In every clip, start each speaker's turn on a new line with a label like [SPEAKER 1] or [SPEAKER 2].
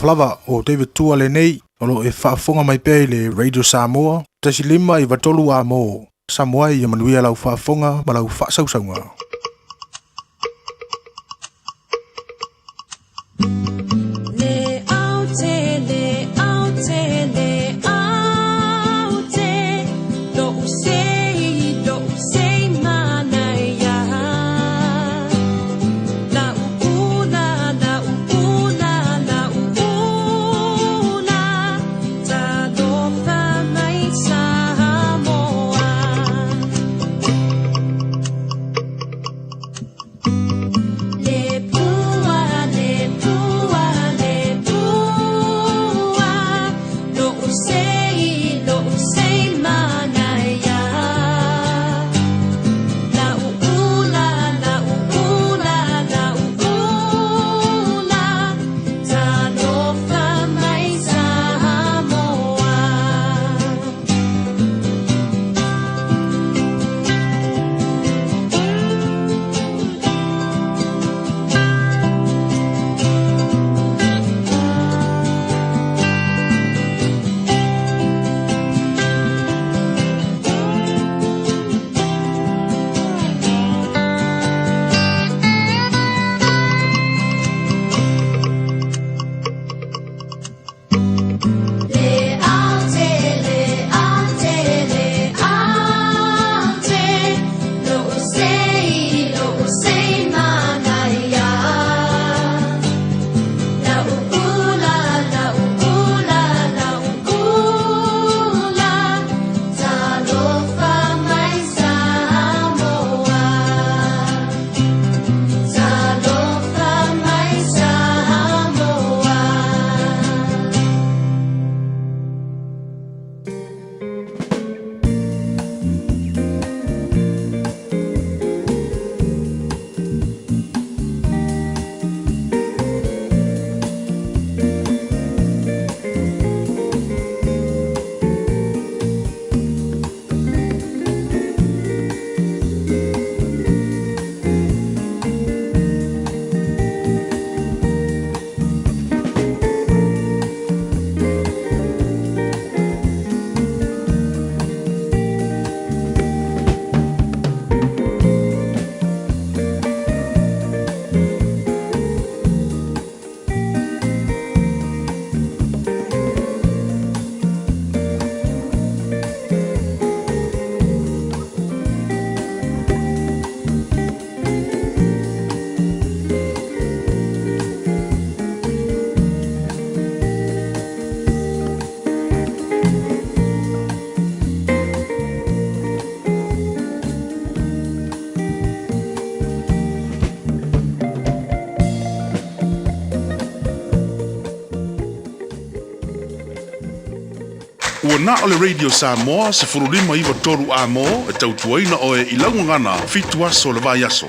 [SPEAKER 1] Talofa lava, o David Tua lenei, o lo o e faafofoga mai pea i le Radio Samoa, 1.5 93 amo. Samoa ia manuia lau faafofoga ma lau faasausauga.
[SPEAKER 2] Le aute, le aute, le aute, lo'u sei, lo'u sei manaia. La'u ula, la'u ula, la'u ula, talofa mai Samoa. Le pua, le pua, le pua, lo'u sei, lo'u sei manaia. La'u ula, la'u ula, la'u ula, talofa mai Samoa. Le aute, le aute, le aute, lo'u sei, lo'u sei manaia. La'u ula, la'u ula, la'u ula, talofa mai Samoa. Talofa mai Samoa.
[SPEAKER 3] Ua na o le Radio Samoa 15 93 amo e tautuaina oe i lau gagana 7 aso o le vaiaso.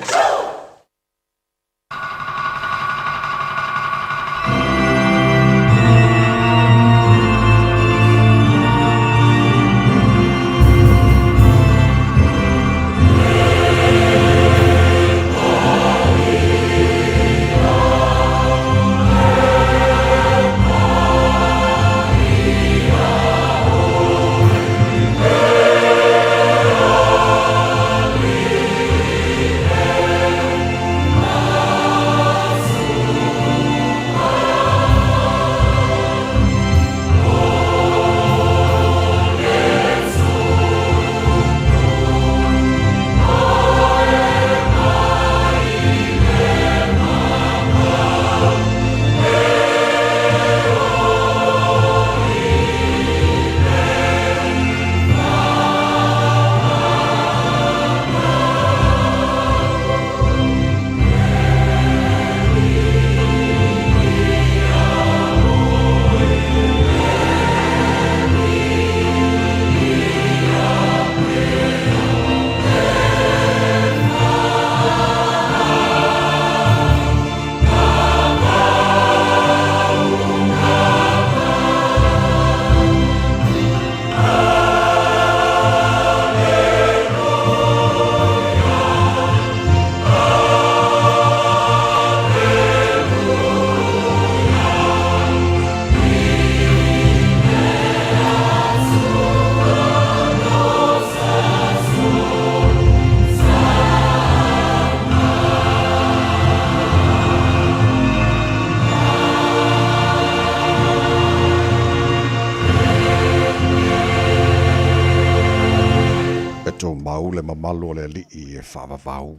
[SPEAKER 4] Pau le mamalu o le Alii e faavavau,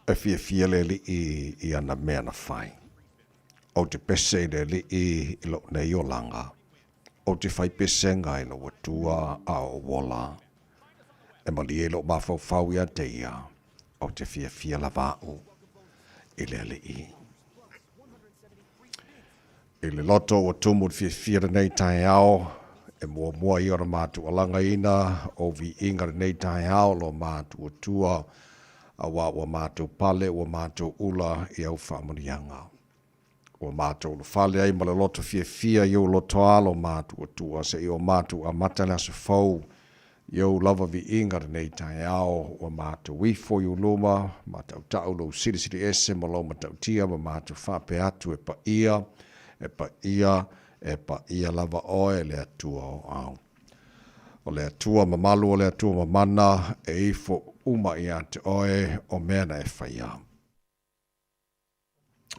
[SPEAKER 4] e fiafia le Alii i ana mea na fai. Ou te pese i le Alii i lou nei olaga, ou te fai pesega i lou Atua a o ou ola. E malie lou mafaufau ia te ia, ou te fiafia lava au i le Alii. I le loto ua tumu le fiafia lenei taeao, e muamua ia ona matou alagaina o viiga lenei taeao lo matou Atua, auā ua matou pale ua matou ula i au faamanuiaga. Ua matou ulufale ai ma le loto fiafia i ou lotoa lo matou Atua seia o matou amata le aso fou I ou lava viiga lenei taeao, ua matou ifo i ou luma, ma tautau lou silisili ese ma lou matautia ma matou faapea atu, E paia, e paia, e paia lava oe le Atua o au. O le Atua mamalu o le Atua mamana, e ifo uma ia te oe o mea na e faia.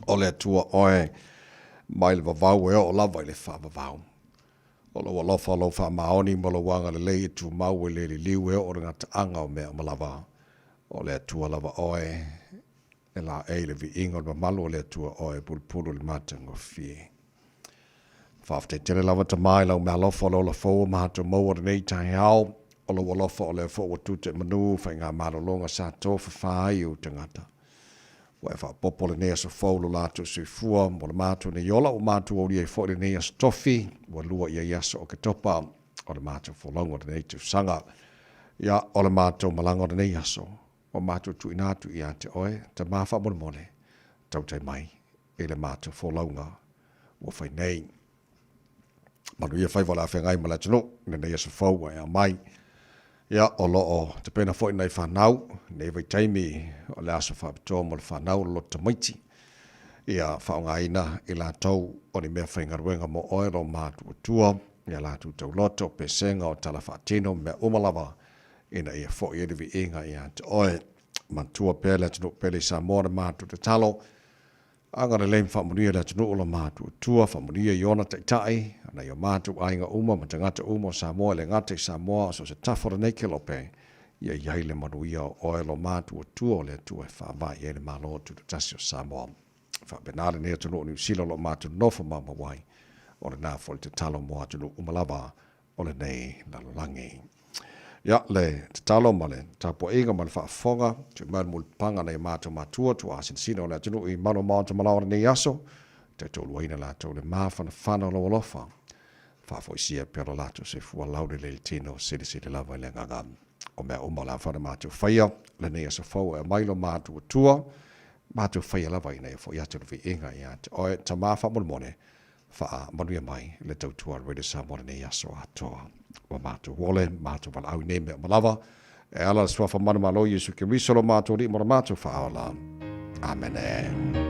[SPEAKER 4] O le Atua oe, mai le vavau e oo lava i le faavavau. O lou alofa, o lou faamaoni ma lou agalelei e tumau e le liliu e oo i le gataaga o mea uma lava. O le Atua lava oe, e laei le viiga o le mamalu o le Atua oe e pulupulu i le matagofie. Faafetai tele lava Tama i lau meaalofa o le ola fou ua matou maua lenei taeao. O lou alofa o lea foi ua tute manu faigamalologa sa tofafa ai ou tagata. Ua e faaopoopo lenei aso fou lo latou soifua mo le matou nei ola ua matou aulia ai foi lenei aso tofi ua lua i ai aso Oketopa o le matou folauga o lenei tausaga. Ia, o le matou malaga o lenei aso ua matou tuuina atu ia te oe, Tama faamolemole, tautai mai i le matou folauga ua fai nei. Manuia faiva o le a feagai ma le atunuu i lenei aso fou ua e aumai. Ia, o lo o tapena foi nai fanau i lenei vaitaimi o le aso faapitoa mo le fanau o le loto tamaiti. Ia faaaogaina i latou o ni mea faigaluega mo oe lo matuatua, ia latou tauloto, pesega o tala faatino ma mea uma lava ina ia foi ai le viiga ia te oe. Matua pea le atunuu pele i Samoa le matou tatalo. Agalelei ma faamanuia le atunuu o lo matou Atua, faamanuia i ona taitai, nai o matou aiga uma ma tagata uma o Samoa e le gata i Samoa o so o se tafa o lenei kelope, ia i ai le manuia o oe lo matou Atua o le Atua e faavae i ai le Malo Tutoatasi o Samoa. Faapena lenei atunuu o Niu Sila o lo o matou nofo maumau ai, o lena foi le tatalo mo atunuu uma lava o lenei lalolagi. Ia, le tatalo ma le tapuaiga ma le faafofoga, tuu mai le mulipapaga nai o matou matua, tuaasinasina o le atunuu i malu maota malao o lenei aso, taitoaluaina latou le mafanafana o lou alofa, faafoisia pea lo latou soifua laulelei le tino, silisili lava i le agaga o mea uma o le a mafai ona matou faia lenei aso fou e aumai lo matou Atua, matou faia lava ina ia foi atu le viiga ia te oe, Tama faamolemole, Faamanuia mai le tautua a le Radio Samoa lenei aso atoa. Ua matou ole, matou valaau i nei mea uma lava, e ala le Suafa manumalo Iesu Keriso lo matou Alii ma lo matou Faaola. Amene.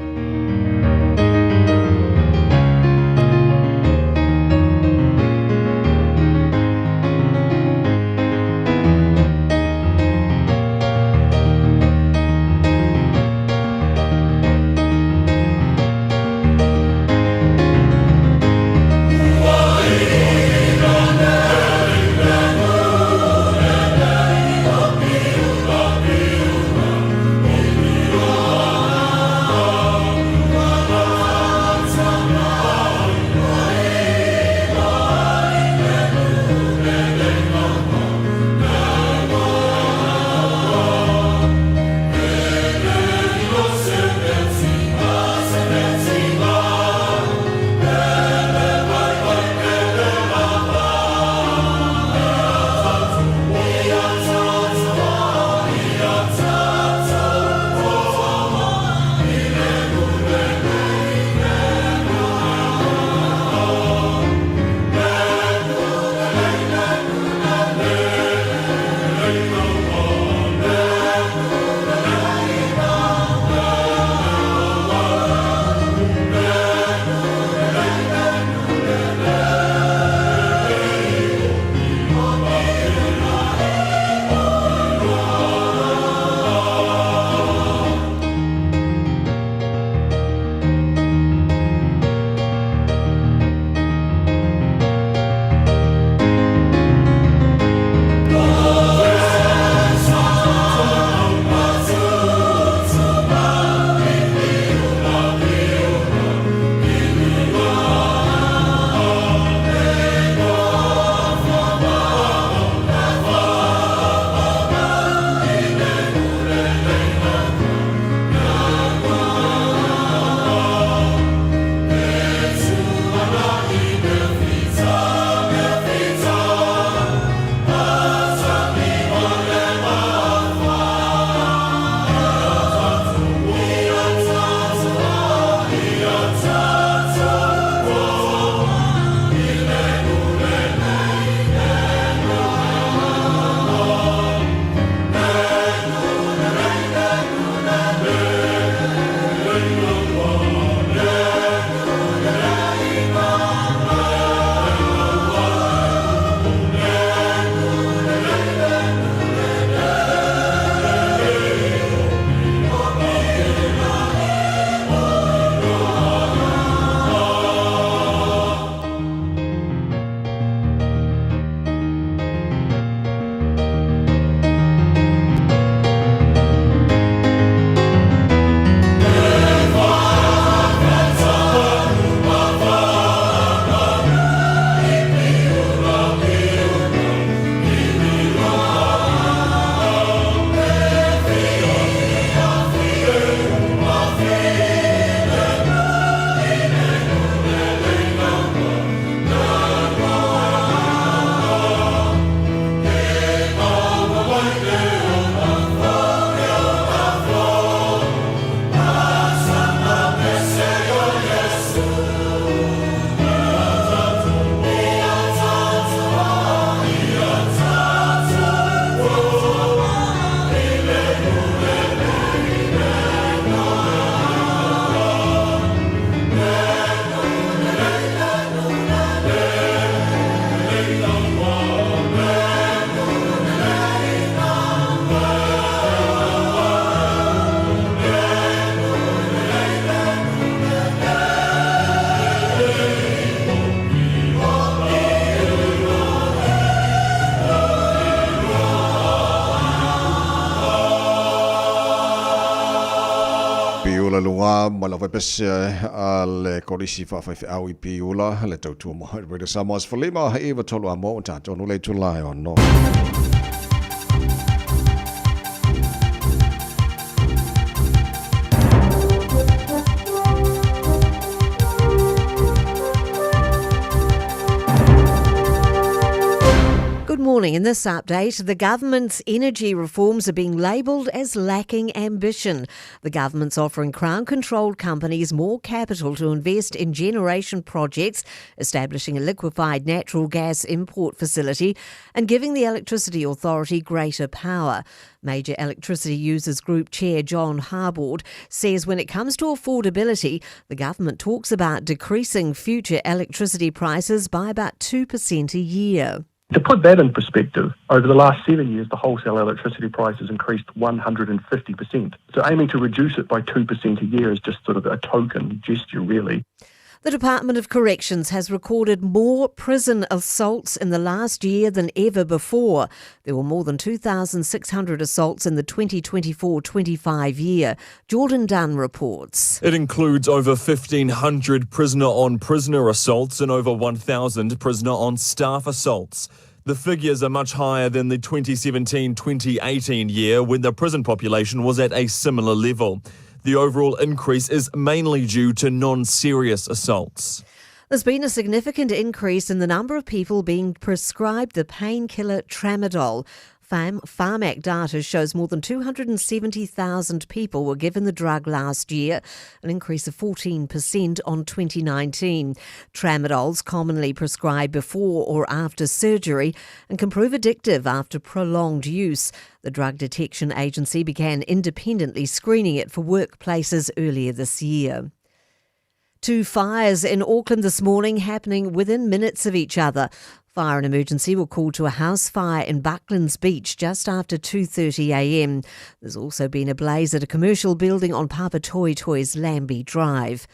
[SPEAKER 4] le luga ma lau faipese a le Kolisi Faafaifeau i Piula, le tautua mai Radio Samoa 15 i 3 a mo tātou le itula e 6.
[SPEAKER 5] Good morning. In this update, the government's energy reforms are being labelled as lacking ambition. The government's offering Crown controlled companies more capital to invest in generation projects, establishing a liquefied natural gas import facility, and giving the Electricity Authority greater power. Major Electricity Users Group Chair John Harbord says when it comes to affordability, the government talks about decreasing future electricity prices by about 2% a year.
[SPEAKER 6] To put that in perspective, over the last 7 years, the wholesale electricity price has increased 150%. So aiming to reduce it by 2% a year is just sort of a token gesture, really.
[SPEAKER 5] The Department of Corrections has recorded more prison assaults in the last year than ever before. There were more than 2,600 assaults in the 2024-25 year. Jordan Dunn reports.
[SPEAKER 7] It includes over 1,500 prisoner-on-prisoner assaults and over 1,000 prisoner-on-staff assaults. The figures are much higher than the 2017-2018 year when the prison population was at a similar level. The overall increase is mainly due to non-serious assaults.
[SPEAKER 5] There's been a significant increase in the number of people being prescribed the painkiller tramadol. Pharmac data shows more than 270,000 people were given the drug last year, an increase of 14% on 2019. Tramadol's commonly prescribed before or after surgery and can prove addictive after prolonged use. The Drug Detection Agency began independently screening it for workplaces earlier this year. Two fires in Auckland this morning happening within minutes of each other. Fire and emergency were called to a house fire in Bucklands Beach just after 2:30 a.m. There's also been a blaze at a commercial building on Papatoetoe's Lambie Drive.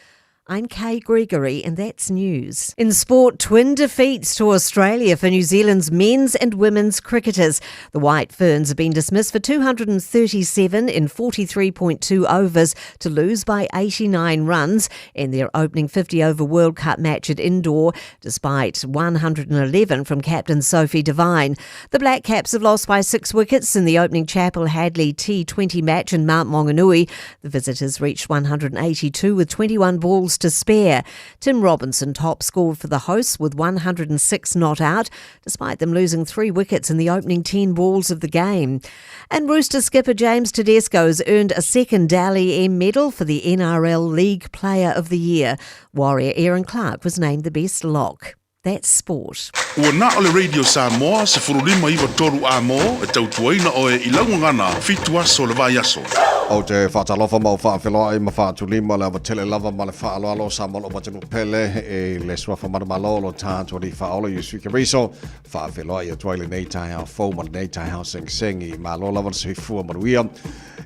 [SPEAKER 5] I'm Kay Gregory, and that's news. In sport, twin defeats to Australia for New Zealand's men's and women's cricketers. The White Ferns have been dismissed for 237 in 43.2 overs to lose by 89 runs in their opening 50-over World Cup match at Indore, despite 111 from captain Sophie Devine. The Black Caps have lost by 6 wickets in the opening Chappell Hadlee T20 match in Mount Maunganui. The visitors reached 182 with 21 balls to spare. Tim Robinson top scored for the hosts with 106 not out, despite them losing 3 wickets in the opening 10 balls of the game. And Rooster skipper James Tedesco has earned a second Dally M medal for the NRL League Player of the Year. Warrior Aaron Clark was named the best lock. That's sport.
[SPEAKER 3] Ua na o le Radio Samoa 1593 a mo e tautuaina oe i lau gagana 7 aso o le vaiaso.
[SPEAKER 4] Ou te faatalofa ma ou faafeiloai ma faatulima le ava tele lava ma le faaaloalo sa ma lou atunuu pele i le suafa manumalo o lo tatou Alii Faaola Iesu Keriso. Faafeiloai atu ai lenei taeao fou ma lenei taeao segisegi. Malo lava le soifua manuia.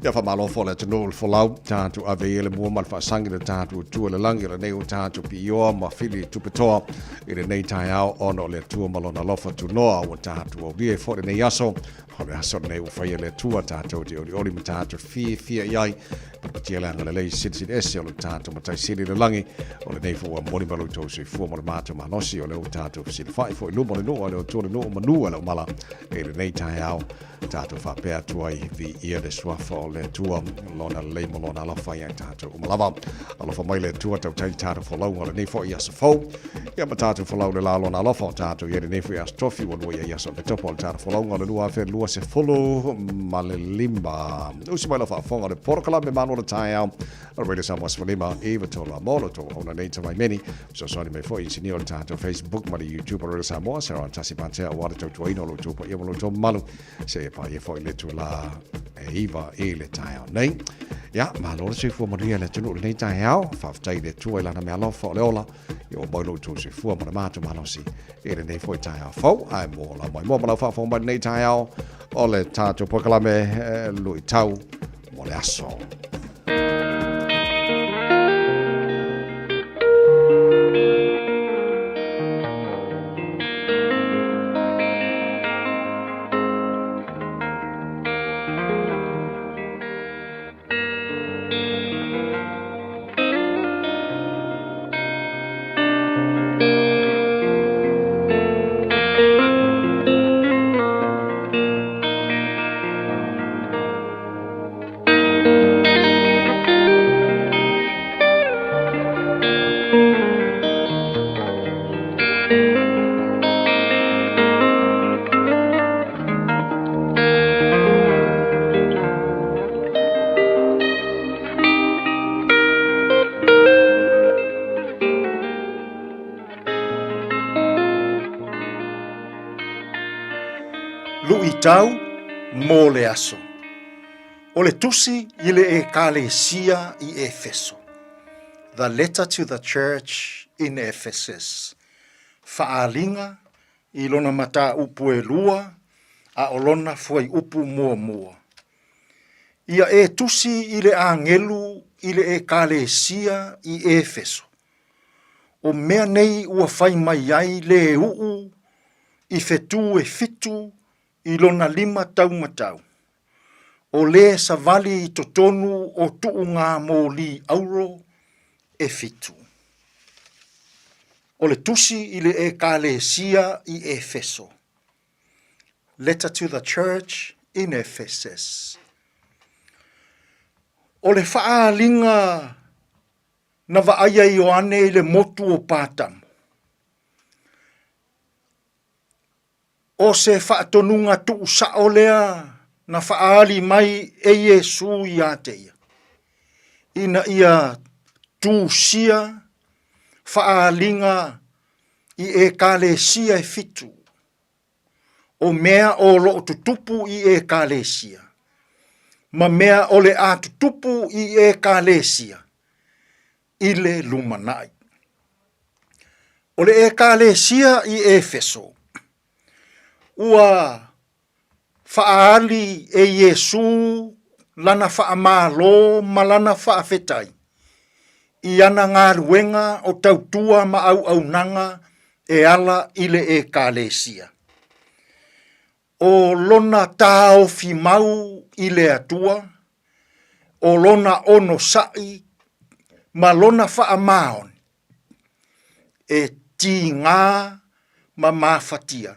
[SPEAKER 4] Ia faamalo foi le atunuu i le folau tatou ave ia le mua ma le faasagi le tatou Atua i le lagi o lenei ua tatou piioa ma fili tupetoa i lenei taeao ona o le Atua ma lona alofa tunoa ua tatou aulia ai foi lenei aso. O le aso lenei ua faia e le Atua tatou te olioli ma tatou fiafia i ai. Papatia le agalelei silisili ese o lo tatou Matai Sili i le lagi. O lenei foi ua momoli mai lo outou soifua ma le matou malosi o lea ua tatou fesilafai foi i luma o le nuu a le Atua le nuu o manu a le umala i lenei taeao. Tatou faapea atu ai, viia le suafa o le Atua, lona lelei ma lona alofa ia i tatou uma lava. Alofa mai le Atua, tautai le tatou folauga o lenei foi aso fou. Ia ma tatou folau le la lona alofa o tatou i lenei foi aso tofi, ua lua ia i aso Oketopa o le tatou folauga o le 2025. Usi mai lau faafofoga o le porokalame malu o le taeao, o le Radio Samoa 15 i 93 a mo lo tou auauna nei tamai meni. Fesoasoani mai foi inisinia o le tatou Facebook ma le YouTube o Radio Samoa, Sarah Tasi Patea aua le tautuaina o lo outou paia ma lo outou mamalu. Seia paia foi le itulā e 9 i le taeao nei. Ia, malo le soifua manuia le atunuu i lenei taeao. Faafetai i le Atua i lana meaalofa o le ola. Ia ua mau lo outou soifua ma le matou malosi i lenei foi taeao fou. Ae mo lau maimoa ma lau faafofoga mai i lenei taeao o le tatou polokalame luitau mo le aso.
[SPEAKER 8] Luʻitau mo le aso. O le tusi i le Ekalesia i Efeso. The letter to the church in Ephesus. Faaaliga i lona mataupu e lua a o lona fuaiupu muamua. Ia e tusi i le agelu i le Ekalesia i Efeso. O mea nei ua fai mai ai le uʻu i fetū e fitu i lona lima taumatau, o lē savali i totonu o tuʻugā mōlī auro e fitu. O le tusi i le Ekalesia i Efeso. Letter to the Church in Ephesus. O le faaaliga Na vaaia e Ioane i le motu o Patamo. O se faatonuga tuusao lea na faaali mai e Iesu ia te ia, ina ia tusia faaaliga i Ekalesia e fitu, o mea o loo tutupu i Ekalesia, ma mea o le a tutupu i Ekalesia i le lumanai. O le Ekalesia i Efeso, ua faaali e Iesu lana faamalo ma lana faafetai i ana galuega o tautua ma auaunaga e ala i le Ekalesia. O lona taofi mau i le Atua, o lona onosai ma lona faamaoni, e tigā ma mafatia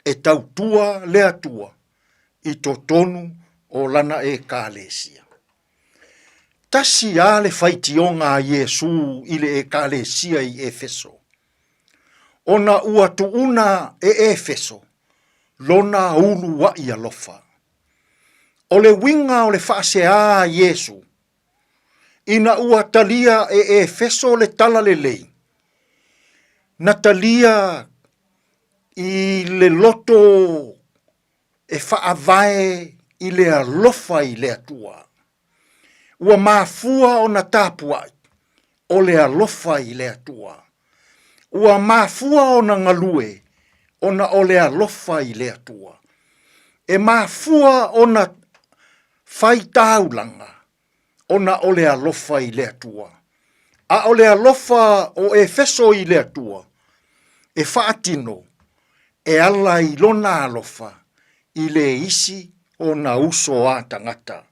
[SPEAKER 8] e tautua le Atua i totonu o lana Ekalesia. Tasi a le faitioga a Iesu i le Ekalesia i Efeso, ona ua tuuna e Efeso lona uluaʻi alofa. O le uiga o le faaseā a Iesu, ina ua talia e Efeso le talalelei, na talia i le loto e faavae i le alofa i le Atua. Ua mafua ona tapuai o le alofa i le Atua. Ua mafua ona galue ona o le alofa i le Atua. E mafua ona fai taulaga ona o le alofa i le Atua. A o le alofa o Efeso i le Atua, e faatino e ala i lona alofa i le isi ona uso a tagata.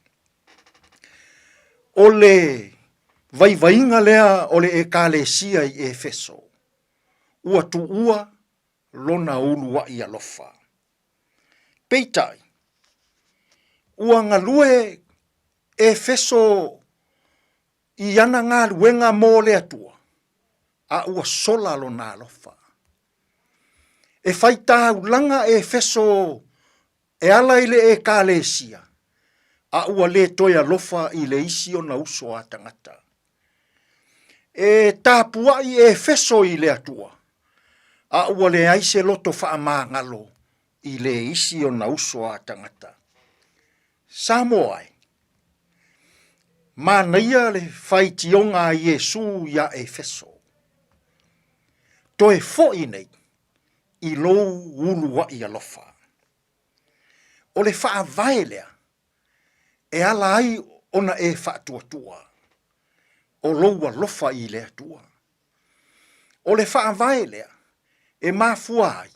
[SPEAKER 8] O le vaivaiga lea o le Ekalesia i Efeso, ua tuua lona uluaʻi alofa. Peitai, ua galue Efeso i ana galuega mo le Atua, a ua sola lona alofa. E fai taulaga Efeso e ala i le Ekalesia, a ua le toe alofa i le isi ona uso a tagata. E tapuai Efeso i le Atua, a ua leai se loto faamagalo i le isi ona uso a tagata. Samoa e, manaia le faitioga a Iesu iā Efeso. Toe foi nei i lou uluaʻi alofa. O le faavae lea e ala ai ona e faatuatua o lou alofa i le Atua. O le faavae lea e mafua ai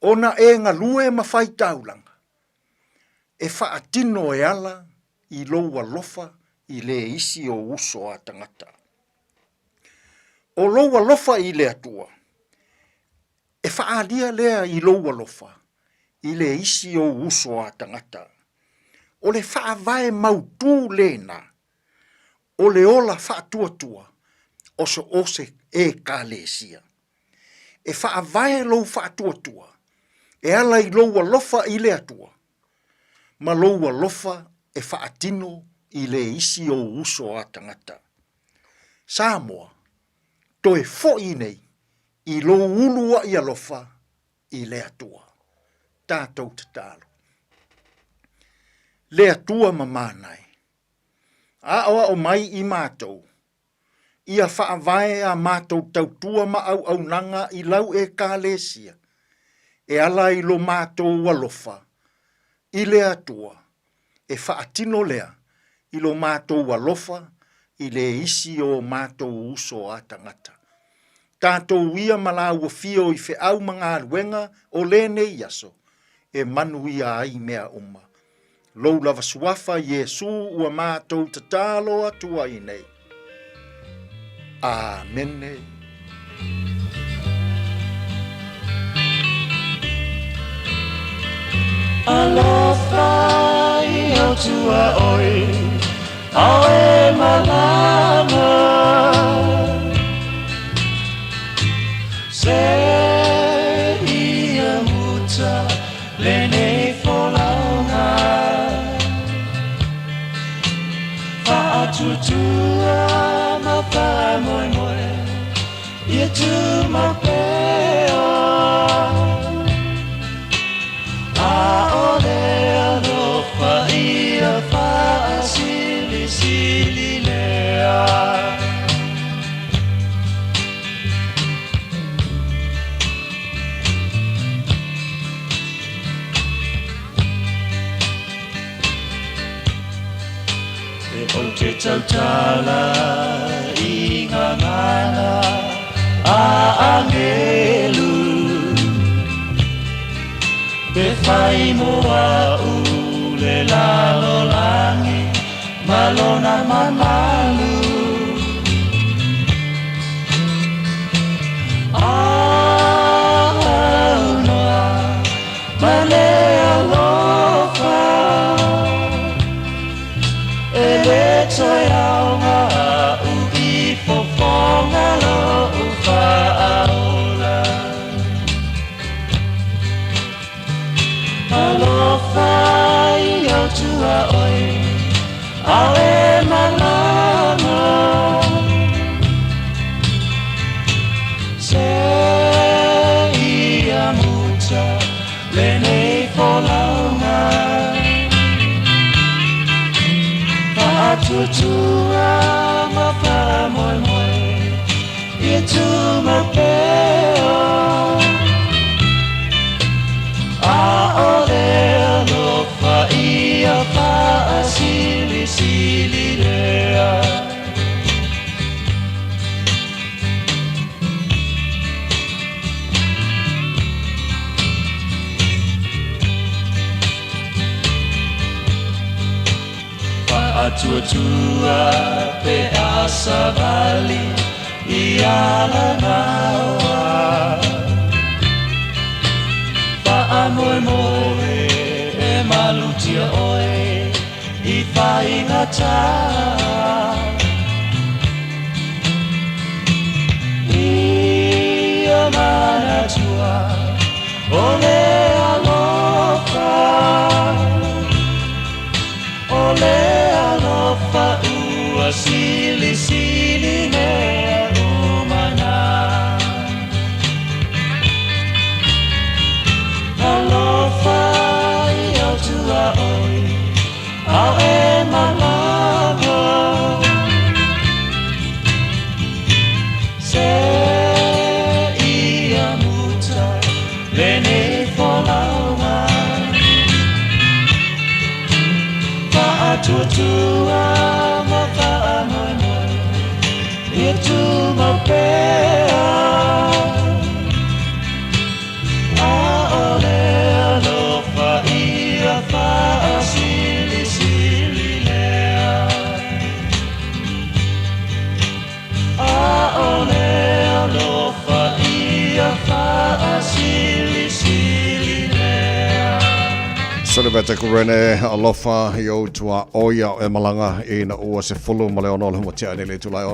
[SPEAKER 8] ona e galue ma fai taulaga e faatino e ala i lou alofa i le isi o uso a tagata. O lou alofa i le Atua, e faaalia lea i lou alofa i le isi ou uso a tagata. O le faavae mautū lena o le ola faatuatua o so o se Ekalesia. E faavae lou faatuatua e ala i lou alofa i le Atua ma lou alofa e faatino i le isi ou uso a tagata. Samoa, toe foi nei i lou uluaʻi alofa i le Atua. Tatou tatalo. Le Atua mamana e, aʻoaʻo mai i matou, ia faavae a matou tautua ma auaunaga i lau Ekalesia, e ala i lo matou alofa i le Atua, e faatino lea i lo matou alofa i le isi o matou uso a tagata. Tatou ia ma laua fio i feau ma galuega o lenei aso, e manuia ai mea uma. Lou lava suafa Iesu ua matou tatalo atu ai nei. Amene.
[SPEAKER 9] Alofa i au tua oi, ao e malama. Se ia muta lenei folauga. Faatuatua ma faamoemoe ia tumau pea. ʻAʻole alofa ia faasilisili lea. E ou te tautala i ngā ngana a angelu Pe whai mo a u le lalolangi ma lona mamalu Aunoa ma le alofa E le toe aoga a'u i fofoga lo'u faaola Alofa i au tuaoi ao e malama Se ia muta lenei folauga Faatuatua ma faamoemoe ia tumau pea ʻAʻole alofa ia faasilisili lea. Faatuatua pe a savali i Alanaoa. Faamoemoe e malutia oe i faigata. Ia manatua o le alofa, o le alofa ua silisili mea uma na. Alofa i au tuaoi, ao e malama. Se ia muta lenei folauga. Faatuatua ma faamoemoe ia tumau pea. ʻAʻole alofa ia faasilisili lea. ʻAʻole alofa ia faasilisili lea.
[SPEAKER 4] Solivete Kurene alofa i ou tua oia o e malaga ina ua 16 le humatea nei le itula e 6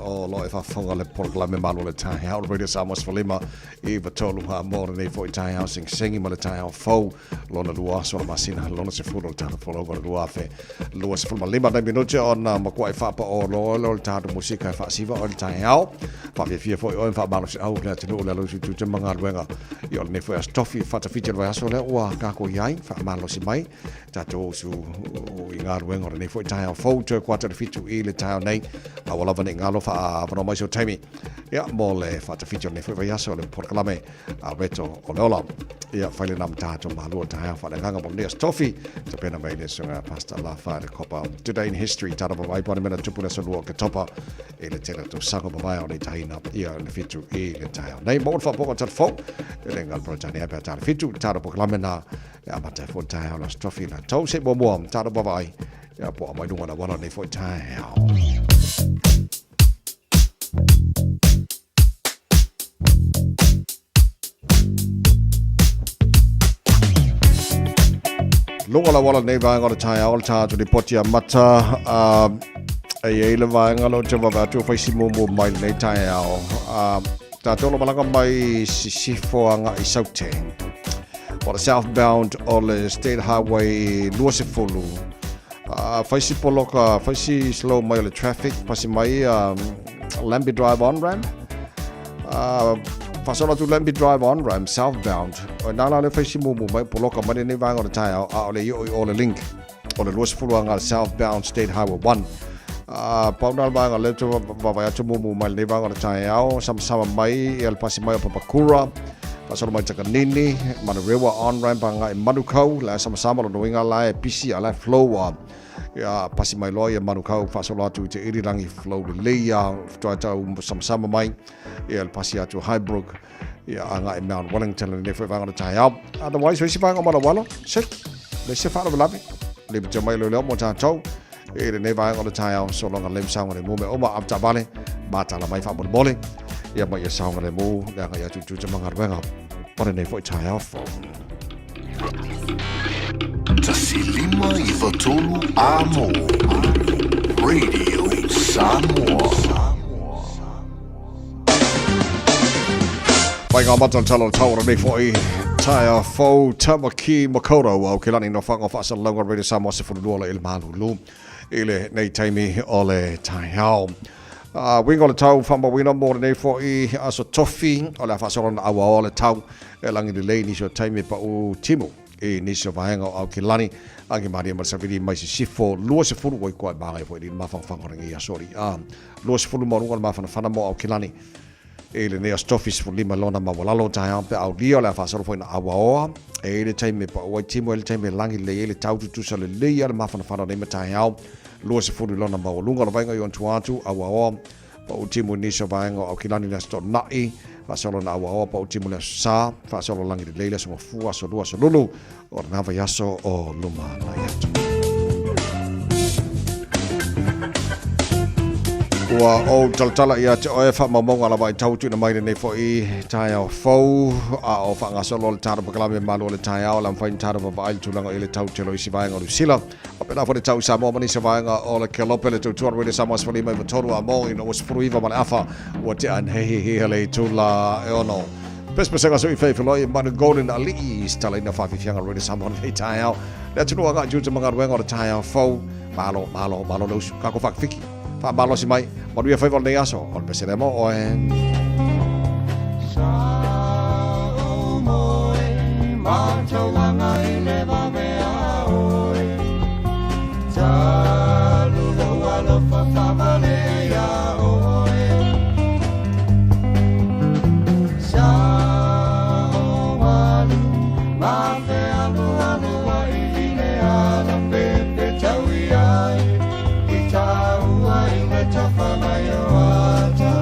[SPEAKER 4] o lo e faafofoga le polokalame malu o le taeao Radio Samoa 15 93 ha mo lenei foi taeao segisegi ma le taeao fou lona lua aso o le masina lona 10 o le tatou folauga o le 2025 nai minute ona makuaʻi faapaolo le o le tatou musika e faasiva oe le taeao faafiafia foi oe ma faamalosiau le atunuu le alosi tiute ma galuega i o lenei foi aso tofi faatafiti o le vaiaso lea ua tatou i ai faamalosi mai tatou usu i galuega o lenei foi taeao fou toe kuata le 7 i le taeao nei a ua lava nei galo faaavanoa mai so taimi ia mo le faatafiti o lenei foi vaiaso le polokalame a Reto o le ola ia fai lena ma tatou malua taeao faaleagaga mo lenei aso tofi tapena mai le susuga Pastor Lafa le Kopa Today in History tata vavai po mena tupu le aso 2 o Oketopa i le tele o tausaga mavae o nei tahina ia le 7 i le taeao nei mo le faapoga telefou e le ngalo Peretania pe a ta le 7 tata polokalame na e amata ai foi le taeao le aso tofi la tau se muamua tata vavai ia po a mai luga na wala nei foi taeao. Luga la wala nei vaega o le taeao o le tatou lipoti amata e i ai le vaega lea ou te vave atu e fai si mumu mai lenei taeao. Tatou lo malaga mai Sisifo agai Saute. O le southbound o le State Highway 20. Fai si poloka, fai si slow mai o le traffic, pasi mai Lambie Drive on ramp. Faasolo atu Lambie Drive on ramp southbound. O nā la le fai si mumu mai poloka mai lenei vaega o le taeao, a o le i o i o le link. O le 20 anga le southbound State Highway 1. Pau nā le vaega le te vavai atu mumu mai lenei vaega o le taeao, samasama mai ia le pasi mai o Papakura, faasolo mai Takanini, Manurewa on ramp anga i Manukau, la samasama lo nuinga la e pisi a la flow a ia pasi mai loa ia Manukau faasolo atu i te irirangi flow lelei ia fitoa tau samasama mai ia le pasi atu Highbrook ia anga i Mount Wellington lenei foi vaega o le taeao. Otherwise, o isi vaega o Malawalo, seki, le se faalavelave, le te mai leo leo mo tātou, i lenei vaega o le taeao, sologa lem saoga le mu me uma avetaavale, matala mai faamolemole, ia mai ia saoga le mu, le agai atu i tiute ma galuega o lenei foi taeao fou.
[SPEAKER 3] 1 5 9 3 Amo Radio Samoa.
[SPEAKER 4] Mai ngā mata tala o tau o lenei foi taeao fou Tamaki Makaurau au ke lani no whanga whaasalauga Radio Samoa 12 le i le malulu i lenei taimi o le taeao. Uiga o le tau whamawina mō lenei foi aso tofi o le a faasolo na auaoa le tau e langi lelei nisi o taimi e pau timu i nisi o vaega o Aokelani agi maria ma le savili mai sisifo 20 ua i koa e māngai foi i le mafanafana o lenei aso ali a 20 maualuga le mafanafana mo Aokelani i lenei aso tofi 15 lona maualalo taeao pe aulia o le a faasolo foi na auaoa e i le taimi e pau ai timu e le taimi e langi lelei ai le tau tutusa lelei a le mafanafana o nei mataeao 20 lona maualuga o le vaega i ona tua atu auaoa pau timu i nisi o vaega o Aukilani le aso Toonai faasolo na auaoa pau timu le aso Sa faasolo langi lelei le aso Gafua aso Lua aso Lulu o lena vaiaso o luma nai atu. Ua ou talatala ia te oe faamaumauga lava i tau tuuina mai lenei foi taeao fou a o faagasolo le tatou polokalame malu o le taeao le a mafai ona tatou vaavaai le tulaga i le tau tele o isi vaega o Niu Sila faapena foi le tau i Samoa ma nisi o vaega o le Kelope le tautua Radio Samoa 15 93 a mo ina ua 19 ma le afa ua tea nei le itula e 6. Pesepesega sui fefeloi manu Golden Alii setalaina faafiafiaga Radio Samoa lenei taeao le atunuu agai tiute ma galuega o le taeao fou malo malo malo le usu kako faakifiki faamalosi mai manuia faiva o lenei aso o le pese lea mo oe.
[SPEAKER 9] Sa o moe ma taulaga i le vave a oe. Talu lou alofa faavale iā oe. Sa o alu ma fealualu ai i le ala pepetau ai. I tāua i le tafa mai o ata.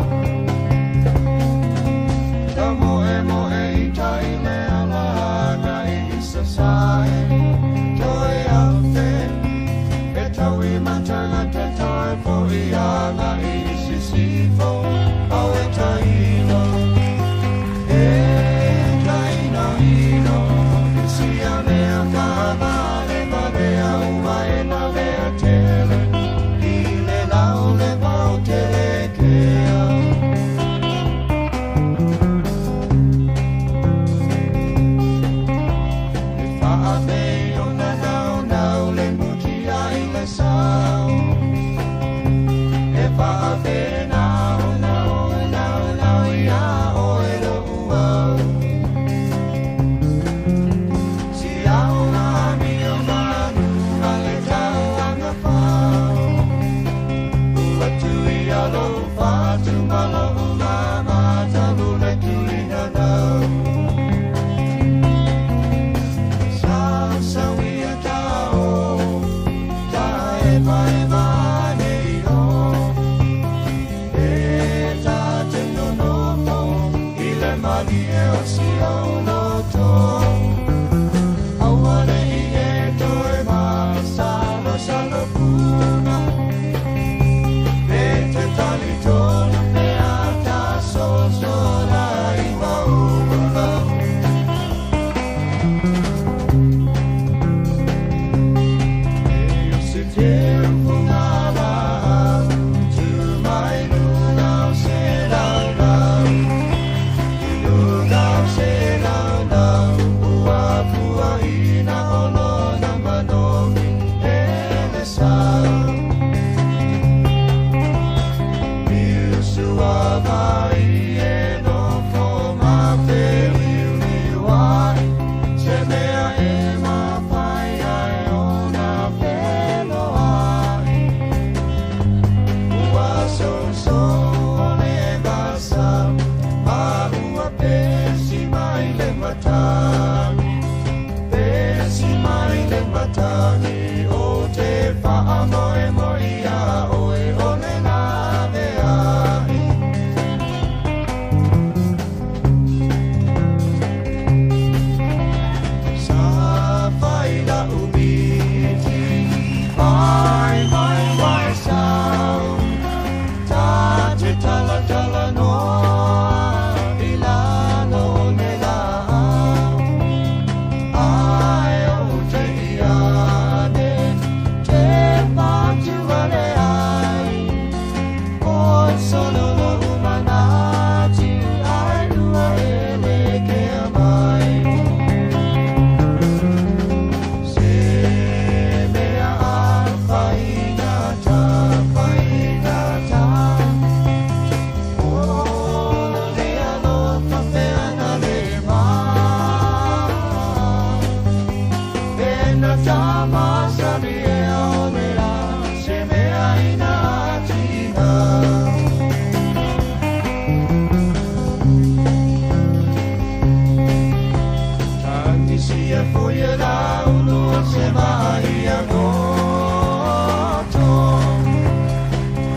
[SPEAKER 9] Ia foi e la ulu o se maa ia goto.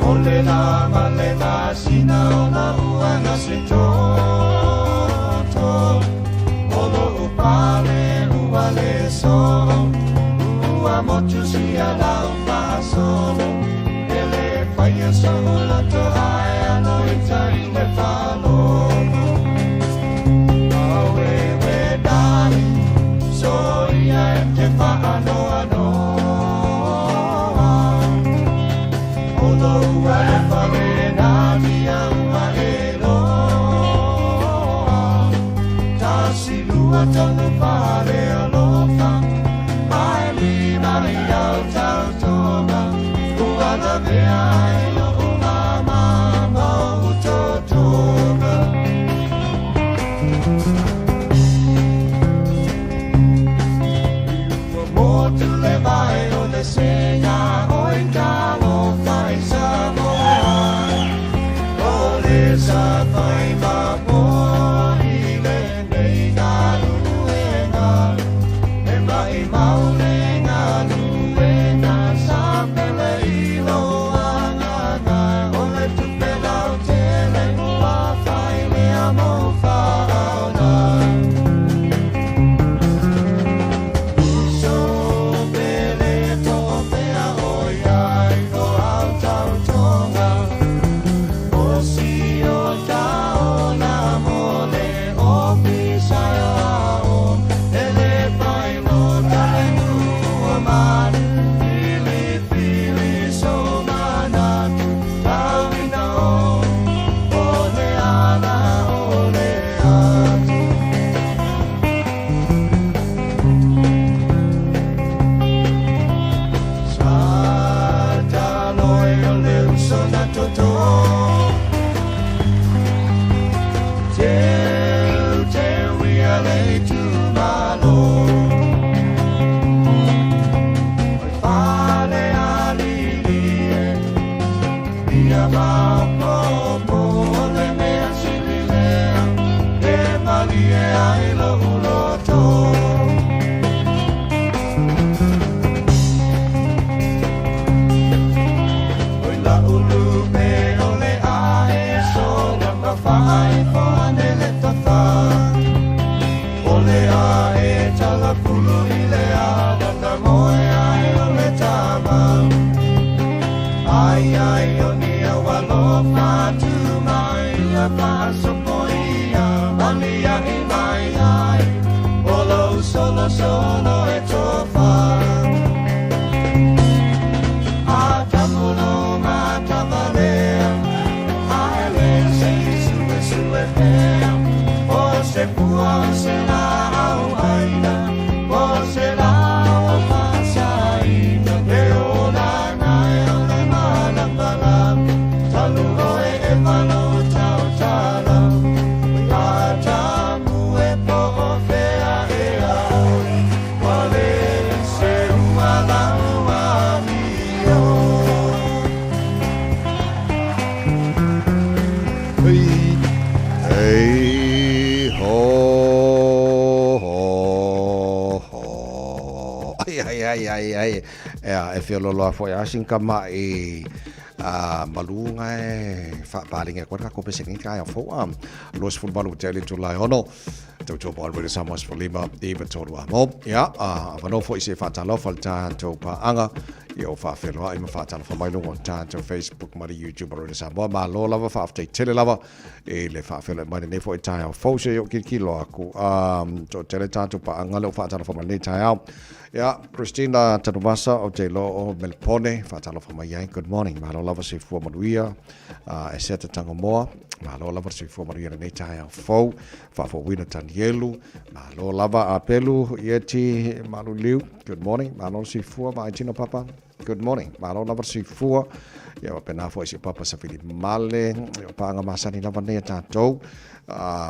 [SPEAKER 9] O le la ma le masina o la uaga se toto. O lo'u pale ua le soo, ua motu sia lau faasolo. E le faia so'u loto ae alo i tai le faalogo. Auewe darling, soia e te faanoanoa. O lou alofa lena tia ua e loa. Tasi lua tolu fa le alofa, ae lima i au tautoga. Ua lavea ai lo'u mama ma o'u totoga. Ua motu le vai o le sega oi talofa i Samoa. O le safai mamoa i lenei galuega. E maimau le galuega sa pele i lou agaga. O le tupe lautele ua fai lea mo faaoga. Uso pele to'opea oi ai o au tautoga. O si o taola mo le ofisa e ao. E le fai mo tale nuu o manu. Filifili so manatu tauina o. O le ala o le atu. Sa talo e o le uso na toto. Teu teu ia le itu malo. Oi fale alili e ia maopopo o le mea sili lea. E malie ai lo'u loto. Oi la'u lupe o le ae sola ma faaifo ane le tafa. O le ae talapulu i le ala na moe ai o le tama. Ai ai o ni au alofa tu mai ia faasopo ia mani ahi mai ai. O lou solo solo e tofa. A tamulo matavalea, ae le se sue sue pea. O se pua o se la au aina, o se la o masaina. E o la nae o le malapalapa, talu oe e malo tautala. A tamu e po o fea e aoi, wa le se ua lau amio.
[SPEAKER 4] Hey, ho, ho, ho. Ai, ai, ai, ai, ai. Ea, e feoloolo foi a sin kama'i a maluga e faapaliga aku ai le takou pesega i taeao fou a 28 ua tea i le itula e ono tautua po Alberta Samoa 15 9 3 a mo. Ia, avanoa foi se faatalofa i le tatou paaga ia o faafeloai ma faatalofa mai luga o le tatou Facebook ma le YouTube o Radio Samoa. Malo lava, faafetai tele lava i le faafeloai mai lenei foi taeao fou se i ou kilokilo aku. Toatele tatou paaga lea ua faatalofa mai lenei taeao. Ia, Christina Tanuvasa o te iloa o Melpone, faatalofa mai ai. Good morning. Malo lava soifua manuia. E Seta Tangomoa, malo lava le soifua manuia lenei taeao fou. Faafouina Tanielu, malo lava Apelu Ieti Maluliu. Good morning. Malo le soifua Vaai Tino Papa. Good morning. Malo lava le soifua. Ia faapena foi si Papa Safili Male, o paaga masani lava nei a tatou.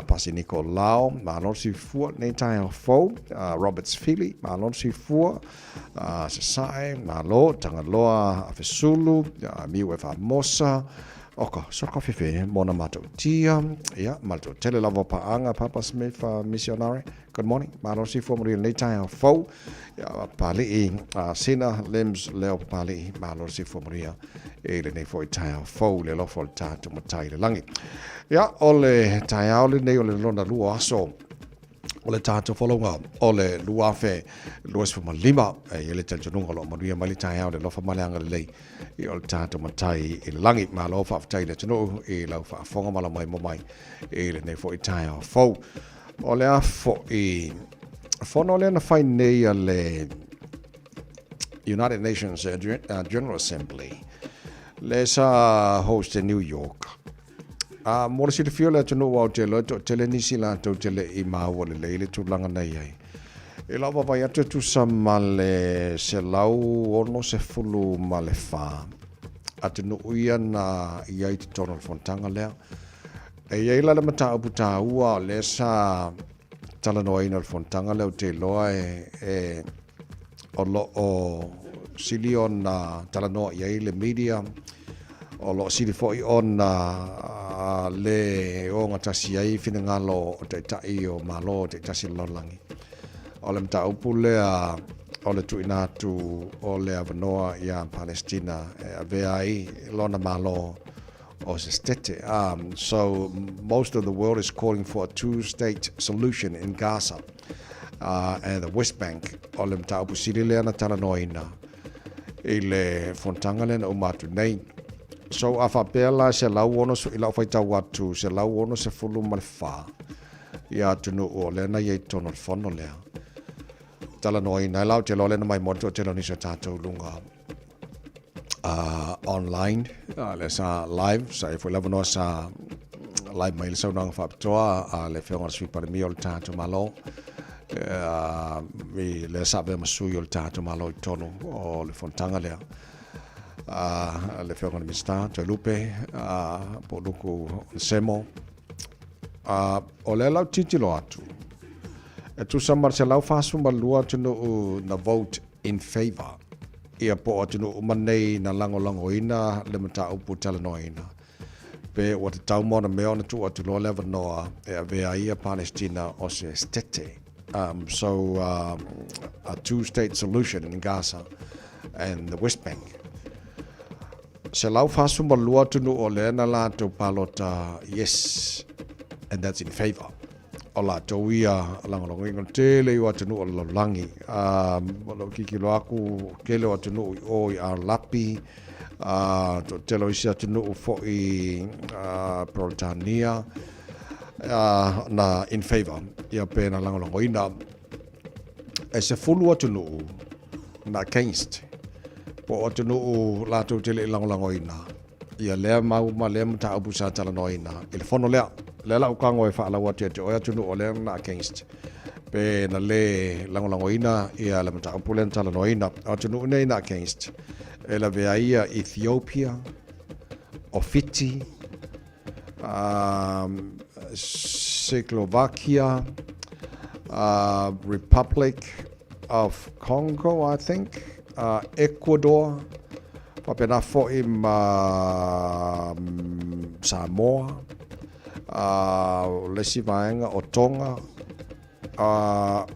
[SPEAKER 4] Pasi Nikolao, malo le soifua lenei taeao fou. Roberts Fili, malo le soifua. Sasae, malo. Tagaloa Afesulu, Miu e Famosa, Oka, so ka fefe mo na matou tia, ia, ma le toatele lava o paaga Papa Smith Missionary. Good morning, malo le soifua manuia i lenei taeao fou. Ia, Papalii, Sina, Limbs, Leo Papalii, malo le soifua manuia i lenei foi taeao fou i le alofa o le tatou Matai i le lagi. Ia, o le taeao lenei o le lona lua aso o le tatou folauga o le 2025. E i ai le talitonuga o lo o manuia mai le taeao i le alofa ma le agalelei i o le tatou Matai i le lagi. Malo faafetai i le atunuu i lau faafofoga ma lau maimoa mai i lenei foi taeao fou. O le a foi fono lea na fai nei a le United Nations General Assembly le sa host i New York. A mo le silafia o le atunuu aua ou te iloa e toatele nisi latou te le i maua lelei le tulaga na i ai. I lau vaavaai atu e tusa ma le 164 atunuu ia na i ai i totonu o le fonotaga lea. E i ai la le mataupu taua o lea sa talanoaina o le fonotaga lea ou te iloa e o lo o sili ona talanoa i ai le media, o lo o sili foi ona le ogatasi ai finagalo o taitai o Malo taitasi o le lalolagi. O le mataupu lea o le tuuina atu o le avanoa iā Palestina e avea ai lona Malo o se setete. So most of the world is calling for a two-state solution in Gaza and the West Bank. O le mataupu sili lea na talanoaina i le fonotaga lea na uma atu nei. So a faapea la 160, i lau faitau atu, 164 ia atunuu o lea na i ai i totonu o le fono lea. Talanoaina ai la, ou te iloa lea na maimoa le toatele o nisi o tatou luga online, lea sa live, sa i ai foi le avanoa sa live mai le saunoaga faapitoa a le Afioga i le Sui Palemia o le tatou Malo, i lea sa avea ma sui o le tatou Malo i totonu o le fonotaga lea. Le Afioga i le Minisita Toelupe Pouluku Onesemo. O lea la ou tilotilo atu, e tusa ma le 142 atunuu na vote in favour, ia po o atunuu uma nei na lagolagoina le mataupu talanoaina, pe ua tatau ma ona mea ona tuu atu loa le avanoa e avea ai ia Palestina o se setete. So a two-state solution in Gaza and the West Bank. 142 atunuu o lea na latou palota yes and that's in favour. O latou ia lagolagoina. O le tele o atunuu o le lalolagi. O lou tilotilo atu, tele o atunuu i o i Arapi, toatele o isi atunuu foi Peretania na in favour ia pe na lagolagoina. E 10 atunuu na against, po o atunuu latou te le i lagolagoina ia lea mau ma lea mataupu sa talanoaina i le fono lea. Lea la ou tago e faalau atu ia te oe atunuu o lea na against pe na le lagolagoina ia le mataupu lea na talanoaina. O atunuu nei na against e lavea ai ia Ethiopia, o Fiti, Czechoslovakia, Republic of Congo, I think, Ecuador, faapena foi ma Samoa, o le isi vaega o Tonga,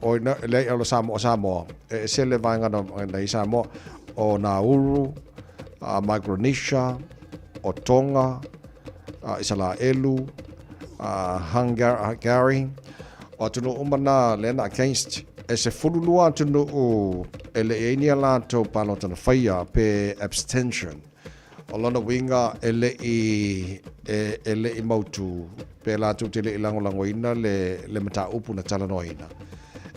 [SPEAKER 4] oi, no, leai, o le Samoa, Samoa, e ese le vaega na, na i Samoa, o Nauru, Micronesia, o Tonga, Isalaelu, Hungary, o atunuu uma na lea na against, e 12 atunuu e le i ai ni a latou palota na faia pe abstention. O lona uiga e le i, e, e le i mautu pe latou te le i lagolagoina le, le mataupu na talanoaina.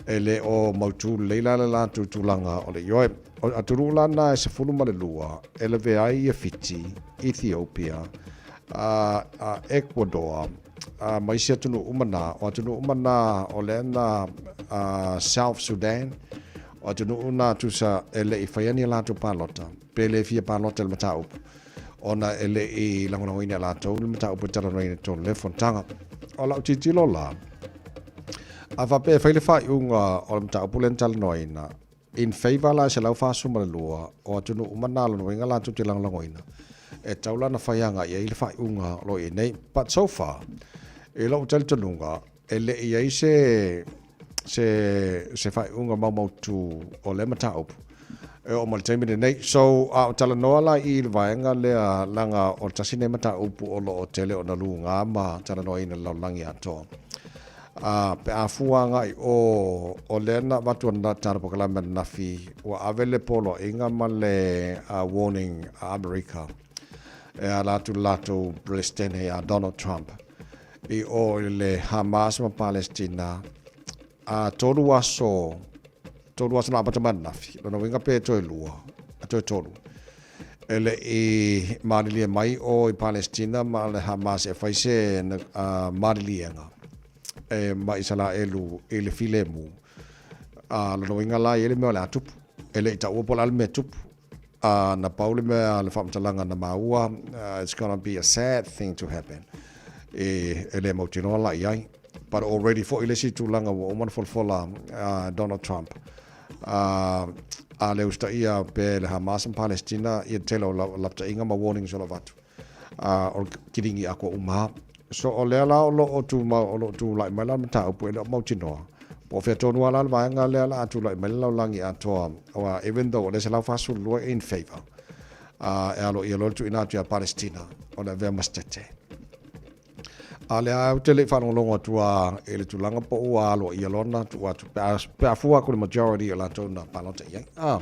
[SPEAKER 4] E le o mautu lelei la le latou tulaga o le ioe. O atunuu la na e 12 e lavea ai ia Fiti, Ethiopia, a, a Ecuador, a, ma isi atunuu uma na. O atunuu uma na o lea na a, South Sudan, o atunuu na tusa e le i faia ni a latou palota, pe le fia palota i le mataupu, ona e le i lagolagoina e latou le mataupu e talanoaina i totonu o lea fonotaga. O lau tilotilo la, a faapea e fai le faaiuga o le mataupu lea na talanoaina, In favour la e 142 o atunuu uma na lona uiga latou te lagolagoina. E tau la ona fai agai i ai le faaiuga o lo o i ai nei. But so far, i lou talitonuga, e le i ai se, se, se faaiuga maumautu o lea mataupu e oo mai le taimi lenei. So, a o talanoa la i le vaega lea, leaga o le tasi lenei mataupu o lo o tele ona luga ma talanoaina i le lalolagi atoa. A, pe a fua agai o, o lea na avatu ana tala polokalame ananafi, ua ave le poloaiga ma le uh, warning a Amerika e ala atu le latou Peresetene ia Donald Trump i o i le Hamas ma Palestina a tolu aso tolu aso na amata mai ananafi lona uiga pe toe lua a toe tolu e le i malilie mai o i Palestina ma le Hamas e fai se uh, maliliega e ma Isalaelu i le filemu. A lona uiga la e i ai le mea o le a tupu. E le i taua po o le a le mea e tupu. A na pau le mea le faamatalaga na maua, uh, it's gonna be a sad thing to happen. E, e le mautinoa la i ai. But already foi le isi tulaga ua uma ona folafola uh, Donald Trump. Uh, a le usitaia pe le Hamas ma Palestina ia tele o lapataiga ma warnings o lo avatu. Uh, o le kiligi akoa uma. So o lea la o lo o tumau o lo o tulai mai la le mataupu e le o mautinoa. Po o fea tonu lava la le vaega lea la a tulai mai le lalolagi atoa aua even though o le 142 in favour a e aloaia loa le tuuina atu ia Palestina o le avea ma setete. A lea ou te le i faalogologo atu a i le tulaga po ua aloaia loa na tuu atu pe a, pe a fua atu le majority o latou na palota i ai. Ah.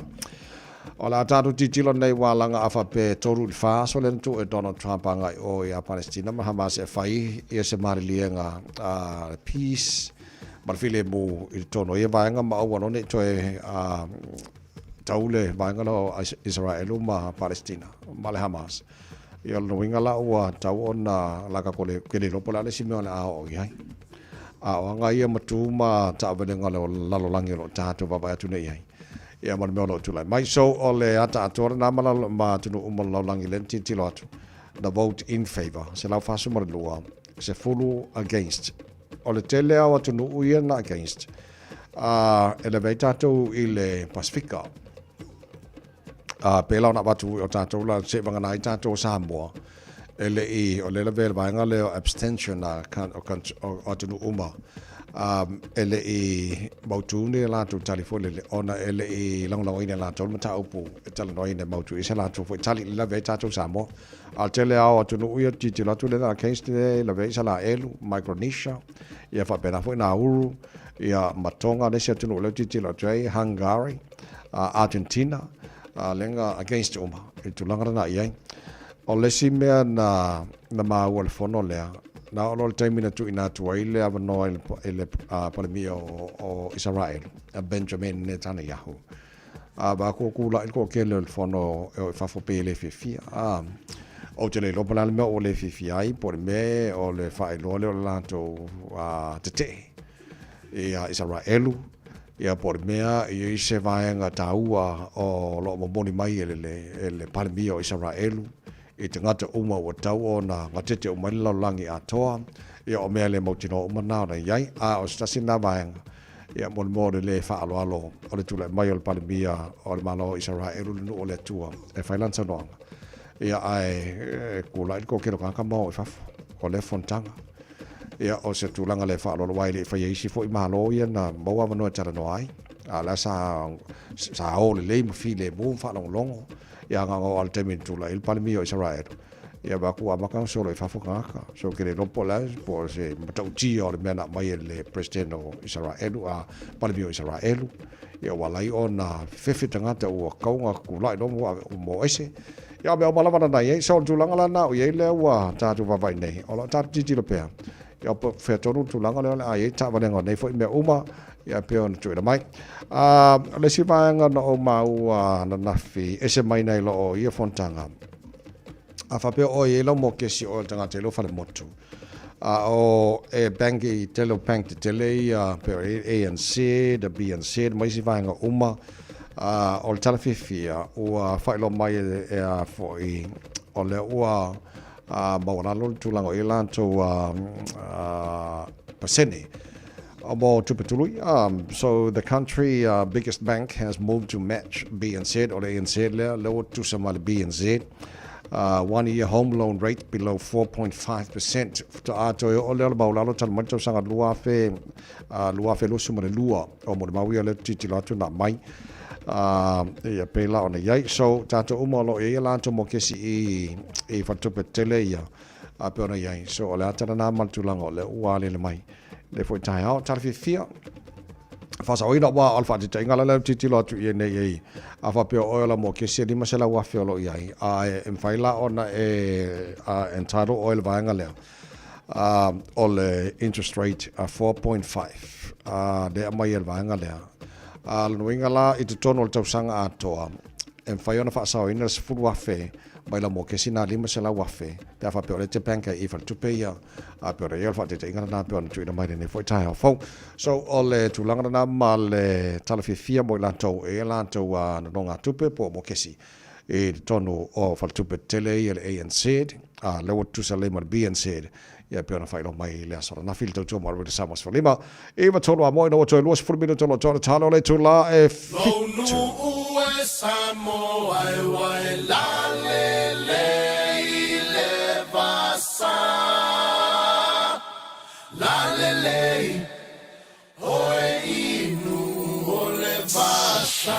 [SPEAKER 4] O le a tatou tilotilo nei ua alaga a faapea e tolu i le fa aso lea na tuu e Donald Trump agai o ia Palestina ma Hamas e fai ia se maliliega a le peace ma le filemu i totonu o ia vaega ma aua loa ne i toe tau le vaega lea o Isaraelu ma Palestina ma le Hamas. Ia o lona uiga la ua tau ona laka ko le ke le iloa po o le a le isi mea o le a oo i ai. A o aga ia ma tu ma taavalega o le lalolagi o lo o tatou vaavaai atu nei i ai. Ia ma le mea o lo o tulai mai. So o le ata atoa lena ma, ma atunuu uma o le lalolagi lea na tilotilo atu na vote in favour, 142, 10 against. O le tele lava o atunuu ia na against, uh, e lavea ai tatou i le Pasifika. A pēlā ona avatu o tatou la seivagana ai tatou o Samoa e le i o lea lavea i le vaega lea o abstention a o atunuu uma um, e le i mautu ni a latou tali foi lele ona e le i lagolagoina e latou le mataupu e talanoaina e mautu i se latou foi tali le lavea ai tatou Samoa. A o le tele lava o atunuu ia tilotilo atu lea case lea lavea ai Isalaelu, Micronesia, ia faapena foi Nauru, ia ma Tonga le isi atunuu lea tilotilo atu ai Hungary, Argentina, lea against uma i le tulaga lena i ai. O le isi mea na, na maua i le fono lea, na oo loa le taimi na tuuina atu ai le avanoa i le, i le uh, Palemia o, o Isaraelu, Benjamin Netanyahu. A va ko kulaʻi le toatele o le fono e o i fafo pei e le fiafia. A, ou te le iloa po o le a le mea ua le fiafia ai, po o le mea o le faailoa lea o le latou uh, tetee ia Isaraelu, ia po o le mea i ai se vaega taua o lo o momoli mai e le, e le Palemia o Isaraelu i tagata uma ua tau ona gatete uma ai le lalolagi atoa, ia o mea le mautinoa uma na ona i ai. A o se tasi lena vaega, ia mo le mea o le lē faaaloalo o le tulai mai o le Palemia o le Malo o Isaraelu le nuu o le Atua e fai lana saunoaga, ia ae e kulaʻi le toatele o tagata ma o i fafo o lea fonotaga. Ia o se tulaga le faaaloalo aua e le i faia e isi foi Malo ia na maua avanoa e talanoa ai, a o la sa sa o lelei ma filemu ma faalogologo. Ia na ona oo lava i le taimi na tulai ai le Palemia o Isaraelu, ia vaai atu ua amata ona solo i fafo tagata. So ou te le iloa po o le a, po o se matautia o le mea na aumai e le President o Isaraelu, a Palemia o Isaraelu, ia ua ala ai ona fefefe tagata ua tatau ona tulai loa ma ua mo ese. Ia o mea uma lava na i ai. So o le tulaga la na o i ai lea ua tatou vaavaai nei, o lo o tatou tilotilo pea, ia po o fea tonu le tulaga lea o le a i ai taavalega o nei foi mea uma, ia pei ona tuuina mai. A, o le isi vaega na ou maua ananafi, ese mai nai lo o ia fonotaga, a faapea oe e i ai lau mokesi oe o le tagata i lou falemotu, a o e bank i tele o bank tetele ia pei o ANZ, BNZ ma isi vaega uma, a o le tala fiafia ua faailoa mai e a foi o lea ua a maualalo le tulaga o i ai latou a pasene mo tupe tului. So the country biggest bank has moved to match BNZ, o le ANZ lea, lea ua tutusa ma le BNZ. One year home loan rate below 4.5 percent. Faatoa toe oo lea o le maulalo talu mai le tausaga 2000, 2022. O molimau ia lea ou te tilotilo atu na aumai. Ia pei la ona i ai. So, tatou uma o lo o i ai a latou mokesi i, i faletupe tetele ia, a pei ona i ai. So, o le ata lena ma le tulaga o lea ua alele mai lenei foi taeao. Tala fiafia. Faasaoina aua o le faataitaiga la lea ou te tilotilo atu i ai nei i a faapea o oe o lau mokesi e $500,000 o lo o i ai, a e mafai la ona e entitle oe i le vaega lea o le interest rate 4.5 lea e aumai e le vaega lea. A o lona uiga la i totonu o le tausaga atoa, e mafai ona faasaoina le $10,000 mai lau mokesi na $500,000 pe a faapea o lea e te bank ai i faletupe ia. A pei ona i ai o le faataitaiga lena pei ona tuuina mai lenei foi taeao fou. So, o le tulaga lena ma le tala fiafia mo i latou e i ai latou nonogatupe po o mokesi i totonu o faletupe tetele ia le ANZ, a lea ua tutusa lelei ma le BNZ, ia pei ona faailoa mai i le aso ananafi i le tautua mo Alberta Samoa 15 i 3 a moe ina ua toe 20 minute o lo o toa le talo o le itula e
[SPEAKER 10] Lou
[SPEAKER 4] 7.
[SPEAKER 10] nuu e Samoa e ua e lalele i le vasa. Lalelei oe i nuu o le vasa.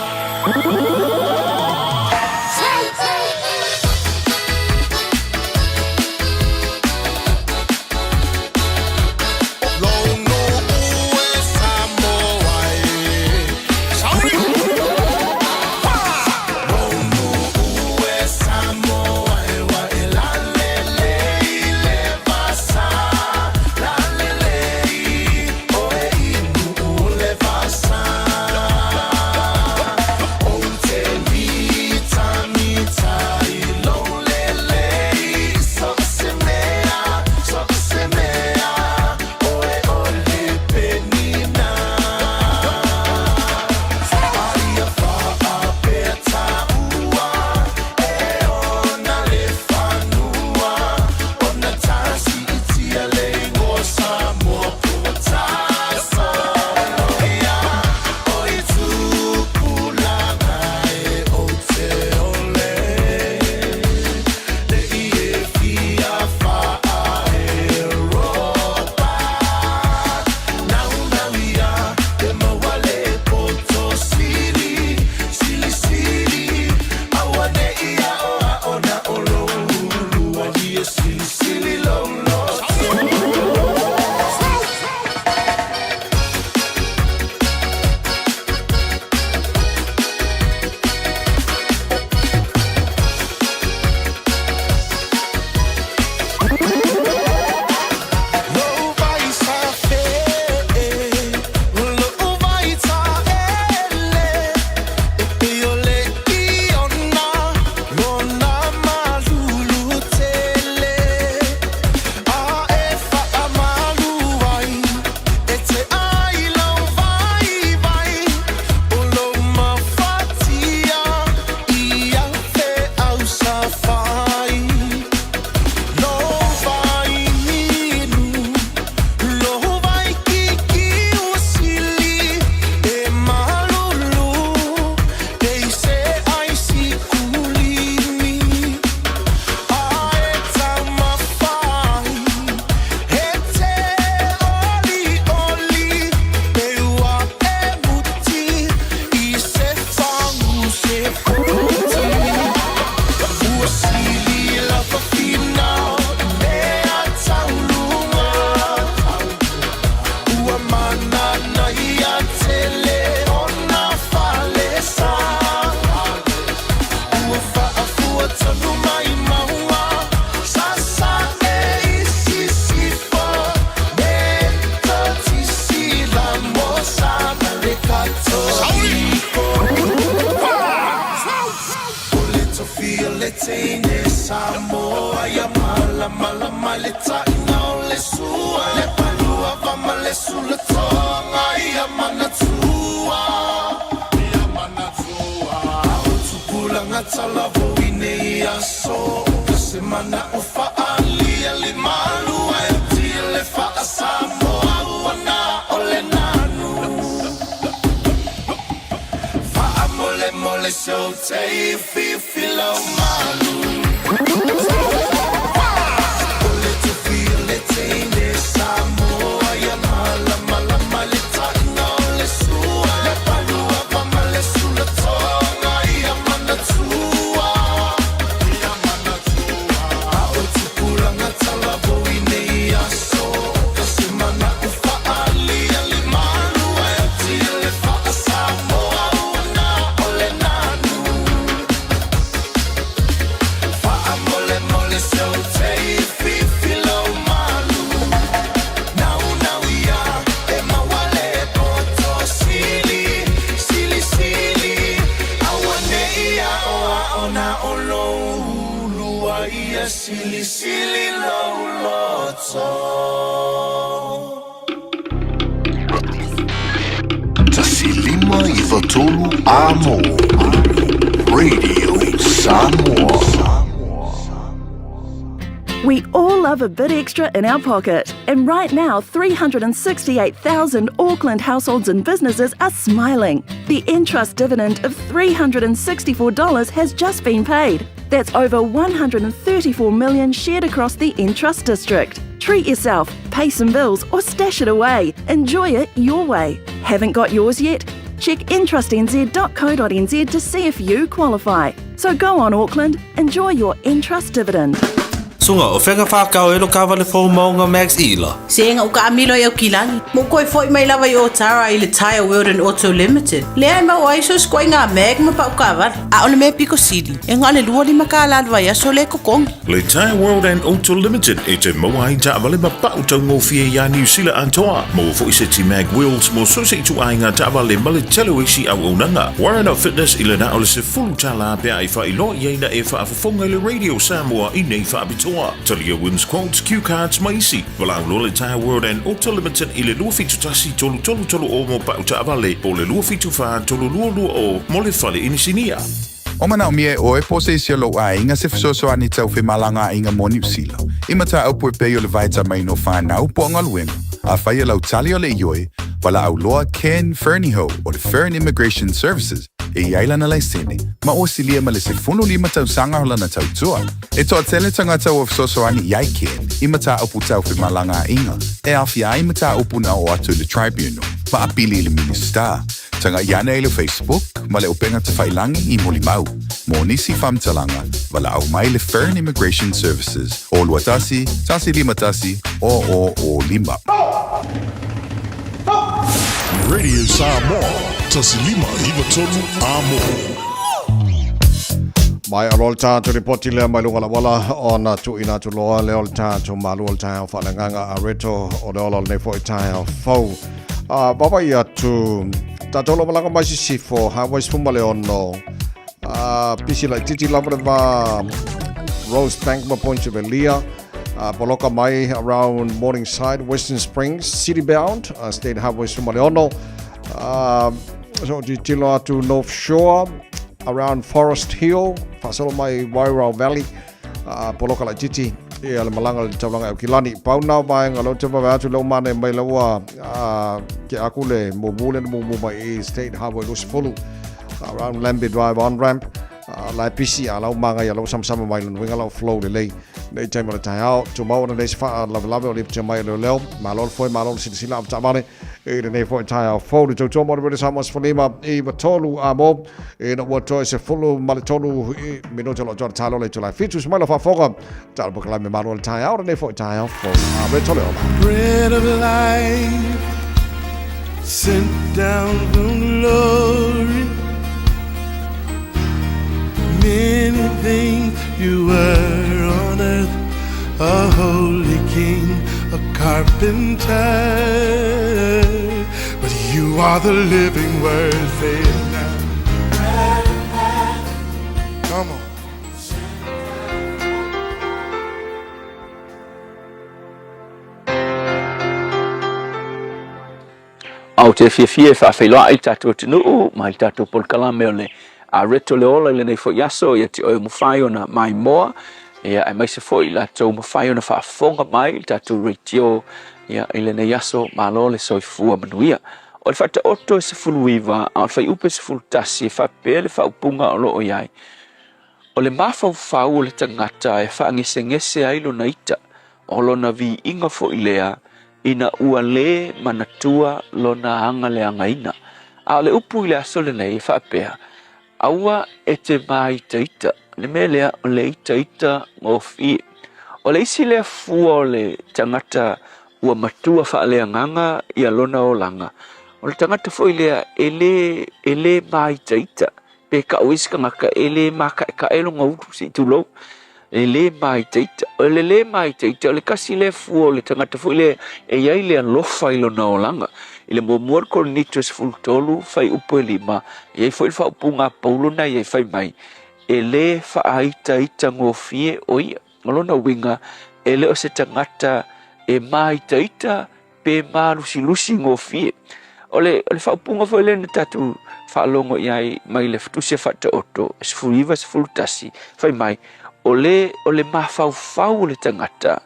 [SPEAKER 3] 153 Amo Radio Samoa.
[SPEAKER 11] We all love a bit extra in our pocket. And right now, 368,000 Auckland households and businesses are smiling. The Entrust dividend of $364 has just been paid. That's over 134 million shared across the Entrust district. Treat yourself, pay some bills, or stash it away. Enjoy it your way. Haven't got yours yet? Check entrustnz.co.nz to see if you qualify. So go on, Auckland, enjoy your Entrust dividend.
[SPEAKER 12] Suga, o fea ka whākau e lo kawale fou maunga Max Ila?
[SPEAKER 13] Sega u kaamilo i Aukilagi, mo koe foi mai lava i Otara i le Tyre World and Auto Limited. Lea e maua ai so se ikoaiga mag ma pau kaavale. A o le mea piko sili, e na o le 25 kālā le vaiaso lea e totogi.
[SPEAKER 3] Le Tyre World and Auto Limited e te maua ai taavale ma pau taugofie iā Niu Sila atoa. Maua foi seti mag wheels mo so se ituaiga taavale ma le tele o isi auaunaga. Warren of Fitness i le na o le $10 pe a e faailoa i ai na e faafofoga i le Radio Samoa i nei faapitoa. Talia Wins Quotes, Cue Cards ma isi. Valaau loa le Tyre World and Auto Limited i le 271 3330 mo pau taavale po o le 274 3220 mo le fale inisinia.
[SPEAKER 14] O manaomia e ʻoe po o se isi o lou aiga se fesoasoani tau femalagaaiga mo Niu Sila, i mataupu e pei o le vaitamaina o whanau po o galuega, afai e lau tali o le ioe, valaau loa Ken Fernihough o le Fern Immigration Services e i ai lana laisene, ma ua silia ma le 15 tausaga o lana tautua. E toatele tagata ua fesoasoani i ai Ken i mataupu tau femalagaaiga e aofia ai mataupu na oo atu i le Tribunal ma apili i le Minisita. Taga'i ane i le Facebook ma le upega tafailangi i Molimau. Mo nisi faamatalaga, valaau mai le Fern Immigration Services o 21 151 0005.
[SPEAKER 3] Radio Samoa, 1593 Amo.
[SPEAKER 4] Mai aloa le tātou ripoti lea mai luga lawala ona tuuina atu loa lea o le tātou malu o le taeao faaleagaga a reto o le ola o lenei foi taeao fou. A vaavaai atu tatou lo malaga mai sisifo Highway 16 a pisi laitiiti lava le va Rosebank ma Point Velia a poloka mai around Morningside, Western Springs, City bound, State Highway 16 a so titilo atu North Shore around Forest Hill, faasolo mai Wairau Valley a poloka laitiiti ia le malaga le taulaga e Aukilani. Pau na vaega leo te vaavaai atu leo mane mai laua a ke aku le mumu le mumu mai i State Highway 20 around Lambie Drive on ramp a lai pisi a lau manga ia lau samasama mai lona uiga lau flow lelei nei taimi o le taeao. Tumau ona nei se faalavelave o lipoti mai e leoleo. Malo le foe, malo le silasila avetaavale i lenei foi taeao fou. Le tautua mo le Radio Samoa 15 i 3 a mo ina ua toe 13 minute o lo o toa le talo le itula e fitu. Smai lo faafofoga talo polokalame malo le taeao lenei foi taeao fou. A reto le ola.
[SPEAKER 10] Bread of life sent down from glory. Many things you were on earth, a holy king, a carpenter. But you are the living word, say it now. Come on.
[SPEAKER 15] Ou te fiafia e faafeiloai i le tatou atunuu ma i le tatou polokalame o le Areto le Ola i lenei foi aso ia te oe ua mafai ona maimoa, ia aemaise foi i latou ua mafai ona faafofoga mai i le tatou radio ia i lenei aso. Malo le soifua manuia. O le Faataoto e 19 a o le Fuaiupu e 11 e faapea le faaupuga o lo o i ai. O le mafaufau o le tagata e faagesegese ai lona ita, o lona viiga foi lea ina ua lē manatua lona agaleagaina. A o le upu i le aso lenei e faapea, Aua e te māitaita, le mea lea o le itaita gofie. O le isi lea fua o le tagata ua matua faaleagaga ia lona olaga, o le tagata foi lea e lē, e lē māitaita pe kau ai se tagata e lē mākaʻekaʻe lona ulu, se i tulou, e lē māitaita. O le lē māitaita, o le kasi lea fua o le tagata foi lea e i ai le alofa i lona olaga. I le muamua o le Korinito e 13, fuaiupu e 5, e i ai foi le faaupuga a Paulo na i ai fai mai, e lē faaitaita gofie o ia. O lona uiga, e le o se tagata e māitaita pe mālusilusi gofie. O le, o le faaupuga foi lea na tatou faalogo i ai mai le Tusi a Faataoto 19, 11, fai mai, o le, o le mafaufau o le tagata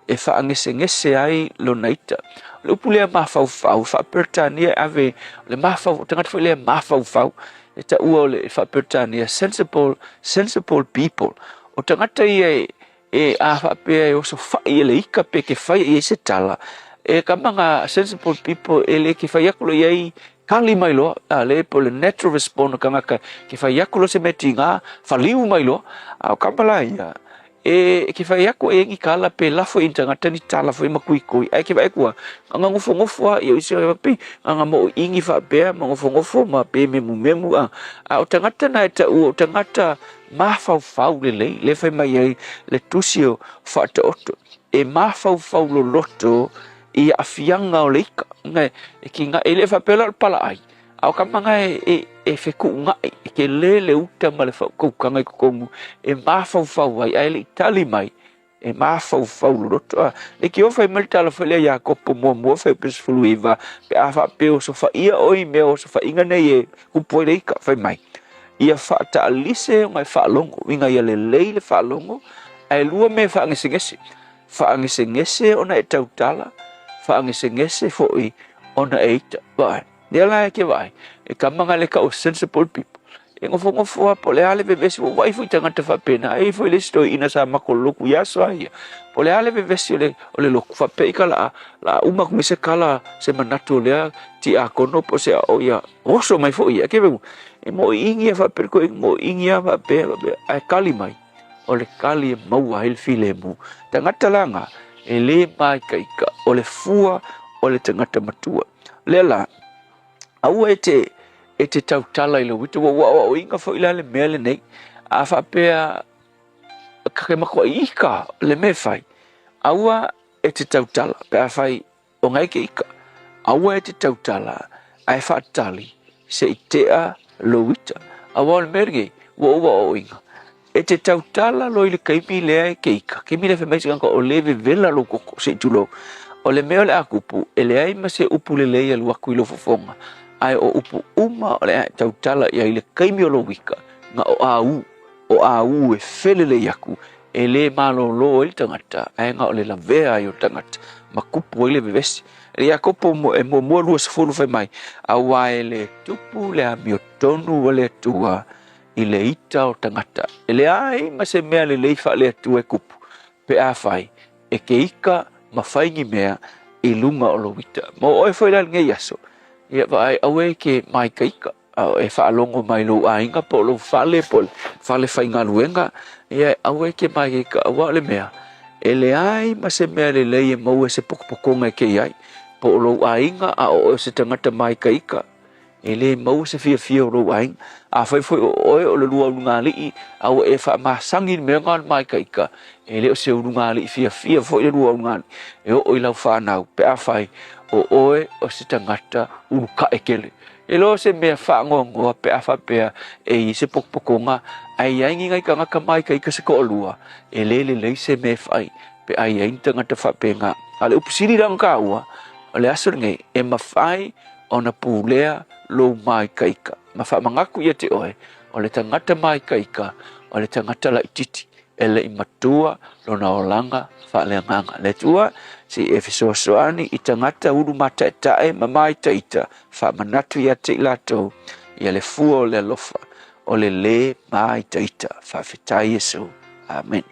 [SPEAKER 15] e faagesegese ai lona ita. O le upu lea mafaufau, faa-Peretania e ave, o le mafau, o tagata foi lea mafaufau, e taua o le faa-Peretania, sensible, sensible people. O tagata ia e, E a faapea e osofai e le ika pe ke fai i ai se tala, e ka manga sensible people e le ke fai aku lo i ai kali mai loa, a le po le natural response o kangaka ke fai aku lo se mea tiga, whaliu mai loa, a o kama la ia, e ke fai aku e ngi kala pe lafo i tangata ni tala foi makui koi, ai ke vai kua, nga ngofo ngofo a, ia isi a pe, nga mo ingi faapea, ma ngofo ngofo ma pe memu memu a, a o tangata na e ta u, o tangata mafaufau lelei, lea fai mai ai le tusi o Faataoto, e mafaufau loloto i aafiaga o le ika. E ki nga, e le faapea la o le palaai, a o ka manga e, e, e fekuugaʻi, e telē le uta ma le faukaukaga i totonu e mafaufau ai, ae le i tali mai, e mafaufau loloto. A, le ki o fai mai le tala foi lea Iakopo muamua fuaiupu 19, pe a faapea osofaia oe i mea o osofaiga nei e kupu ai le ika, fai mai, ia faataalise ona e faalogo, uiga ia lelei le faalogo, ae lua mea e faagesegese. Faagesegese ona e tautala, faagesegese foi ona e ita. Vaai. Lea la e ke vaai, e ka manga le kau sensible people. E ngofongo a po le a le vevesi, ua vaai foi tagata faapena, e i foi le isi toeaina sa matou loku i aso a ia. Po o le a le vevesi o le, o le loku, faapea i ka la, la uma atu nei se kala, se manatu o lea tiakono po o se ao ia, oso mai foi ia. Ke e moʻiigi a faapea le toeaina, moʻiigi a faapea, faapea, ae kali mai, o le kali e maua ai le filemu. Tagata la na, e lē māikaika, o le fua o le tagata matua. Lea la, aua e te, e te tautala i lou ita, ua aoaoina foi la le mea lenei, a faapea ka ke makuaʻi ika le mea e fai, aua e te tautala, pe a fai o ngai ke ika, aua e te tautala, ae faatali se i tea lou ita. Aua o le mea lenei, ua ou aoaoina, E te tautala loa i le taimi lea e ke ika, taimi lea fai mai se tagata o lē vevela lou toto, se i tulou. O le mea o le a tupu, e leai ma se upu lelei e alu atu i lou fofoga, ae o upu uma o le a e tautala i ai i le taimi o lou ika, na o āū, o āū e felelei aku, e lē malōlō ai le tagata, ae na o le lavea ai o le tagata, ma tupu ai le vevesi. E Iakopo e muamua 20 fai mai, Auā e lē tupu le amiotonu a le Atua i le ita o tagata. E leai ma se mea lelei faale-Atua e kupu, pe afai e ke ika ma fai ni mea i luga o lou ita. Mo oe foi la lenei aso, ia vaai aua e ke māikaika, a e faalogo mai lou aiga po o lou fale po o le fale faigaluega, ia aua e ke māikaika aua o le mea, e leai ma se mea lelei e maua e se potopotoga e kei ai, po o lou aiga a o oe o se tagata māikaika, E lē maua se fiafia o lou aiga. Afai foi o oe o le lua ulugalii, a ua e faamasani i le mea lena o le māikaika, e le o se ulugalii fiafia foi le lua ulugalii e oo i lau fanau, pe afai o oe o se tagata ulukae tele. E le o se mea faanoanoa pe a faapea e i ai se potopotoga ae i ai ni nai tagata māikaika se toalua, e lē lelei se mea e fai pe a i ai ni tagata faapena. A o le upu sili la ona taua, o le aso lenei, e mafai ona pulea lou māikaika. Ma faamanatu ia te oe, o le tagata māikaika, o le tagata laititi, e le i matua lona olaga faaleagaga. Le Atua, se i e fesoasoani i tagata ulu mataetae ma māitaita, faamanatu ia te i latou, ia le fua o le alofa. o le lē māitaita. Faafetai Iesu. Amene.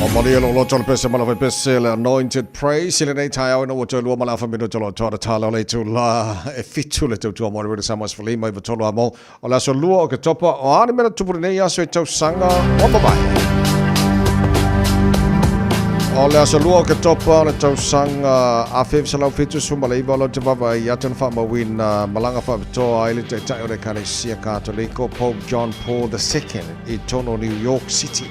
[SPEAKER 4] O malia lo loto le pese malawe pese le anointed praise i lenei taeao ina ua toe lua ma le afa minuta lo toa tala o le itu la e fitu le tautua mo le Rita Samoa Sefulima i vatolo a mo o le aso lua o ke topa o a ni mea na tupu lenei aso i tausaga ua mavae. O le aso lua o ke topa o le tausaga 1979 o lau te vava i atu na faamauina malaga faapitoa ai le taitai o le Ekalesia Katoliko Pope John Paul II i tonu o New York City.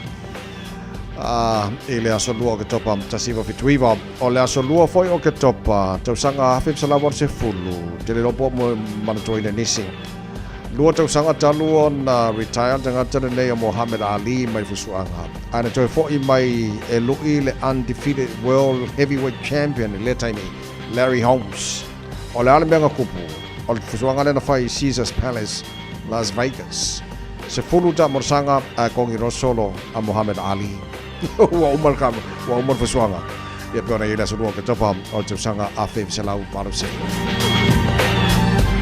[SPEAKER 4] Ā, i le aso 2 o Oketopa 1979, o le aso 2 foi o Oketopa, tausaga 1980, tele loa po o manatuaina nisi. Lua tausaga talu ona retire le tagata lenei o Muhammad Ali mai le fusuaga, ae na toe foi mai e lui le undefeated world heavyweight champion i lea taimi, Larry Holmes. O le a le mea na kupu? O le fusuaga lea na fai i Caesars Palace, Las Vegas. 10 taamolosaga ae kongi rosolo a Muhammad Ali. Ua uma le ua uma le fusuaga. Ia pei ona i ai le aso 2 o Oketopa o le tausaga 1980.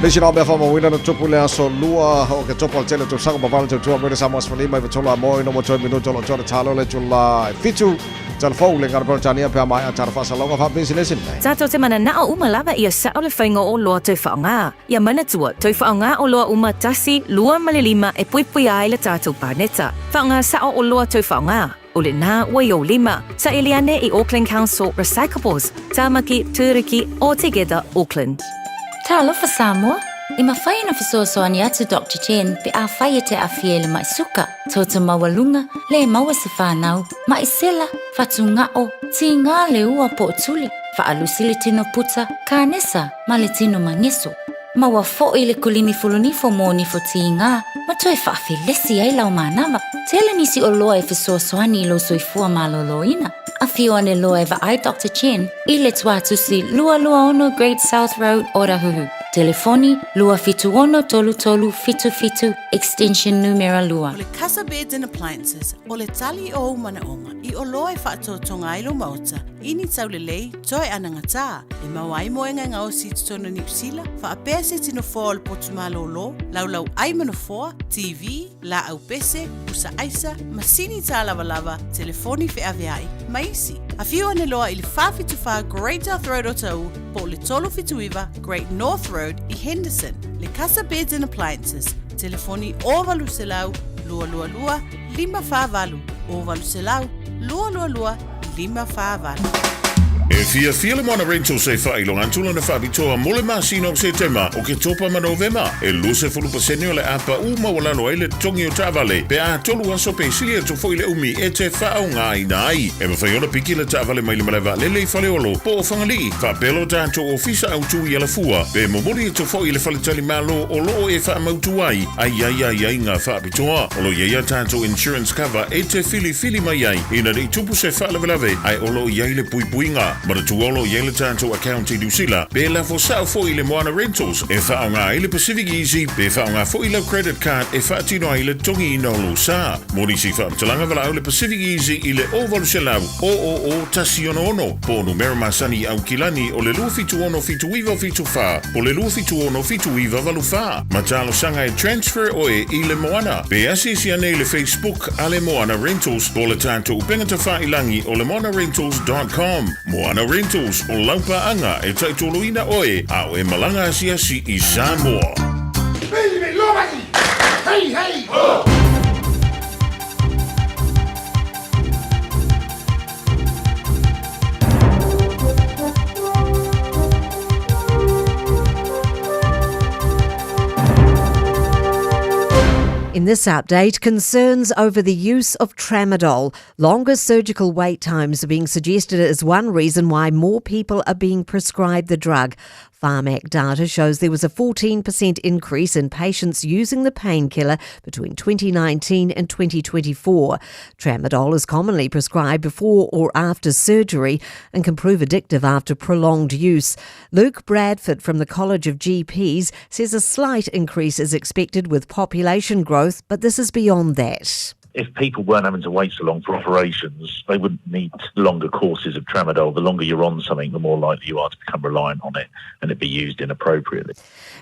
[SPEAKER 4] Le isi mea faamauina na tupu i le aso 2 o Oketopa o le tele o tausaga ma vale tautua mai le Samoa 15 i 3 mo ina mo toe minuta o lo o toa talo le itula e 7 Telefou le ngana Peretania pe a maea tana faasalalauga faapisinisi nei.
[SPEAKER 16] Tatou te mananao uma lava ia sao le faiga o oloa toe faaaoga. Ia manatua, toe faaaoga oloa uma tasi, lua ma le lima e puipuia ai le tatou paneta. Faaaoga sao oloa toe faaaoga. O lena ua i ou lima. Saili ane i Auckland Council Recyclables, Tamaki, Turuki, or Together Auckland.
[SPEAKER 17] Talofa Samoa! E mafai ona fesoasoani atu Doctor Chen pe afai e te aafia i le ma'i suka, toto maualuga, le maua se fanau, ma'i sela, fatuga'o, tigā le ua po o tuli, faalusi le tino puta, kanesa, ma le tino mageso. Maua fo'i le kulimi fulunifo mo nifo tigā ma toe faafelesi ai lau manava. Tele nisi oloa e fesoasoani i lou soifua malōlōina. Afio ane loa e vaai Doctor Chen i le tuatusi 226 Great South Road, Otahuhu. Telefoni, 276 3377, extension numera 2.
[SPEAKER 13] O le Casa Beds and Appliances, o le tali o ou manaoga i oloa e faatotoga ai lou maota i ni taulelei toe anagatā, e maua ai moega e gaosi i totonu o Niu Sila, faapea se tino foa o le potu malōlō, laulau ai ma nofoa, TV, laau pese, pusa aisa, masini tālavalava, telefoni feaveai, ma isi. Afio ane loa i le 474 Great South Road Otahuhu po o le 379 Great North Road i Henderson. Le Casa Beds and Appliances, telefoni 0800 222 548, 0800 222 548.
[SPEAKER 3] E fiafia le Moana Rentals e faailoga atu lana faapitoa mo le masina o Setema, Oketopa ma Novema. E 20% o le a pau maualalo ai le totogi o taavale pe a tolu aso pe sili atu foi le umi e te faaaogaina ai. E mafai ona piki le taavale mai le malae vaalele i Faleolo po o Fagalii, faapea lo tatou ofisa autu i Alafua, pe momoli atu foi i le faletalimalo o lo o e faamautu ai a i ai aiaiga faapitoa. O lo o i ai a tatou insurance cover e te filifili mai ai ina ne i tupu se faalavelave ae o lo o i ai le puipuiga. Manatua o lo o i ai le tatou account i Niu Sila, pe lafo sao foi i le Moana Rentals e faaaoga ai le Pacific Easy pe faaaoga foi lau credit card e faatino ai le totogiina o lou sa. Mo nisi faamatalaga valaau le Pacific Easy i le 0800 000 166 po o numera masani i Aukilani o le 276 7974 po o le 276 7984. Ma talosaga e transfer oe i le Moana. Pe asiasi ane i le Facebook a le Moana Rentals po o le tatou upega tafailangi o le moanarentals.com. Moana Rentals, o lau paaga e taitoloina oe a o e malaga asiasi i Samoa.
[SPEAKER 10] Hey, hey! Ho!
[SPEAKER 5] In this update, concerns over the use of tramadol. Longer surgical wait times are being suggested as one reason why more people are being prescribed the drug. Pharmac data shows there was a 14% increase in patients using the painkiller between 2019 and 2024. Tramadol is commonly prescribed before or after surgery and can prove addictive after prolonged use. Luke Bradford from the College of GPs says a slight increase is expected with population growth, but this is beyond that
[SPEAKER 18] if people weren't having to wait so long for operations, they wouldn't need longer courses of tramadol. The longer you're on something, the more likely you are to become reliant on it and it be used inappropriately.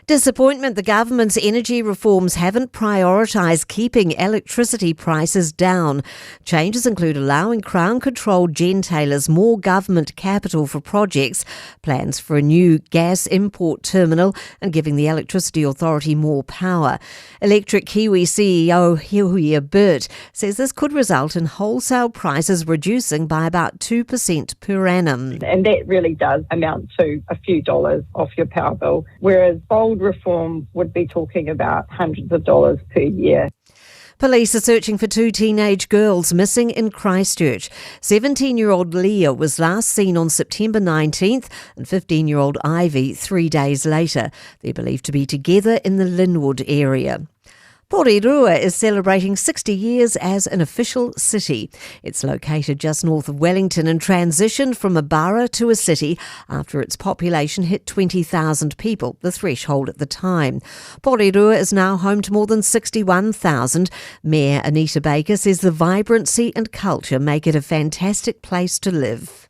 [SPEAKER 5] Disappointment the government's energy reforms haven't prioritised keeping electricity prices down. Changes include allowing Crown controlled gentailers more government capital for projects, plans for a new gas import terminal, and giving the Electricity Authority more power. Electric Kiwi CEO Huia Burt says this could result in wholesale prices reducing by about 2% per annum.
[SPEAKER 19] And that really does amount to a few dollars off your power bill, whereas bold reform would be talking about hundreds of dollars per year.
[SPEAKER 5] Police are searching for two teenage girls missing in Christchurch. 17 year old Leah was last seen on September 19th and 15 year old Ivy three days later. They're believed to be together in the Linwood area. Porirua is celebrating 60 years as an official city. It's located just north of Wellington and transitioned from a borough to a city after its population hit 20,000 people, the threshold at the time. Porirua is now home to more than 61,000. Mayor Anita Baker says the vibrancy and culture make it a fantastic place to live.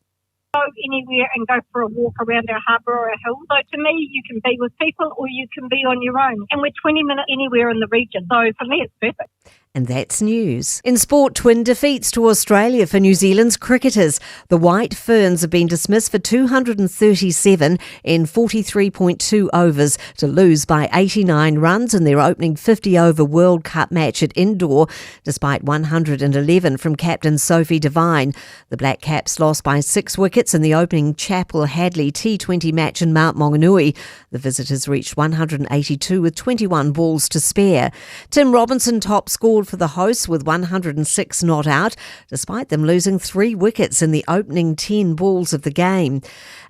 [SPEAKER 20] anywhere and go for a walk around our harbour or our hills. So to me, you can be with people or you can be on your own. And we're 20 minutes anywhere in the region. So for me, it's perfect.
[SPEAKER 5] And that's news. In sport, twin defeats to Australia for New Zealand's cricketers. The White Ferns have been dismissed for 237 in 43.2 overs to lose by 89 runs in their opening 50 over World Cup match at Indore, despite 111 from captain Sophie Devine. The Black Caps lost by six wickets in the opening Chappell Hadley T20 match in Mount Maunganui. The visitors reached 182 with 21 balls to spare. Tim Robinson top scored for the hosts with 106 not out, despite them losing three wickets in the opening 10 balls of the game.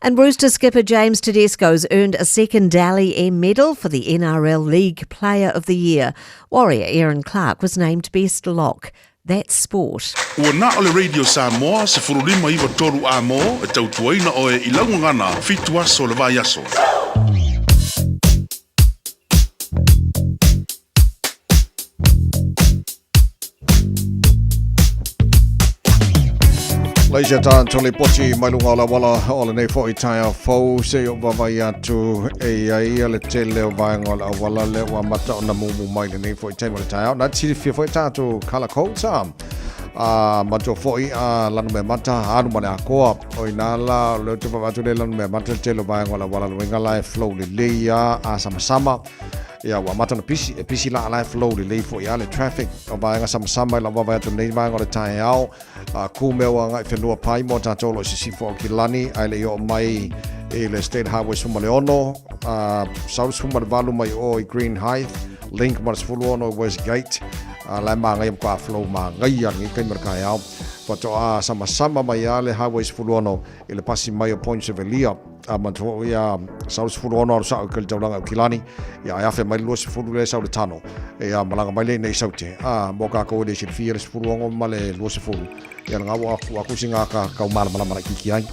[SPEAKER 5] And Rooster skipper James Tedesco's earned a second Dally M medal for the NRL League Player of the Year. Warrior Aaron Clark was named Best Lock. That's sport.
[SPEAKER 3] Ua na o le Radio Samoa 1593 A mo e tautuaina oe i lau gagana fitu aso o le vaiaso.
[SPEAKER 4] Leisia tā Tony Poti mai lunga o la wala o le nei fo'i taeao fou se i o vavai atu e ia ia le tele o vaenga o le auala le ua mata ona mumu mai le nei fo'i taimi o le taeao. Na silafia foi tātou colour codes a a matua fo'i a lanu mea mata alu ma le akoa o ina la o le te vavai atu le lanu mea mata le tele o vaenga o le auala luenga la e flow lelei a a samasama Ia, ua amata ona pisi, e pisi la ala e flow lelei foi a le traffic o vaega samasama i lau vaavaai atu nei vaega o le taeao. A kumeu agai whenua pai mo tātou lo i sisifo o Kilani, ae le i oo mai i le State Highway 16, a sau le 18 mai o i Green Hythe, link ma le 16 i Westgate, a la e māngaia ma kua flow māngaia lenei taimi o le taeao. Faatoa samasama mai a le Highway 16 i le pasi mai o Point Sevelia. A manatua foi ia sau le 16 alu sao i ka le taulaga o Kilani, ia ae afe mai le 20 lea sau le tano, ia malaga mai lea i nei Saute. A mo kākou e le silafia le 16 ma le 20, ia lena ua ua kusi ngā ka kau malamalama laitiiti ai.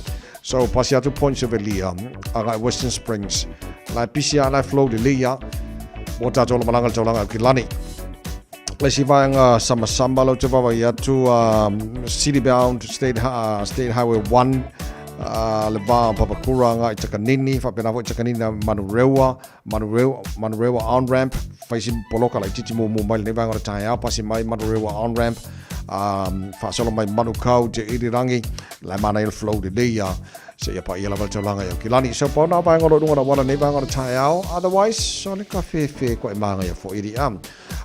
[SPEAKER 4] So pasi atu Point Sevelia, agai Western Springs, la e pisi a la e flow lelei a mo tātou la malaga le taulaga o Kilani. Le isi vaega samasama lau te vaavaai atu City Bound State, State Highway 1 le va o Papakura agai Takanini, faapena foi Takanini na Manurewa, Manurewa, Manurewa on ramp, faisi poloka laitiiti mumu mai lenei vaega o le taeao, pasi mai Manurewa on ramp, faasolo mai Manukau te Irirangi, la e manaia le flow lelei a seia paia lava le taulaga i Aukilani. So pau na vaega o lo o luga o le auala nei vaega o le taeao, otherwise o le kafefe koe māngaia foi iri a.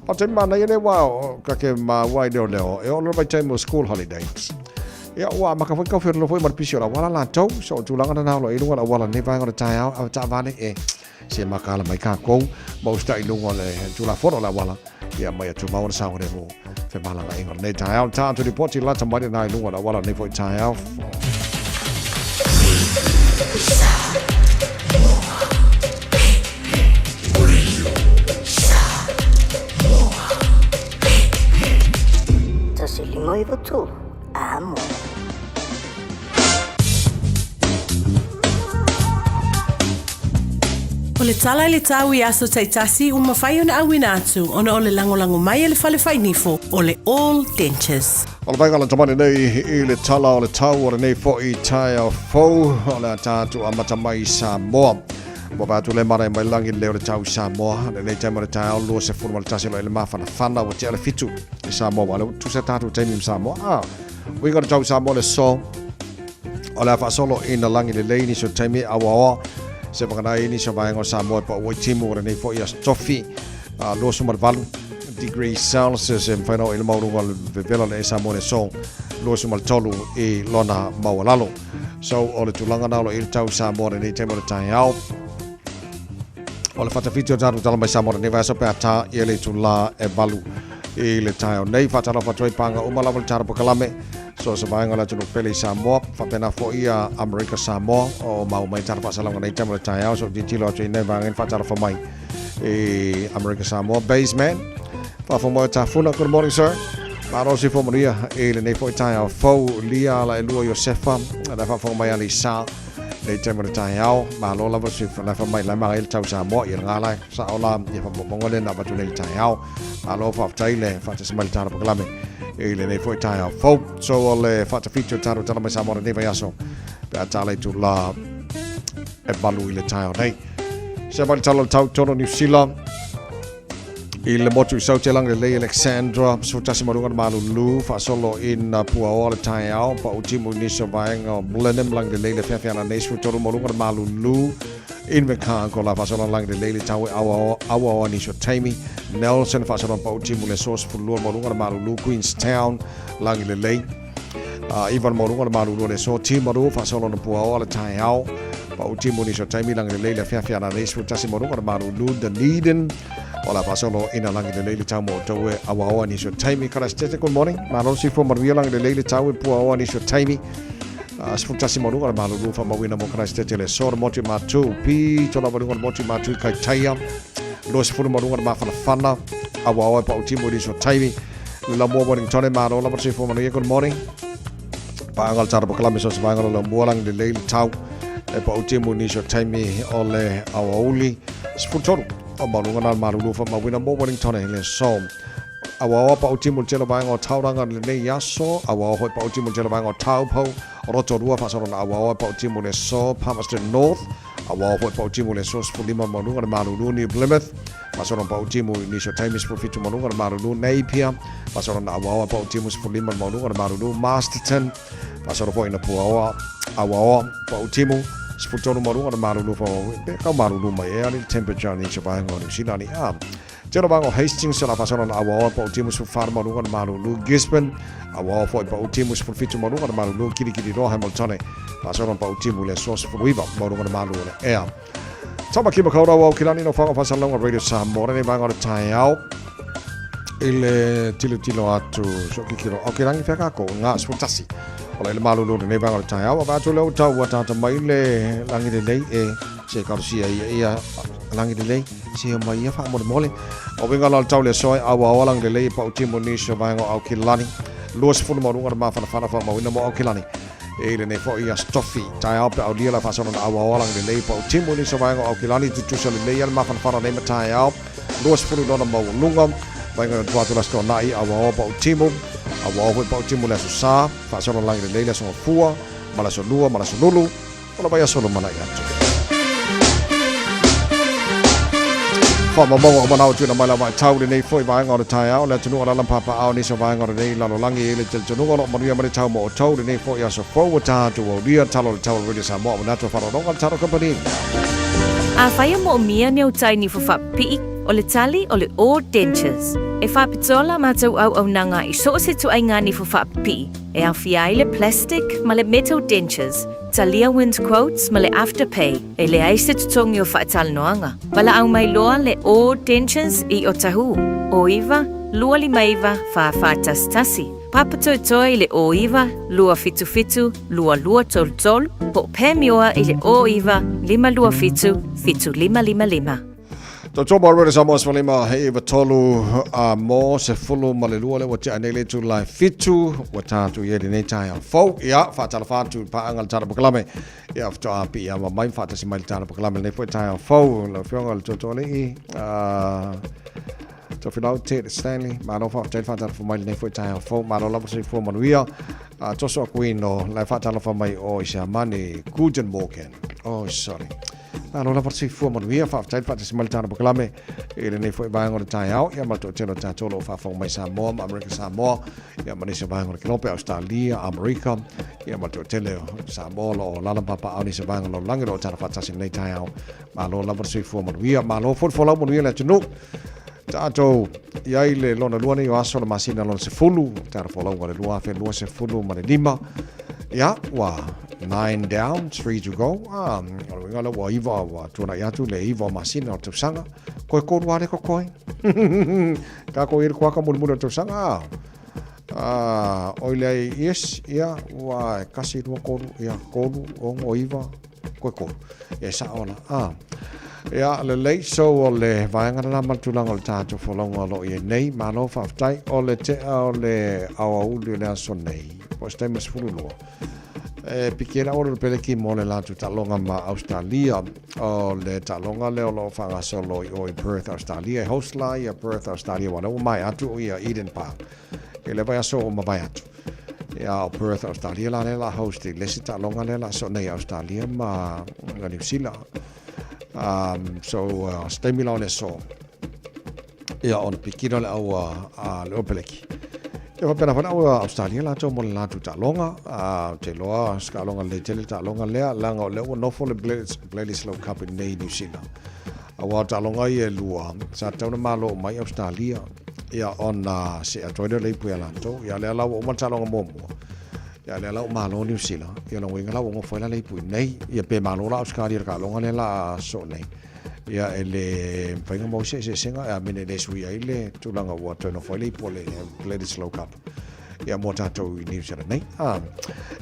[SPEAKER 4] O te manaia le wā o ka ke māua i leo leo, e olo mai taimi o school holidays. Ia, ua amaka foi kau whirolo foi ma le pisi o le auala latou, so o tulaga na nalo i lunga o le auala nei vaega o le taeao, a taavale e se makaala mai kākou, ma usita'i i luga o le tulafono o le auala, ia mai a tumau ona saogalemu femalagaaiga o lenei taeao. Tā atu ripoti lata mai lena i luga o le auala o lenei foi taeao.
[SPEAKER 21] 153 amo.
[SPEAKER 13] O le tala i le tau i aso taitasi ua mafai ona auina atu ona o le lagolago mai a le Fale Fainifo o le All Dentures.
[SPEAKER 4] O le vaega lata mai lenei i le tala o le tau o lenei foi taeao fou o le a tatou amata mai i Samoa. Ua vaai atu le marae mai lagi le o le tau i Samoa, lenei taimi o le taeao 21 lo e le mafanafana ua tea le fitu i Samoa wa le tusa tatou taimi ma Samoa. Ah, uiga o le tau i Samoa le so o le a faasolo ina lagi lelei nisi o taimi aoaoa se vakanai nisi o vaega o Samoa e paua i timu o lenei foi aso tofi 28 degrees Celsius e mawhai na i le maualuga o le vevela le e Samoa le so 23 i lona maualalo. So o le tulaga na o lo i le tau Samoa lenei taimi o le taeao. O le fatafiti o tatou tala mai Samoa lenei vaiaso pe a tā ia le itulā e 8 i le taeao nei. Faatalofa atu ai pāga uma lava le tara pokalame. So se vaega o le atunuu pele i Samoa, faapena foi ia Amerika Samoa o maua mai tala faasalauga nei taimi o le taeao. So tilotilo atu i nei vaega i faatalofa mai i Amerika Samoa. Baseman, faafofoga mai o Tafuna, good morning sir. Malo si fo manuia i lenei foi taeao fou lia ala e lua Iosefa, la faafofoga mai Alisa nei taimi o le taeao. Malo lava si la fa mai la magai le tau Samoa i ngā la sa o la ia whakamongo le na watu nei le taeao. Malo whaaftai le whaatasi mai le tara pokalame i lenei foi taeao fou. So o le whaatawhiti o taro tala mai Samoa lenei vaiaso. Pe a tāla itulā e 8 i le taeao nei. Se mai le tala o le tau tonu Niu Sila i le motu i Saute lagi lelei Alexandra 11 ma luga le malulu faasolo ina puaoa le taeao pau timu i nisi o vaega o Blenheim lagi lelei le feafeana nei 13 ma luga le malulu Invercargill la faasolo lagi lelei le tau e auaoa nisi o taimi Nelson faasolo pau timu le so 12 ma luga le malulu Queenstown lagi lelei iva le maualuga le malulu o le aso Timaru faasolo na puaoa le taeao pau timu nisi o taimi lagi lelei le afiafi ananei 11 maualuga le malulu Dunedin o la faasolo ina lagi lelei le tau mo outou e auaoa nisi o taimi Christchurch good morning malo le soifua manuia lagi lelei le tau e puaoa nisi o taimi 11 maualuga le malulu faamauina mo Christchurch le aso le motu i Matu pito lava luga le motu i Matu i Kaitaia 20 maualuga le mafanafana auaoa e pau timu nisi o taimi Le lamua Wellington e malo lava soifua manuia good morning. Paanga le tara pakalame so se vaenga o le lamua langi lelei le tau e pau timu nisi o taimi o le aoauli 13 o maluga na malulu fa mawina mo Wellington e le so. Awaoa pau timu le tele vaenga o Tauranga lenei aso, awaoa hoi pau timu le tele vaenga o Taupo, Rotorua whaasarona awaoa pau timu le so Palmerston North, awaoa hoi pau timu le so 15 maluga le malulu New Plymouth, Faasolo pau timu i nisi o taimi 17 ma luga le malulu Napier. Faasolo na auaoa pau timu 15 ma luga le malulu Masterton. Faasolo foi na puaoa auaoa pau timu 13 ma luga le malulu fa pe kau malulu mai e ali temperature ni se vaenga o New Zealand ni a. Telo vaenga o Hastings la faasolo na auaoa pau timu 14 ma luga le malulu Gisborne. Auaoa foi pau timu 17 ma luga le malulu Kirikiriroa Hamilton. Faasolo pau timu le aso 19 ma luga le malulu le ea. Tāmaki Makaurau au ki lani no whanga whasalonga Radio Samoa lenei vaenga o le taeao i le tilotilo atu so kikilo au ki rangi whakako ngā 11 o le malulu lenei vaenga o le taeao a vaatu leo tau ua tata mai le langi lelei e se karusia ia ia langi lelei se o mai ia whaamole o winga la le tau le soe aua o langi lelei e pau timu nisi o vaenga o au ki lani 20 ma runga na mawhanawhana whamauina mo au ki lani E lenei foi Aso Tofi, taeao pe aulia la faasolo na auaoa lagi lelei pau timu nisi o vaega o Aukilani tutusa lelei a le mafanafana nei ma taeao 20 lona maualuga vaega i ona atu le Aso Toonai auaoa pau timu auaoa foi pau timu le Aso Sa faasolo lagi lelei le Aso Gafua ma le Aso Lua ma le Aso Lulu o le vaiaso lumanai atu. Faamaumauga o manao tuuina mai lava e tau lenei foi vaega o le taeao, le atunuu o le alampapaao nisi o vaega o lenei lalolagi e i le talitonuga o lo o manuia mai le tau mo outou lenei foi aso fou ua tatou aulia talo le tau o le Radio Samoa manatu o faaaloaloga le talo kamupani.
[SPEAKER 16] Afai e moomia ni ou tai nifo faapipii, o le tali o le All Dentures. E faapitoa la matou auaunaga i so o se ituaiga nifo faapipii, e aofia ai le plastic ma le metal dentures, Talia Wind Quotes ma le Afterpay, e leai se totogi o faatalanoaga. Valaau mai loa le All Dentures i Otahuhu, 09 259 4411, Papatoetoe i le 09 277 2233, po o Pamioa i le 09 527 7555.
[SPEAKER 4] Tautua mo Rere Samoa 15 he iwa tolu a mo se fulu ma le lua le ua tea nei le tu lai fitu ua tātu i e lenei taeao fou ia whaatalofa atu i paanga le tala pakalame ia whatoa api ia ma mai whaatasi mai le tala pakalame lenei foi taeao fou lau fionga le tuatua alii Tofilau Ted Stanley malo whaafetai le whaatalofa mai lenei foi taeao fou malo lava soifua manuia toso akuino lai whaatalofa mai o i Siamani Guten Morgen oh sorry Malo lava le soifua manuia, faafetai le faatasi mai le tala pakalame i lenei foi vaega o le taeao, ia ma le toatele o tatou o lo o faafofoga mai Samoa ma Amerika Samoa, ia ma nisi o vaega o le Kelope, Australia, Amerika, ia ma le toatele o Samoa o lo o alaala ma papaaao nisi o vaega o le lalolagi o lo o tala faatasi i lenei taeao. Malo lava le soifua manuia, malo foi le folau manuia le atunuu. Tatou i ai le lona lua nei o aso o le masina lona 10, tala folauga o le 2025. Ia, ua 9 down, 3 to go. Ah, o le uiga lea ua iva, ua tuanai atu le iva o masina o le tausaga. Koe kolu a le kokoe. Ka koe i le kuaka mulimuli o le tausaga. Ah, ah, oi le ai, yes, ia, ua e kasi lua kolu, ia, kolu, ongo, iva, koe kolu. E sao la. Ah. Ia, lelei, so o le vaega lena ma le tulaga o le tatou folauga o lo o i ai nei, malo faafetai, o le tea o le aoauli o le aso nei, po o se taimi 12. E piki ai le auala o le peleki mo le latou taaloga ma Australia. O le taaloga lea o lo o faagasolo i o i Perth, Australia. E host la ia Perth, Australia, aua o lea ua maea atu ia Eden Park i le vaiaso ua mavae atu. Ia, o Perth, Australia la lea o le a host i le isi taaloga lea o le a sosoo nei a Australia ma Niu Sila. So, se taimi la o le aso, ia, ona piki lea o le au a le Opeleki. Ia faapena foi le au a Australia latou mo le latou taaloga. Ou te iloa se taaloga lelei tele le taaloga lea, leaga o lea ua nofo le Bledisloe Cup i inei i Niu Sila. Aua o taaloga ia e lua, sa tatau ona malo uma ai Ausetalia, ia ona see atu ai lea o le ipu ia latou. Ia lea la ua uma le taaloga muamua, ia lea la ua malo Niu Sila, ia lona uiga la ua nofo ai la le ipu i inei. Ia pe malo la Ausetalia i le taaloga lea la a sosoo nei, ia e le mafai ona maua se eseesega, I mean e le suia ai le tulaga ua toe nofo ai le ipu o le Bledisloe Cup. Ia mo tatou i Niu Sila nei. Ah.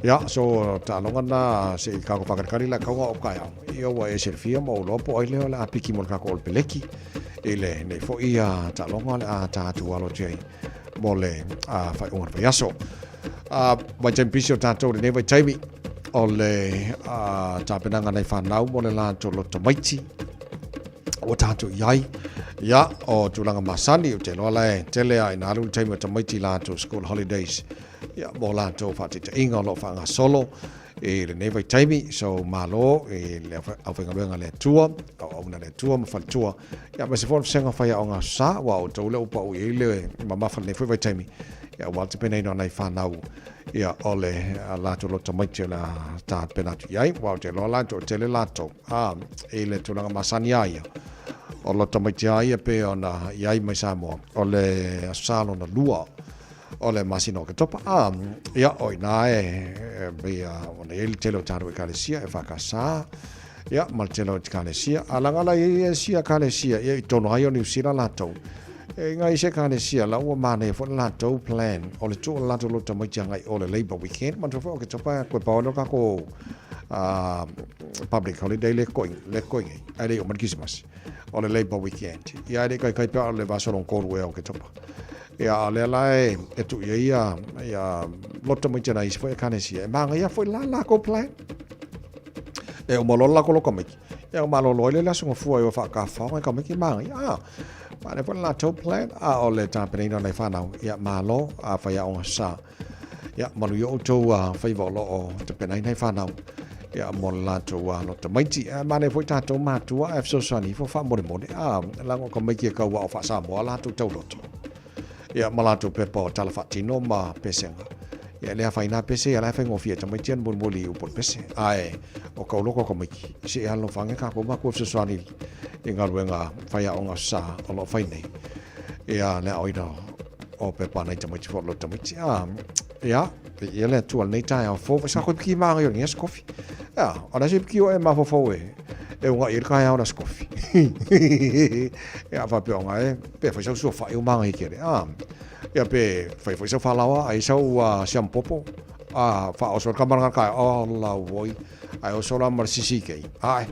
[SPEAKER 4] Ia, so taaloga na se i kako whakarekari la kaunga o kaeao. Ia ua e silafia ma ou loa po ai lea o le a piki mo le kako o le peleki. I le nei foi ia taaloga o le a tā atu alo atu ai mo le faaiuga o le vaiaso. Vaitaimi pisi o tatou lenei vaitaimi o le tapenaga nai whanau mo le latou loto tamaiti ua tatou i ai. Ia, o tulaga masani, ou te iloa la e tele lava ina alu le taimi o tamaiti i latou school holidays, ia, mo latou faataitaiga o lo o faagasolo i lenei vaitaimi. So, malo i le aufaigaluega a le Atua, auauna a le Atua ma faletua, ia, aemaise foi o le vasega faiaoga Aso Sa, aua o outou lea ua pau i ai le mamafa i lenei foi vaitaimi, ia, aua le tapenaina o nai fanau, ia, o le latou loto tamaiti o le a tapena atu i ai, aua ou te iloa la e toatele latou. Ā, i le tulaga masani lava ia, o lo tamaiti lava ia pei ona i ai mai Samoa, o le Aso Sa lona lua o le masina o Oketopa. Ā, ia, o i ina e, pei ona i ai le tele o tatou Ekalesia e EFKS, ia, ma le tele o Ekalesia. A leaga la e i ai isi Ekalesia, ia, i totonu lava ia o Niu Sila latou, e i ai isi Ekalesia la ua manaia foi le latou plan, o le tuu o le latou loto tamaiti agai i o le Labour Weekend. Manatua foi o Oketopa e toe pau ai lea o le tatou public holiday le koi le koi nei ai le o mai Christmas o le Labor Weekend ia ai le kai kai pea o le vaiaso lona tolu ea o Oketopa ia a lea la e e tuu i ai ia ia loto tamaiti a nai isi foi ekalesia e magaia foi la lakou plan e uma loa le lakou loto tamaiti ia ona malolo ai lea i le aso gafua e o e faatafafao nai tamaiti e magaia a manaia foi le latou plan a o le tapenaina o nai fanau ia malo a faiaoga sa Ia, manuia outou faiva o lo o tapenaina i fanau ia, mo le latou loto tamaiti. Ae manaia foi tatou matua ae fesoasoani ifo faamolemole. A, leaga o tamaiti e tau ao faa-Samoa latou tauloto. Ia, ma latou pepa o tala faatino ma pesega. Ia, e le afaina pese, ia la e faigofie i tamaiti ona molimoli i upu o le pese. Ae, o tauloto o tamaiti, se i alolofagia tatou matua fesoasoani i galuega faiaoga sa o lo o fai nei. Ia, le aoina o pepa nai tamaiti fo lo tamaiti. Ah, ia, ia le atua lenei taeao fou. Vai sa koe piki maanga i o lenei aso kofi. Ia, o le se piki o e mafaufau e, e unga i le taeao le aso kofi. Ia, faapea onga e, pe fai sau sua fai o maanga i kere. Ah, ia pe fai foi sau falaoa, ai sau siam popo. Ah, fa o so ka maranga kai, oh la voi. Ai o so la mar sisi kei. Ai.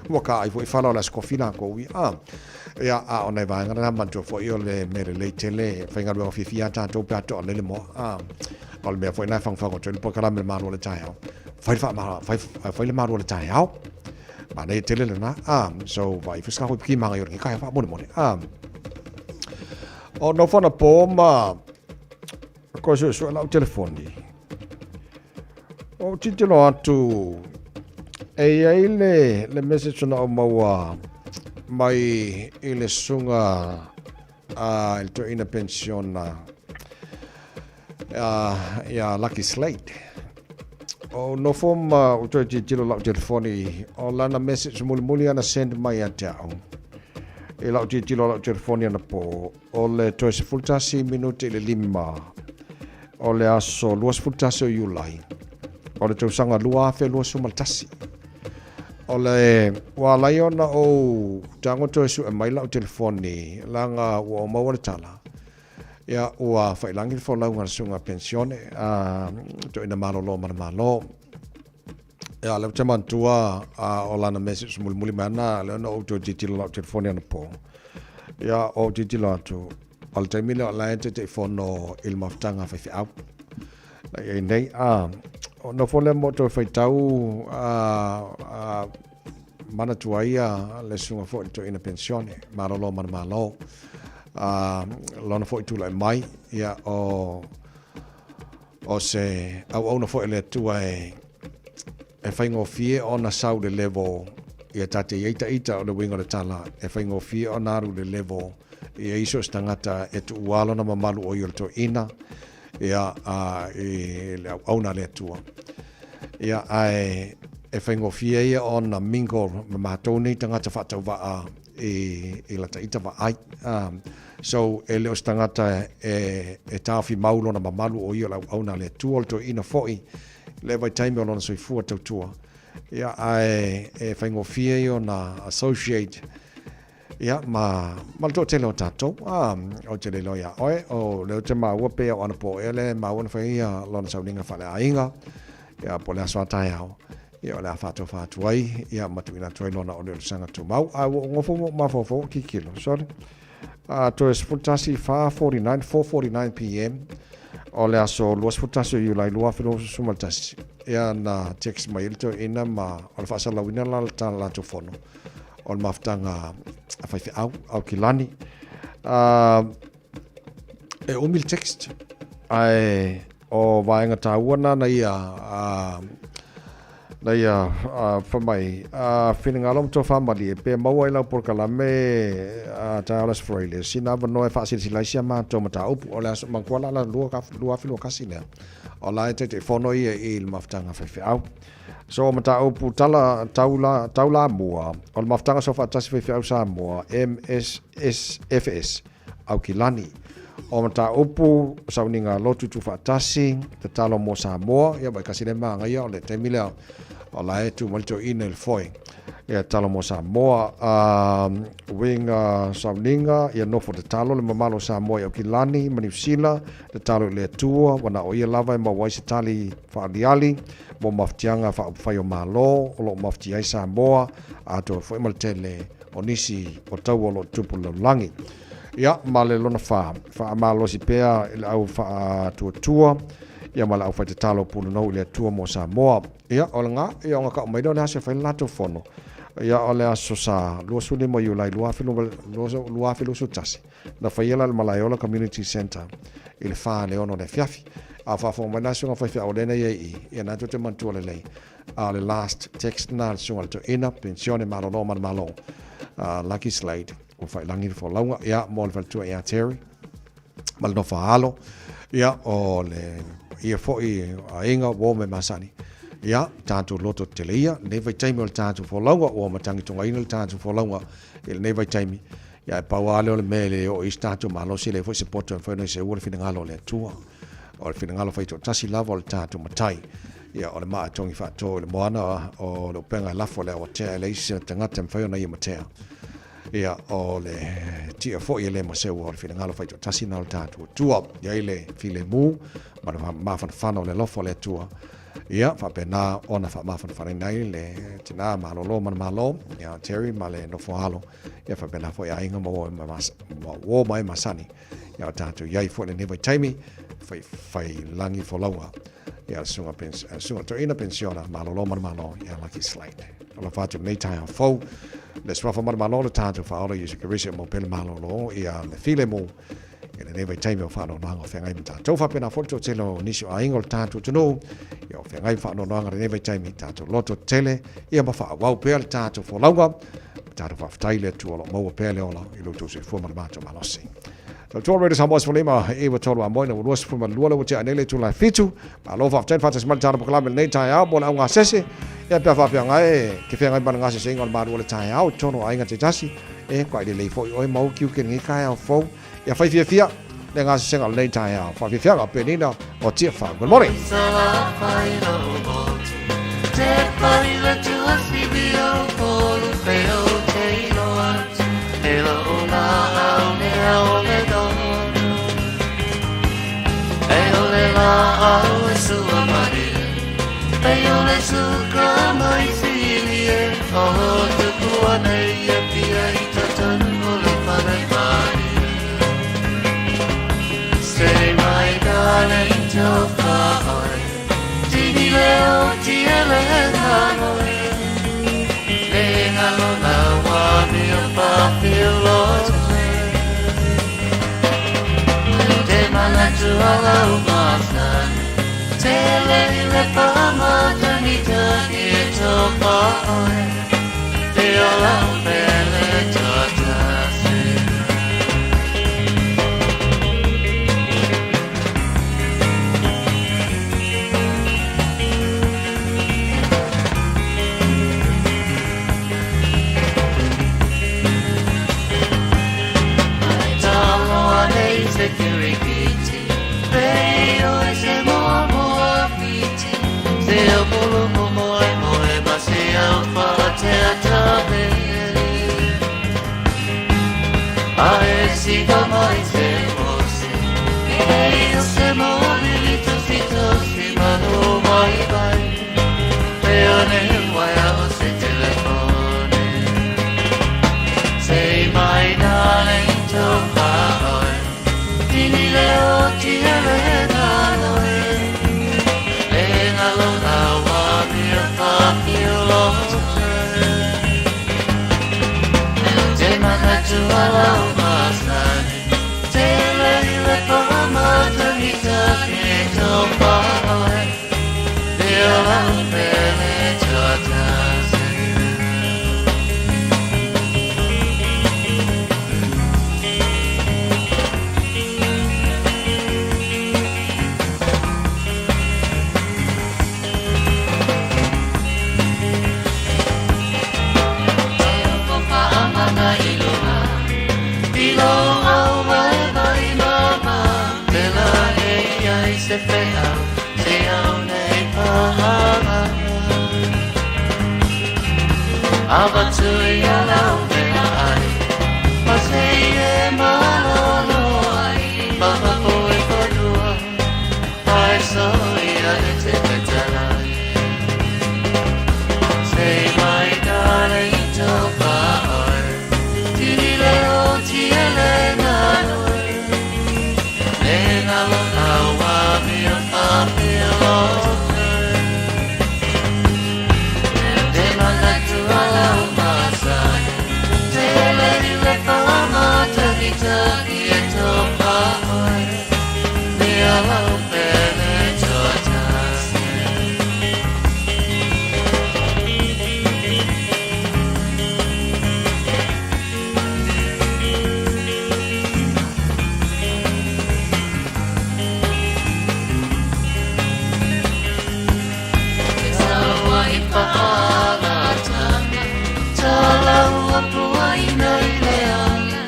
[SPEAKER 4] Ua ka ai foi falaoa le aso kofi la kou ia. Ah, Ia, a o nai vaega na manatua foi o le mea lelei tele e faigaluega fiafia a tatou pe a toalele moa. A, o le mea foi na e fagofago atu ai le polokalame le Malu o le Taeao. Fai le faamalo, fai, fai le malu o le taeao. Manaia tele lena. A, so vaai foi se kako i piki maga i o le kai faamolemole. A, o nofo anapo ma koe suesue lau telefoni. Ou tilotilo atu, e i ai le, le message na ou maua mai i le susuga a i le toeaina pensiona ia Lucky Slade. Ou nofo ma ou toe tilotilo i lau telefoni, o lana message mulimuli ana send mai ia te au. I lau tilotilo i lau telefoni anapo, O le toe 11 minute i le 5 o le aso 21 o Iulai o le tausaga 2021. O le ua ala ai ona ou tago toe sue mai lau telefoni leaga ua ou maua le tala ia ua faiilagi le folauga a le susuga penisione a toeaina malolo ma le Malo. Ia, lea ou te manatua o lana message mulimuli mai ana, lea na ou toe tilotilo i lau telefoni anapo. Ia, ou tilotilo atu, o le taimi lea o la e Taitaifono i le mafutaga a faifeau. La i ai nei, a, o nofo lea ma ou toe faitau, a, a, manatua ai le susuga foi i le toeaina penisione, malolo ma le Malo. A, lona foi tulai mai, ia, o, O se auauna foi a le Atua e e faigofie ona sau le level ia ta te i ai ita o le uiga o le tala e faigofie ona alu le level ia i so o se tagata e tuua lona mamalu o ia o le toeaina ia a i le auauna a le Atua. Ia ae e faigofie ia ona mingle ma matou nei tagata faatauvaa i, i lata ita vaai. So e le o se tagata e, e taofi mau lona mamalu o ia o le auauna a le Atua, o le toeaina foi le vaitaimi o lona soifua tautua. Ia ae e faigofie ia ona associate ia ma, ma le toatele o tatou. Ah, ou te le iloa iā oe, o lea ou te maua pei o anapo ea le maua na fai ia lona sauniga faaleaiga, ia po o le aso a taeao. Ia o le a faatofa atu ai, ia ma tuuina atu ai lona oliolisaga tumau. Ae ua ou nofo ma ou mafaufau o kikilo, sorry. Toe 11, 4:49, 4:49 pm o le aso 21 o Iulai 2021. Ia na text mai ai le toeaina ma o le faasalalauina la le latou fono o le mafutaga a faifeau Aukilani. E umi le text ae o vaega taua na na ia na ia fai mai finagalo ma tofa malie pe maua i lau polokalame taeao le Aso Faraile sina avanoa e faasilasila ai si a matou mataupu o le aso manatua la la 2021 lea o la e Taitaifono ia i le mafutaga faifeau. So mataupu tala taula taulamua o le mafutaga soofaatasi faifeau Samoa MSSFS Aukilani. O mataupu sauniga lotu tuufaatasi, tatalo mo Samoa, ia vaikasi le magaia o le taimi lea o la e tu mai le toeaina i le foe. Ia tatalo mo Samoa, uiga sauniga, ia nofo tatalo le mamalu o Samoa i Aukilani ma Niu Sila, tatalo i le Atua, ua na o ia lava e maua ai se tali faaliali mo mafatiaga faaupufai o Malo o lo o mafatia ai Samoa, atoa foi ma le tele o nisi o taua o lo o tupu i le lalolagi. Ia, ma le lona fa, faamalosi pea i le au faatuatua, ia ma le aufaitatalo punonou i le Atua mo Samoa. Ia, o lena, ia ona tau mai lea o le aso e fai le latou fono. Ia, o le aso Sa, 25 Iulai 2021, na faia la i le Malaeola Community Centre i le 4 i le 6 o le afiafi. A o faafofoga mai la susuga faifeau lea na i ai i i, ia na tou te manatua lelei. A o le last text lena a le susuga i le toeaina, penisione malolo ma le Malo, a Lucky Slade, ua faiilagi le folauga, ia, mo le faletua ia Terry, ma le nofo a alo, ia, o le paia foi o aiga, uo me masani. Ia, tatou loto tele ia, lenei vaitaimi o le tatou folauga, ua matagitogaina le tatou folauga i lenei vaitaimi. Ia, e pau lava lea o le mea e le oo i ai se tatou malosi, e leai foi se poto e mafai ona seua le finagalo o le Atua. O le finagalo faitoatasi lava o le tatou Matai. Ia, o le maa e togi faatō i le moana, o le upega e lafo i le awatea, e leai se tagata e mafai ona ia matea. Ia, o le tia foi e le maseua o le finagalo faitoatasi na o le tatou Atua. I ai le filemu ma le mafanafana o le alofa o le Atua. Ia, faapena ona faamafanafanaina ai le tina malolo ma le Malo, ia Terry ma le nofo alo. Ia faapena foi aiga ma uo ma e masani. Ia o tātou i ai foi lenei vaitaimi, fai, fai lagi folauga. Ia le susuga, susuga toeaina penisiona, malolo ma le Malo, ia Lucky Slade. O la whātu nei taeao fou, le suafa ma le Malo le tātou whaola Iesu Keriso mo pele malolo, ia le file mo, i lenei vaitaimi o faanoanoaga o feagai ma tatou. Faapena foi le toatele o nisi o aiga o le tatou atunuu, ia o feagai ma faanoanoaga i lenei vaitaimi, tatou loto tele, ia ma faaauau pea le tatou folauga, tatou faafetai i le Atua o lo o maua pea le ola i lo outou soifua ma le matou malosi. Tautua Radio Samoa 15 9 3 a moe na ua 22 le ua tea nei le itula e 7. Malo faafetai le faatasi mai le tatou polokalame i lenei taeao mo le augasese. Ia pe a faapea e te feagai ma le gaseseiga o le malu o le taeao i totonu o aiga taitasi, e kuai lelei foi oe ma ou tiute i lenei taeao fou. Ia fai fiafia le gasesega o lenei taeao. Faafiafiaga Penina o Tiafau. Good morning.
[SPEAKER 9] Tele i le whamatagitagi e tō pāoe, te ola o pele tuatasi. Ai tāmoa nei te kirikiti, pei oi se moa moa whiti, te opolo mo moe moe ma se au whaatea tāpere. A e sika mai te mose, e o se mōriri tosi tosi manu mai mai, pe o ne waia o se telefone. Say my darling tō whaoe, tini leo tiere nanoe, e ngalo ngā wāmia whāpio lote. Te mana tuala o masani, te leile whamatagitagi e tō whaoe, te ola o pele tuatasi. Se wheau, te au nei pahanga. Ava tui a lau mea ai, ma se e malolo ai, maha poe whanua, ai so ia e te petalai. Say my darling tō whaoe, tini leo tiele nanoe, e ngalo ngā wāmia whāpia lote. Te mana tuala o masani, te lei le whamatagitagi e tō whaoe, me ala o pele tuatasi. Te saua i whaalatanga, tālaua pua ina i le ala,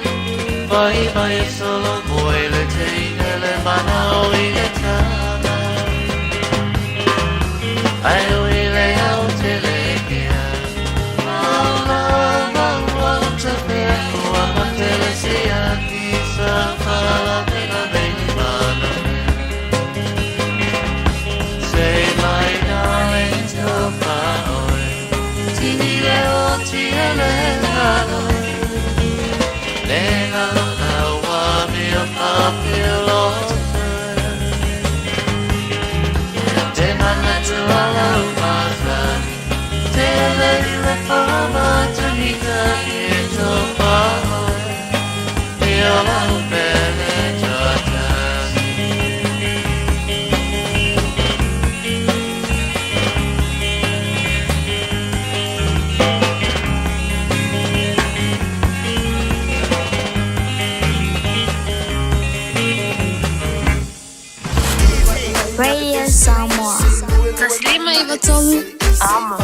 [SPEAKER 9] vai vai e solo moe le teine le mana o i le tama. Ai o i le au te le kea, maula maua o te pea, kua matele se aki sa whala pena meni mana mea. Say my darling tō whaoe, tini leo tiele nanoe, le ngalo ngā wāmia whāpia lote. Te mana tuala o masani, te lei le whamatagitagi e tō whaoe, te ola o pele tuatasi.
[SPEAKER 1] Radio Samoa. Taslima Ivatolu. Amo.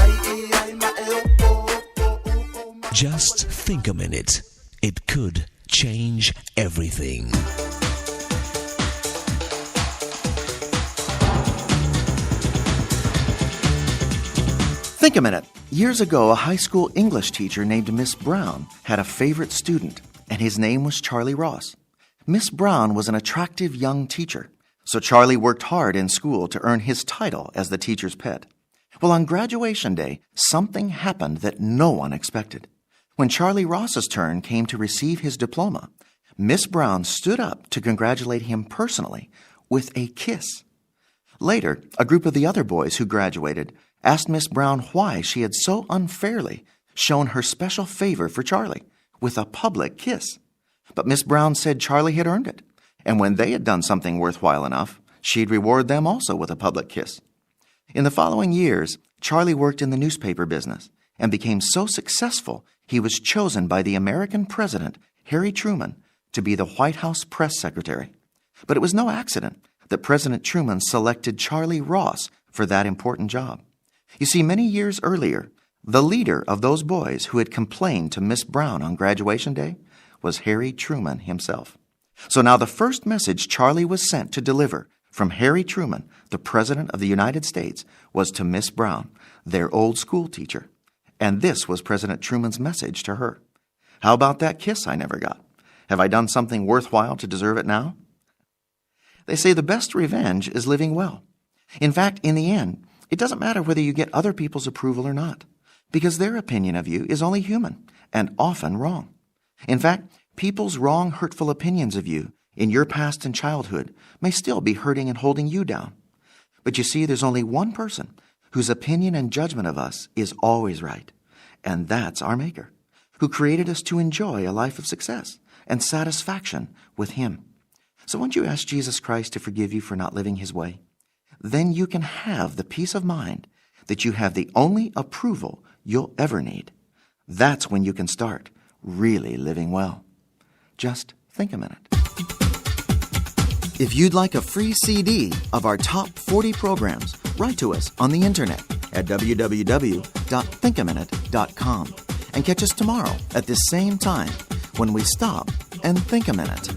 [SPEAKER 22] Just think a minute. It could change everything.
[SPEAKER 23] Think a minute. Years ago, a high school English teacher named Miss Brown had a favorite student, and his name was Charlie Ross. Miss Brown was an attractive young teacher, so Charlie worked hard in school to earn his title as the teacher's pet. Well, on graduation day, something happened that no one expected. When Charlie Ross's turn came to receive his diploma, Miss Brown stood up to congratulate him personally with a kiss. Later, a group of the other boys who graduated asked Miss Brown why she had so unfairly shown her special favor for Charlie with a public kiss. But Miss Brown said Charlie had earned it, and when they had done something worthwhile enough, She'd reward them also with a public kiss. In the following years, Charlie worked in the newspaper business and became so successful he was chosen by the American president, Harry Truman, to be the White House press secretary. But it was no accident that President Truman selected Charlie Ross for that important job. You see, many years earlier, the leader of those boys who had complained to Miss Brown on graduation day was Harry Truman himself. So now the first message Charlie was sent to deliver from Harry Truman, the President of the United States, was to Miss Brown, their old school teacher. And this was President Truman's message to her. How about that kiss I never got? Have I done something worthwhile to deserve it now? They say the best revenge is living well. In fact, in the end, it doesn't matter whether you get other people's approval or not, because their opinion of you is only human and often wrong. In fact, people's wrong, hurtful opinions of you in your past and childhood may still be hurting and holding you down. But you see, there's only one person whose opinion and judgment of us is always right, and that's our Maker, who created us to enjoy a life of success and satisfaction with Him. So won't you ask Jesus Christ to forgive you for not living His way? Then you can have the peace of mind that you have the only approval you'll ever need. That's when you can start really living well. Just think a minute. If you'd like a free CD of our top 40 programs, write to us on the internet at www.thinkaminute.com and catch us tomorrow at this same time when we stop and think a minute.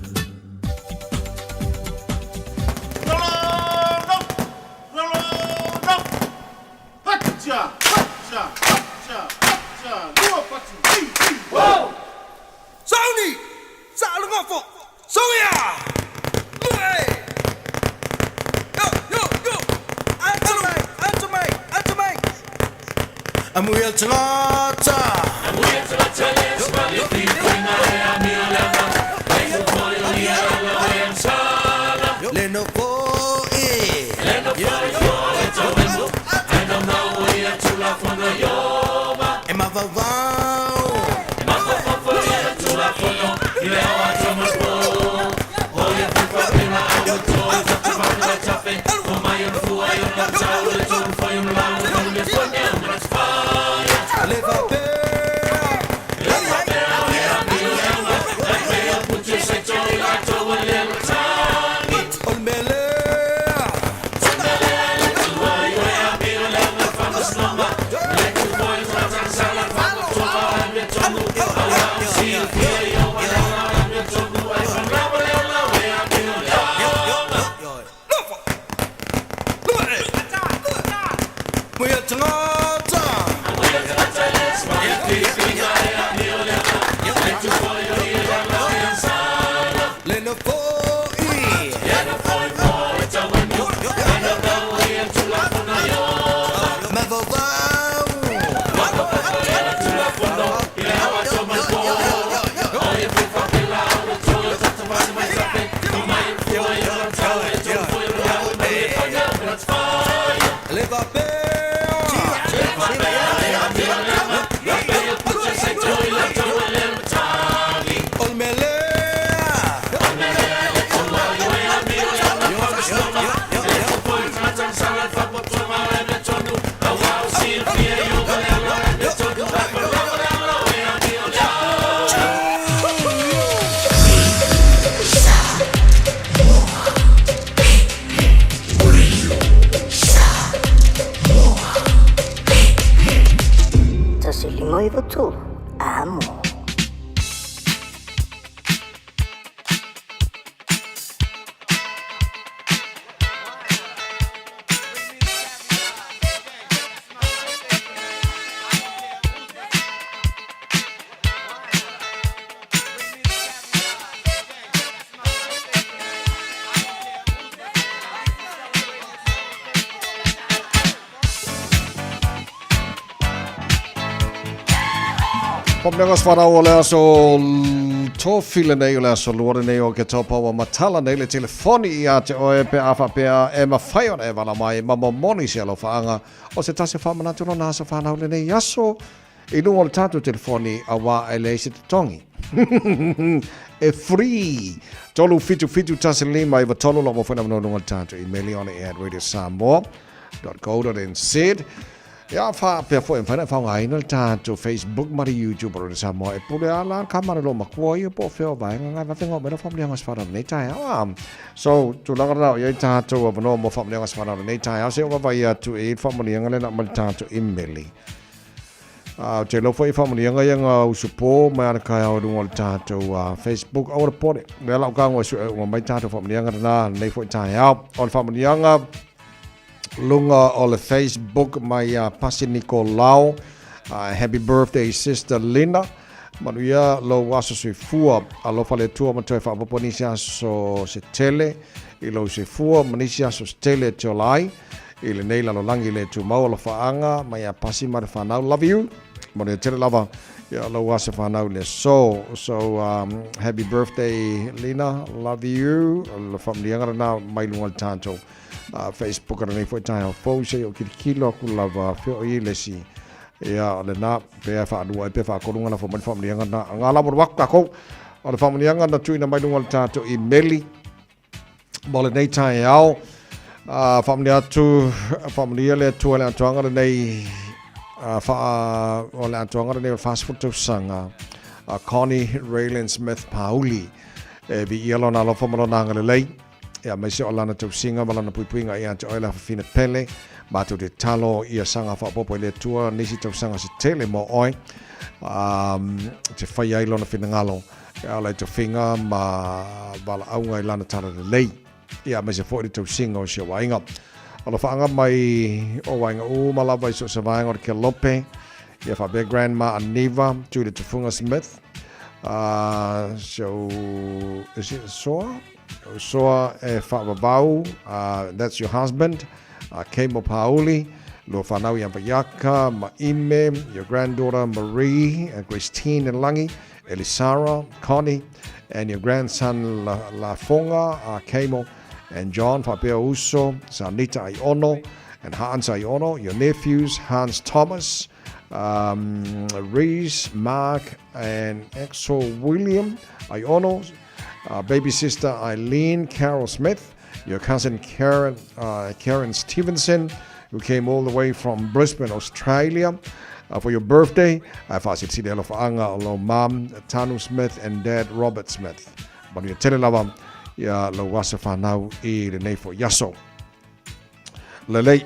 [SPEAKER 2] Sauni! Sa'alogofo! Soia! Lue! Yo, yo, yo! Atu mai, atu mai, atu mai! Amuia tagata! Amuia tagata le smali fi fina e amio lava. Le foi o ia ala o ia sala. Le no foi. Le no foi foi e tau Ai no mau ia tula fono ioma. E mavavau. E mavavau foi ia tula fono. I le o atu mapo. O ia fufa pena au e toi. Tatu vanu e tafe. O mai o fua i o na tau. Le tulu foi o lau. O le fone o mana tfaia. Le vapea. Le vapea o ia mio lava. Le pea pute se toi la toa le matani. O le melea. Muia tagata! Le no foi. Mavavau. Le vapea. O le melea.
[SPEAKER 21] Tasilima i tu. Amo.
[SPEAKER 4] Pomnega sfarau o le aso tofi lenei o le aso lua lenei o ke taupaua matala nei le telefoni ia te oe pe a faapea e mafai ona e vala mai ma momoni se alofaaga o se tasi o faamanatu lona aso fanau lenei aso i luga o le tatou telefoni auā e leai se totogi. E free. 3 7 7 1 5 9 3 lo mo whena manoa lunga le tātou email on air at radiosamoa.co.nz. Ia wha pea fo e whaina whaongaina le tātou Facebook ma le YouTube o Radio Samoa e pule a la ka mara lo makua ia po wheo vaenga ngai wawhenga o mera whamlianga swara nei tae ao. So, tulaga rā o iai tātou a wanoa mo whamlianga swara nei tae ao se o wawa ia tu e whamlianga le na ma le tātou email. A te lofa i whamlianga ia ngā usupo mai ana kai ao runga o le tātou Facebook au le pore. Mea lau ka ngoi su e unga mai tātou whamlianga rā nei fo i tae ao. O le whamlianga lunga o le Facebook mai ia Pasi Nikolao. Happy birthday sister Lina. Manuia lou aso soifua. Alofa le Atua ma toe faaopoopo nisi aso se tele i lou soifua ma nisi aso se tele e te ola ai i lenei lalolagi le tumau alofaaga mai ia Pasi ma le whanau. Love you. Manuia tele lava ia lou aso whanau le so. So happy birthday Lina. Love you. Le whaamnianga rena mai lunga le tātou. Facebook ana nei foi taeao fou se i o kilikilo aku lava feo i le si ia o le na pe a whaalua e pe whaakorunga na whamani whamanianga na ngā lamo waku kākou o le whamanianga na tuina mai lunga le tātou i meli mo le nei taeao whamani atu whamani le atua le atuanga le nei wha o le atuanga le nei o fast food tausanga Connie Raylan Smith Pauli e vi ia lona alofa ma lona agalelei Ia maise o lana tausiga ma lana puipuiga ia te oe le afafine pele, matou te talo ia saga faaopoopo i le Atua nisi tausaga se tele mo oe, te fai ai lona finagalo e ala i tofiga ma valaauga i lana talalelei. Ia maise foi le tausiga o si ou aiga. Alofaaga mai o aiga uma lava i so o se vaega o le Kelope, ia faapea Grandma Aniva, Julia Tufunga Smith, so, is it Soa? Soa e whaavavau, that's your husband, Kemo Pauli, lua whanau ia Vaiaka, Maime, your granddaughter Marie, Christine and Langi, Elisara, Connie, and your grandson La, Lafonga, Kemo, and John Whapea Uso, Sanita Aiono, and Hans Aiono, your nephews Hans Thomas, Reese, Mark, and Axel William Aiono, baby sister Eileen Carol Smith, your cousin Karen, Karen Stevenson, who came all the way from Brisbane, Australia, for your birthday. Whaasilisili alofaanga o lau mom, Tanu Smith, and dad, Robert Smith. Manuia tele lava ia lau aso whanau i lenei fo iaso. Lelei,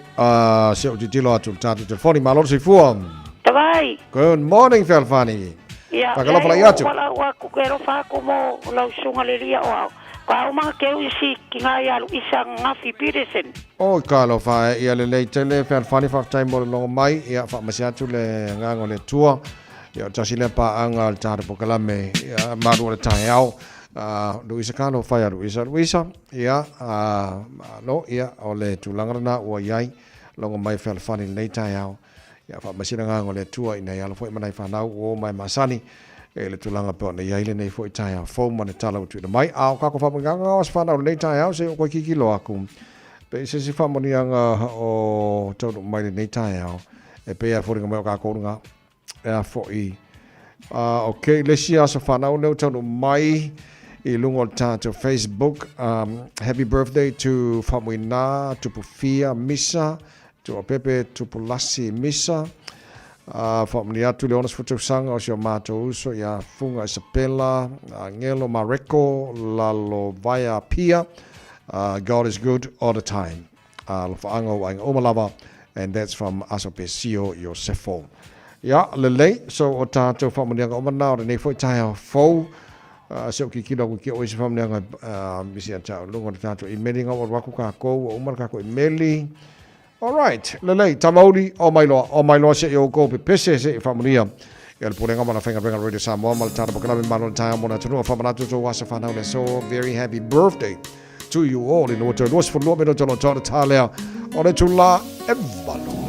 [SPEAKER 4] se o titilo atu le tātou telefoni, malo le soifua.
[SPEAKER 6] Tavai.
[SPEAKER 4] Good morning, Fealofani.
[SPEAKER 6] Ia,
[SPEAKER 4] Whakalofa lai atu.
[SPEAKER 6] Wala ua ku ke rofa aku mo lau sunga le lia o au. Ka au mga keu isi ki ngā ia lu isa ngafi Peterson.
[SPEAKER 4] O ka alofa e ia lelei tele Fealofani whafetai mo le longo mai ia whaamasi atu le nganga o le Atua. Ia o tasi lea paanga le tātou pokalame ia maru o le taeao. Luisa ka alofa ia Luisa. Luisa, ia, malo, ia, o le tulaga lena ua i ai longo mai Fealofani lenei taeao. Ia faamasina agaga o le Atua ina ia alo foi ma nai fanau ua o mai masani e le tulaga pei ona i ai lenei foi taeao fou ma le tala ua tuuina mai. A o kako faamanuiaga o se fanau lenei taeao se i o koe kikilo aku pe i se isi faamanuiaga o taunuu mai lenei taeao e pei a foliga mai o kākou luga e a foi. Ok, le isi aso fanau lea ua taunuu mai i luga o le tatou Facebook. Happy birthday to Famuina Tupufia Misa, Tuapepe Tupulasi Misa. Faamanuia atu le 60 tausaga o si o matou uso ia Fuga Isabella Angelo Mareko Lalo Vaea Pia. God is good all the time. Alofaaga o aiga uma lava and that's from Aso Pesio Iosefo. Ia, lelei, so o tātou faamanuiaga uma na o lenei foi taeao fou. Se o kikilo aku ki o isi faamanuiaga misi a tau lunga o le tātou imeli ngau aru aku kākou, ua uma le kākou imeli. Alright, lelei, tamauli, o mai loa, o mai loa se i oukou pepese se i faamanuia. Ia le pulega ma la whainga renga Radio Samoa ma le tātou pokalame malo le taeao mo le atunuu whamanatu tō asa whanau le so very happy birthday to you all ina ua toe 22 minute o lo tau le tālea o le tula e valu.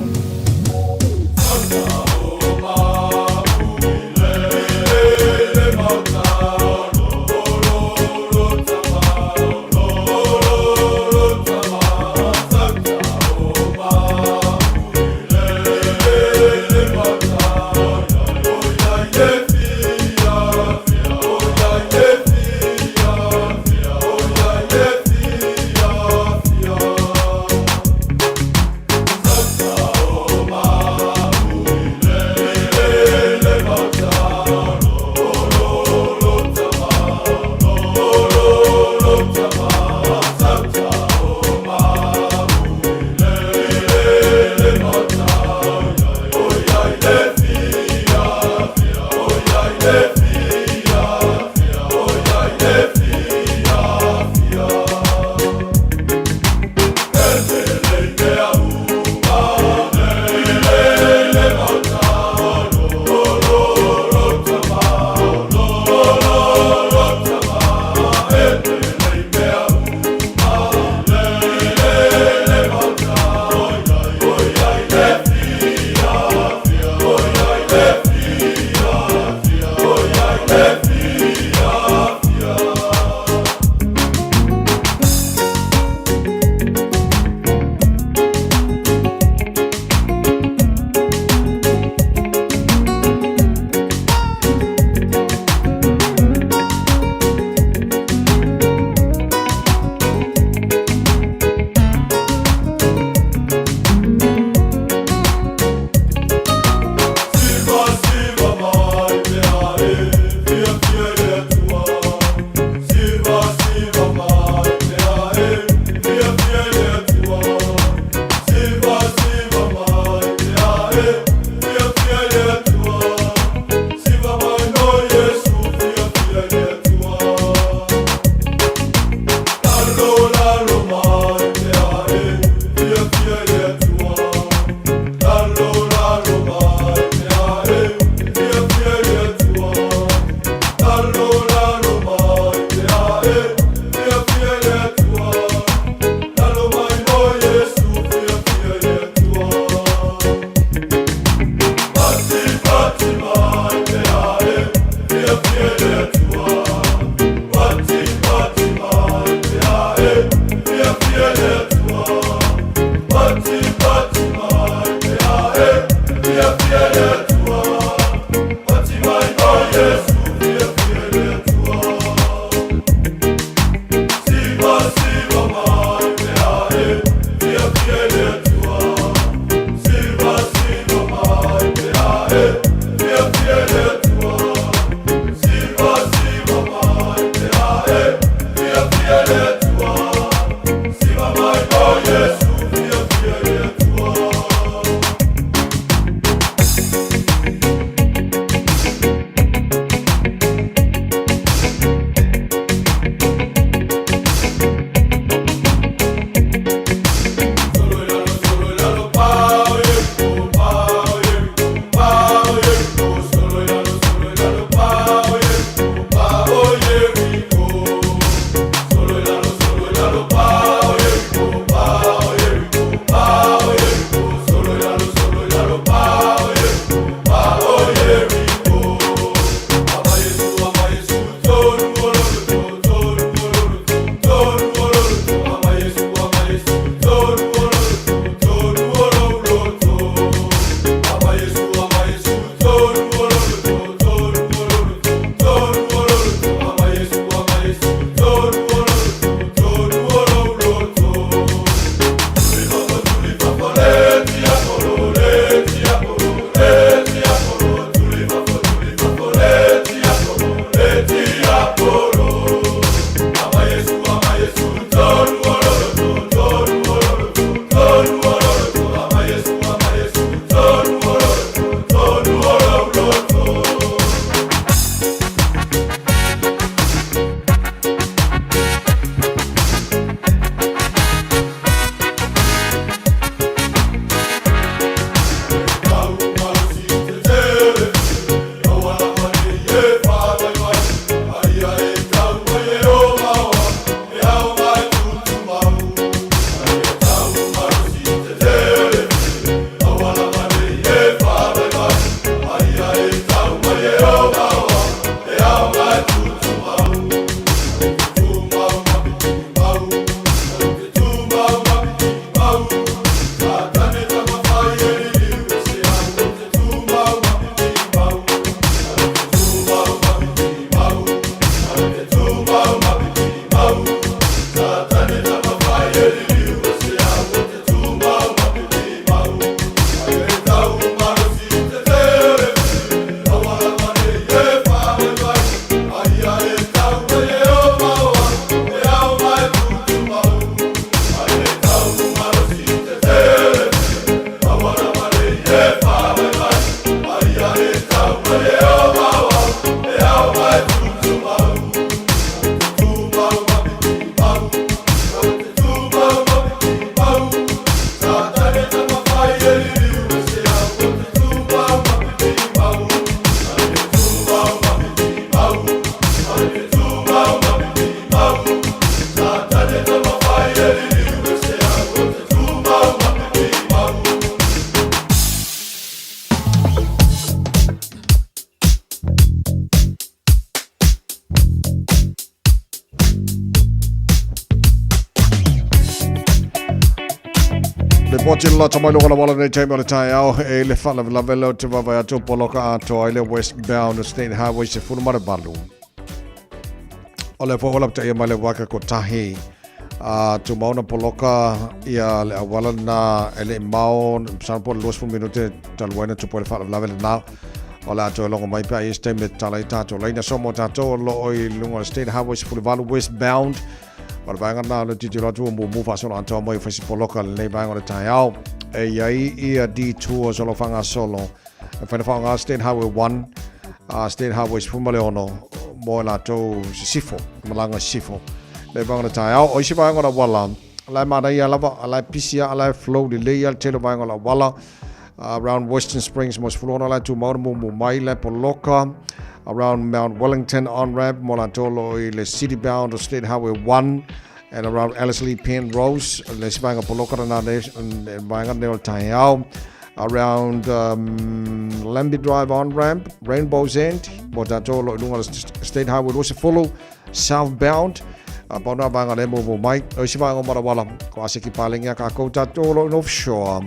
[SPEAKER 4] Lipoti le lata mai logo wala nei taimi o le taeao e le faalavelave leo te vavae atu poloka atoa i le westbound State Highway 18. O le foʻi lapataia mai le waka ko tahi a tumauna poloka ia le auala na e le mao sana po le 20 minute talu ai na tupu ai le faalavelave lena. O le a toe logo mai pe a i se taimi e tatala ai tatou laina. So mo tatou o loo i luga o le State Highway 18 westbound O le vaega lena o le tilotilo atu ua mumu faasolo atoa mai o fai se poloka lenei vaega o le taeao. E i ai ia detours o lo faagasolo e whai na whaonga State Highway 1, State Highway 16 mo e latou sisifo, malanga sisifo. Le vaega o le taeao, o isi vaega o le auala, la e manaia lava, la e pisi a, la e flow lelei a le tele o vaega o le auala. Around Western Springs mo 16 la e tumau na mumu mai la e poloka. Around Mount Wellington on-ramp mo latou lo i le city bound o State Highway 1 and around Ellerslie Penrose le isi vaega poloka lena le vaega nei o le taeao. Around Lambie Drive on-ramp, Rainbow's End mo tatou lo i luga o le State Highway 20 southbound. Pau nā vaega le mumu mai. O isi vaega o Marawala, ko ase ki Palengi a kākou tatou lo i North Shore.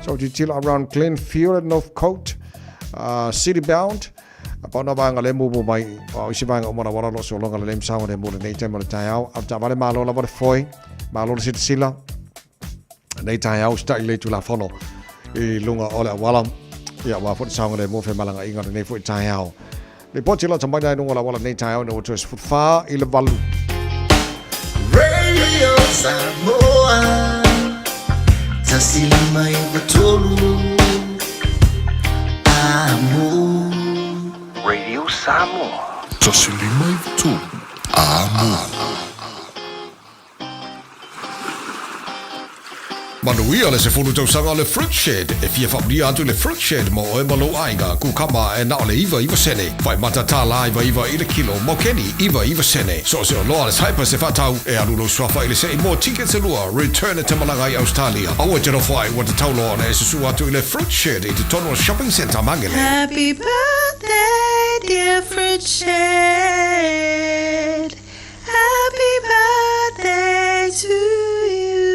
[SPEAKER 4] So titila around Glenfield and North Cote. City Bound. Pau na vaega lea e mumu mai, o isi vaega uma lava o lo o sologa lelei ma saogalemu i lenei taimi o le taeao. A o le taavale malo lava le foe, malo le silasila lenei taeao usitai lelei Tulafono i luga o le auala. Ia, aua foi le saogalemu o femalagaaiga o lenei foi taeao. Lipoti lata mai la i luga o le auala lenei taeao ina ua toe 7:45.
[SPEAKER 9] Radio Samoa 105 9 3 Amo.
[SPEAKER 22] Radio Samoa.
[SPEAKER 14] 105 9 Amo.
[SPEAKER 4] Manuia le 10 tausaga o le Fruit Shed. E fia faamanuia atu le Fruit Shed mo oe ma lou aiga. Kukama e na o le 99 sene. Faimata tālā 99 i le kilo. Mokeni 99 sene. So o se oloa a le Cyprus e faatau, e alu lou suafa i le sei mo tickets e lua, return e te malaga i Australia. Aua e te nofo ai, ua tatau loa ona e susu atu i le Fruit Shed i totonu o Shopping Centre Mangele.
[SPEAKER 7] Happy birthday dear Fruit Shed. Happy birthday to you.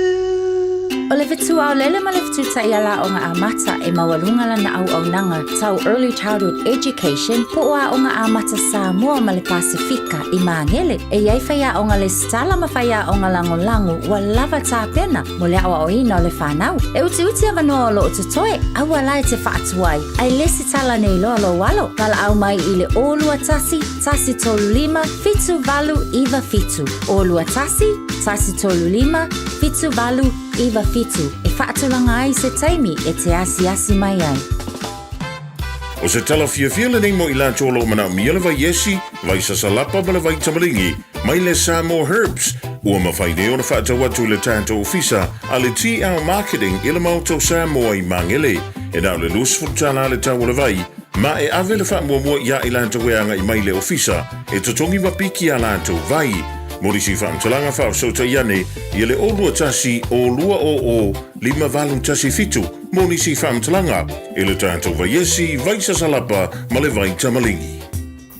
[SPEAKER 17] O le fetuaolele ma le fetutaiala aoga amata e maualuga lana auaunaga tau Early Childhood Education po o Aoga Amata Samoa ma le Pasefika i Magele. E i ai faiaoga lesitala ma faiaoga lagolago ua lava tapena mo le aoaoina o le fanau. E utiuti avanoa o lo o totoe, aua la e te faatuai, ae lesitala nei loa lou alo. Valaau mai i le 021 135 7897. 021 135 7897 e faatulaga ai se taimi e te asiasi mai ai.
[SPEAKER 3] O se tala fiafia lenei mo i latou o lo o manaomia le vai esi, vai sasalapa ma le vai tamaligi mai le Samoa Herbs, ua mafai nei ona faatau atu i le tatou ofisa a le TL Marketing i le Maota o Samoa i Magele. E na o le $20 le tau o le vai, ma e ave le faamuamua iā i latou e agai mai i le ofisa e totogi mapiki a latou vai. Mo nisi faamatalaga faafesootai ane ia le 021 200 5817 mo nisi faamatalaga i le tatou vaiesi, vaisasalapa ma le vaitamaligi.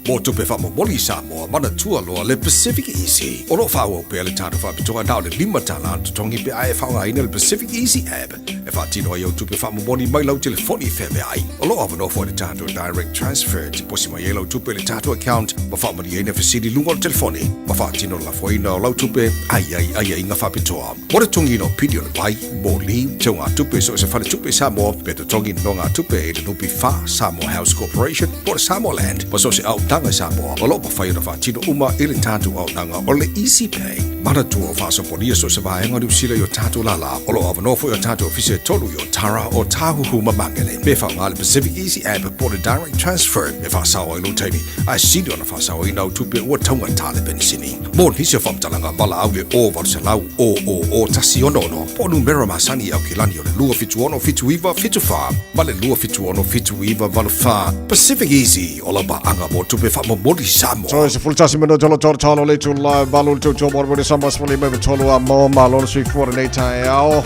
[SPEAKER 4] Mo tupe faamomoli i Samoa, manatua loa le Pacific Easy. O lo o faaauau pea le tatou faapitoa na o le $5 le totogi pe a e faaaogaina le Pacific Easy app e faatino ai au tupe faamomoli mai lau telefoni i feaveai. O lo o avanoa foi le tatou Direct Transfer e tiposi mai ai lau tupe i le tatou account ma faamalieina fesili i luga o le telefoni ma faatino le lafoina o lau tupe a i ai aiaiga faapitoa. Mo le totogiina o pili o le vai, moli, teugatupe i so o se faletupe i Samoa, pe totogi nonogatupe i le NPF, Samoa House Corporation, po o le Samoa Land, ma so o se auaunaga i Samoa, o lo o mafai ona faatino uma i le tatou auaunaga o le Easy Pay. Manatua o faasopolia so o se vaega o Niu Sila i o tatou lālā. O lo o avanoa foi o tatou ofisa e tolu i Otara, Ōtāhuhu ma Māngere. Me faaaoga le Pacific Easy App po o le Direct Transfer e faasao ai lou taimi, ae sili ona faasaoina au tupe ua taugata le penisini. Mo nisi o faamatalaga, valaau i le 0800 000 166 po o numera masani i Aukilani o le 276 79 74 ma le 276 79 84. Pacific Easy, o lau paaga mo tupe faamomoli Samoa. Toe 11 minute o le tolo le itula e valu le tautua mo le Samoa 53 a mo malo le soifua lenei taeao.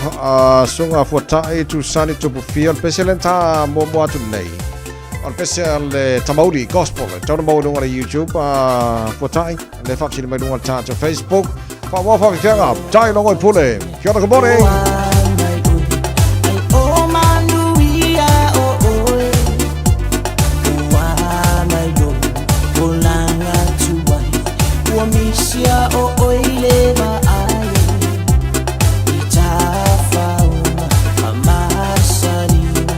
[SPEAKER 4] Suga fuatai tusani tupufia le pese le ta muamua atu nei. O le pese a le Tamauri Gospel. Tau na maua i luga o le YouTube fuatai. Le faafesili mai luga o le tatou Facebook. Whaamua whawhiwhianga, tai longo i pule. Kia ora, good morning.
[SPEAKER 9] Misia o oile ma ai I tāwhaunga a masalina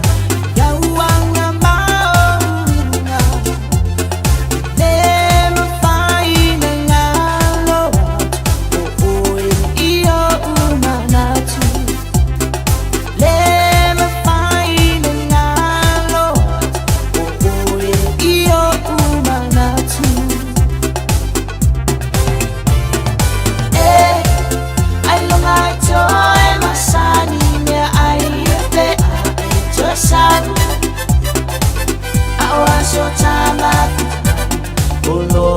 [SPEAKER 9] Iauanga maoringa Le mafaina ngalo atu O oe i o manatu Le mafaina ngalo atu O oe i o manatu E ai longa i toe masani mea ai e pe a e toe salu A o aso tama O lo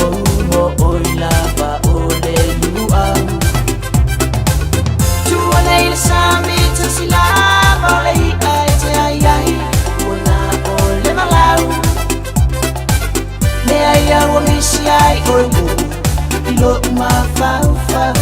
[SPEAKER 9] mo oi lava o le luau Tua nei le sami tasi lava o le ia e te ai ai Ua na o le malau Mea ia ua misi ai oi mo I lo mafau fau.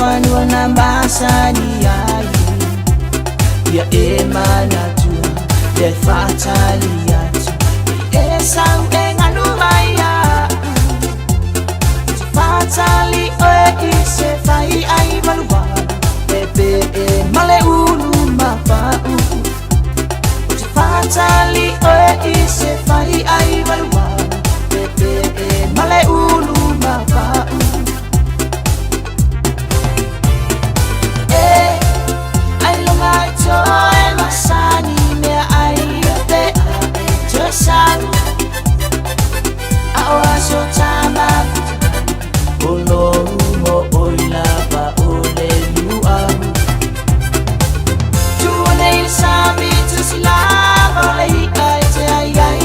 [SPEAKER 7] fanua na masani ai. Ia e manatua le faatali atu e sau e galu mai iaʻu. Te faatali oe i se fai ai malualu e pe e ma le ulu mapaʻu. O te faatali oe i se fai ai malualu e pe e ma le ulu mapaʻu. E ai longa i toe masani mea ai o pe a e toe sau. A o aso tama o lo mo oi lava o le luau. Tua nei le sami tusi lava o le i'a e te ai ai.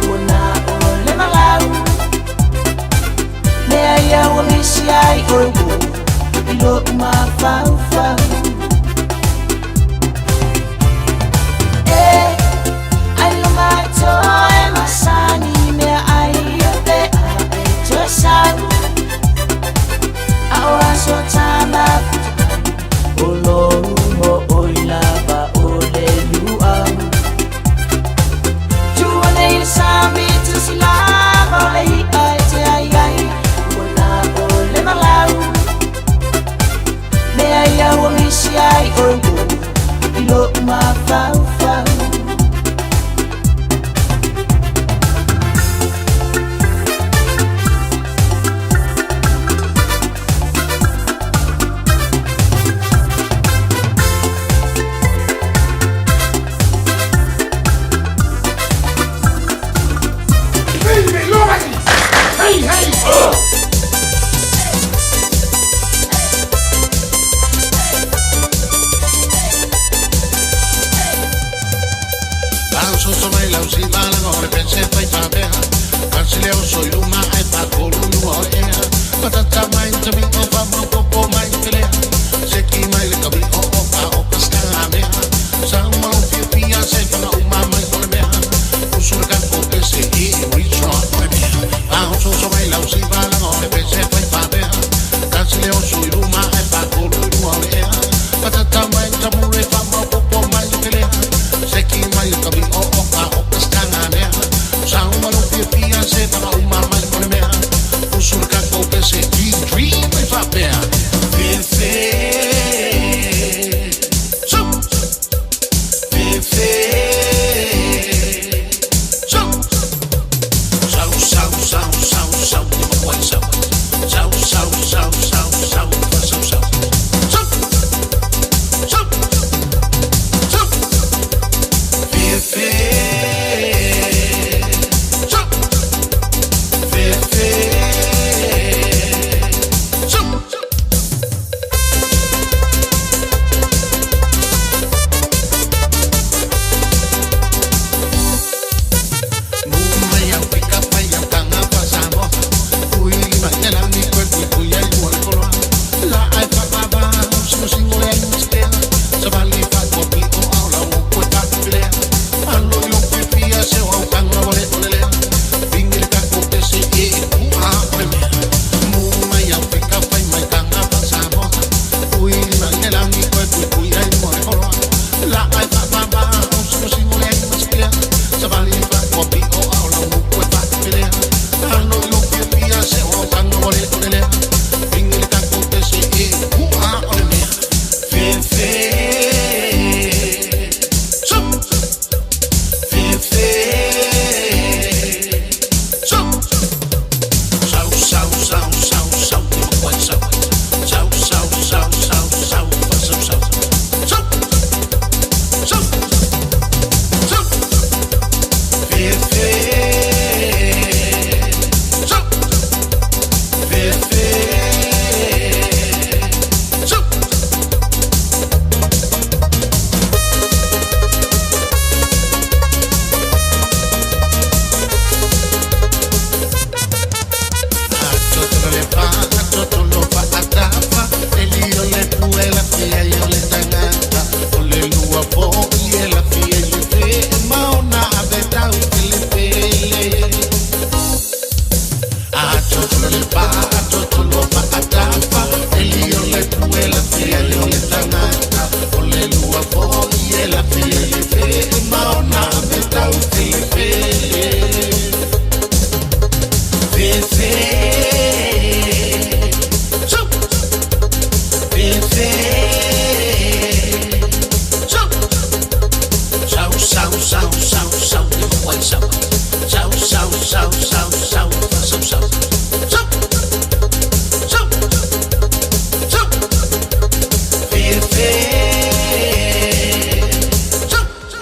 [SPEAKER 7] Ua na o le malau. Mea ia ua misi ai oe ua i lo'u mafaufau. E ai longa i toe masani mea ai o pe a e toe sau. A o aso tama o lou mo oi lava o le luau. Tua nei le sami tusi lava o le i'a e te ai ai. Ua na o le malau. Mea ia ua misi ai oe ua i lo'u mafaufau.
[SPEAKER 10] Hey, hey!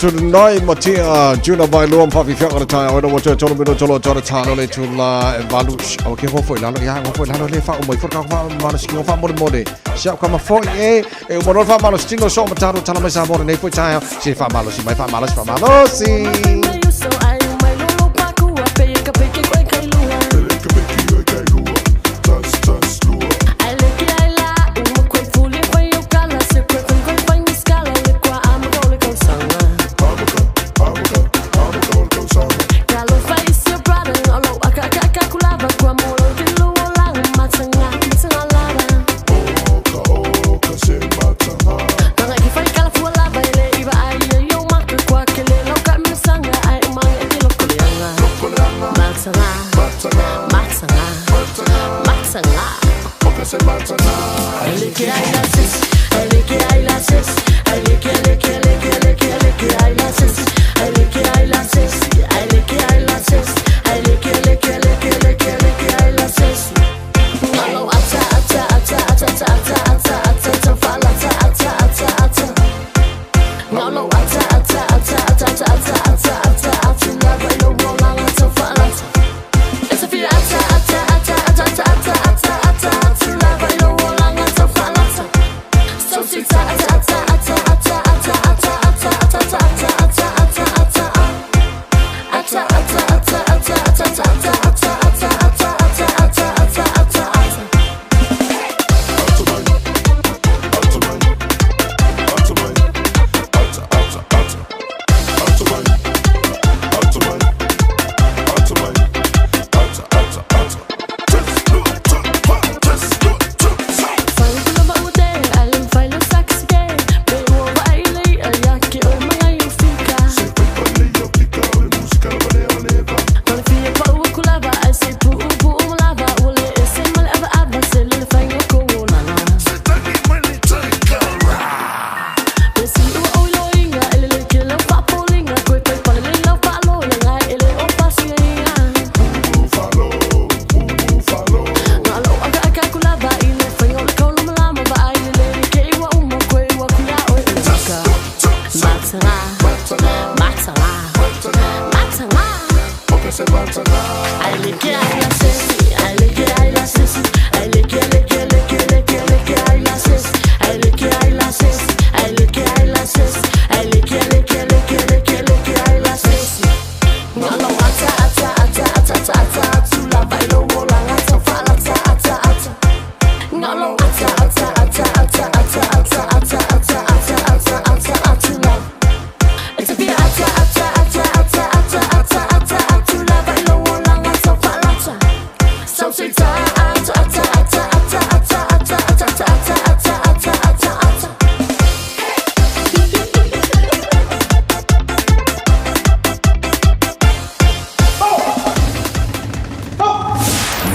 [SPEAKER 4] Tonight Matia Juna vai lua mawhawhi le tai oina wa tolu mino tolo tolo talo le tula e valu o ke hofo i lalo ia hofo i lalo le fa o mai fo ka fa mana skingo fa mo mo de sia ka ma fo e e o mo fa malo stingo so mataro tala mai sa mo nei fo tai si fa malo si mai fa malo si fa malo si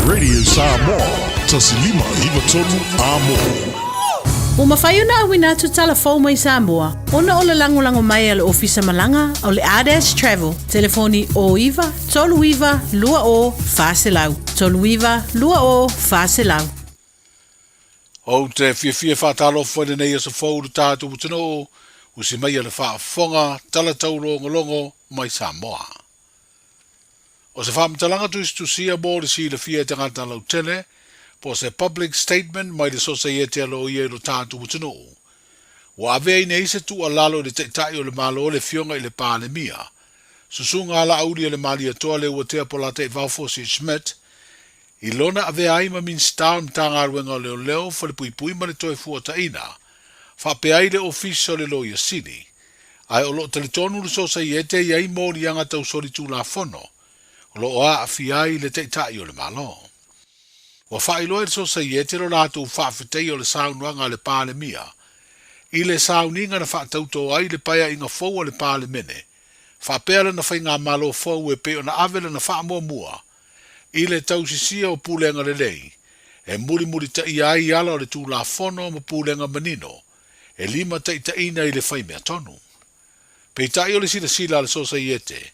[SPEAKER 3] Radio Samoa, Tasilima Hivatonu Amo.
[SPEAKER 13] Ua mafai ona auina atu tala fou mai Samoa ona o le lagolago mai a le Ofisa Malaga o le Ardash Travel. Telefoni 09 39 20 400 39 20 400.
[SPEAKER 8] Ou te fiafia faatalofa i lenei aso fou le tātou atunuu, usi mai a le faafofoga tala taulogologo mai Samoa. O se faamatalaga tusitusia mo le silafia e tagata lautele, po o se public statement mai le Sosaiete a Loia i lo tatou atunuu. Ua avea ai nei se tuualalo i le Taitai o le Malo le Afioga i le Palemia, Susuga Laauli a le Malietoa Leuatea Polataivao Fosi Schmidt, i lona avea ai ma Minisita o le Matagaluega o Leoleo, Falepuipui ma le Toefuataiga, faapea ai le Ofisa o le Loia Sili. Ae o lo o talitonu le Sosaiete e i ai moliaga tau solitulafono o lo o aafia ai le Taitai o le Malo. Ua faailoa e le Sosaiete lo latou faafetaia o le saunoaga a le Palemia i le sauniga na faatauto ai le paeaiga fou a le Palemene faapea lana faigamalo fou e pei ona ave lana faamuamua i le tausisia o pulega lelei e mulimulitaia ai ala o le Tulafono ma pulega manino e limataitaiina i le faimea tonu. Peitai o le silasila a le Sosaiete,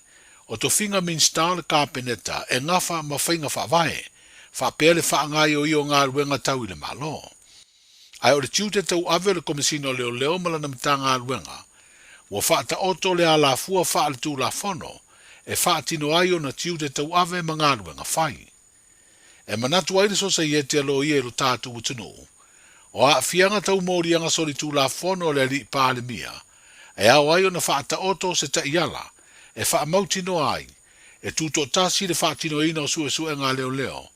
[SPEAKER 8] o tofiga Minisita o le Kapeneta e gafa ma faiga faavae, faapea le faagaioia o galuega tau i le Malo. Ae o le tiute tauave o le Komesina o Leoleo ma lana Matagaluega, Ua faataoto le alafua faaletulafono e faatino ai ona tiute tauave ma galuega fai. E manatu ai le Sosaiete a Loia i lo tatou atunuu, o aafiaga tau moliaga solitulafono a le Alii Palemia e ao ai ona faataoto se taiala e faamautinoa ai e tutoatasi le faatinoina o suesuega a leoleo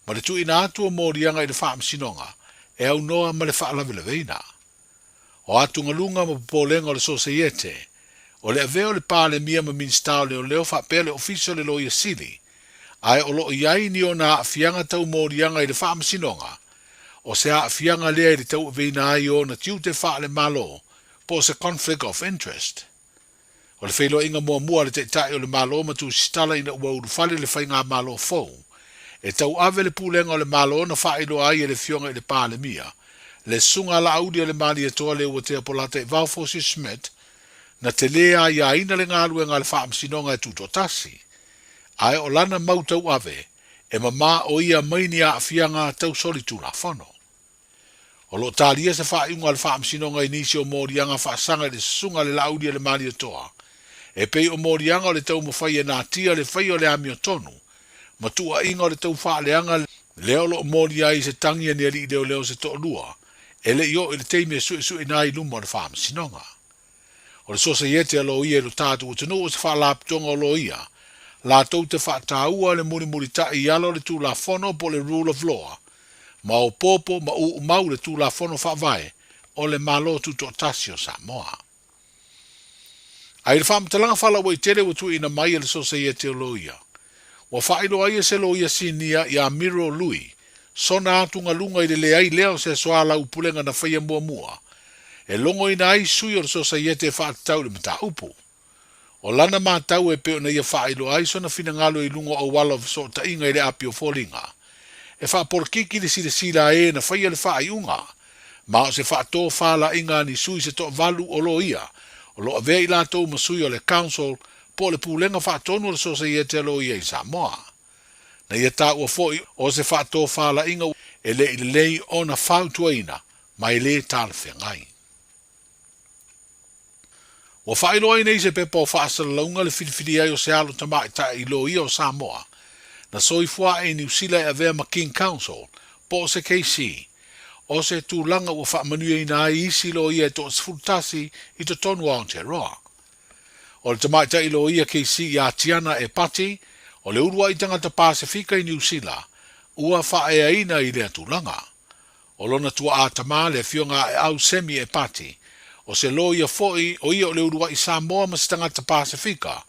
[SPEAKER 8] ma le tuuina atu o moliaga i le Faamasinoga e aunoa ma le faalavelaveina. O atugaluga ma popolega o le Sosaiete, o le avea o le Palemia ma Minisita o Leoleo faapea le Ofisa o le Loia Sili, ae o lo o i ai ni ona aafiaga tau moliaga i le Faamasinoga, o se aafiaga lea i le tauaveina ai o ona tiute faale-Malo po o se conflict of interest. O le feiloaiga muamua a le Taitai o le Malo ma Tusitala ina ua ulufale le faigamalo fou, e tauave le pulega o le Malo na faailoa ai e le Afioga i le Palemia, le Susuga a Laauli o le Malietoa Leuatea Polataivao Fosi Schmidt, na telē aiaina le galuega a le Faamasinoga e tutoatasi. Ae o lana mau tauave, e mamā o ia mai ni aafiaga tau solitulafono. O lo o talia se faaiuga a le Faamasinoga i nisi o moliaga faasaga i le Susuga a le Laauli a le Malietoa, e pei o moliaga o le taumafai e natia le faia o le amiotonu ma tuuaiga o le taufaaleaga lea o lo o molia ai se tagi a ni alii leoleo se toalua e le i oo i le taimi e suesueina ai i luma o le Faamasinoga. O le Sosaiete a Loia i lo tatou atunuu o se faalapotoga o loia latou te faataua le mulimulitai i ala o le Tulafono po o le Rule of Law, maopoopo ma uumau le Tulafono Faavae o le Malo Tutoatasi o Samoa. A i le faamatalaga faalauaitele ua tuuina mai e le Sosaiete o Loia, ua faailoa ai e se loia sinia ia Miro Lui sona atugaluga i le leai lea o se soalaupulega na faia muamua e logoina ai sui o le Sosaiete e faatatau i le mataupu. O lana matau e pei ona ia faailoa ai sona finagalo i luga o auala o fesootaiga i le api o foliga, e faapolokiki le silasila a e na faia le faaiuga, ma o se faatofalaiga a ni sui se toavalu o loia o lo o avea i latou ma sui o le Council po o le Pulega Faatonu o le Sosaiete a Loia i Samoa. Na ia taua foi o se faatofalaiga e le i lelei ona fautuaina ma e lē talafeagai. Ua faailoa ai nei se pepa o faasalalauga le filifilia ai o se alo tamaitai i loia o Samoa na soifua ae i Niu Sila e avea ma King Counsel po o se KC, o se tulaga ua faamanuiaina ai isi loia e toa-11 i totonu o Aotearoa. O le tamaitai loia KC ia Tiana Epati, o le uluai tagata Pasefika i Niu Sila ua faaeaina i lea tulaga. O lona tuaa tama le afioga a Eau Semi Epati, o se loia foi o ia o le uluai Samoa ma se tagata Pasefika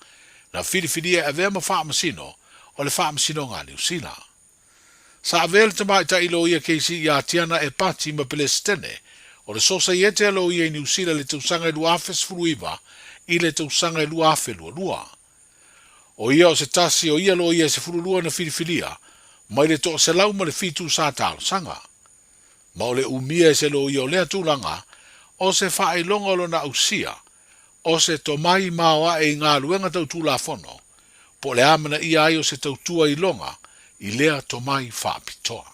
[SPEAKER 8] na filifilia e avea ma faamasino o le Faamasinoga a Niu Sila. Sa avea le tamaitai loia KC ia Tiana Epati ma Pelesitene o le Sosaiete a Loia i Niu Sila i le tausaga e 2019 i le tausaga e 2022. O ia o se tasi o ia loia e 12 na filifilia mai le 107 sa talosaga. Ma o le umia e se loia o lea tulaga, o se faailoga o lona ausia, o se tomai maoae i galuega tau Tulafono, po o le amanaia ai o se tautua iloga i lea tomai faapitoa.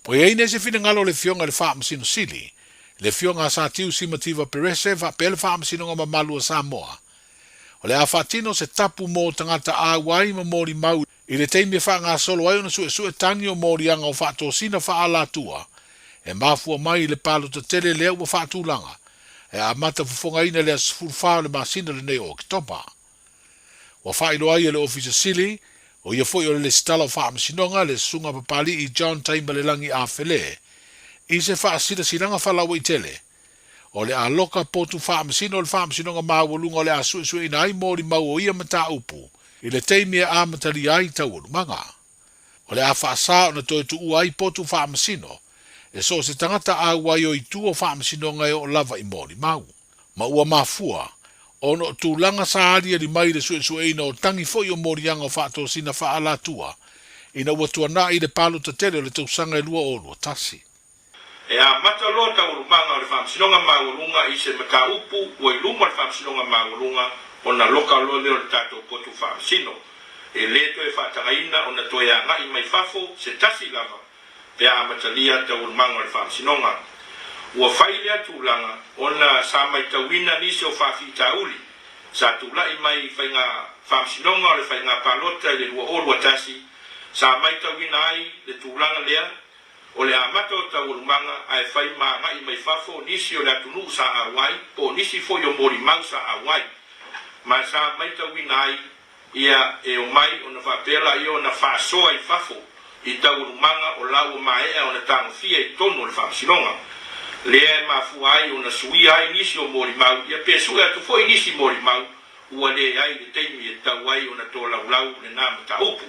[SPEAKER 8] Ua i ai nei se finagalo o le Afioga i le Faamasino Sili, le Afioga a Satiu Simativa Perese faapea le Faamasinoga Mamalu a Samoa, o le a faatino se tapu mō tagata auai ma molimau i le taimi e faagasolo ai ona suesue tagi o moliaga o faatosina faaalatua e mafua mai i le palota tele lea ua faatulaga e amata fofogaina i le aso 14 o le masina lenei o Oketopa. Ua faailoa ai e le Ofisa Sili, o ia foi o le Lesitala o Faamasinoga, le Susuga Papali'i John Taimalelagi Afele, i se faasilasilaga faalauaitele, o le a loka potu faamasino o le Faamasinoga Maualuga o le a suesueina ai molimau o ia mataupu i le taimi e amatalia ai taualumaga. O le a faasā ona toe tuua ai potu faamasino e so o se tagata auai o itu o Faamasinoga e oo lava i molimau. Ma ua mafua ona o tulaga sa aliali mai i le suesueina o tagi foi o moliaga o faatosina faaalatua ina ua tuanai le palota tele o le tausaga e 2021.
[SPEAKER 11] E amata loa taualumaga o le Faamasinoga Maualuga i se mataupu ua i luma o le Faamasinoga Maualuga ona loka loa lea o le tatou potu faamasino. E le toe faatagaina ona toe agai mai fafo se tasi lava pe a amatalia taualumaga o le Faamasinoga. Ua fai lea tulaga ona sa maitauina nisi o faafitauli sa tulai mai i faiga faamasinoga o le faiga palota i le 2021, sa maitauina ai le tulaga lea o le amata o taualumaga ae fai ma agai mai fafo nisi o le atunuu sa auai po o nisi foi o molimau sa auai ma sa maitauina ai ia e omai ona faapea laia ona faasoa i fafo i taualumaga o la ua maea ona tagofia i totonu o le Faamasinoga. Lea e mafua ai ona suia ai nisi o molimau ia pe sue atu foi nisi molimau ua leai le taimi e tatau ai ona tolaulau lena mataupu.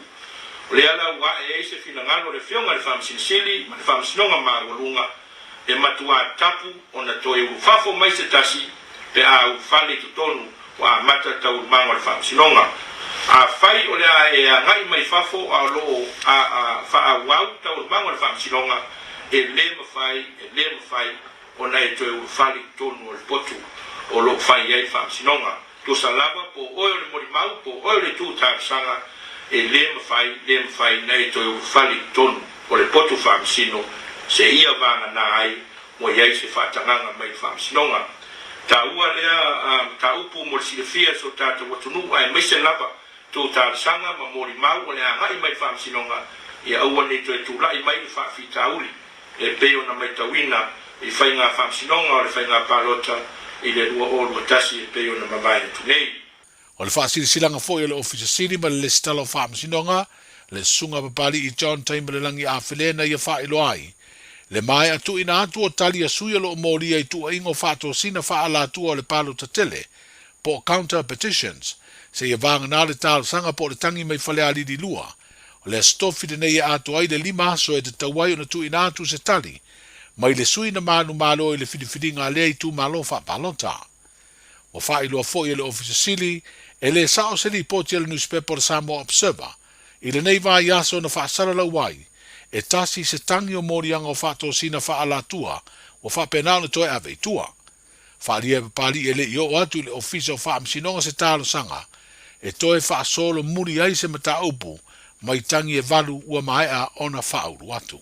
[SPEAKER 11] O lea la ua ae ai se finagalo o le Afioga i le Faamasino Sili ma le Faamasinoga Maualuga e matuā tapu ona toe ulufafo mai se tasi pe a ulufale i totonu ua amata taualumaga o le Faamasinoga. Afai o le a e agai mai fafo a o lo o faaauau taualumaga o le Faamasinoga, e le mafai, e le mafai ona e toe ulufale i totonu o le potu o lo o fai ai le Faamasinoga. Tusa lava po o oe o le molimau po o oe o le itu talosaga, e le mafai, le mafai na e toe ulufale i totonu o le potu faamasino seia vagana ai ua i ai se faatagaga mai le Faamasinoga. Taua lea mataupu mo le silafia e so tatou atunuu aemaise lava tou talosaga ma molimau o le agai mai le Faamasinoga ia aua ne i toe tulai mai le faafitauli e pei ona maitauina i faiga faamasinoga o le faiga palota i le 2021 e pei ona mavae atu nei.
[SPEAKER 8] O le faasilasilaga foi a le Ofisa Sili ma le Lesitala o Faamasinoga, le Susuga Papali'i John Taimalelagi Afele na ia faailoa ai le maea tuuina atu o tali a sui o lo o molia i tuuaiga o faatosina faaalatua o le palota tele po o counter petitions seia vagana le talosaga po o le tagi mai Falealili 2. O le Aso Tofi lenei e atoa ai le lima aso e tatau ai ona tuuina atu se tali mai le sui na manumalo i le filifiliga a lea itumalo faapalota. Ua faailoa foi e le Ofisa Sili e le sao se lipoti a le nusipepa o le Samoa Observer i lenei vaiaso na faasalalau ai e tasi se tagi o moliaga o faatosina faaalatua ua faapena ona toe ave i tua. Faaalia e Papalii e le i oo atu i le Ofisa o Faamasinoga se talosaga e toe faasolomuli ai se mataupu mai tagi e valu ua maea ona faaulu atu.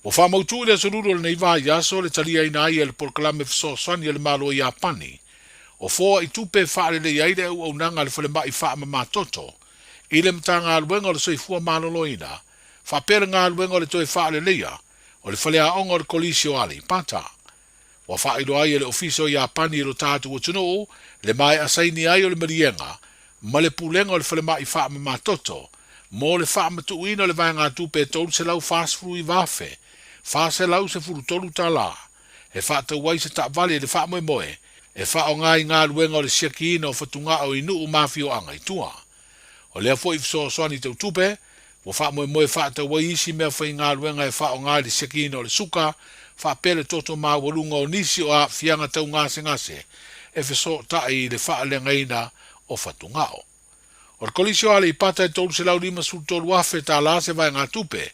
[SPEAKER 8] Ua faamautu i le Aso Lulu o lenei vaiaso le taliaina ai e le Polokalame Fesoasoani a le Malo o Iapani o foa i tupe e faalelei ai le auaunaga a le falemai faamamatoto i le Matagaluega o le Soifua Maloloina faapea le galuega o le toe faaleleia o le faleaoga o le Kolisi o Aleipata. Ua faailoa ai e le Ofisa o Iapani i lo tatou atunuu le maea saini ai o le maliega ma le Pulega o le Falemai Faamamatoto mo le faamatuuina o le vaegatupe e $349,413 e faatau ai se taavale i le faamoemoe e faaaoga i galuega o le siakiina o fatugao i nuu ma afioaga i tua. O lea foi fesoasoani tau tupe, ua faamoemoe faatau ai isi mea faigaluega e faaaoga i le siakiina o le suka, faapea le toto maualuga o nisi o aafiaga tau gasegase e fesootai i le faaleagaina o fatugao. O le Kolisi o Aleipata e $353,000 se vaegatupe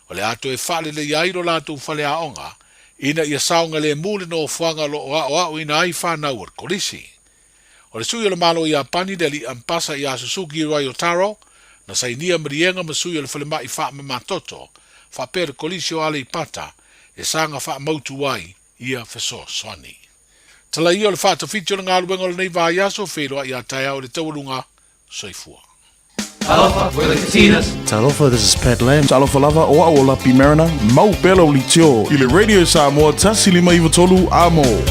[SPEAKER 8] o le a toe faaleleia ai lo latou faleaoga ina ia saogalemu le nofoaga o lo o aoaoina ai fanau o le Kolisi. O le sui o le Malo o Iapani le alii Ampasa ia Suzuki Ryotaro, na sainia maliega ma sui o le falemai faamamatoto, faapea le Kolisi o Aleipata e saga faamautu ai ia fesoasoani. Tala ia o le faatafiti o le galuega o lenei vaiaso, feiloai a taeao i le taualuga. Soifua.
[SPEAKER 12] Talofa, we're the Katinas.
[SPEAKER 15] Talofa, this is Pat Lam.
[SPEAKER 18] Talofa lava, o au o Lapi Mariner, mau pea lau leitio i le Radio Samoa 153 Amo.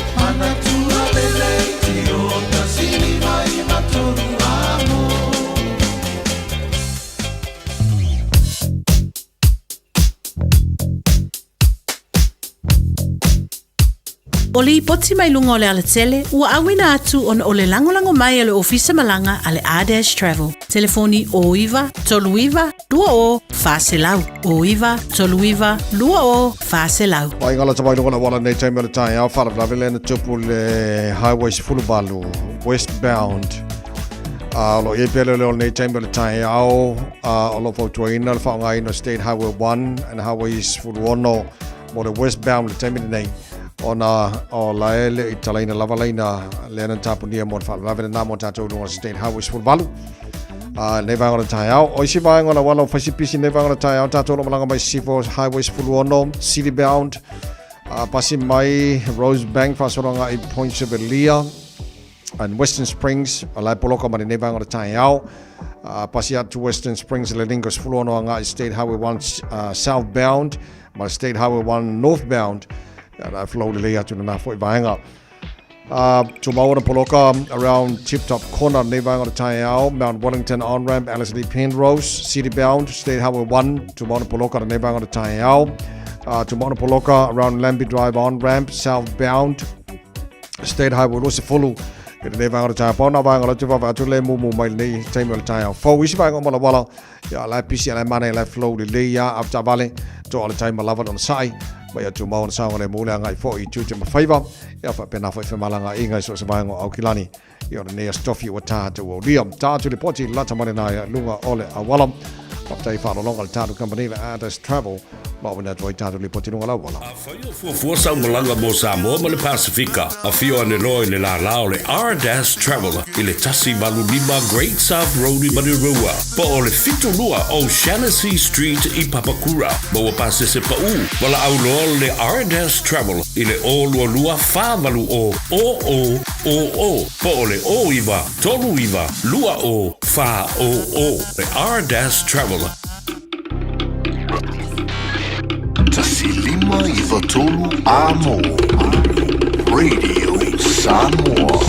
[SPEAKER 13] O lipoti mai luga o le alatele, ua auina atu ona o le lagolago mai a le Ofisa Malaga a le R-Dash Travel. Telefoni 09 39 20 400. 09 39 20 400.
[SPEAKER 4] Ai ngala tabai lunga na wala nei taimi o le taeao faalavelave lea na tupu le Highway 18 westbound. A o lo o i ai pea le leo o lenei taimi o le taeao a o lo o fautuaina le faaaogaina o State Highway 1 and Highway 16 mo le westbound le taimi lenei ona o la e le i talaina lava laina lea na tapunia mo le faalavelave lena mo tatou i luga o le State Highway 18. A lenei vaega o le taeao. O isi vaega o le auala o faisipisi lenei vaega o le taeao, tatou o lo o malaga mai Sisifo Highway 16, City Bound, a pasi mai Rosebank faasolo agai Point Chevalier and Western Springs, o la e poloka ma lenei vaega o le taeao. A pasi atu Western Springs le Lingo 16 agai State Highway 1 southbound ma State Highway 1 northbound. Ia, la e flow lelei atu lena foi vaega. Tumau ona poloka around Tip Top Corner nei vaega o le taeao, Mount Wellington on-ramp, Ellerslie Penrose, City Bound, State Highway 1, tumau ona poloka nei vaega o le taeao. Tumau ona poloka around Lambie Drive on-ramp, southbound, State Highway 20, i lenei vaega o le taeao. Pau nā vaega o le te vava atu le mumu mai lenei taimi o le taeao. Fou isi vaega o Malawala, ia la e pisi, la e mana, la e flow lelei ia avetaavale, toa o le taima lava lona sa'i, ma ia tumau ona saogalemu le agai foi i tiute ma faiva, ia faapena foi femalagaaiga i so o se vaega o Aukilani. Ia o lenei aso tofi ua tatou aulia. Ta atu le poti lata mai lena ia luga o le auala. Faafetai faalologa le tatou kamupani le Artist Travel, ma ua atu ai tatou lipoti luga o le auala.
[SPEAKER 15] Afai o fuafua sau malaga mo Samoa ma le Pasifika, afio ane loa i le lālā o le Ardas Travel i le 185 Great South Road i Manurewa, po o le 72 O'Shannessy Street i Papakura. Maua pasese paʻū, valaau loa le Ardas Travel i le 022 480 0000 po o le 09 39 20 400. Le Ardas Travel.
[SPEAKER 19] 1593 Amo Radio Samoa.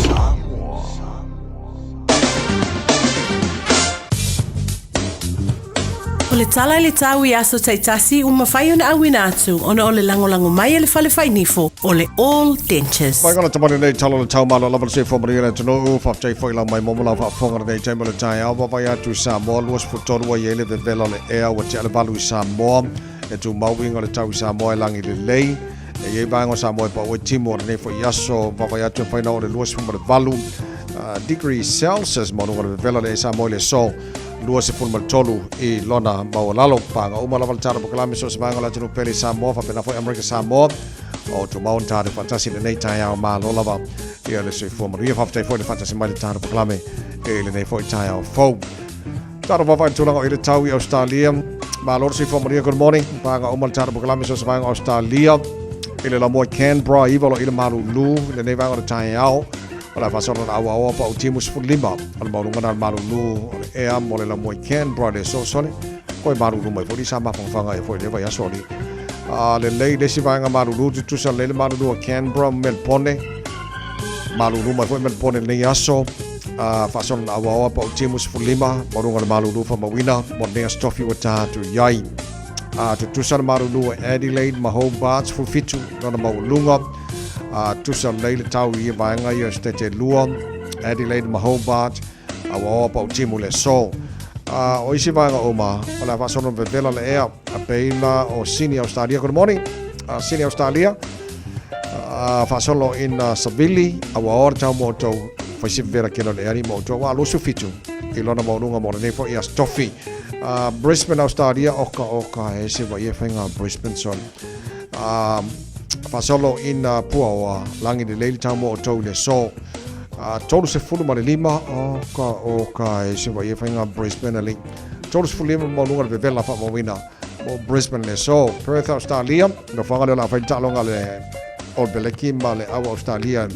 [SPEAKER 13] O le tala i le tau i aso taitasi ua mafai ona auina atu ona o le lagolago mai a le Fale Fainifo o le All Dentures.
[SPEAKER 4] Mai kona tamani nei tala le tau malo lava le soifua manuia le atunuu, faafetai foi lau mai momo lau faafofoga lenei taimi o le taeao, vaavaai atu i Samoa, 23 ai ai le vevela o le ea ua tea le valu i Samoa, e tumau uiga o le tau i Samoa e lagi lelei, e i ai vaega o Samoa e pau ai timu o lenei foi aso, vaavaai atu e mafai ona oo i le 28 degree Celsius maualuga o le vevela o le ea i Samoa i le aso 23 i lona maualalo. Paga uma lava le tala polokalame so o se vaega o le atunuu pele i Samoa, faapena foi Amerika Samoa, o tumau ona tatou faatasi i lenei taeao malo lava ia le soifua manuia. Faafetai foi le faatasi mai le tatou polokalame i lenei foi taeao fou. Tatou vaavaai i le tulaga o i le tau i Australia. Malo le soifua manuia, good morning. Paga uma le tatou polokalame so o se vaega o Australia. I le lamoa i Canberra, iva lo i le malulu i lenei vaega o le taeao. O le a faasolo na auaoa pa u timu 15 o le maualuga na o le malulu o le ea mo le lamoa i Canberra le sosole. Koe malulu mai foi sa mafangafaga e foi le vaiaso ali. A lelei le isi vaega malulu tutusa lelei le malulu o Canberra ma Melbourne. Malulu mai foi Melbourne lenei aso. A faasolo na auaoa pa u timu 15 maualuga o le malulu faamauina mo lenei aso tofi ua ta atu i ai. A tutusa le malulu o Adelaide ma Hobart 17 lona maualuga. A tusa lelei le tau i ia vaega ia o Setete 2, Adelaide ma Hobart, a ua oa pau timu le aso. A o isi vaega uma, o le a faasolo vevela le ea, a peila o Sini Australia. Good morning, Sini Australia. A faasolo ina savili, a ua oa le tau mo outou, fai si vevela kelo le ea ni mo outou, a 27 i lona maualuga mo lenei foi aso tofi. Brisbane, Australia, oka oka e se wa ia whainga Brisbane son. Faasolo ina puaoa lagi lelei le tau mo outou i le aso. 35 oka oka e se wa ia whainga Brisbane ali. 35 maualuga le vevela faamauina mo Brisbane le aso. Perth, Australia, nofoaga lea o le a fai le taaloga le All Beleki ma le Au Australia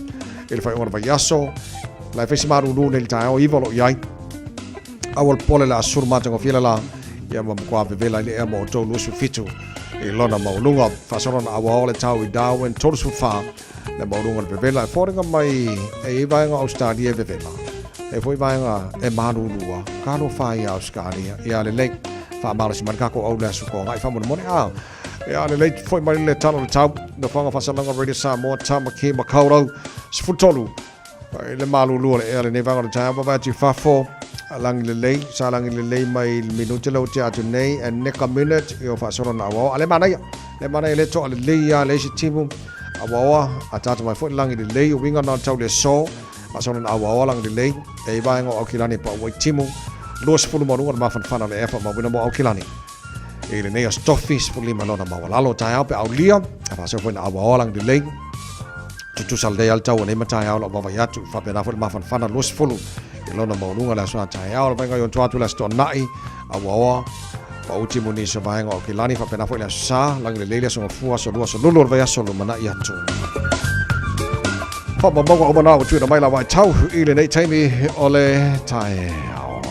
[SPEAKER 4] i le faaiuga o le vaiaso. La e fai se malulu nei le taeao iva o lo o i ai. Aua le pole le a sulu matagofie le la, ia ma matua vevela i le ea mo outou 27 i lona maualuga. Faasolo na auaoa le tau i Darwin 34 le maualuga o le vevela. E foliga mai e i ai vaega o Australia e vevela, e foi vaega e malulua ka alofa ai ia Australia. Ia lelei, faamalosi mai le kako au le aso toagai faamolemole. A, ia lelei foi mai le tala o le tau, nofoaga faasalaga Radio Samoa, Tamaki Makaurau, 13 I le malulu o le ea lenei vaega o le taeao vaavaai atu i fafo, lagi lelei, sa lagi lelei mai le minute lea ua tea atu nei, e neka minute i o faasolo na auaoa. A le manaia, le manaia le toa lelei a le isi timu auaoa, a tata mai foi le lagi lelei, o uiga na o le tau le aso, faasolo na auaoa lagi lelei, e i vaega o Aukilani e pau ai timu, 20 ma luga le mafanafana o le ea faamauina mo Aukilani. I lenei aso tofi, 15 lona maualalo taeao pe aulia, a faasolo foi na auaoa lagi lelei, tutusa lelei lava le tau o nei mataeao o lau vaavaai atu, faapena foi le mafanafana 20 I lona maualuga le aso a taeao le vaega i ona tua atu le Aso Toonai a ua oa pau timoni se vaega o Aukilani faapena foi le Aso Sa lagi lelei le Aso Gafua Aso Lua Aso Lulu o le vaiaso lumanai atu. Faamaumauga uma na ua tuuina mai la vaitau i lenei taimi o le taeao.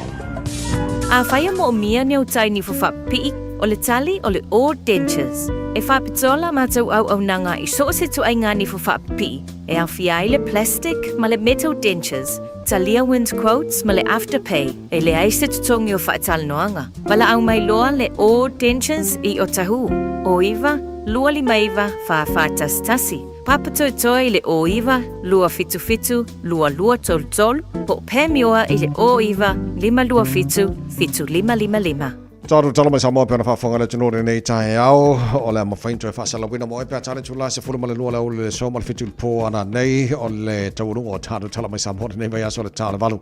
[SPEAKER 5] Afai e moomia ni au tai nifo faapipii, o le tali o le All Dentures. E faapitoa la matou auaunaga i so o se ituaiga nifo faapipii, e aofia ai le plastic ma le metal dentures, talia wind quotes ma le afterpay, e leai se totogi o faatalanoaga. Valaau mai loa le All Dentures i Otahuhu, 09 259 4411, Papatoetoe i le 09 277 2233, po o Panmure i le 09 527 7555.
[SPEAKER 4] Talo talo mai Samoa pe ona faafofoga le atunuu i lenei taeao o le a mafai ona toe faasalauina mo oe pe a tala itula 12 le aoauli le aso ma le 7 i le po ana nei o le taualuga o talo tala mai Samoa lenei vaiaso le ta o le 8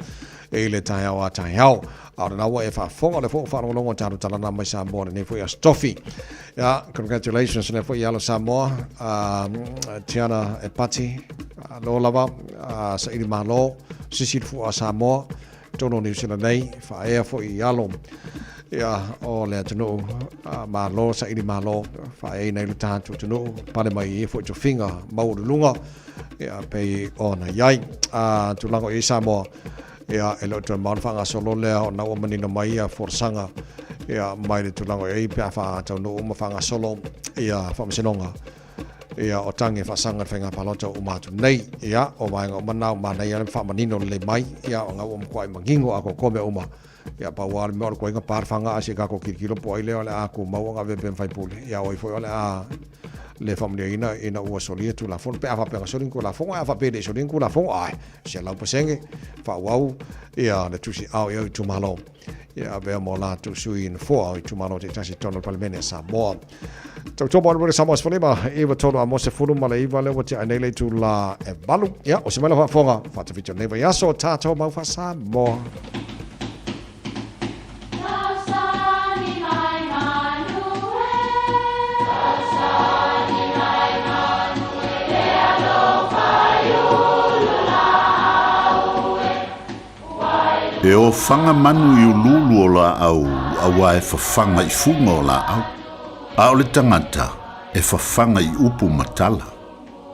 [SPEAKER 4] i le taeao a taeao. A o lena ua e faafofoga o lea foi ua faalogologo talo tala na mai Samoa lenei foi aso tofi. Yeah, congratulations lea foi i alo Samoa, Tiana Epati, lo lava, saili malo, sisi le fua a Samoa, tonu o Niu Sila nei, faaea foi i alo ia, o le atunuu, malo, saili malo, faaeaina ai le tatou atunuu, pale mai i ia foi tofiga maualuluga, ia, pei ona i ai. Tulaga o i ai Samoa, ia, e le o toe mao le faagasolo lea ona ua manino mai ia folasaga, ia, mai le tulaga o i ai pe a faataunuu ma faagasolo ia faamasinoga, ia, o tagi e faasaga i le faiga palota ua uma atu nei. Ia, o vaega uma na, ua manaia le faamanino lelei mai, ia, o ua matuai manino atoatoa mea uma. Ia, pau lava le mea o le koiga pa le faga a si tatou tilotilo po o ai lea o le a tumau ona avea pea ma faipule, ia, o ai foi o le a le faamanuiaina ina ua solia Tulafono, pe a faapea na soli ni Tulafono, ae a faapea e le i solia ni Tulafono, ae, 100% faaauau ia le tusiao i au itumalo ia avea mo latou sui nofoa o itumalo taitasi i totonu o le Palemene a Samoa. Tautua mo le Samoa 15 9 3 a mo 19 lea ua tea nei le itula e 8. Ia, o se mai lau faafofoga, faatafiti o lenei vaiaso o tatou mau faa-Samoa.
[SPEAKER 3] E ofaga manu i uluulu o laau auā e fafaga i fuga o laau, a o le tagata e fafaga i upu ma tala.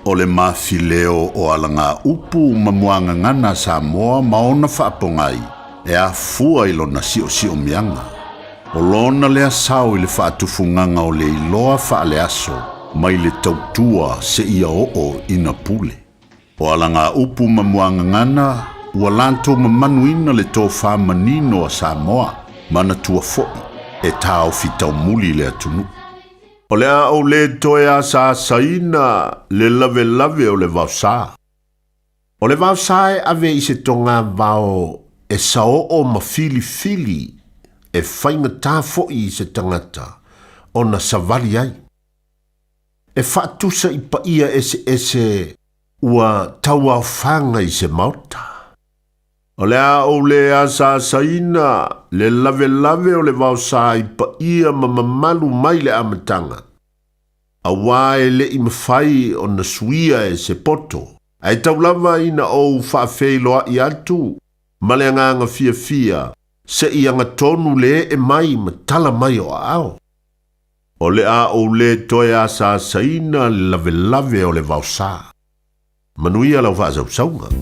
[SPEAKER 3] O le mafileo o alagaupu ma muagagana a Samoa ma ona faapogai e afua i lona siosiomiaga. O lona lea sao i le faatufugaga o le iloa faaleaso mai le tautua seia oo ina pule. O alagaupu ma muagagana ua latou mamanuina le tofa manino a Samoa, manatua foi e taofi taumuli le atunuu. O le a ou le toe asaasaina le lavelave o le vaosa. O le vaosa e ave i se togavao e saoo ma filifili e faigata foi i se tagata ona savali ai. E faatusa i paia eseese ua tauaofaga i se maota. O le a ou le asaasaina le lavelave o le vaosa i paia ma mamalu mai le amataga, auā e le i mafai ona suia e se poto, ae tau lava ina ou faafeiloai atu ma le agaga fiafia se i agatonu le ee mai ma tala mai o aao. O le a ou le toe asaasaina le lavelave o le vaosa. Manuia lau faasausauga.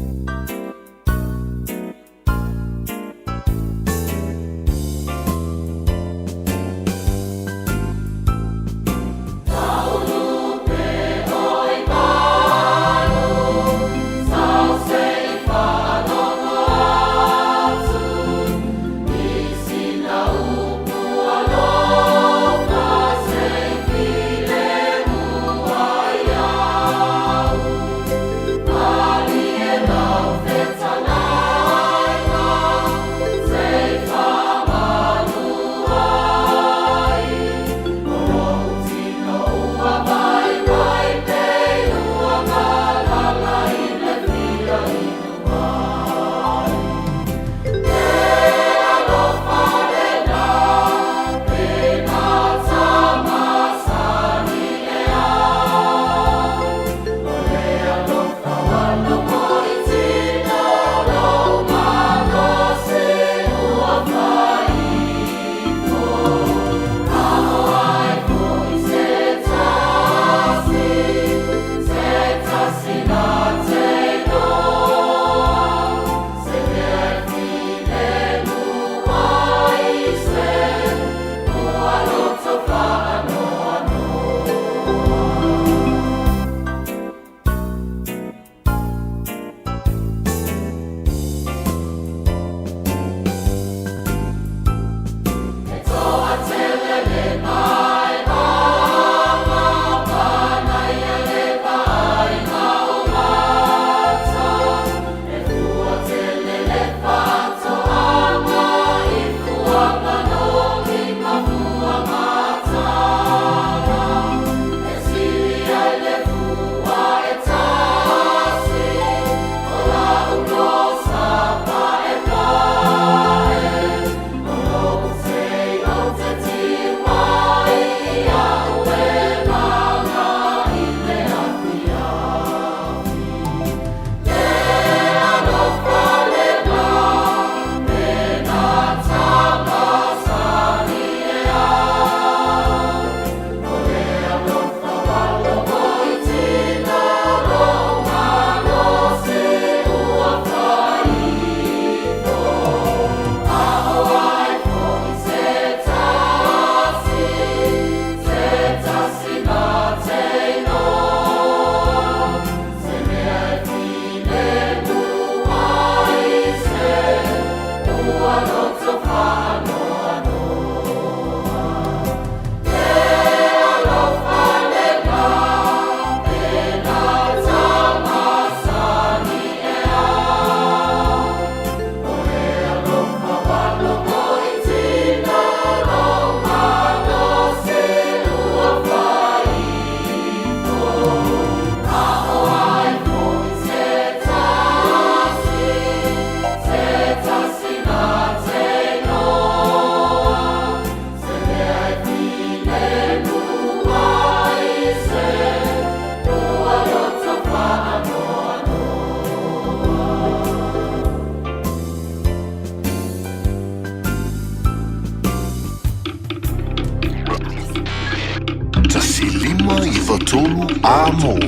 [SPEAKER 19] Amo.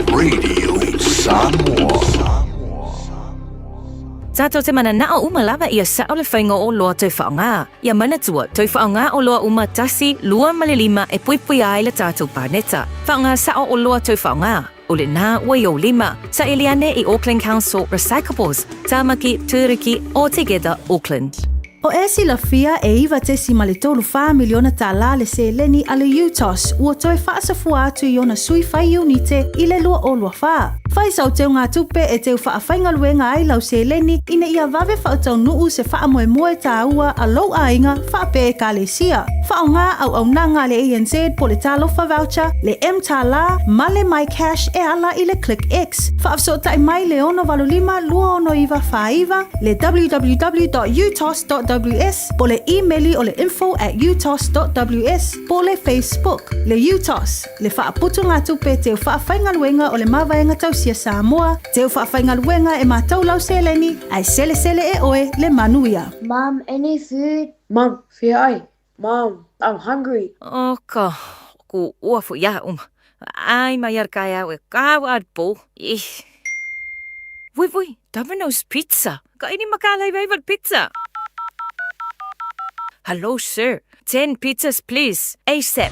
[SPEAKER 19] Radio Samoa.
[SPEAKER 5] Tātou te mananao uma lava ia sa'o le faiga o oloa toe faaaogā. Ia manatua, toe faaaogā oloa uma tasi, lua ma le lima e puipuia ai le tātou paneta. Faaaogā sa'o oloa toe faaaogā. O lenā ua i ou lima. Saili ane i Auckland Council Recyclables, Tāmaki, Tūruki, or Together Auckland.
[SPEAKER 13] O e silafia e 9.34 miliona tālā le seleni a le UTOS ua toe faasafua atu i ona sui fai iunite i le 2024. Fai sau teugatupe e teu faafaigaluega ai lau seleni ina ia vave faataunuu se faamoemoe tāua a lou aiga faapea ekalesia. Faaaogā auaunaga a le ANZ po o le Talofa Voucher, le mTālā ma le MyCash e ala i le ClickX. Faafesootai mai le 685 269 49, le www.utos.ws po o le imeli o le info@utos.ws po o le Facebook. Le UTOS, le faaputugatupe teu faafaigaluega o le Mavaega Tausia Samoa, teu faafaigaluega e matau lau seleni, ae selesele e oe le manuia.
[SPEAKER 1] Mum, any food? Mum, fia ai. Mum, I'm hungry.
[SPEAKER 5] O ka ku ua fu ia uma. Ai mai ar kai au e kau ar po. Ih. Vui vui, Domino's Pizza. Ka ini makalai favorite pizza. Hello sir, 10 pizzas please, ASAP.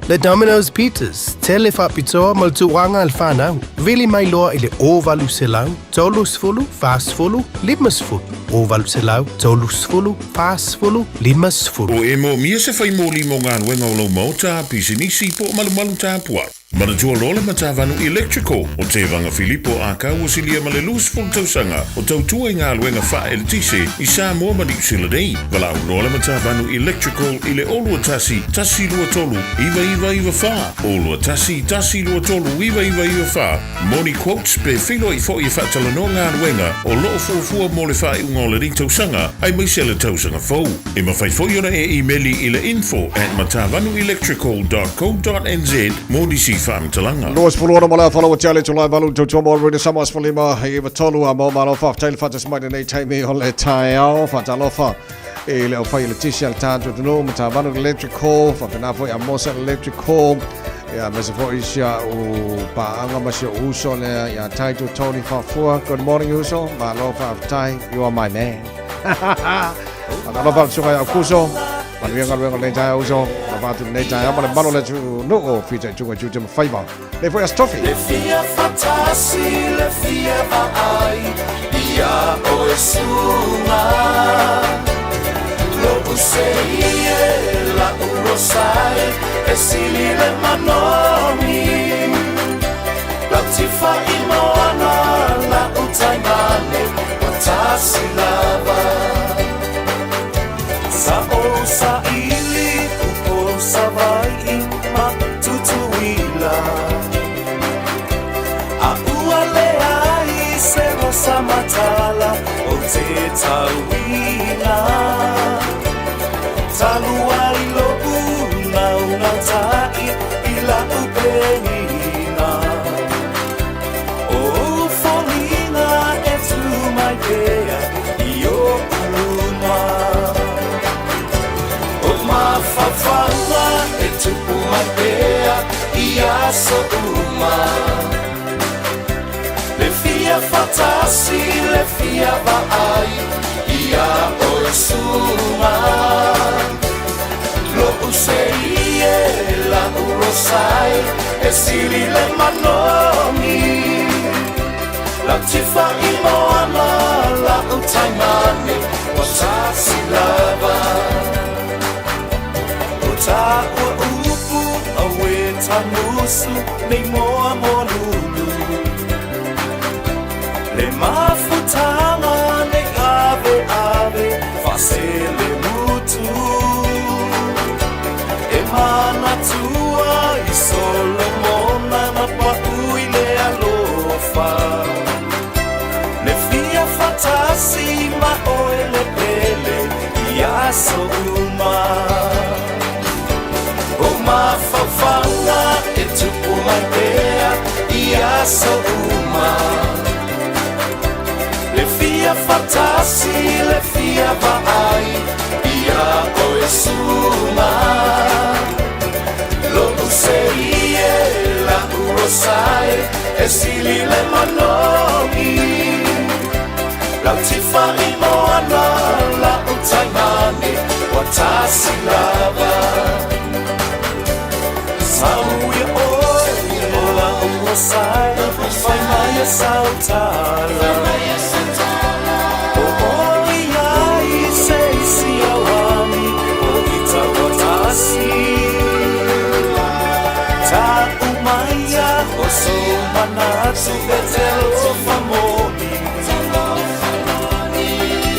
[SPEAKER 16] Le Domino's Pizzas, tele faapitoa ma le tulaga a le fanau. Vili mai loa i le 0800 30 40 50. 0800 30 40 50.
[SPEAKER 3] O e moomia se fai moli mo galuega o lou maota, pisinisi po o malumalu tapuai. Manatua loa le Matavanu Electrical o Tevaga Filipo Akau ua silia ma le 20 tausaga o tautua i galuega faa-eletise i Samoa ma Niu Sila nei. Valaau loa le Matavanu Electrical i le 021 123 9994, 021 123 9994 mo ni quotes pe feiloai foi e faatalanoa galuega o lo o fuafua mo le faaiuga o lenei tausaga aemaise le tausaga fou. E mafai foi ona e imeli i le info at matavanuelectrical dot co dot nz mo nisi faamatalaga.
[SPEAKER 4] 26 ma le afa lau atiale Tulae valu tautua mo Rina Samoa 15 i 93 a mo malo faafetai le faatasi mai lenei taimi o le taeao faatalofa i le aufai eletisi a le tatou atunuu Matavanu Electrical faapena foi a Mosa Electrical ia aemaise foi si a'u paaga ma si o'u uso lea ia Taito Tony Faafua. Good morning uso, malo faafetai, you are my man. Faatalofa le susuga ia Kuso, manuia galuega o lenei taeao uso, alofa atu lenei taeao ma le mamalu o le atunuu o fitaituga i tiute ma faiva. Lea foi Aso Tofi.
[SPEAKER 9] Le fia fatasi, le fia vaai ia oe suga. Lo'u seie la'u rosai e sili le manogi. Lau tifa i moana la'u taimane ua tasi lava. Sa ou saili Upolu Savai'i ma Tutuila. A ua leai se rosa matala o te tauina. Talu ai lo'u naunautai i la'u penina. O ou foliga e tu mai pea i o'u luma. O mafaufauga e tupu mai pea i aso uma. Le fia fatasi, le fia vaai ia oe suga. Lo'u seie la'u rosai e sili le manogi. Lau tifa i moana la'u taimane ua tasi lava. O tāua upu aue tamusu nei moa moa lulu. Le mafutaga nei ave ave faasele mutu. E manatua i Solomona na pa'u i le alofa. Le fia fatasi ma oe le pele i aso uma. O mafaufauga e tupu mai pea i aso uma. Le fia fatasi, le fia vaai ia oe suga. Lo'u seie lau rosae e sili le manogi Lau tifa i moana la utaimane ua tasi lava Sau ia oe o lau rosae fai mai e sautala O oi ai se isi auani o ita ua tasi Ta'u maia o sou manatu e te alofa moni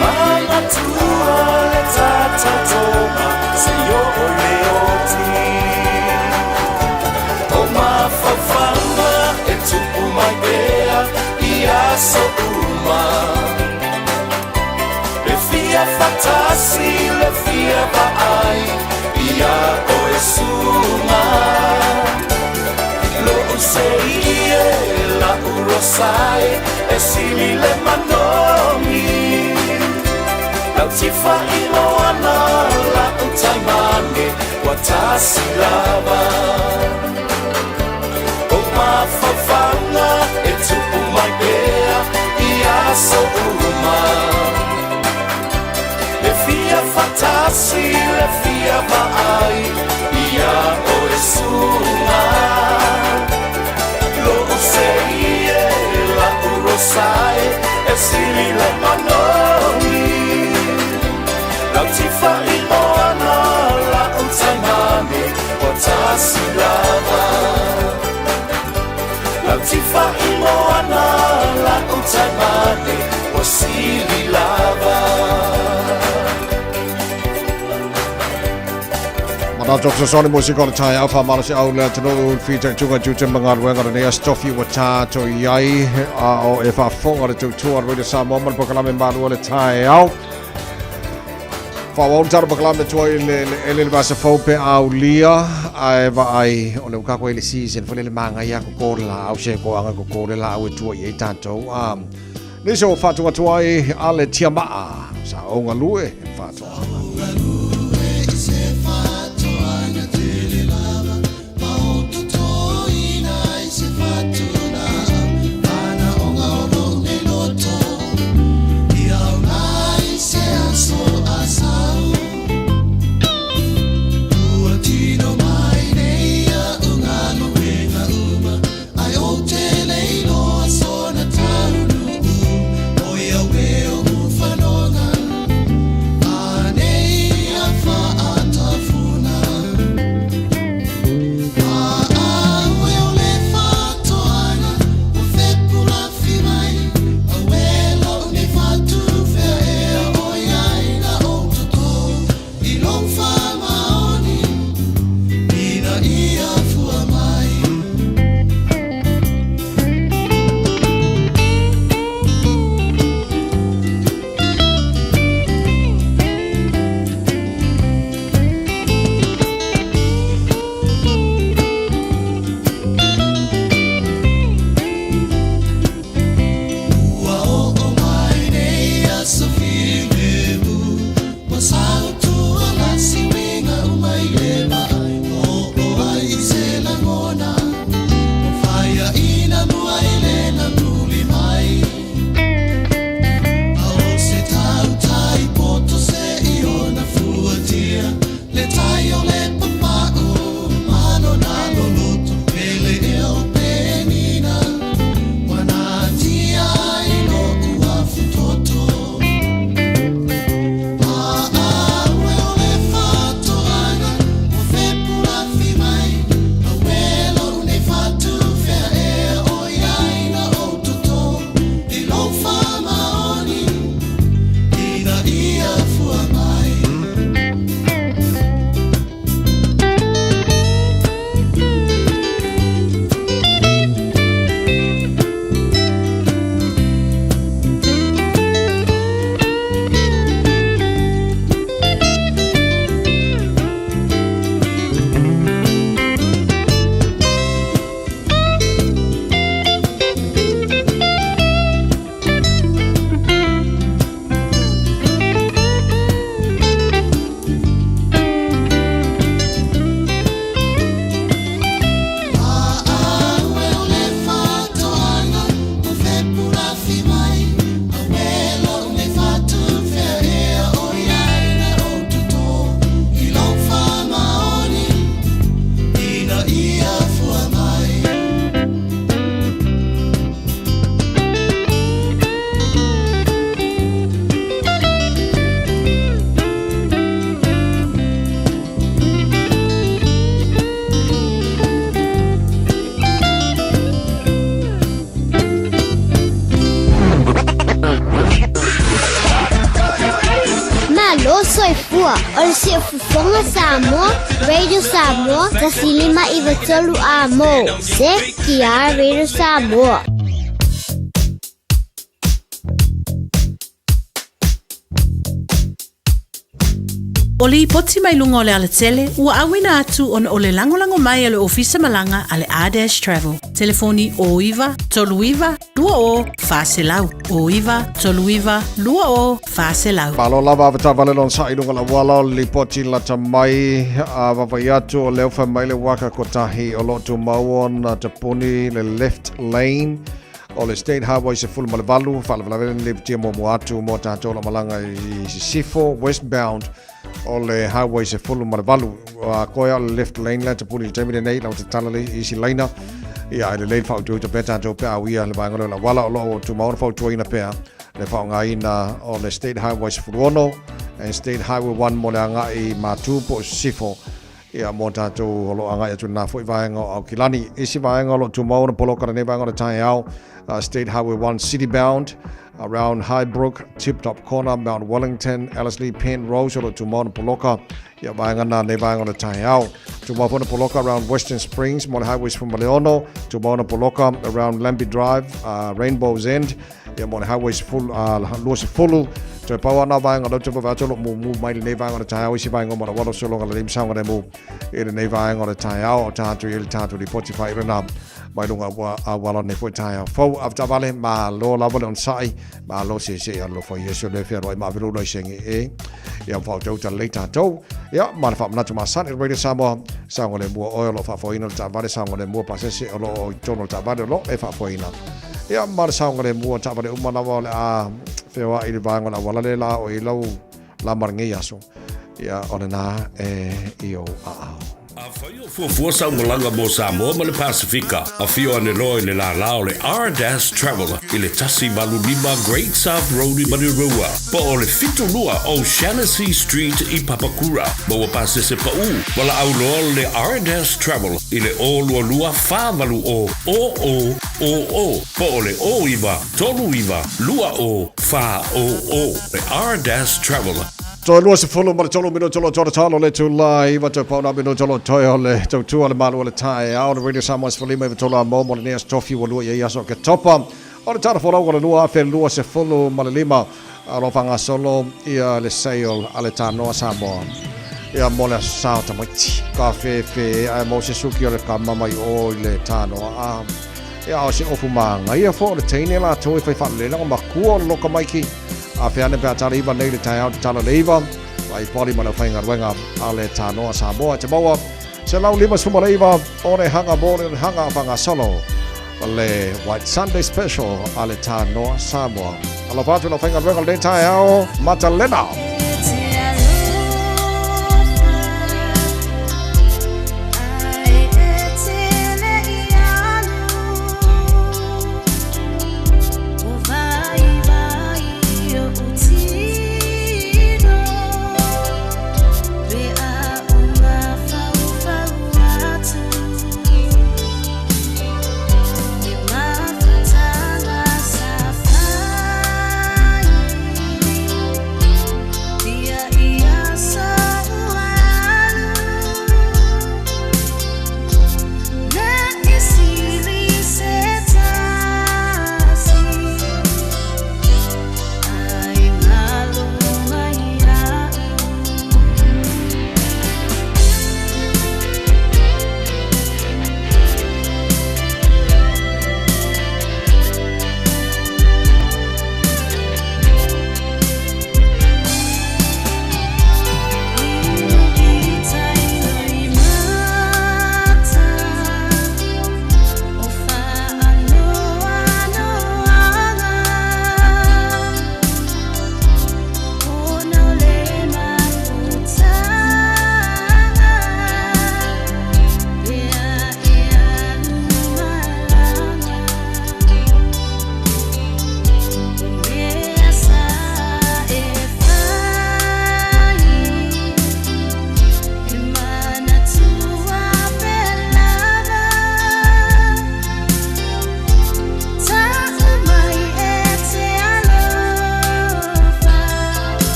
[SPEAKER 9] Manatua le tatautoga seia oo i le oti O mafaufauga e tupu mai pea i aso uma Le fia faatasi le fia vaai ia oe suaga Lo'u sei e la'u rosae e sili le manogi Lau tifa i moana la'u taimane ua tasi lava O mafaufauga e tupu mai pea i aso uma Le fia faatasi le fia vaai ia oe suaga Lo'u sei e la'u rosae e sili le manogi Lau tifa i moana la'u taimane ua tasi lava Lau tifa i moana la'u taimane ua sili lava
[SPEAKER 4] Manatu o fesoasoani mo sika o le taeao faamalosiau le atunuu i le fitaituga tiute ma galuega o lenei aso tofi ua tatou i ai a o e faafofoga le tautua a le Radio Samoa ma le polokalame malu o le taeao. Faaauau le tatou polokalame tuai le le ele le vasa fou pe aulia ae vaai o le ua kako ai le season foi le magaia koko le laau se ko anga koko le laau e tua i ai tatou a nisi o faatuatuai a le tiamaa sa o galue e faatoaga.
[SPEAKER 2] soifua. O le Siufofoga Samoa, Radio Samoa, 1593 A mo. CKR Radio Samoa.
[SPEAKER 13] O lipoti mai luga o le alatele ua auina atu ona o le lagolago mai a le Ofisa Malaga a le R-Dash Travel. Telefoni 09 39 20 400. 09 39 20 400.
[SPEAKER 4] Malo lava avataavale lona saʻi luga o le auala o le lipoti lata mai a vaavaai atu o lea ua fai mai le uaka kotahi o lo o tumau ona tapuni le left lane o le State Highway 18, faalavelave le lipotia muamua atu mo tatou o lo o malaga i Sisifo, westbound o le Highway 18. Ua koe o le left lane lea tapuni i le taimi lenei, lau tatala le isi laina. Ia, e lelei le faautauta pea tatou pe a uia le vaega lea o le auala o lo o tumau ona fautuaina pea le faaaogaina o le State Highway 16 and State Highway 1 mo le agai i Matu po o Sisifo. Ia, mō tātou o lo o agai atu i lena foi vaega o Aukilani. Isi vaega o lo o tumau ona poloka lenei vaega o le taeao, State Highway 1 City Bound, around Highbrook, Tip Top Corner, Mount Wellington, Ellerslie, Penrose o lo o tumau ona poloka ia vaega na nei vaega o le taeao. Tumau foi ona poloka around Western Springs mo le Highway 16, tumau ona poloka around Lambie Drive, Rainbow's End, Ia mo le highway sefulu, 20, toe pau ana vaega lea ou te vaavaai atu o lo o mumu mai lenei vaega o le taeao, isi vaega o Malauala o Sologa lelei ma saogalemu i lenei vaega o le taeao. O tatou i ai le tatou lipoti faaiulena mai luga ua auala o lenei foi taeao fou. Avetaavale, malo lava le onosai, malo seesee alolofa Iesu le fealuai ma ave lou laisene e. Ia ma faautauta lelei tatou. Ia ma le faamanatu masani o Radio Samoa, saogalemu oe o lo o faafoeina le taavale, saogalemu pasese o lo o i totonu o le taavale o lo o e faafoeina. Ia, ma le saogalemu o taavale uma lava o le a feoai i le vaega o le auala le la o i lau la ma lenei aso. Ia, o lena e i ou aao.
[SPEAKER 15] Afai o fuafua sau malaga mo Samoa ma le Pasefika, afio ane loa i le lālā o le R-Dash Travel i le 185 Great South Road i Manurewa, po o le 72 O'Shanassy Street i Papakura. Maua pasese paʻū, valaau loa le R-Dash Travel i le 022 480 00 00 po o le 09 39 20 400 le R-Dash Travel.
[SPEAKER 4] Toe 23 minuta o lo o toe talo le itula 9 toe pauna minuta o lo o toe o le tautua le malu o le taeao le Radio Samoa 15 i tolu a mo mo lenei aso tofi ua lua i ai aso o Oketopa o le tala folau o le 2025 o lo o faagasolo ia le sale a le Tanoa Samoa ia mo le aso sa o tamaiti ka fefe ae mo se suki o le kama mai o i le Tanoa a ia o se ofu māngaia fo o le teine latou e fai faalelelaga makua o le loka maiki a fe ane pe a tala iva nei le taeao te tala le iva vai poli ma le aufaigaluega a le Tanoa Samoa e te maua 159 o le hanga mo le hanga faagasolo le White Sunday Special a le Tanoa Samoa. Alofa atu le aufaigaluega o lenei taeao, Matalena.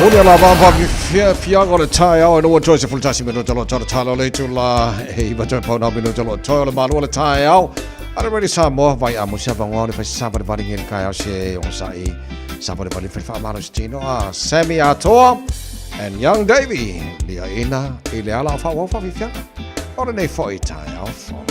[SPEAKER 4] Moni ala va fia fia o le taeao e noa toe se fulutasi minuta lo tala tala o le itu la e iwa toe pauna minuta lo toe o le malu o le taeao. Ara ready Samoa vai amo se avangoa le fai sava le vali ngel kai au se o sa i sava le vali fai whaamalo se tino a Sammy Atoa and Young Davy lia ina i le ala o wha wha fia o le nei foi taeao fo.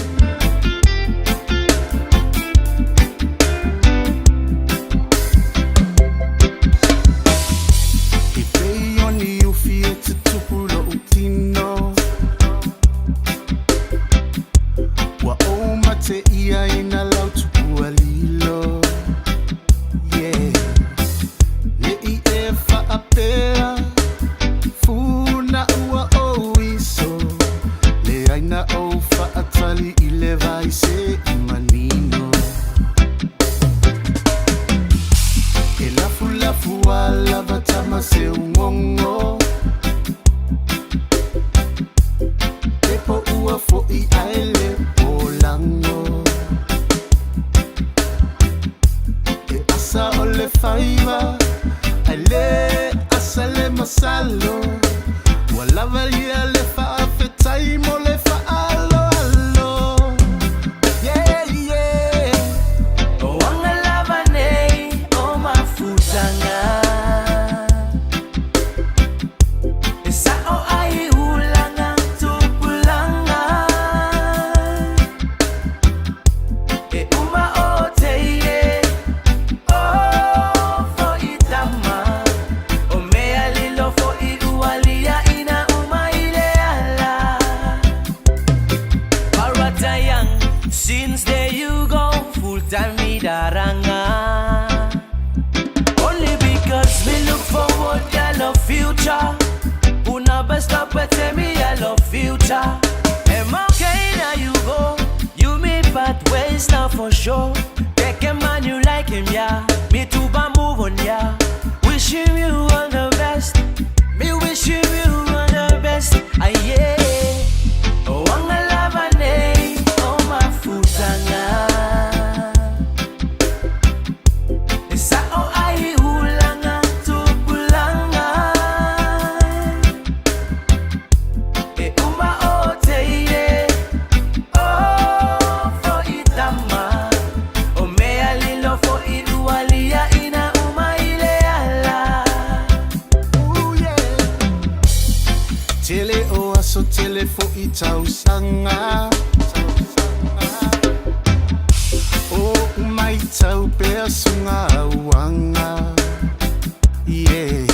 [SPEAKER 10] Yeah.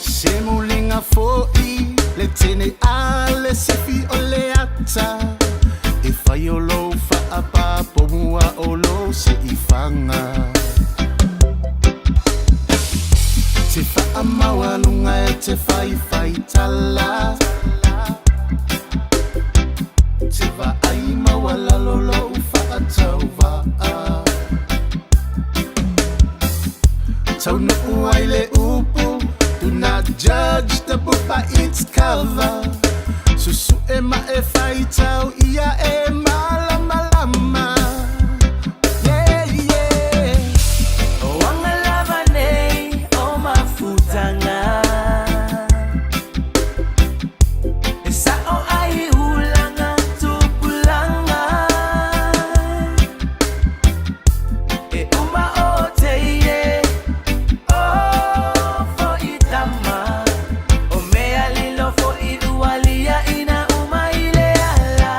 [SPEAKER 10] Se mulinga fo'i
[SPEAKER 20] Le tene a le sifi o le ata. E whai o lou whaapapo mua o lou se i whanga. Te whaamaua lunga e te whai whai tala. Te vaai maua lalo lou whaatau Tau nu'u ai le upu. Do not judge the book by its cover. Susu e ma e whaitau ia e malama lama. Yeah, yeah.
[SPEAKER 7] O anga lava nei o mafutanga. E sa o ai ulanga tupulanga. E uma o te ie o fo i tama. O mea lilo fo i ualia ina uma i le ala.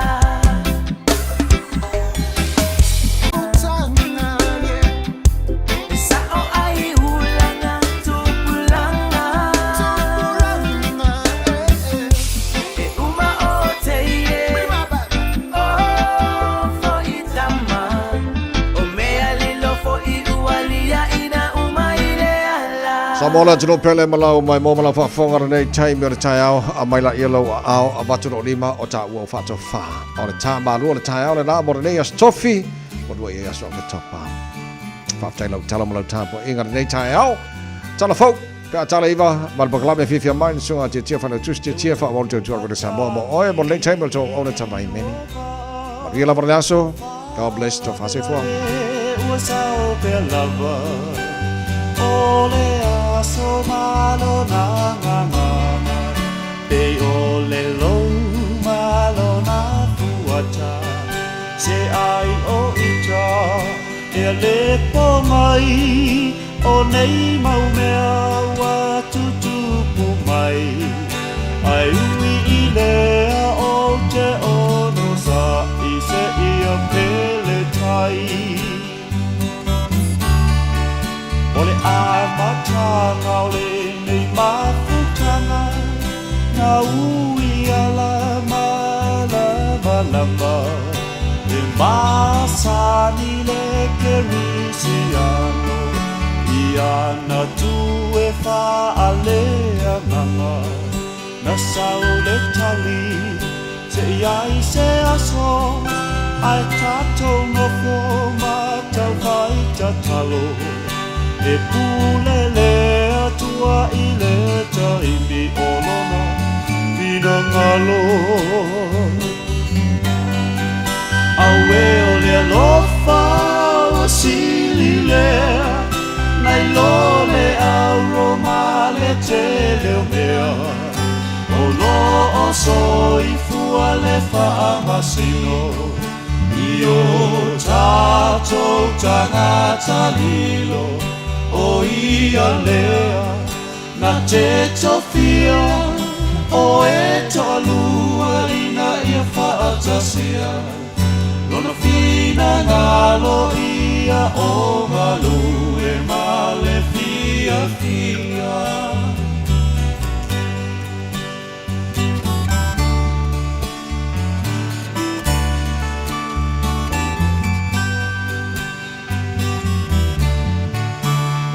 [SPEAKER 20] Utanga, yeah.
[SPEAKER 7] E sa o ai ulanga tupulanga.
[SPEAKER 20] Tupulanga, eh, eh.
[SPEAKER 7] E uma o te ie o fo i tama. O mea lilo fo i ualia ina uma i le ala.
[SPEAKER 4] Samoa le atunuu pele ma lau mai mo ma lau faafofoga lenei taimi o le taeao a mai la ia lau aao a vatu loo lima o taua o faatofā. O le tā malua o le taeao lenā mo lenei aso tofi ua lua i ai aso Oketopa. Faafetai lau tala ma lau tapuaiga lenei taeao. Tala fou pe a tala iva ma le polokalame fiafia mai le susuga a Tiatia Failautusi Tiatia faaauau le tautua a Radio Samoa mo oe mo lenei taimi o le tou auauna tavaimene. Manuia lava le aso. God bless. Tofa soifua.
[SPEAKER 9] Ua sao pea lava o le aso malo na ngangana Pe o le lou malo na fuata Se ai o ita e a le po mai O nei mau mea ua tutupu mai Ai ui i lea o te ono sa i se ia pele tai O le amatanga o le nei mafutanga Na ui ala malama lama E masani le kerisiano Ia na tu e whaalea nganga Na sau le tali se iai se aso Ai tātou nofo matau kai tatalo E pulele atua i le taimi o lona finangalo Aue o le alofa ua sili lea Nai lo le auro ma le tele o mea O lo o soifua le faamasino I o tātou tagata lilo O ia lea na te tofia O e toalua ina ia faatasia Lona finagalo ia o galue ma le fiafia.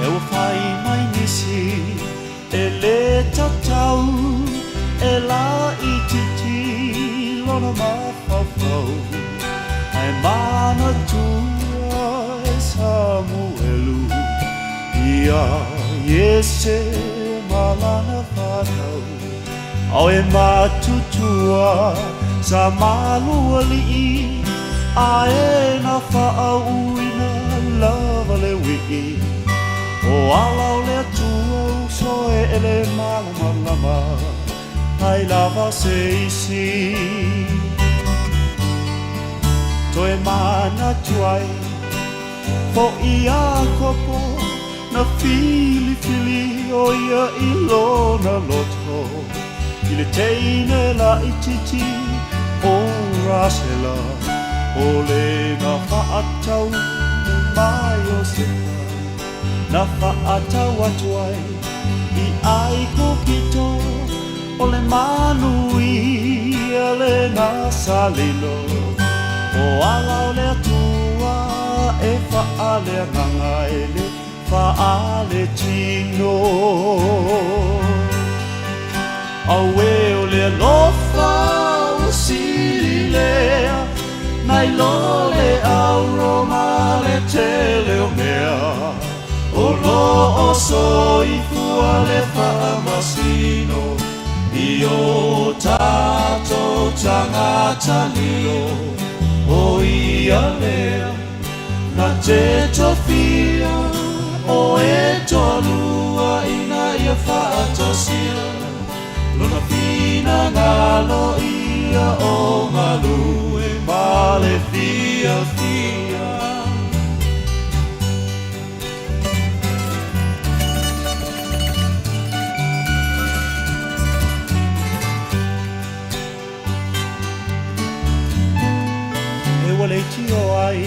[SPEAKER 9] E ua fai mai nisi e le tatau E la itiiti lona mafaufau Ae manatua e Samuelu Ia Iese ma lana fanau Ao e matutua sa malualii Ae na faauuina lava le uii O ala o le Atua uso e ele malamalama Ai lava se isi Toe manatu ai Fo'i Iakopo Na filifili o ia i lona loto I le teine laitiiti o Rasela O le na faatau ma Iosefa Na faatau atu ai i Aikupito O le manuia lena salilo O ala o le Atua e faaleagaga e le faaletino Auē o le alofa ua sili lea nai lo le auro ma le tele o mea O lo o soifua le faamasino i o tatou tagata lilo O ia lea na te tofia o e toalua ina ia faatasia Lona finagalo ia o galue ma le fiafia. E ua leitio ai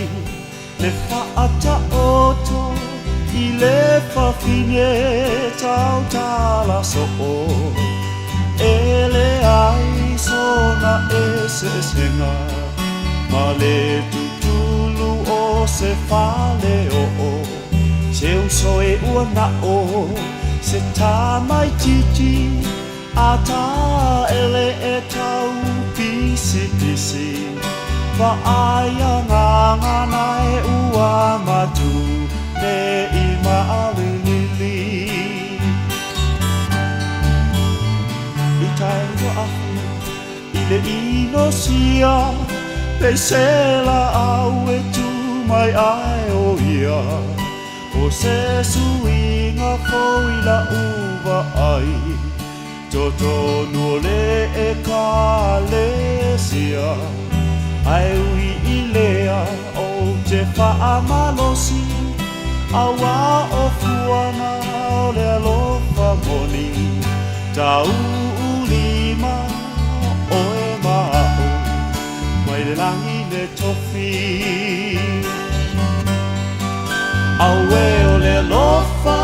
[SPEAKER 9] le faataoto i le fafine tautala soo E leai sona eseesega ma le tutulu o se faleoo Se uso e ua nao se tamaititi a taele e tau pisipisi Vaai agaga e ua matu nei maalilili I tai ua afu i le inosia Peisela au e tu mai ai o ia O se suiga fou i lau vaai Totonu o le Ekalesia Ae ui i lea ou te faamalosi Auā o fuaga o le alofa moni Tauulima oe ma a'u mai le lagi le tofi Auē o le alofa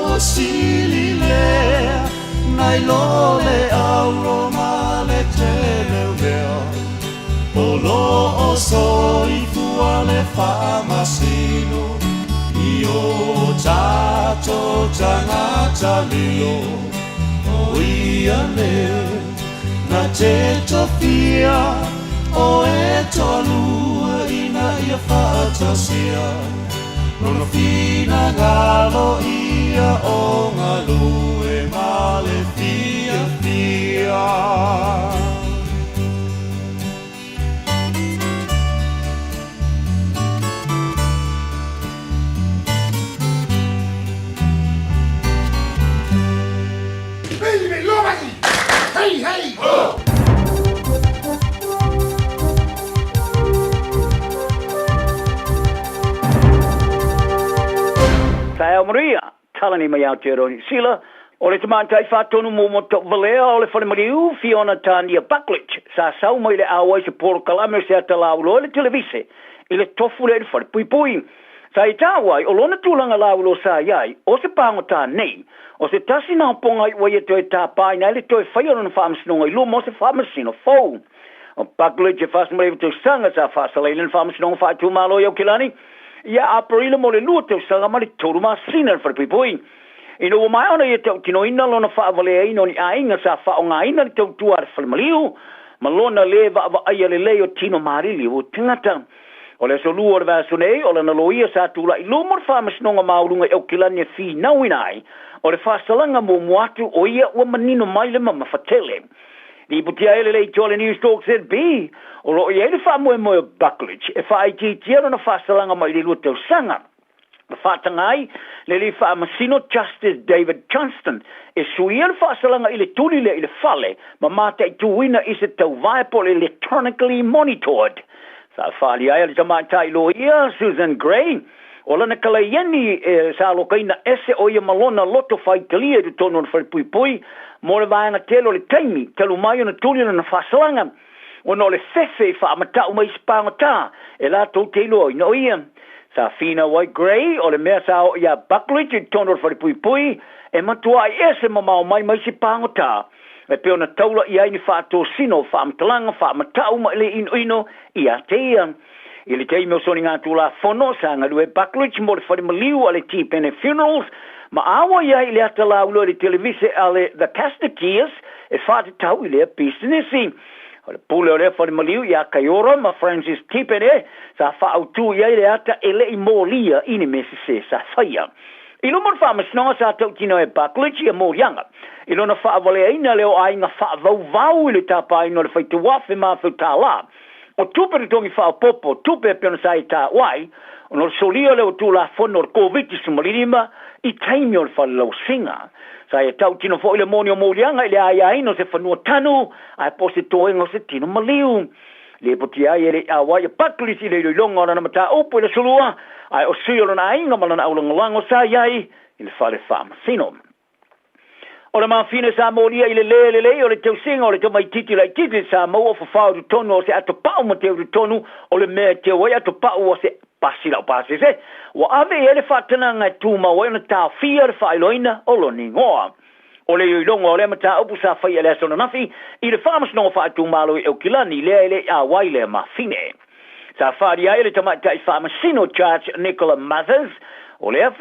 [SPEAKER 9] ua sili lea nai lo le auro ma le tele o mea O lo o soifua le faamasino i o tatou tagata lilo O ia lea na te tofia o e toalua ina ia faatasia Lona finagalo ia o galue ma le fiafia.
[SPEAKER 19] Hey, hey, ho!
[SPEAKER 6] Taeao manuia, talani mai Aotearoa Niu Sila, o le tamaitai faatonu mo Tauvalea o le Falemaliu, Fiona Tania Buckledge, sa sau mai le auai se polokalame o se ata lauloa i le televise i le tofu lea i le falepuipui. Sa i taua ai, o lona tulaga lauloa sa i ai, o se pagota nei, o se tasi naopoga i ua ia toe tapaina ai le toe faia o lona faamasinoga i luma o se faamasino fou. O Buckledge e 49 tausaga sa faasalaina le faamasinoga faaitumalo i Aukilani ia Aperila mo le lua tausaga ma le tolu masina le falepuipui. Ina ua maea ona ia tautinoina lona faavaleaina o ni aiga sa faaaogaina le tautua a le falemaliu ma lona lē vaavaaia lelei o tino malili o tagata. O le aso lua o le vaiaso nei, o lana loia sa tula'i luma o le Faamasinoga Maualuga i Aukilani e finauina ai o le faasalaga muamua atu o ia ua manino mai le mamafa tele. Lipotia ai le leitioa le Newstalk ZB, o lo o i ai le faamoemoe o Buckledge e faaitiitia lona faasalaga mai le lua tausaga. Na faataga ai le alii faamasino Justice David Johnston e suia le faasalaga i le tuli lea i le fale ma mataituina i se tauvae po o le electronically monitored. Sa faaalia ai a le tamaitai loia Susan Gray o lana kalaieni e sa alokaina ese o ia ma lona loto faitalia i totonu o le falepuipui mo le vaega tele o le taimi talu mai ona tuli lana faasalaga ona o le fefe i faamata'u mai i se pagota e latou te iloaina o ia. Sa finau ai Gray o le mea sa oo iā Buckledge i totonu o le falepuipui e matua'i ese mamao mai ma isi pagota. E pei ona taula i ai ni faatosina o faamatalaga faamatau ma le inoino ia te ia. I le taimi o soniga Tulafono, sa galue Buckledge mo le fale maliu a le Tipene Funerals ma auai ai i le ata lauiloa i le televise a le The Castateers e faatatau i lea pisinisi. O le pule o lea fale maliu ia Kaiora ma Francis Tipene sa faaautu i ai le ata e le i molia i ni mea sese sa faia. I luma o le faamasinoga sa tautino e Buckledge ia moliaga i lona faavaleaina lea o aiga faavauvau i le tapaina o le faitauafe ma $1,000 o tupe totogi faaopoopo, tupe e pei ona sa e taua ai, ona o le solia lea o Tulafono o le Koviti-19 i taimi o le falelauasiga. Sa ia tautino foi le moni o moliaga i le aiaina o se fanua tanu ae po o se toega o se tino maliu. Lipotia ai e le i auai a Buckley's i le iloiloga o lana mataupu i le Aso Lua, ae o sui o lona aiga ma lana aulagolago sa i ai i le fale faamasino. O le mafine sa molia i le lē lelei o le tausiga o le tamaititi laititi sa maua o fafao i totonu o se atopau ma teu i totonu o le mea e teu ai atopau o se pasi laupasese ua ave i ai le faatanaga e tumau ai ona taofia le faailoaina o lona igoa. O le iloiloga o lea mataupu sa faia i le aso ananafi i le Faamasinoga Faaitumalo i Aukilani lea e le i auai lea mafine. Sa faaalia ai e le tamaitai faamasino Judge Nicola Mathers o lea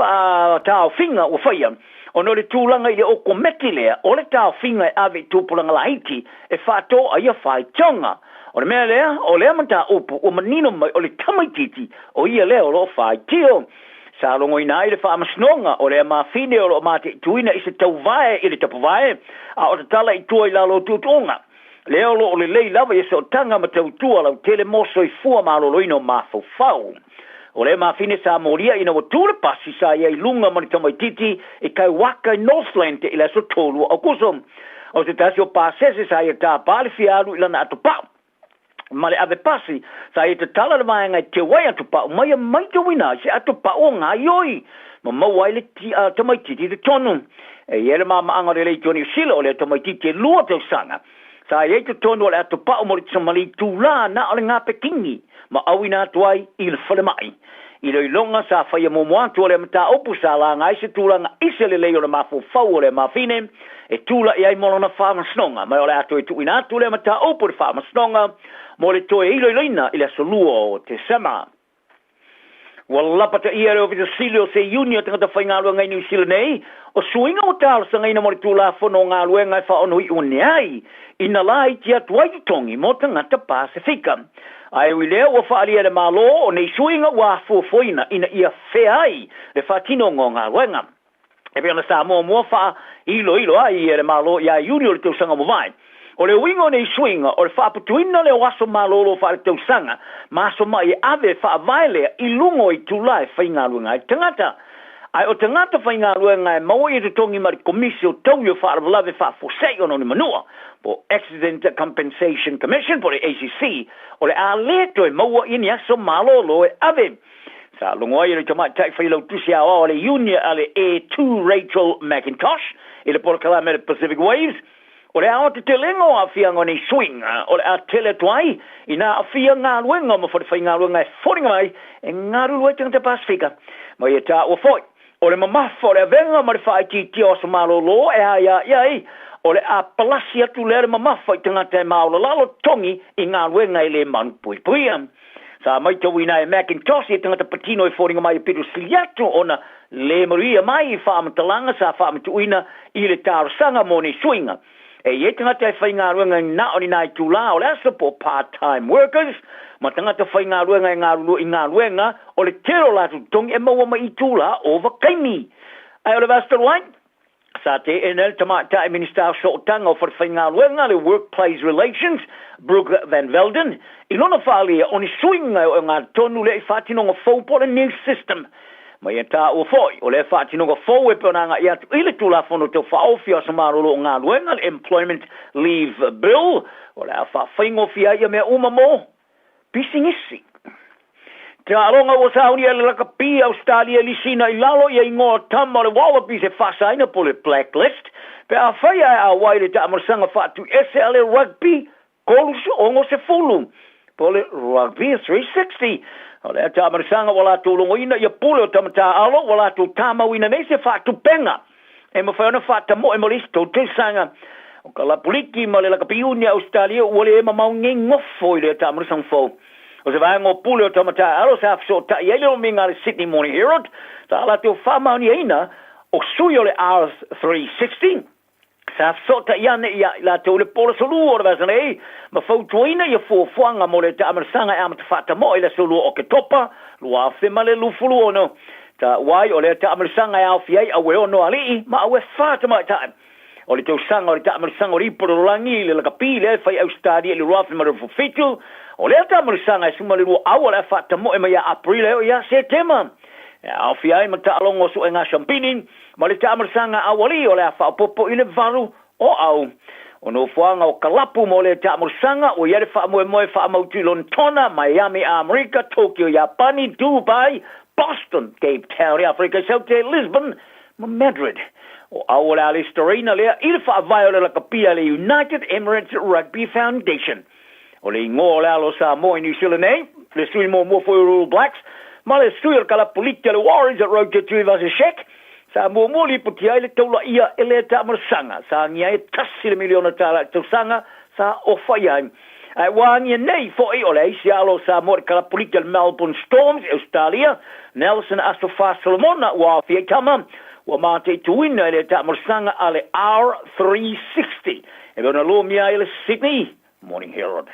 [SPEAKER 6] taofiga ua faia ona o le tulaga i le okometi lea o le taofiga e ave i tupulaga laiti e faatoa ia faitioga. O le mea lea, o lea mataupu ua manino mai o le tamaititi o ia lea o lo o faitio. Sa logoina ai le faamasinoga o lea mafine o lo o mataituina i se tauvae i le tapuvae a o tatala i tua i lalo o tuutuuga. Lea o lo o lelei lava ia sootaga ma tautua lautele mo soifua maloloina o mafaufau. O lea mafine sa molia ina ua tu le pasi sa i ai luga ma le tamaititi i Kaiwaka i Northland i le aso 3 o Aokuso. O se tasi o pasese sa ia tapa le fia alu i lana atopau ma le ave pasi sa ia tatala le vaega e teu ai atopau ma ia maitauina ai se atopau o gaioi ma maua ai le tamaititi i totonu. E i ai le maamaaga o le Leitio Niu Sila o lea tamaititi e 2 tausaga sa i ai totonu o le atopau mo le samali itulā na o le gapekini ma auina atu ai i le falemai. I iloiloga sa faia muamua atu o lea mataupu sa laga ai se tulaga ise lelei o le mafaufau o lea mafine e tula'i ai mo lona faamasinoga, ma o le a toe tuuina atu lea mataupu i le faamasinoga mo le toe iloiloina i le aso 2 o Tesema. Ua lapataia e le Ofisa Sili o se Iuni o Tagata Faigaluega i Niu Sila nei, o suiga ua talosagaina mo le Tulafono o Galuega e faaonoi'u ane ai, ina laiti atu ai totogi mo tagata Pasefika. Ae ui lea ua faaalia e le Malo o nei suiga ua afuafuaina ina ia fea ai le faatinoga o galuega. E pei ona sa muamua faailoilo ai e le Malo ia Iuni o le tausaga ua mavae. O le uiga o nei suiga o le faaputuina lea o aso malolo faaletausaga ma aso ma'i e ave e faavae lea i luga o itula e faigaluega ai tagata. Ae o tagata faigaluega e maua ia totogi mai le Komisi o Taui o Faalavelave Faafuasei ona o ni Manua, po Accident Compensation Commission po o le ACC, o le a le toe maua ia ni aso malolo e ave. Sa logo ai e le tamaitai failautusi aoao a le Iuni a le Air 2 Rachel McIntosh i le polokalame a le Pacific Waves, o le aoatetelega o aafiaga o nei suiga o le a tele atu ai ina aafia galuega ma falefaigaluega e foliga mai e galulue ai tagata Pasefika. Ma ia taua foi, o le mamafa o le avega ma le faaitiitia o aso malolo e aiaia ai, o le a palasi atu lea le mamafa i tagata e maolalalo totogi i galuega e le manupuipuia. Sa maitauina e McIntosh ia tagata patino e foliga mai e pito sili atu ona le manuia mai i faamatalaga sa faamatuuina i le talosaga mo nei suiga. E i ai tagata e faigaluega i na o ni nai itulā o le aso po o part-time workers ma tagata faigaluega e galulue i galuega o le tele o latou totogi e maua mai i itulā ovakaimi. Ae o le vasa talu ai, sa teena e le tamaitai Minisita o Sootaga o Falefaigaluega, le Workplace Relations, Brooke Van Velden, i lona faaalia o ni suiga e ogatotonu lea i faatinoga fou po o le new system. Ma ia taua foi, o lea faatinoga fou e pei ona agai atu i le Tulafono Tau Faaofi o Aso Malolo o Galuega, le Employment Leave Bill, o le a faafaigofie ai ia mea uma mo pisinisi. Taaloga ua saunia e le lakapi a Ausetalia i lisina i lalo ia igoa o tama o le Wallabies e faasaina po o le blacklist pe afai ae auai le taamalosaga faatuiese a le Rugby 360 po o le Rugby 360. O lea taamalosaga ua latou logoina ia pule o tama taaalo ua latou tamauina nei se faatupenga e mafai ona faatamoe mo le isi 3 tausaga. O ka Lapuliki ma le Lakapiuni a Ausetalia ua le mamao nei nofo i lea taamilosaga fou. O se vaega o pule o tama taaalo sa fesootai ai le lomiga a le Sydney Morning Herald sa latou faamaoniaina o sui o le R360 sa fesootai ane ia i latou i le po le aso Lua o le vaiaso nei ma fautuaina ia fuafuaga mo le taamilosaga e amata faatamoe i le aso 2 Oketopa 2026. Taua ai o lea taamilosaga e aofia ai aue ono alii ma aue fa tamaitai. O le tausaga o le taamilosaga o le ipu o le lalolagi i le lakapi lea e fai i Ausetalia i le 2027, o lea taamilosaga e 12 aua o le a faatamoe mai ia Aperila e oo ia Setema. E aofia ai ma taaloga o suega siampini ma le taamilosaga aualii o le a faaopoopo i le 8 o Au. O nofoaga o kalapu mo lea taamilosaga ua i ai le faamoemoe faamautu i Lonetona, Miami, Amerika, Tokyo, Iapani, Dubai, Boston, Cape Town i Aferika i Saute, Lisbon ma Madrid. O au o le a lesitalaina lea i le faavae o le lakapi a le United Emirates Rugby Foundation. O le igoa o le alo o Samoa i New Zealand nei, le sui muamua foi o le All Blacks, ma le sui o le kalapuliti a le Warriors a Roger Tuivasa-Sheck, sa muamua lipotia ai le taulaia e lea taamalasaga, sa agia ai e tasi le miliona tala i le tausaga sa ofa i ai. Ae ua agia nei foi o le isi alo o Samoa i le kalapuliti a le Melbourne Storms i Ausetalia, Nelson Asofa Solomona, ua aofia i tama, ua mataituina e le taamalasaga a le R360 e pei ona lomia ai e le Sydney Morning Herald.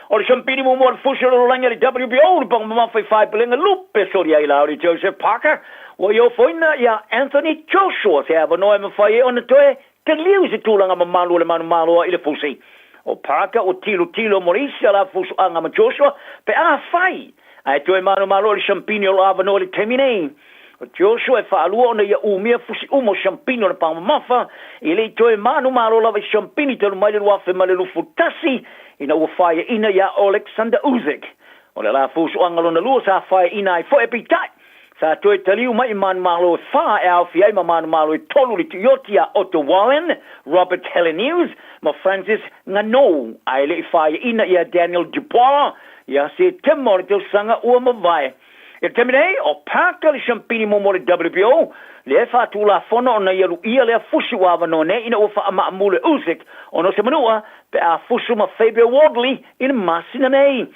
[SPEAKER 6] O le siampini muamua o le fusi o le lalolagi a le WBO, le paga mamafa i faepelega lupe soli ai la o le Joseph Parker, ua i ofoina iā Anthony Joshua se avanoa e mafai ai ona toe taliu i se tulaga mamalu o le manumalo i le fusi. O Parker ua tilotilo mo le isi ala fusuaga ma Joshua pe afai ae toe manumalo i le siampini o lo o avanoa i le taimi nei. O Joshua e faalua ona ia umia fusi uma o siampini o le paga mamafa e le i toe manumalo lava i siampini talu mai le 2021 ina ua faiaina iā Oleksandr Usyk. O le ala fusuaga lona lua sa faiaina ai foi peitai sa toe taliu mai i manumalo e fa e aofia ai ma manumalo e tolu le tuioti iā Otto Wallin, Robert Helenius ma Francis Ngannou ae le i faiaina iā Daniel Dubois iā Setema o le tausaga ua mavae. I le taimi nei, o Parker le siampini muamua o le WBO, lea e faatulafono ona ia luia lea fusi ua avanoa nei ina ua faamaamulu e Usyk ona o se manua pe a fusu ma Fabio Wardley i le masina nei.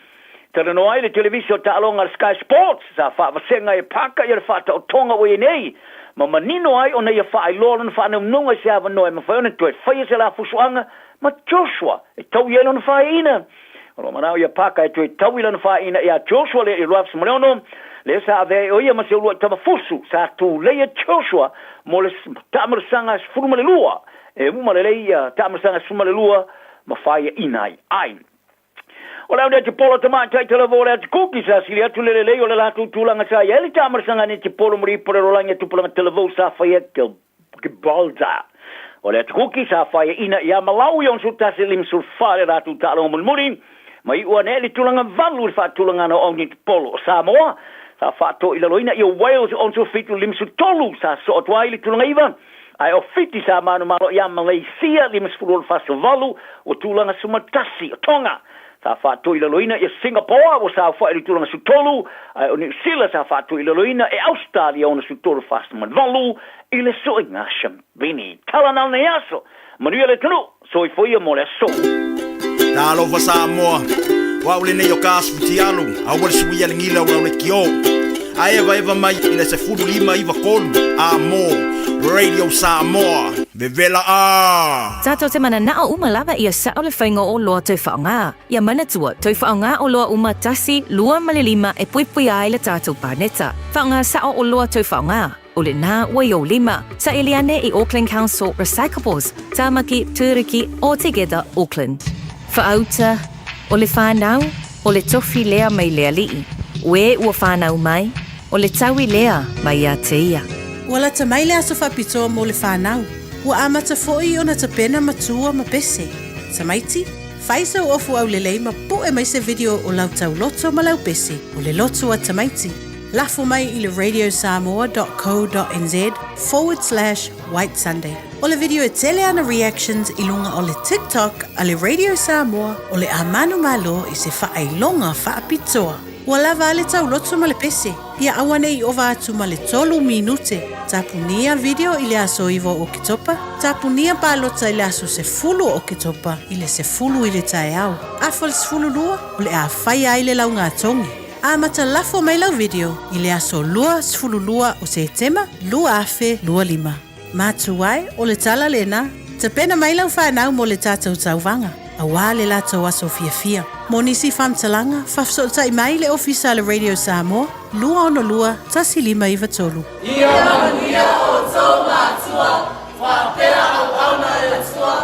[SPEAKER 6] Talanoa ai le televise o taaloga a le Sky Sports sa faavasega e Parker ia le faataotoga ua i ai nei, ma manino ai ona ia faailoa lona faanaunaunga i se avanoa e mafai ona toe faia se la fusuaga ma Joshua e tau i ai lona faaiina. O lo o manao ia Parker e toe tau i lana faaiina iā Joshua lea i 2016, lea sa avea ai o ia ma se uluai tama fusu sa tulei e Joshua mo le taamalasaga 12 e uma lelei ia taamalasaga 12 ma faaiaina ai ai. O le au netipolo tamaitai talavou o le Ati Kuki sa sili atu le lelei o le latou tulaga sa i ai le taamalasaga netipolo mo le ipu o le lalolagi a tupulaga talavou sa faia Gibraltar. O le Ati Kuki sa faiaina iā Malawi 61 54 le latou taaloga mulimuli, ma iu ane ai le tulaga valu i le faatulagana o au netipolo. O Samoa sa faatoilaloina ia Wales 67 53 sa sosoo atu ai le tulaga iva, ae o Fiti sa manumalo iā Malaysia 56 48 ua tulaga 11. O Tonga sa faatoilaloina ia Singapore ua saofai i le tulaga 13, ae o Niu Sila sa faatoilaloina e Ausetalia 63 48 i le suiga siampini. Tala na lenei aso, manuia le atunuu, soifua ia mo le aso.
[SPEAKER 19] Talofa Samoa, o au lenei o ka asu fitialu, aua le suia le gila o lau lekiō. A evaeva mai i le 15 9 3 a mo Radio Samoa, vevela a!
[SPEAKER 5] Tatou te mananao uma lava ia sao le faiga o oloa toe faaaoga. Ia manatua, toe faaaoga oloa uma tasi, lua ma le lima e puipuia ai le tatou paneta. Faaaoga sao oloa toe faaaoga. O lena ua i ou lima. Saili ane i Auckland Council Recyclables, Tamaki, Turuki, Altogether Auckland. Faauta, O le whanau, o le tofi lea mai le alii. O e ua whanau mai, o le taui lea mai ia te ia.
[SPEAKER 13] Ua lata mai le aso faapitoa mo le whanau. Ua amata foi ona tapena matua ma pese. Tamaiti, fai sau ofu aulelei ma pu'e mai se video o lau tauloto ma lau pese o le loto a tamaiti. Lafo mai i le radiosamoa.co.nz forward slash white sunday. O le video e tele ana reactions i luga o le TikTok a le Radio Samoa o le a manumalo i se faailoga faapitoa. Ua lava a le tauloto ma le pese, ia aua ne i ova atu ma le tolu minute. Tapunia video i le aso 9 o Oketopa, tapunia palota i le aso 10 o Oketopa i le 10 i le taeao. Afa le 12, o le a faia ai le laugatogi. Amata lafo mai lau video i le aso 22 o Setema 2025. Matua e, o le tala lena. Tapena mai lau fanau mo le tatou tauvaga, auā le latou aso fiafia. Mo nisi faamatalaga, faafesootai mai i le Ofisa a le Radio Samoa, 262 1593.
[SPEAKER 7] Ia manuia outou matua, faapea auauna e le Atua,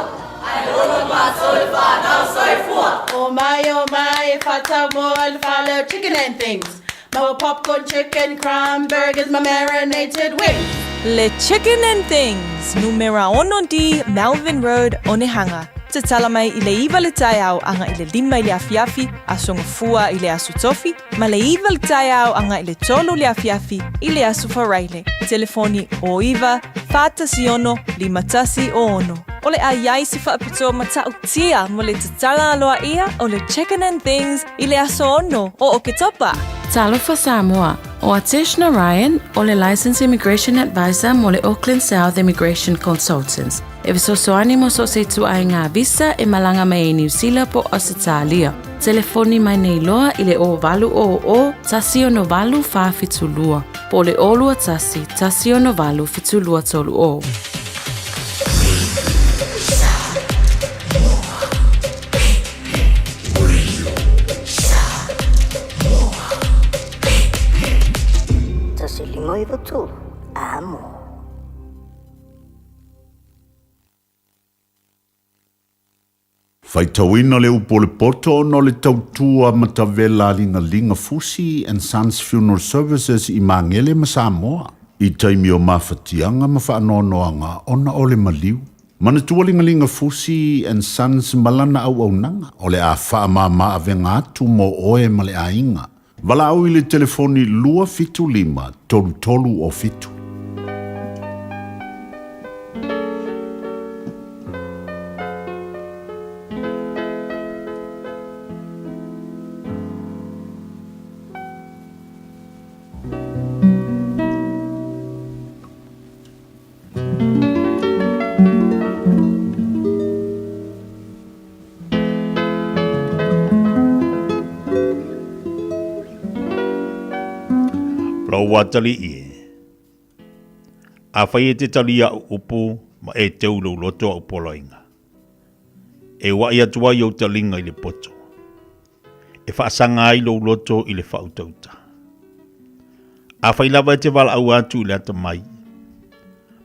[SPEAKER 7] ae ola matou le fanau. Soifua!
[SPEAKER 13] Oh my, oh my, e whatau mo le whale chicken and things. Maua popcorn chicken, crumb burgers ma marinated wings.
[SPEAKER 5] Le Chicken and Things, numera 6 D, Melvin Road, Onehunga. Tatala mai i le 9 le taeao aga i le 5 i le afiafi, Aso Gafua i le Aso Tofi, ma le 9 le taeao aga i le 3 le afiafi i le Aso Faraile. Telefoni 09 416 5106. O le a iai se faapitoa matautia mo le tatala aloaia o le Chicken and Things i le aso 6 o Oketopa.
[SPEAKER 21] Talofa Samoa, ʻO Atesh Narayan, ʻo le Licensed Immigration Advisor mo le Auckland South Immigration Consultants, e fesoasoani mo so o se ituaiga visa e malaga mai ai Niu Sila po o Ausetalia. Telefoni mai nei loa i le 0800 168 472 po o le 021 168 7230.
[SPEAKER 22] 153, amo.
[SPEAKER 3] Faitauina le upu o le poto ona o le tautua matavela a Ligaliga Fusi and Sons Funeral Services i Magele ma Samoa i taimi o mafatiaga ma faanoanoaga ona o le maliu. Manatua Ligaliga Fusi and Sons ma lana auaunaga o le a faamama avega atu mo oe ma le aiga. Valaau i le telefoni 275 33 o 7. Lou atalii e. Afai e te tali iaʻu upu ma e teu i lou loto aʻu poloaiga, e uaʻi atu ai ou taliga i le poto, e faasaga ai lou loto i le faautauta. Afai lava e te valaau atu i le atamai,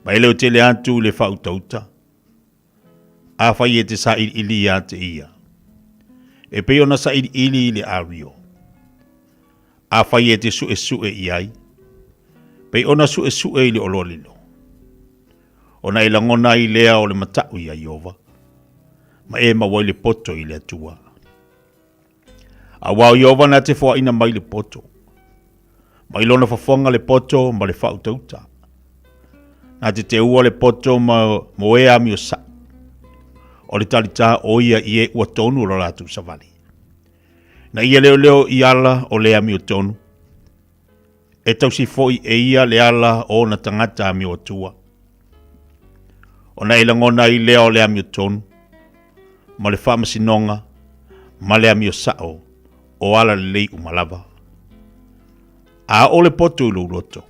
[SPEAKER 3] ma e leotele atu i le faautauta, Afai e te sailiili iā te ia, e pei ona sailiili i le ario. Afai e te suesue i ai, pei ona suesue i le oloalilo. Ona e lagona ai lea o le mataʻu iā Ieova, ma e maua ai le poto i le Atua. Auā o Ieova na te foaʻina mai le poto, ma i lona fofoga le poto ma le faautauta. Na te teua le poto ma mo e amio saʻu, o le talitā o ia i e ua tonu o lo latou savali. Na ia leoleo i ala o le amio tonu, e tausi foi e ia le ala o ona tagata amio atua. Ona e lagona ai lea o le amio tonu, ma le faamasinoga, ma le amio sao, o ala lelei uma lava. A o le poto i lou loto,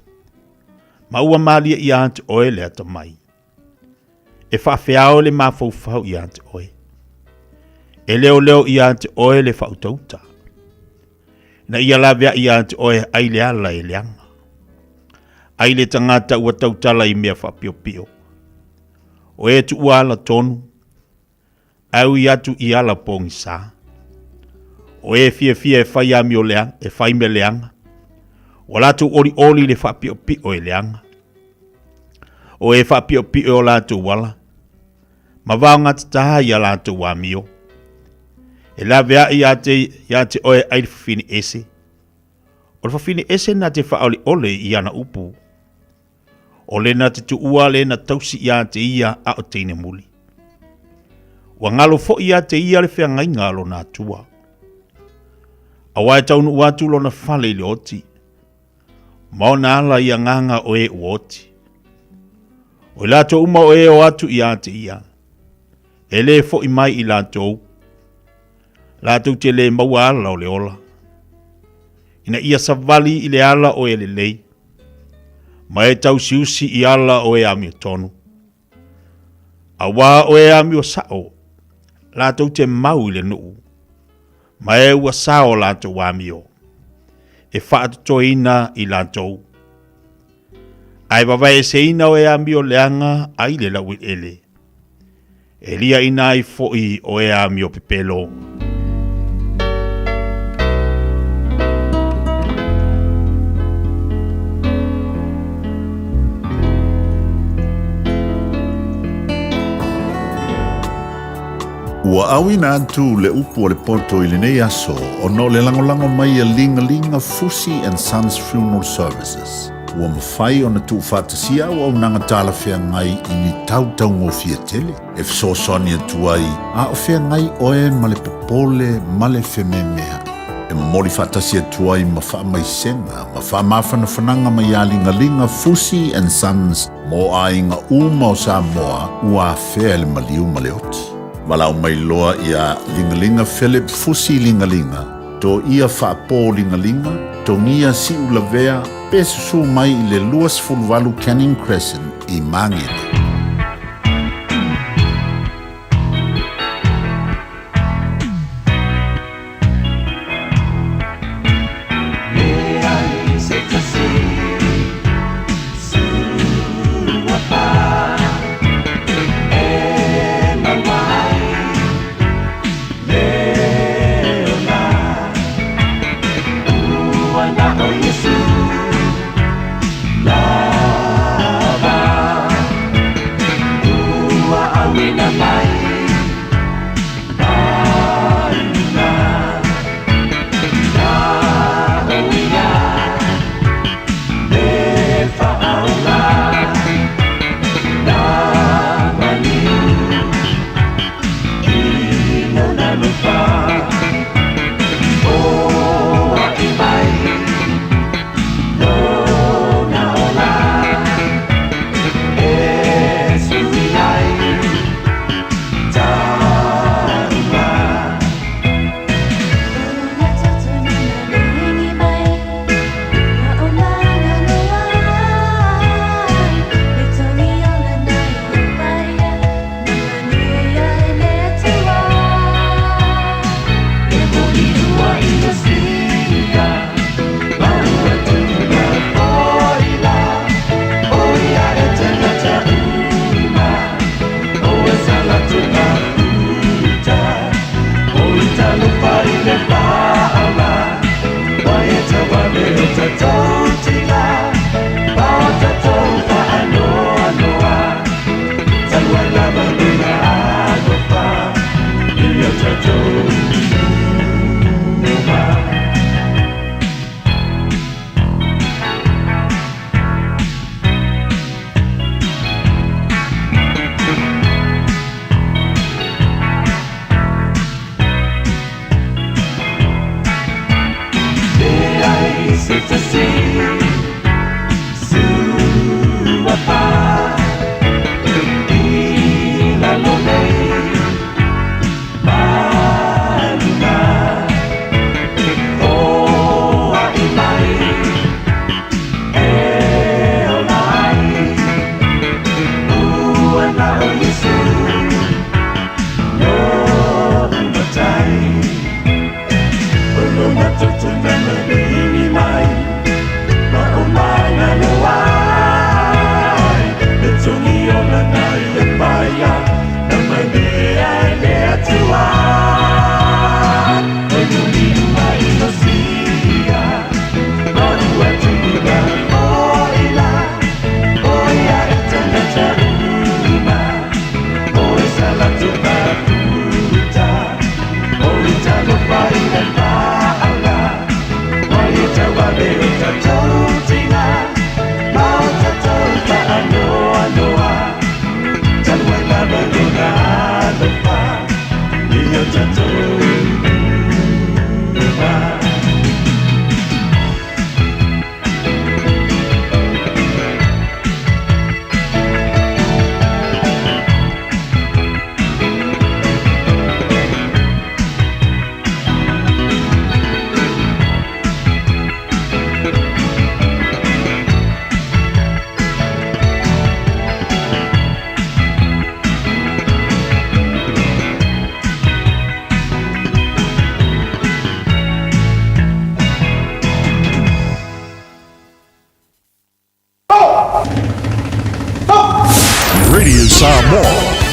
[SPEAKER 3] ma ua malie iā te oe le atamai. E faafeao le mafaufau iā te oe. E leoleo iā te oe le faautauta. Na ia laveai iā te oe ai le ala e leaga. Ai le tagata ua tautala i mea faapiopio. O e tuua ala tonu, ae ui atu i ala pogisa. O e fiafia e fai amio leaga, e fai mea leaga, ua latou olioli i le faapiopio e leaga. O e faapiopio e o latou ala, ma vaogatata ia latou amio. E laveai iā te, iā te oe ai le fafine ese. O le fafine ese na te faaoliole i ana upu. O lena te tuua lena tausi iā te ia a o teine muli. Ua ngalo foi iā te ia le feagaiga a lona Atua.
[SPEAKER 14] Aua e taunuu atu lona fale i le oti, ma ona ala i agaga o e ua oti. O i latou uma o e o atu ia te ia, e lē foʻi mai i latou, latou te lē maua ala o le ola, ina ia savali i le ala o e lelei, ma e tausiusi i ala o e amiotonu. Auā o e amio saʻo, latou te mau i le nuu, ma e ua sao latou amio, e faatotoina i latou. Ae vavaeeseina o e amio leaga ai le laueleele, e liaʻina ai foʻi o e amio pepelo.
[SPEAKER 3] Ua auina atu le upu a le poto i lenei aso ona o le lagolago mai a Ligalinga Fusi and Sons Funeral Services. Ua mafai ona tuufaatasia auaunaga talafeagai i ni tau taugofie tele e fesoasoani atu ai a o feagai oe ma le popole ma le fememeaʻi. E momoli faatasi atu ai ma faamaisega ma faamafanafanaga mai iā Ligaliga Fusi and Sons mo aiga uma o Samoa ua afea e le maliu ma le oti. Valaau mai loa iā Ligaliga Philip Fusi Ligaliga, Toia Faapō Ligaliga, Togia Siulavea, pe susū mai i le 28 Canning Crescent i Māngere.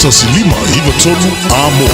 [SPEAKER 18] 1593 A Mo.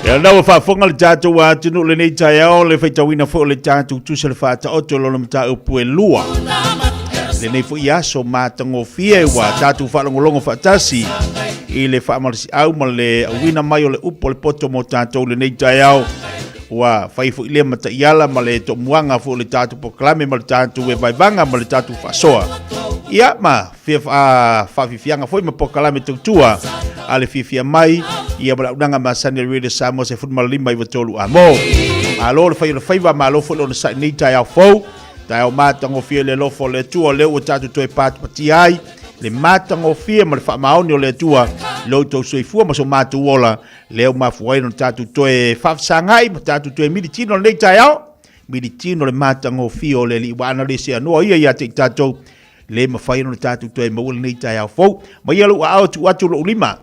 [SPEAKER 14] Ia lena ua faafofoga le tatou atunuu lenei taeao le faitauina foi o le tatou tusa le faataoto lona mataupu e lua. Lenei foi aso matagofie ua tatou faalogologo faatasi i le faamalosiau ma le auina mai o le upu o le poto mo tatou lenei taeao. Ua fai foi lea ma taiala ma le tomuaga foi o le tatou polokalame ma le tatou evaevaga ma le tatou faasoa. Ia ma fia faafiafiaga foi ma polokalame tautua a le fiafia mai ia ma le auaunaga masani a le Radio Samoa 15 9 3 A mo. Malo le fai o le faiva, malo foi le onosai nei taeao fou. Taeao matagofie le alofa o le Atua lea ua tatou toe patipatia ai le matagofie ma le faamaoni o le Atua i lo outou soifua ma so matou ola lea ua mafua ai ona tatou toe faafesagai ma tatou toe militino lenei taeao militino le matagofie o le Alii ua ana le seanoa ia ia te i tatou le mafai ona tatou toe maua lenei taeao fou. Mai ia lou aao tuu atu lou lima.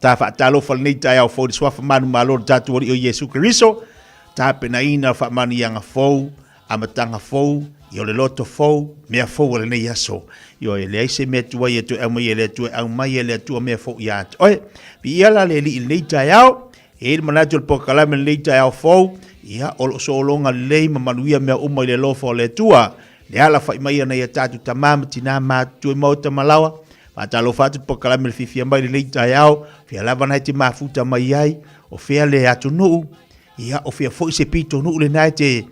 [SPEAKER 14] Ta faatalofa lenei taeao fou i le suafa manumalo o le tatou Alii o Iesu Keriso, tapenaina faamanuiaga fou, amataga fou, ia o le loto fou, mea fou o lenei aso. Ioe, e leai se mea tuai e toe aumai e le Atua, e aumai e le Atua mea fou ia te oe. Viia la le Alii i lenei taeao, e i ai le manatu o le polokalame i lenei taeao fou, ia, o lo o sologa lelei ma manuia mea uma i le alofa o le Atua. Le alafai mai a nai a tatou tama ma tina matutua i maota ma laoa. Faatalofa atu le polokalame le fiafia mai lenei taeao, fea lava na e te mafuta mai ai, o fea le atunuu, ia o fea foi se pitonuu lena e te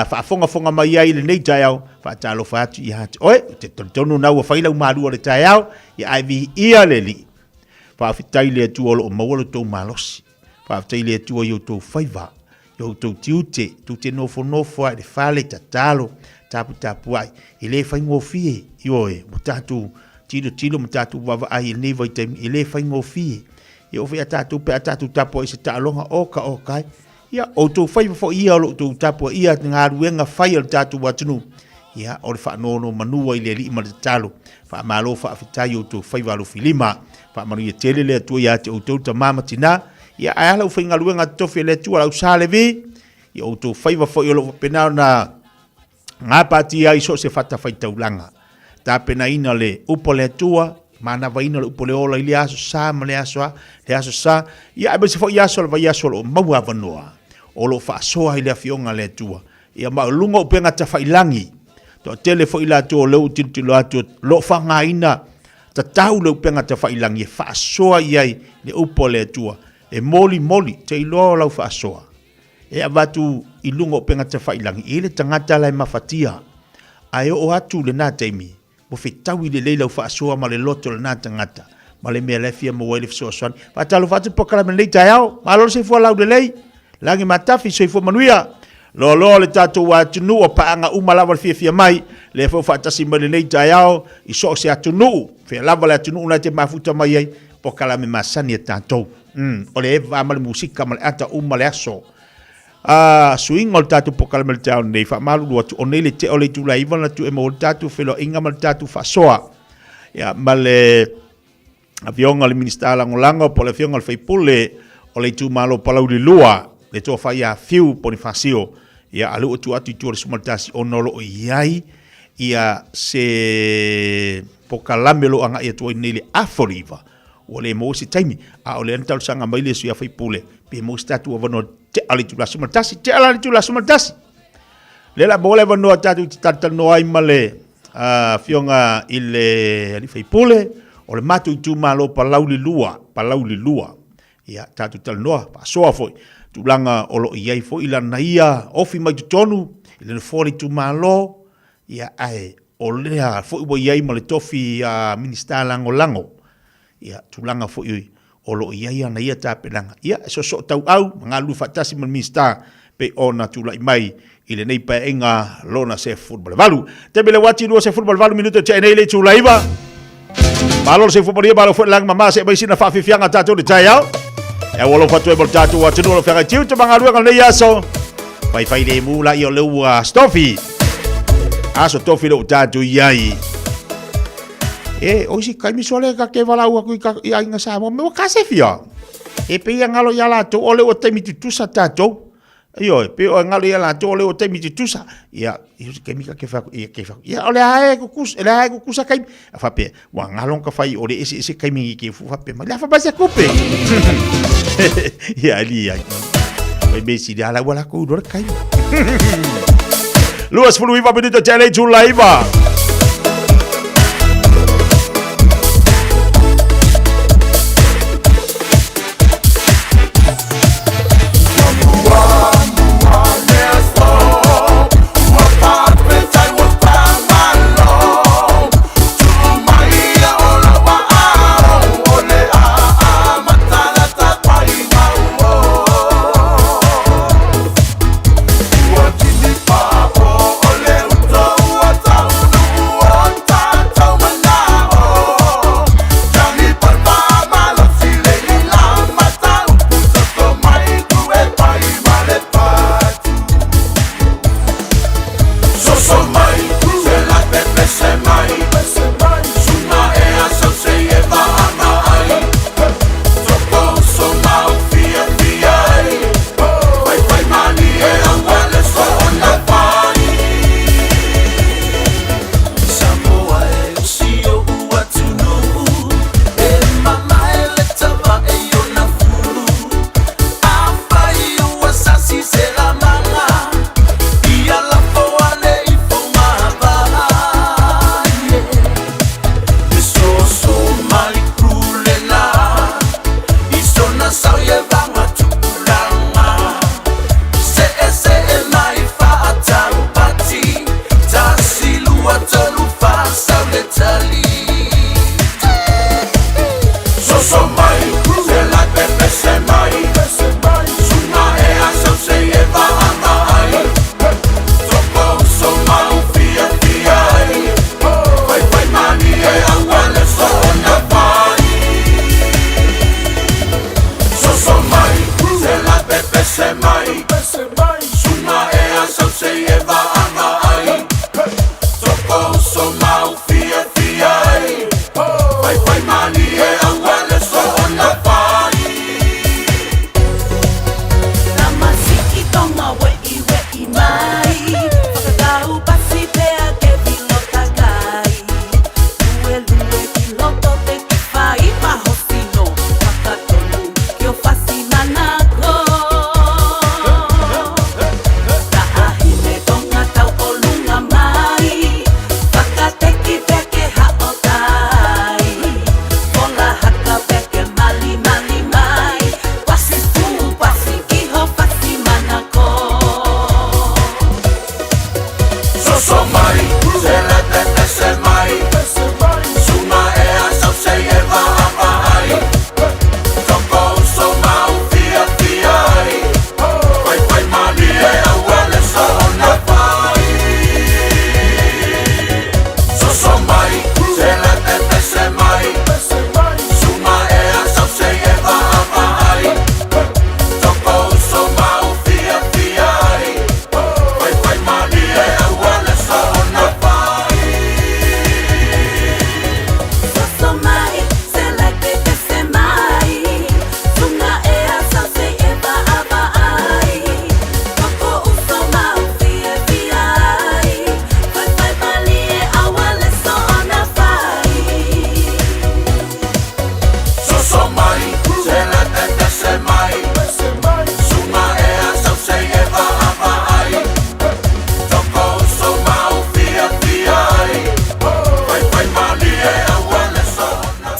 [SPEAKER 14] faafogafoga mai ai lenei taeao. Faatalofa atu ia te oe, ou te talitonu na ua fai lau malua o le taeao, ia ae viia le Alii. Faafetai i le Atua o lo o maua lo outou malosi. Faafetai i le Atua i outou faiva, i outou tiute, tou te nofonofo ai i le fale, tatalo, taputapuai. E le faigofie, ioe, ua tatou tilotilo ma tatou vaavaai i lenei vaitaimi, e le faigofie. E oo foi ia tatou pe a tatou tapuai i se taaloga, oka oka ai. Ia, outou faiva foi ia o lo outou tapuaia galuega fai a le tatou atunuu, ia, o le faanonomanua i le Alii ma le tatalo. Faamalo faafetai i outou faiva alofilima. Faamanuia tele le Atua ia te outou tama ma tina. Ia, ae a lau faigaluega totofi a le Atua, lau sa Levi, ia outou faiva foi o lo o faapena ona gapatia ai so o se fatafaitaulaga. Tapenaina le upu a le Atua, manavaina le upu o le ola i le aso sa ma le aso a, le aso sa, ia aemaise foi aso o le vaiaso o lo o maua avanoa, o lo o faasoa ai le Afioga a le Atua. Ia ma o luga o upega tafailangi, toatele foi latou o lea ua tilotilo atu o lo o faaaogaina tatau le upega tafailangi e faasoa i ai le upu a le Atua, e molimoli, te iloa o lau faasoa. E avatu i luga o upega tafailangi i le tagata la e mafatia, ae oo atu lena taimi, ua fetaui lelei lau faasoa ma le loto o lena tagata ma le mea la e fia maua ai le fesoasoani. Faatalofa atu le polokalame i lenei taeao. Malo le soifua laulelei, lagi matafi, soifua manuia. Loaloa le tatou atunuu o paaga uma lava le fiafia mai, lea foi ua faatasi mai lenei taeao i so o se atunuu, fea lava le atunuu na e te mafuta mai ai, polokalame masani a tatou. O le eva ma le musika ma le ata uma le aso. A suiga o le tatou polokalame i le taeao nei, faamalulu atu, o nei le tea o le itula e 9 na tu e maua le tatou feiloaiga ma le tatou faasoa. Ia, ma le afioga i le Minisita Lagolago po o le afioga i le sui usufono o le itumalo Palauli 2, le tofa ia Fiu Ponifasio, ia a lea ua tuu atu i tua le 11 ona o lo o i ai ia se pokalame o lo o agai atu ai nei i le afa o le 9, ua le maua se taimi, a o lea na talosaga mai le sui usufono pe maua se tatou avanoa tea le itula 11, tea la le itula 11. Lea la maua le avanoa tatou te talatalanoa ai ma le afioga i le alii faipule o le matou itumalo Palauli 2, Palauli 2. Ia, tatou talanoa faasoa foi tulaga o lo o i ai foi lana ia ofi mai totonu i le nofoa o le itumalo, ia ae o lea foi ua i ai ma le tofi a Minisita Lagolago, ia tulaga foi o lo o i ai ana ia tapenaga. Ia, e soosoo tauau ma galulue faatasi ma le Minisita pei ona tulai mai i lenei paeaiga lona 18. Taimi le uati 28 minute tea nei le itula 9. Malo le soifua manuia, malo foi le lagi mama se mai sina faafiafiaga tatou le taeao. E au alofa atu ai mo le tatou atunuu o lo feagai tiute ma galuega lenei aso. Faifai lemu la ia o le ua stofi. Aso tofi le ua tatou i ai. E, o isi kaimi sole ka ke walau aku i, ka, i aiga Samoa, me ua kase fia. E pei e ngalo ia latou, o le ua taimi tutusa tatou. Ioe, pei o e ngalo ia latou, o le ua taimi tutusa. Ia, i se kaimi ka ke whaku, ia ke whaku. Ia, o le ae kukusa, le ae kukusa kaimi. A whape, ua ngalo ka whai o le ese ese kaimi ki ke fu whape mai. Le afa mai se kupe. Ia, ali ai. Mai me si le ala ua la kou dora kaimi. 29 minuto te lei tula iva.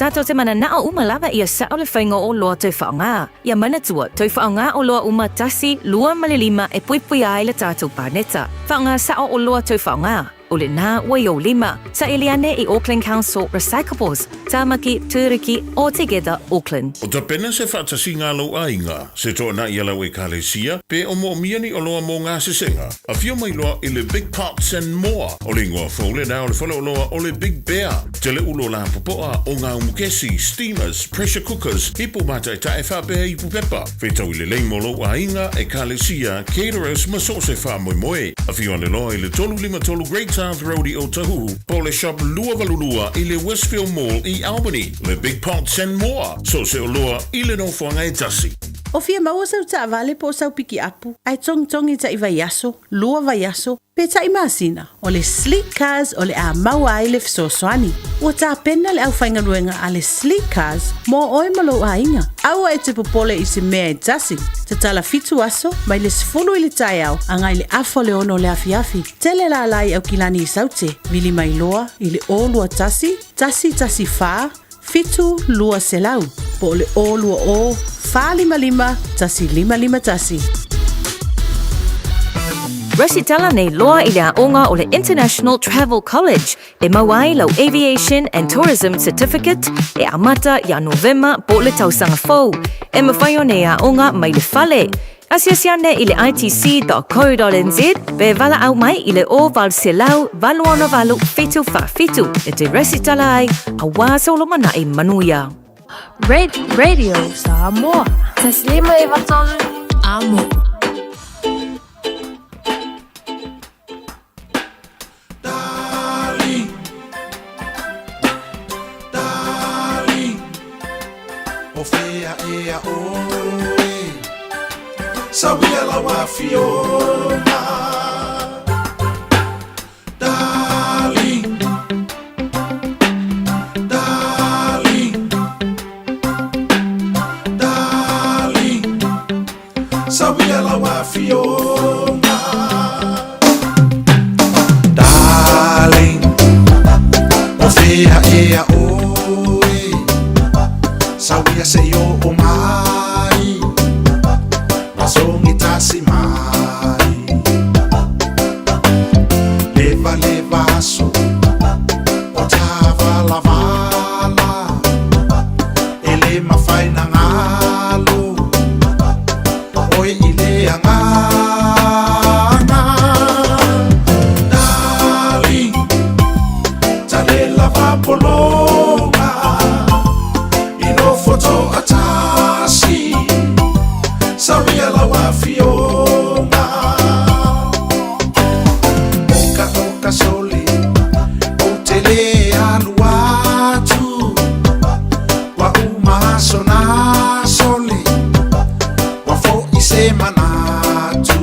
[SPEAKER 5] Tatou te mananao uma lava ia sa'o le faiga o oloa toe faaaoga. Ia manatua, toe faaaoga oloa uma tasi, lua ma le lima e puipuia ai le tatou paneta. Faaaoga sa'o oloa toe faaaoga. O lena ua i ou lima. Saili ane i Auckland Council Recyclables, Tamaki, Turiki, or Together Auckland.
[SPEAKER 3] O tapena se faatasiga a lou aiga, se toanai a lau Ekalesia, pe o moomia ni oloa mo gasesega. Afio mai loa i le Big Pots and More. O le igoa fou lena o le faleoloa o le Big Bear. Tele ulo lapopoa o ngā umukesi, steamers, pressure cookers, ipu mātaetae faapea ipu pepa. Whetau i lelei mo lou aiga, Ekalesia, caterers ma so o se faamoemoe. Afio ane loa i le 353 Great South Road i Otahuhu, po o le Shop 282 i le Westfield Mall i Albany. Le Big Pots and More, so o se oloa i le nofoaga e tasi.
[SPEAKER 13] O fia maua sau taavale po o sau pikiapu, ae togitogi taʻi vaiaso, lua vaiaso, pe taʻi masina, o le Sleek Cars o le a maua ai le fesoasoani. Ua tapena le aufaigaluega a le Sleek Cars mo oe ma lou aiga. Aua e te popole i se mea e tasi. Tatala fitu aso, mai le 10 i le taeao agai le afa o le ono o le afiafi. Tele lala i Aukilani i Saute, vili mai loa i le 021 114 7200 po o le 020 455 1551.
[SPEAKER 5] Resitala nei loa i le aoga o le International Travel College e maua ai lau Aviation and Tourism Certificate e amata ia Novema po o le tausaga fou. E mawhai ona e aoga mai le fale. Asiasi ane i le itc.co.nz pe valaau mai i le 0800 868 747 e te resitala ai auā se olomanai manuia.
[SPEAKER 21] Radio Samoa. Taslima e vatolu amo.
[SPEAKER 20] Darling, darling, o fea ea oe, Sawia lau afioga. Darling, darling, darling, Sawia lau afioga. Darling, o fea ea oe, Sawia se i oo mai, Masogi tasi mai. Leva leva aso, o tavalavala, E le mafai na galo, oe i le agaga. Darling, talela vapologa, i nofo toatasi, Sawia lau afioga. Oka oka sole, ou te le alu atu, Ua uma aso na sole, ua foʻi se manatu.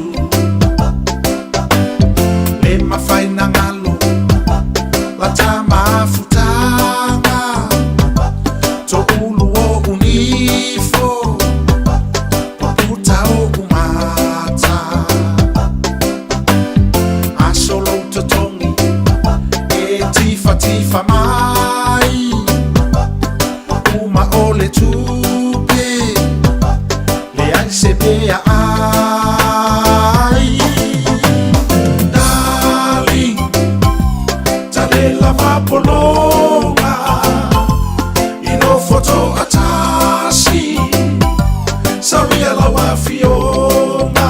[SPEAKER 20] Le mafai na galo, la ta mafutaga, Toʻulu oʻu nifo, puputa oʻu mata. Aso lou totogi, e tifatifa mai, Uma o le tupe, leai se mea ai. Darling, talela vapologa, i nofo toatasi, Sawia lau afioga.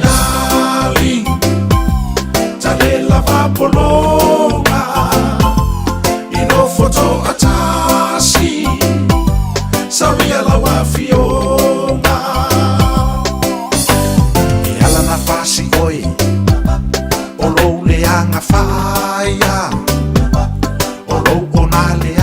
[SPEAKER 20] Darling, talela vapologa, i nofo toatasi, Sawia lau afioga. E ala na fasi oe, o lou leaga faia, O lou ona leaga.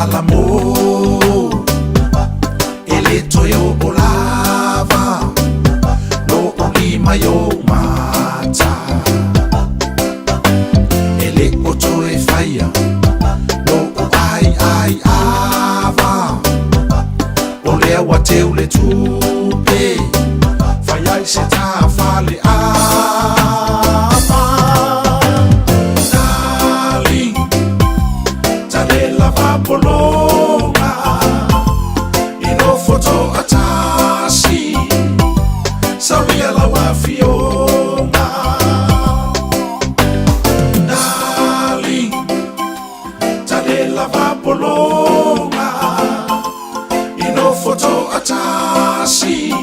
[SPEAKER 20] alamo E le toe o lava Lo'u lima i ou mata E le o toe faia Lo'u aiai ava O lea ua teu le tupe Fai ai se tafale ava Darling Talela vapologa I nofo to'atasi Sauia lau afioga Darling Talela vapologa I nofo to'atasi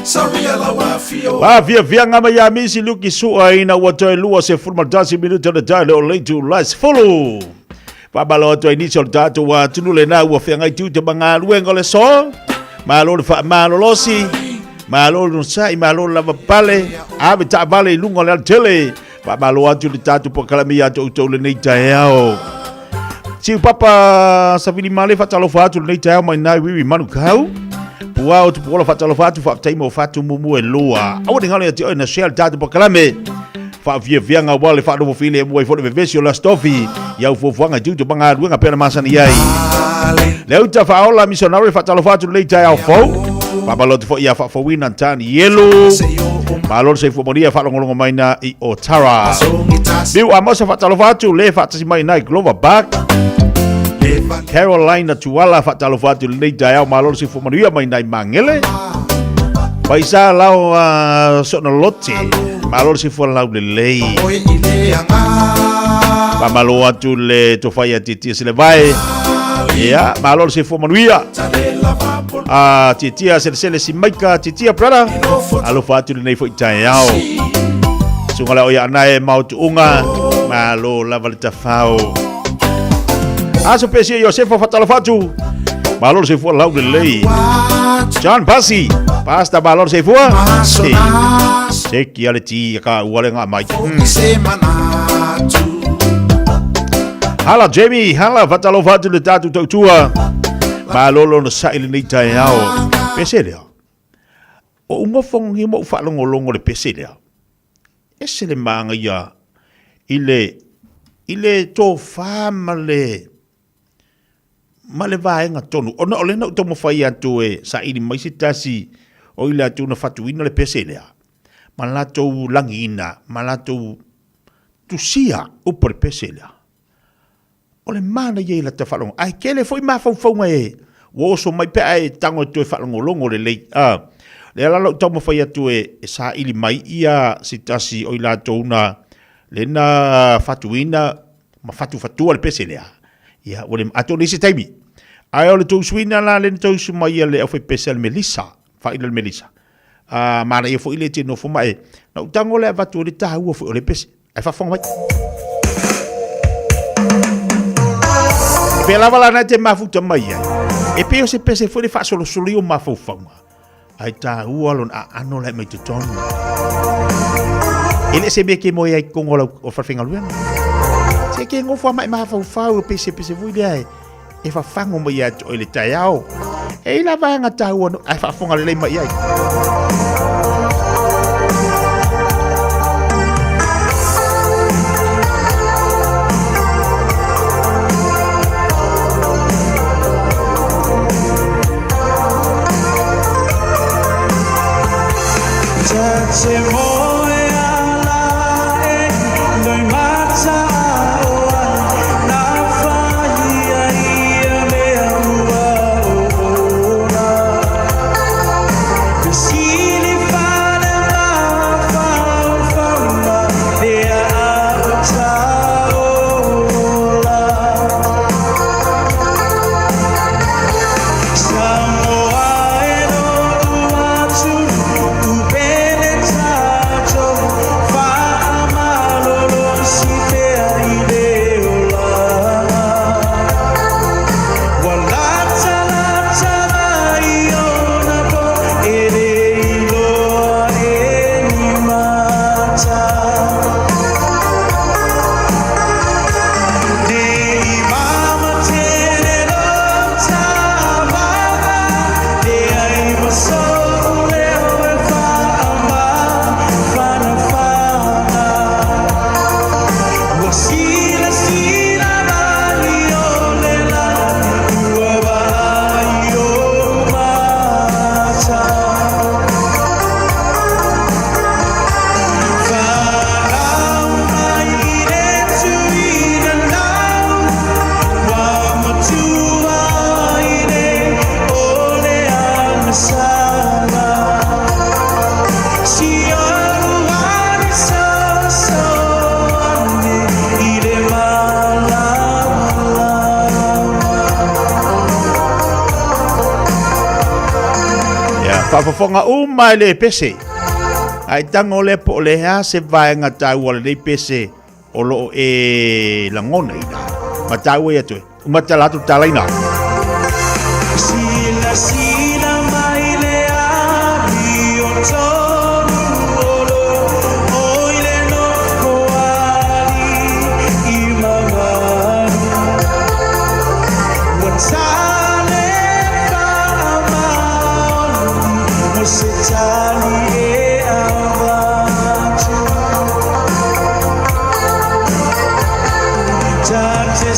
[SPEAKER 20] Sauia lau afioga
[SPEAKER 14] Faafiafiaga mai ia Misi Luki Sua ina ua toe 21 minute o le tae o le itula e 10. Faamalo atu ai nisi o le tatou atunuu lena ua feagai tiute ma galuega o le aso. Malo le faamalolosi, malo le onosai, malo le lavapapale, ave taavale i luga o le alatele. Faamalo atu i le tatou polokalame ia te outou lenei taeao. Siu Papa Savili Male faatalofa atu lenei taeao mai nai Wiwi Manukau. Pua o Tupuola faatalofa atu faafetai mo fatu mumu e lua. Aua ne galo ia te oe na share le tatou polokalame. Faafiafiaga aua le faanofo filemu ai foi le vevesi o le Aso Tofi i au fuafuaga i tiute ma galuega pei ona masani ai. Le uta faaola missionary faatalofa atu lenei taeao fou. Faamalo atu foi ia faafouina Tanielu. Malo le soifua manuia faalogologo mai na i Otara. Biu Amosa faatalofa atu le faatasi mai na i Glover Park. Carolina Tuala faatalofa atu lenei taeao malo le soifua manuia mai na i Magele. Paisa lao uh, sona lote. Malo le soifua laulelei. Faamalo atu le tofa ia Tietia Selevae. Ia, malo le soifua manuia. Ah, Tietia Selesele Simaika, Tietia brother. Alofa atu lenei foi taeao. Suga la o ia anae mau tuunga. Malo lava le tafao. Aso Pesia Iosefa faatalofa atu. Malo le soifua laulelei. John Pasi, Pasta malo le soifua. Se ki ale ti ka ua le ngā mai. Hala Jamie, hala fatalofa atu le tātou tautua. Malolo na sa'i lenei taeao. Pese lea. O ungofongi mo whaalongolongo le pese lea. Ese le maangaia i le i le tofā ma le ma le vaega tonu. Ona o lea na ou taumafai atu e saili mai se tasi o i latou na fatuina le pese lea, ma latou lagiina, ma latou tusia upu o le pese lea. O le manaia ia i lata faalogo, ae tele foi mafaufauga e ua oso mai pe a e tago e toe faalogologo lelei. A, lea la na ou taumafai atu e saili mai ia se tasi o i latou na lea na fatuina ma fatufatua le pese lea. Ia, ua le, atonu i se taimi. Ae o le tou suina la lea na tou usu mai a le aufaipese a le Melissa, faaila le Melissa. A, manaia foi le te nofo ma e, na ou tago lea avatu ai le taua foi o le pese. Ae faafofoga mai. Pea lava la na te mafuta mai ai. E pei o se pese foi le faasolosolo i o mafaufauga. Ae taua lona aano la e mai totonu. E le se mea ke moe ai kongo lau o whalewhengaluega. Se ke ngofo ama e mafaufau e pese pese fui lea e, e whawhango mai ia te oe le taeao. E i la vaega taua no, ai whaafonga lelei mai ai. Faafofoga uma e le pese. Ae tago lea po o le a se vaega taua o lenei pese o lo o e lagonaina. Ma taua ia toe. Uma tala atu talaina.
[SPEAKER 9] Sila sila mai le api o tonu olo oi le nofo ali i mamalu ua tale faamaoni mo se tali e avatu ta te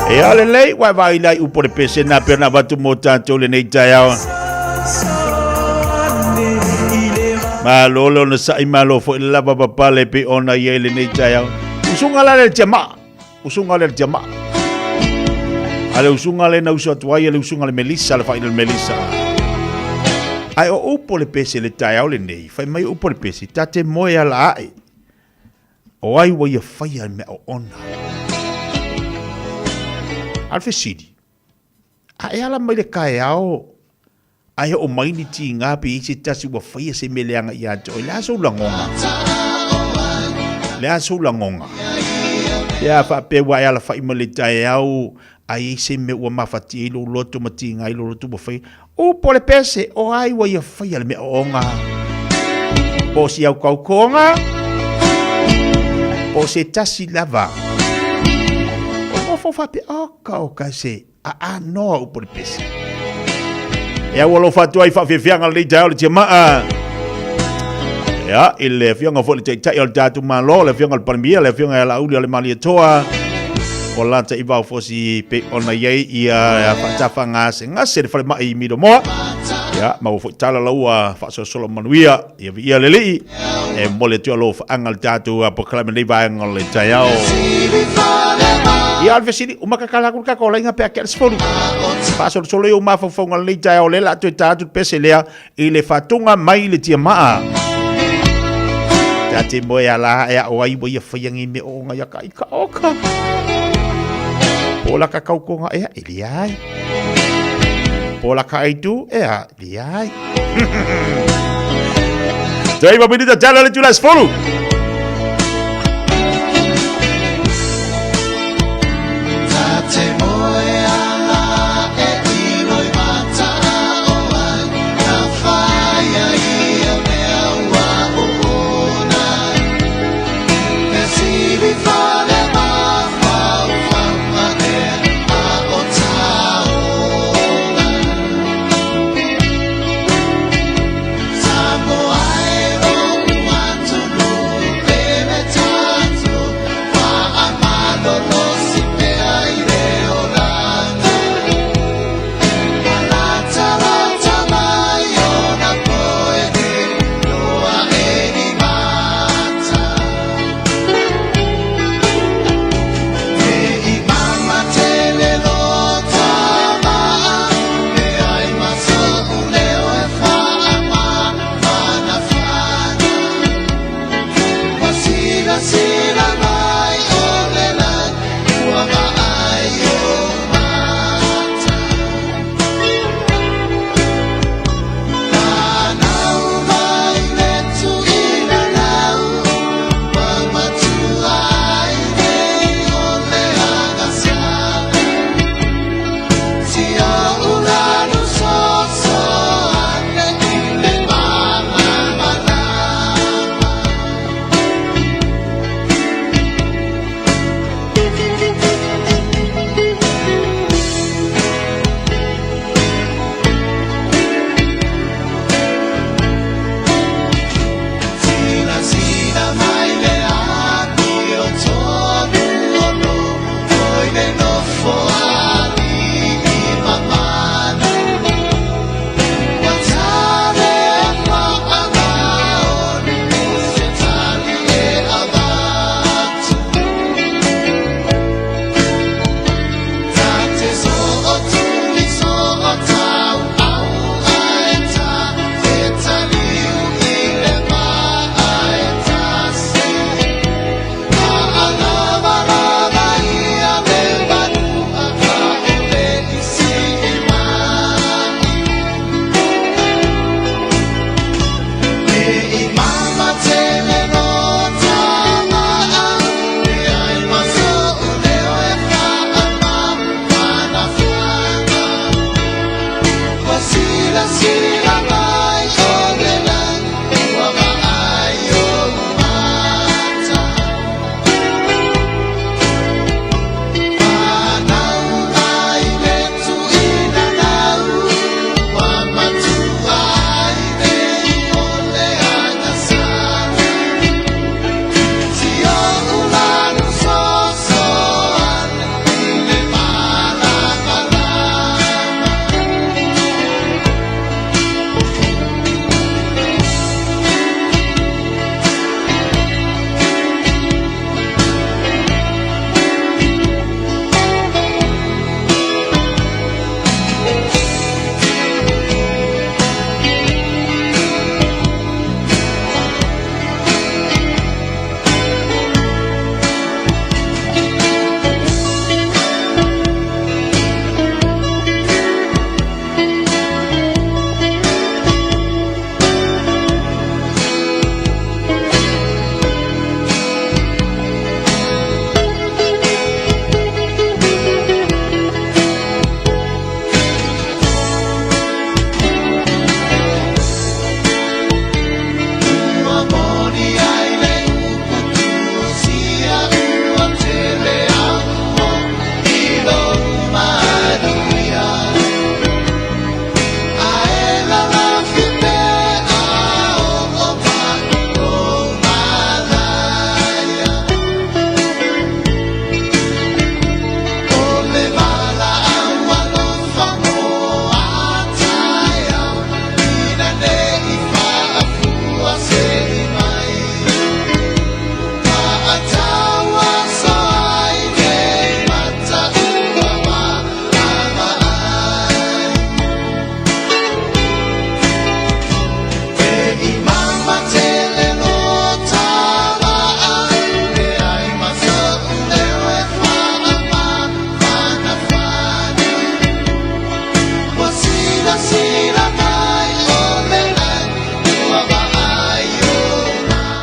[SPEAKER 14] E ale lei, wai vai lai upo le pese nā pena watu mō tātou le nei taeao. Malo le ona sa'i malo fo i lava papale pe ona ia i le nei taeao. Usunga la le tiama. Usunga le tiama. Ale usunga le na usu atu ai, ale usunga le Melissa, le whaina le Melissa. Ae o upu o le pese i le taeao lenei, fai mai upu o le pese, ta te moe ala ae, o ai ua ia faia le mea oona. A o le fesili, a e ala mai le kaeao ae oo mai ni tiga pe i ai se tasi ua faia se mea leaga ia te oe, le a sou lagona? Le a sou lagona? Pe a faapea ua e alafai mai le taeao ae i ai se mea ua mafatia ai lou loto ma tiga ai lou loto ua faia, upu o le pese, o ai ua ia faia le mea ooga? Po o si au kaukoga? Po o se tasi lava? O mofo faapea, oka oka se a anoa upu o le pese. E au alofa atu ai faafiafiaga lenei taeao le tiamaa. Ia, i le afioga foi le taitai o le tatou Malo, le afioga i le Palemia, le afioga ia Laauli o le Malietoa, o lata i Vaofosi pei ona i ai ia faatafagasegase le falemai i Milomoa. Ia, maua foi tala laua faasolosolo manuia, ia viia le Alii. E momoli atu alofaaga le tatou polokalame nei vaega o le taeao. Ia, o le fesili, uma kakala atu le tatou laina pe a tea le 10. Faasolosolo i ou mafaufauga lenei taeao lea o le a toe ta atu le pese lea i le faatuga mai le tiamaa. Ta te moe ala e ao ai ua ia whaia ngi me o ngai aka i ka oka. Po la ka kaukonga ea, e leai. Po la ka aitu, ea, leai. Toi minita tala le tula 10.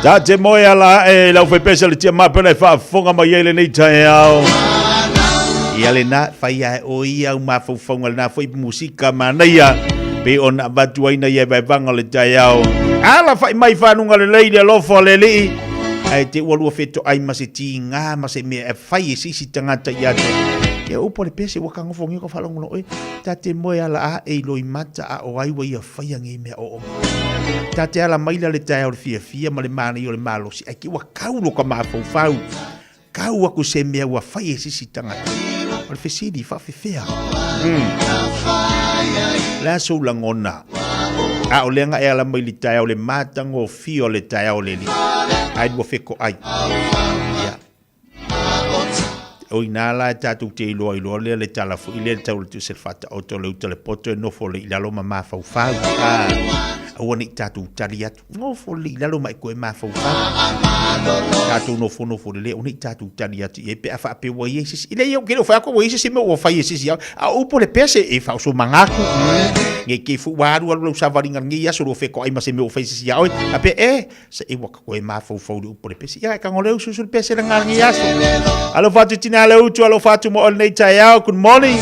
[SPEAKER 14] Ta te moe ala e lau whaipesa le tia mapena e whaafonga mai ai lenei taeao. Ia le nā, whai ai o ia au mawhauwhaunga le nā whai musika manaia. Pe ona avatu ai na ia vaevanga le taeao. Ala whai mai whanunga le lei le alofa le lii. Ai te ua lua wheto ai ma se tīngā ma se mea e whai e sisi tangata i ate. Ia upo le pese ua kangofo ngi ko whalongono oe. Ta te moe ala a e loi mata a o ai ua ia whai angi mea o o. Ta te ala maila le taeao le fiafia ma le mānai o le malosi, ai ke ua kau lo ka mafaufau. Kau aku se mea ua whai e sisi tangata. O le fesili, whaawhewhea. Le a sou lagona. A o leaga e ala mai le taeao le matagofie o le taeao le alii. Ai ua feko ai. Ia. O ina la e tātou te iloa iloa lea le tala foi lea le tau le tusi le whataoto le uta le poto e nofo le i lalo ma mafaufau. Ah, aua nei tātou tali atu. Nofo le i lalo ma e koe mafaufau. Tātou nofo nofo le lea, o nei tātou tali atu i e pe a whaape ua i e sisi. I le ia o ke leo whai ako ua i sisi me ua whai e sisi au. A upo le pese e whaoso mangaku. Nge ke fu ua alu alu lau savaringa nge ia solo wheko ai ma se me ua whai sisi au. A pe e, Se i waka koe mafaufau le upu le pese. Ia, e kango leu susu le pese le ngarangi aso. Alofa atu tina le utu, alofa atu mo ole nei taeao. Good morning.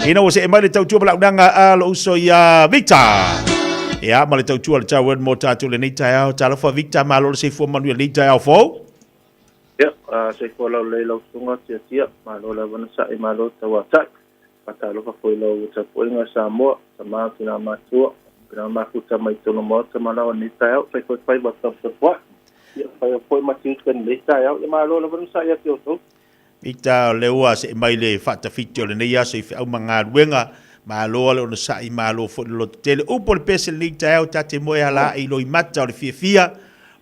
[SPEAKER 14] Ina ua se e mai le tautua ma launanga a lo uso ia Victor. Ia, ma le tautua le tau mo tātou le nei taeao. Talofa Victor, malo le seifua manuia le nei taeao fou.
[SPEAKER 17] Ia, seifua lau lei lau susuga tiatia, malo lava na sa'i, malo tauatai. Faatalofa foi i lau tapuaiga Samoa, tama, tina matua, pena mafuta mai tonu maota ma lau nei taeao, fai foi faiva taputapuai. Ia, fai foi ma tiute nei taeao, ia malo lava na sa'i ia te outou.
[SPEAKER 14] Victor, o lea ua see mai le faatafiti o lenei aso i feau ma galuega, malo le onosai, malo foi le lototele. Upu o le pese lenei taeao, ta te moe ala ae i loimata o le fiafia,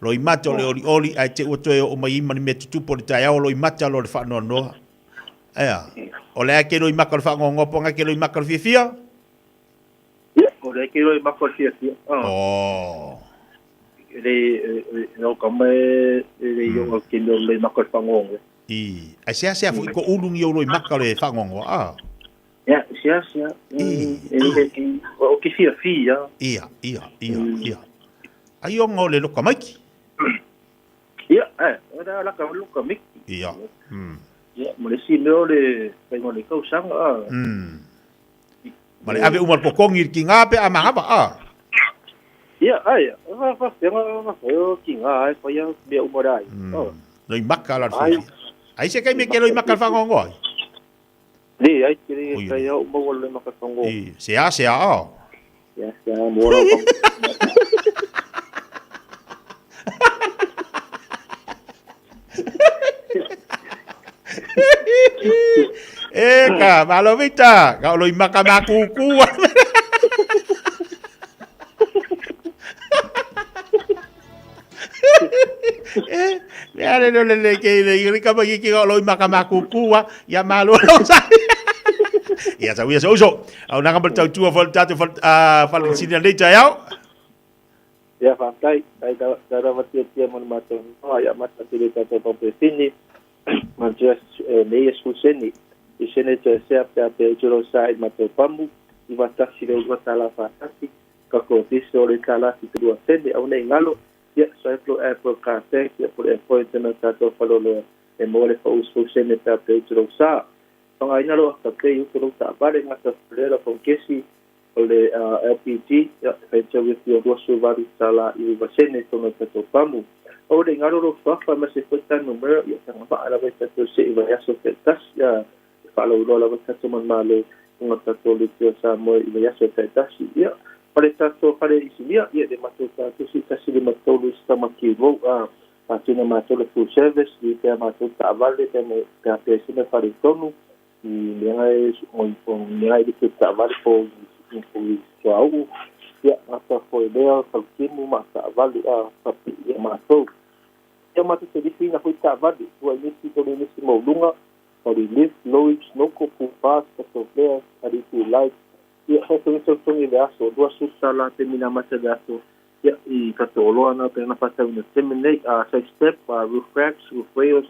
[SPEAKER 14] loimata o le olioli, ae te ua toe oo mai ai ma ni mea tutupu o le taeao, loimata loa le faanoanoa. Ea, o le a ke loimaka o le faanoanoa po o ke loimaka o le fiafia?
[SPEAKER 17] Ia, o le ke loimaka o le fiafia.
[SPEAKER 14] Oh.
[SPEAKER 17] Le, e o ka mai e le i o ke mea loimaka o le faanoanoa.
[SPEAKER 14] I, ai sea sea foi ko ulu ni o loimaka o le faanoanoa, ah.
[SPEAKER 17] Ia, sea sea. I, i, o ke fiafia.
[SPEAKER 14] Ia, ia, ia, ia. Ai o ngā le loka maiki.
[SPEAKER 17] Ia, e, o le alaka o loka maiki.
[SPEAKER 14] Ia.
[SPEAKER 17] Ia, ma le isi mea o le faiga o le tausaga, a.
[SPEAKER 14] Ma le ave uma le kokongi i le kinga pe a mahava, a.
[SPEAKER 17] Ia, ai, fa fa fenga fa fa o kinga ai fa ia mea uma rai.
[SPEAKER 14] Oh. Loi maka la le Ai se kai me ke loi maka le whangongo ai.
[SPEAKER 17] Le ai ke le kai au maua le maka whangongo.
[SPEAKER 14] I, se a se a o.
[SPEAKER 17] Ia, se a mo ro.
[SPEAKER 14] E ka, malo Vita, ka olo i maka makuku. E, mea le le le ke le i ka mai ki olo i maka makuku ia malo lo sa. Ia sa ia sa uso. Au nanga mal tautua fal tatu fal fal sini le taiao.
[SPEAKER 17] Ia faafetai, tai tau lava tiatia mo le matou noa ia mata atu i le tatou paupefini, manatua nei e sefulu sene, i sene toe sea pe a pe utu lou sa i le matou pamu, 91 le 2 tala faatasi, kako diso le tala 72 sene, aua nei galo, ia swipe lou app o le car bank, ia po o le app point na tatou faleoloa e maua le pau sefulu sene pe a pe utu lou sa. Faaaogaina lou afterpay utu lou taavale, gata fulela, fougesi, O le LPG, ia, e fai tau e fia 28 tala i ivasene tonu e tatou pamu. Aua le galo lou fafa aemaise foi ta numera, ia tagavaa lava i tatou se i vaiaso taitasi, ia, e faalauiloa lava tatou manumalo i luga o tatou leitio Samoa i vaiaso taitasi. Ia, ma le tatou fale isinia, ia, le matou tatusi 153 i Tamaki Road, a, faatino matou le full service, i pea matou taavale, pea me, pea pea sina fale i tonu, i mea e o mea e like taavale po i suauu ia gata foi lea fautimu ma taavale a faapii ia matou. Ia matou te lifi ina foi taavale tua i nisi tolu nisi mauluga o le lift lowage noko full pass tatou flare LED light ia fai foi tautogi le aso 20 tala te mina mata le aso ia i tatou oloa na pe na faatauina taimi nei a side step a roof racks roof rails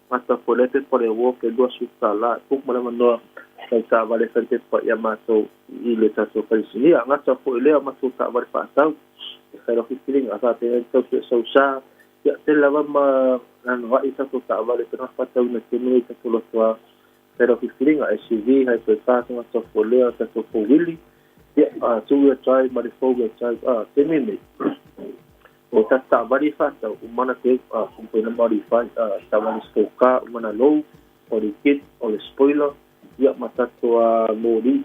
[SPEAKER 17] Gata foi lea pepa o le award pe 20 tala e book ma le avanoa mai taavale e fai le pepa ia matou i le tatou falesinia. Gata foi lea matou taavale faatau e fai lau filifiliga faapena le tau sue sau sa Ia, tele lava ma anoa'i tatou taavale pei ona faatauina i taimi nei i tatou lotoa fai lau filifiliga, SUV, hybrid car, tagata folea, tatou fouwili, ia, two wheel drive ma le four wheel drive. A, taimi nei, o tatou taavale i faatau, uma ona teu, uma ona modify, taavale sport car, uma ona low, body kit, o le spoiler, ia ma tatou moli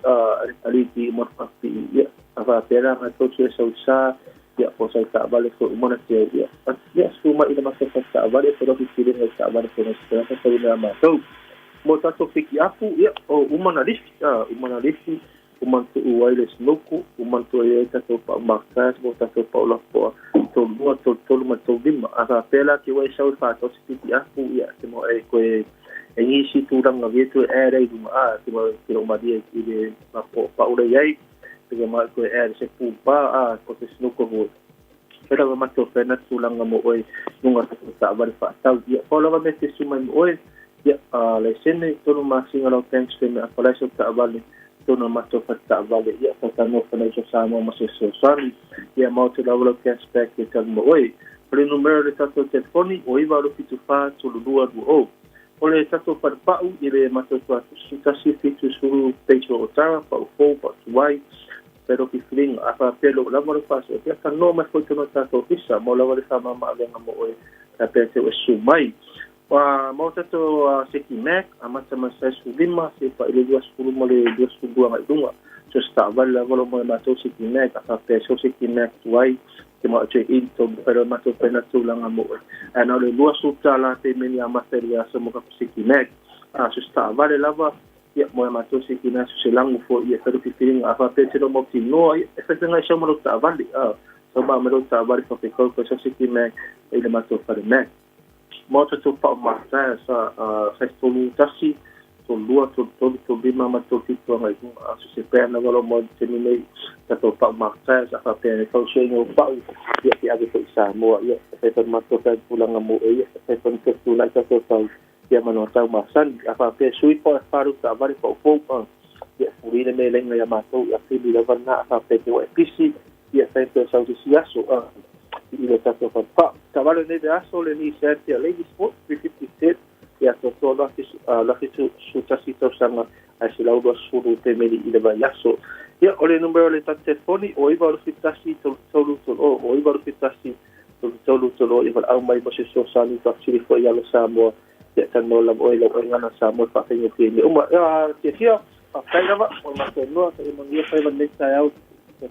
[SPEAKER 17] aliti uma ona faapipii, ia, a faapea la na tou te sau sa, ia, po o sau taavale foi uma ona teu, ia, ia, susu mai i le matou fale taavale, fai lau filifiliga i taavale foi na faatauina ia matou. Mo tatou pikiapu, ia, o uma na lifi, uma na lifi, uma na tuu ai le sinuku, uma na tuu ai tatou pau markas mo tatou pau lapoa 32, 33 ma le 35. A faapea la te ua e sau e faatau se pikiapu, ia, te maua e koe e nisi tulaga via toe add ai i luga, a, te maua te loo malie i le lapoa pau la i ai, te maua e koe add se pupa, a, po se sinuku foi. Fai lava matou fai na tulaga mo oe luga o tatou taavale faatau. Ia, pau lava mea te susu mai mo oe, ia, laisene, tolu masina lau bank statement apalai sau taavale, tonu o matou fale taavale, ia, faatanoa Financial Samoa ma se fesoasoani. Ia, maua atu lava lau cash back e tali mo oe. O le numera o le tatou telefoni, o 9 8 7 4 3 2 2 0. O le tatou fale pau i le matou tuatusi, 170 Page Otara, pau fou, pau tuai, pero filifiliga. A faapea lou lava le faasoa, ia talanoa mai foi tonu o tatou ofisa, mo lava le faamama-avega mo oe, faapea te ua susu mai. Ua maua tatou Seki Mac, amata mai le 45, seia paia i le 20 ma le 22 agai i luga. So se taavale lava lo mo e matou Seki Mac, a faapea so Seki Mac tuai, te maua atu e i tolu fai loa matou fai na tulaga mo oe. Ae na o le $20 pemeni amata i le aso mo ka Seki Mac. A so se taavale lava, ia, mo e matou Seki Mac, so se lagu foi ia fai lo filifiliga. A faapea te lo mautinoa, ia, e fai faiga i sau ma lou taavale. A, sau ma lou taavale faafekau fai sau Seki Mac i le matou fale Mac. Mo tatou pau mata sa sai 31, 32, 33, 35 ma 37 agai i luga. A so se brand lava lo mo le taimi nei tatou pau mata sa faapea e fausiaina o pau, ia, te ave foi i Samoa, ia, e fai fai matou fai tulaga mo e, ia, e fai fai tulai tatou tau ia manoa tau masani. A faapea sui po e wharu taavale pau fou, ia, fuli le me lenga ia matou, ia, pili lava na a faapea te ua e pisi, ia, fai pe sau se aso, i le tatou fale pau. Taavale nei le aso le Nissan Tea Lady Sport 350 Z, ia, totoa 1011 tausaga ae 120 pemeli i le vaiaso. Ia, o le numera o le tatou telefoni, o 9 8 7 1 3 3 3 0, o 9 8 7 1 3 3 0, ia valaau mai mo se fesoasoani faafesili foi i alo Samoa, ia talanoa lava oe i lau oe Samoa e faafaigofie i mea uma. Ia, fiafia, faafetai lava mo le matou noa, sa ia manuia faiva lenei taeao.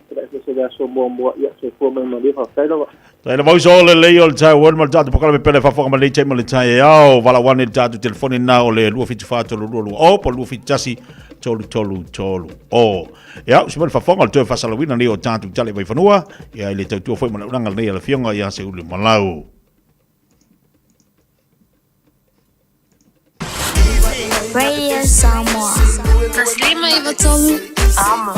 [SPEAKER 17] Tulai foi se aso muamua, ia, soifua mai manuia, faafetai lava.
[SPEAKER 14] Tai lava uso o le lei o le tai ua ma le tatou pokala me pele fafoga ma lei tai ma le tai e ao vala wane le tatou telefoni na o le 274 322 o po 271 333 o. Ia, usi mai le fafoga o le toe fasalawina nei o tatou tale vai fanua, ia i le tautua foi ma le ulanga nei a le fionga ia se uli malau.
[SPEAKER 2] Radio Samoa. 153 Amo.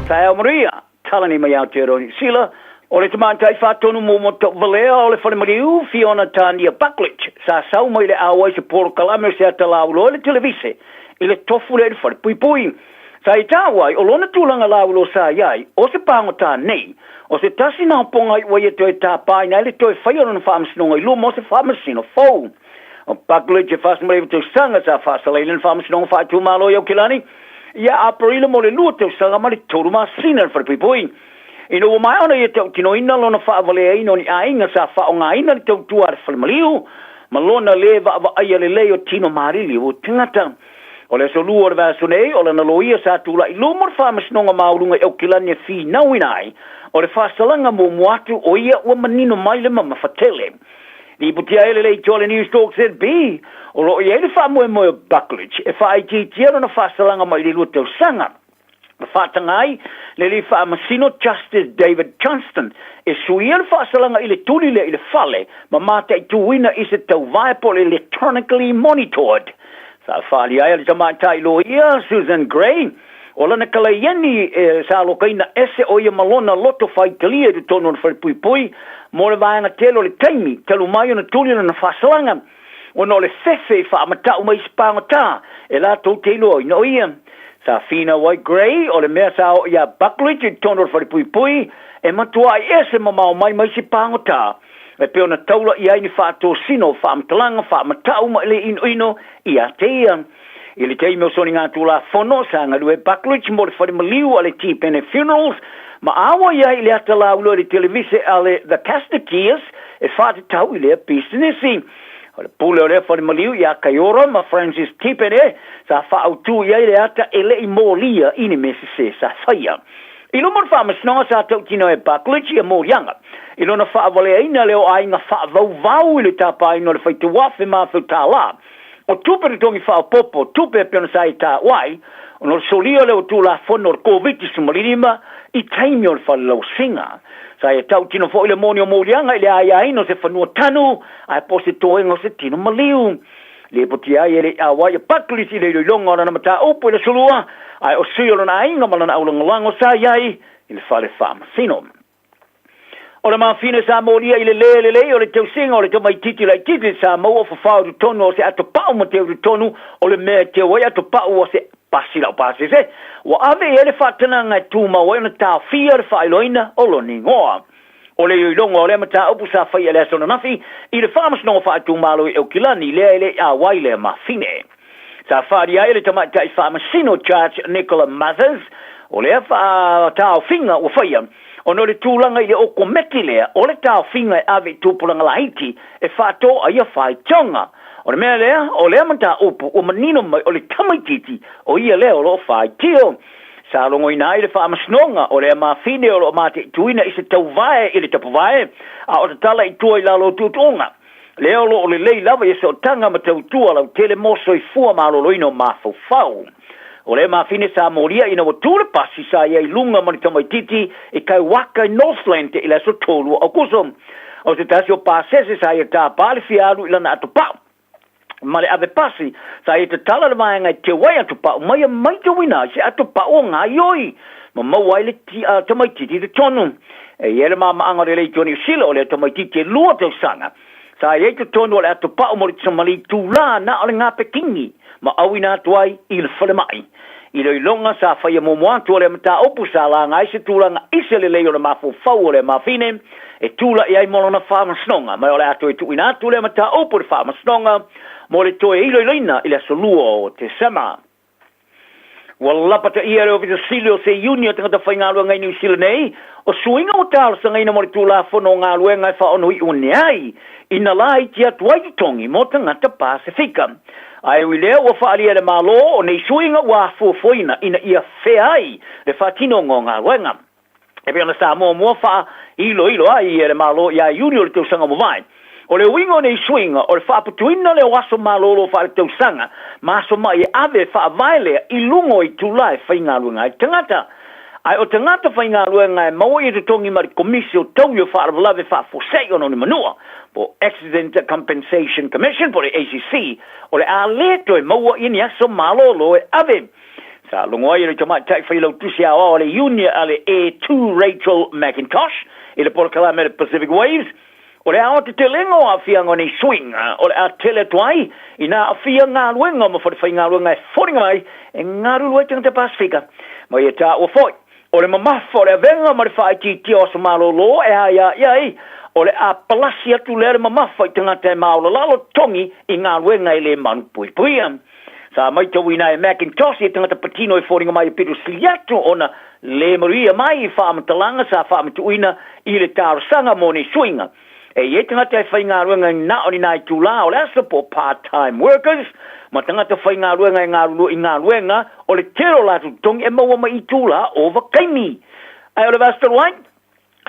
[SPEAKER 6] Taeao manuia, talani mai Aotearoa Niu Sila, o le tamaitai faatonu mo Tauvalea o le Falemaliu, Fiona Tania Buckledge, sa sau mai le auai se polokalame o se ata lauloa i le televise i le tofu lea i le falepuipui. Sa i taua ai, o lona tulaga lauloa sa i ai, o se pagota nei, o se tasi na oponga i ua ia toe tapaina ai le toe faia o lona faamasinoga i luma o se faamasino fou. O Buckledge e 49 tausaga sa faasalaina le faamasinoga faaitumalo i Aukilani ia Aperila mo le lua tausaga ma le tolu masina i le falepuipui. Ina ua maea ona ia tautinoina lona faavaleaina o ni aiga sa faaaogaina le tautua a le falemaliu ma lona lē vaavaaia lelei o tino malili o tagata. O le aso Lua o le vaiaso nei, o lana loia sa tulai i luma o le Faamasinoga Maualuga i Aukilani e finauina ai o le faasalaga muamua atu o ia ua manino mai le mamafa tele. Lipotia ai le leitioa a le Newstalk ZB, o lo o i ai le faamoemoe o Buckledge e faaitiitia lona faasalaga mai le lua tausaga. Na faataga ai le alii faamasino Justice David Johnston e suia le faasalaga i le tuli lea i le fale ma mataituina i se tauvae po o le electronically monitored. Sa faaalia ai a le tamaitai loia Susan Gray o lana kalaieni e sa alokaina ese o ia ma lona loto faitalia i totonu o le falepuipui mo le vaega tele o le taimi talu mai ona tuli lona faasalaga. Ona o le fefe i faamata'u mai isi pagota e latou te iloaina o ia. Sa finau ai Gray o le mea sa oo iā Buckledge i totonu o le falepuipui e matua'i ese mamao mai ma isi pagota e pei ona taula i ai ni faatosina o faamatalaga faamata'u ma le inoino ia te ia. I le taimi o soligatulafono, sa galue Buckledge mo le fale maliu a le Tipene Funerals ma āuai ai i le ata lauiloa i le televise a le The Castateers e faatatau i lea pisinisi. O le pule o lea fale maliu iā Kaiora ma Francis Tipene sa faautū i ai le ata e le i molia i ni mea sesē sa faia. I luma o le faamasinoga sa tautino e Buckledge ia moliaga i lona faavaleaina lea o aiga faavauvau i le tapaina o le faitauafe ma $1,000 o tupe totogi faaopoopo, tupe e pei ona sa i taua ai, ona o le solia lea o Tulafono o le Koviti-19 i taimi o le falelauasiga. Sa ia tautino foi le moni o moliaga i le aiaina o se fanua tanu ae po o se toega o se tino maliu. Lipotia ai e le i auai a Buckley's i le iloiloga o lana mataupu i le Aso Lua, ae o sui o lona aiga ma lana aulagolago sa i ai i le fale faamasino. O le mafine sa molia i le lē lelei o le tausiga o le tamaititi laititi sa maua fafao i totonu o se atopa'u ma teu i totonu o le mea e teu ai atopa'u o se pasi laupasese ua ave i ai le faatanaga e tumau ai ona taofia le faailoaina o lona igoa. O le iloiloga o lea mataupu sa faia i le aso ananafi i le Faamasinoga Faaitumalo i Aukilani lea e le i auai lea mafine. Sa faaalia ai e le tamaitai faamasino Judge Nicola Mathers o lea taofiga ua faia ona o le tulaga i le okomeki lea o le taofiga e ave i tupulaga laiti e faatoa ia faitioga. O le mea lea, o lea mataupu ua manino mai o le tamaititi o ia lea o lo o faitio. Sa logoina ai le faamasinoga o lea mafine o lo o mataituina i se tauvae i le tapuvae a o tatala i tua i lalo o tuutuuga. Lea o lo o lelei lava ia sootaga ma tautua lautele mo soifua maloloina o mafaufau. O lea mafine sa molia ina ua tu le pasi sa i ai i luga ma le tamaititi i Kaiwaka i Northland i le aso 3 o Aokuso. O se tasi o pasese sa ia tapa le fia alu i lana atopau ma le ave pasi sa ia tatala le vaega e teu ai atopau ma ia maitauina ai se atopau o gaioi ma maua ai le tamaititi i totonu. E i ai le maamaaga o le Leitio Niu Sila o lea tamaititi e 2 tausaga sa i ai totonu o le atopau mo le Tisamali itulā na o le gapekini ma auina atu ai i le falemai. Iloiloga sa faia muamua atu o lea mataupu sa laga ai se tulaga ise lelei o le mafaufau o lea mafine e tula'i ai mo lona faamasinoga, ma o le a toe tuuina atu lea mataupu i le faamasinoga mo le toe iloiloina i le aso 2 o Tesema. Ua lapataia e le Ofisa Sili o se Iuni o Tagata Faigaluega i Niu Sila nei, o suiga ua talosagaina mo le Tulafono o Galuega e faaonoi'u ane ai ina laiti atu ai totogi mo tagata Pasefika. Ae ui lea ua faaalia e le Malo o nei suiga ua afuafuaina ina ia fea ai le faatinoga o galuega. E pei ona sa muamua faailoilo ai e le Malo ia Iuni o le tausaga ua mavae. O le uiga o nei suiga o le faaputuina lea o aso malolo faaletausaga ma aso ma'i e ave e faavae lea i luga o itula e faigaluega ai tagata. Ae o tagata faigaluega e maua ia totogi mai le Komisi o Taui o Faalavelave Faafuasei ona o ni Manua, po Accident Compensation Commission po o le ACC, o le a le toe maua ia ni aso malolo e ave. Sa logo ai e le tamaitai failautusi aoao a le Iuni a le Air 2 Rachel McIntosh i le polokalame a le Pacific Waves, o le aoatetelega o aafiaga o nei suiga o le a tele atu ai ina aafia galuega ma falefaigaluega e foliga mai e galulue ai tagata Pasefika. Ma ia taua foi, o le mamafa o le avega ma le faaitiitia o aso malolo e aia i ai, o le a palasi atu lea le mamafa i tagata e maolalalo totogi i galuega e le malupuipuia. Sa maitauina e McIntosh ia tagata patino e foliga mai e pito sili atu ona le manuia mai i faamatalaga sa faamatuuina i le talosaga mo nei suiga. E i ai tagata e faigaluega i na o ni nai itulā o le aso po o part-time workers ma tagata faigaluega e galulue i galuega o le tele o latou totogi e maua mai i itulā ovakaimi. Ae o le vasa talu ai,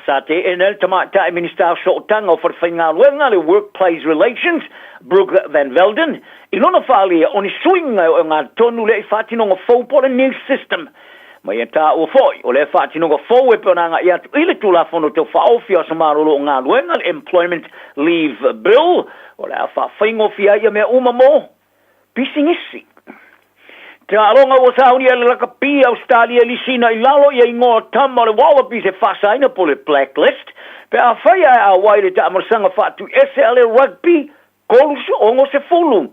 [SPEAKER 6] Sa teena le Tamaitai Minisita o Sootaga o Falefaigaluega, le Workplace Relations, Brooke Van Velden, i lona faaalia o ni suiga e ogatotonu lea i faatinoga fou po o le new system. Ma ia taua foi, o lea faatinoga fou e pei ona agai atu i le Tulafono Tau Faaofi o Aso Malolo o Galuega, le Employment Leave Bill, o le a faafaigofie ai ia mea uma mo pisinisi. Taaloga ua saunia e le lakapi a Ausetalia i lisina i lalo ia igoa tama o le Wallabies e faasaina po o le blacklist pe afai ae auai le taamalasaga faatuiese a le Rugby 360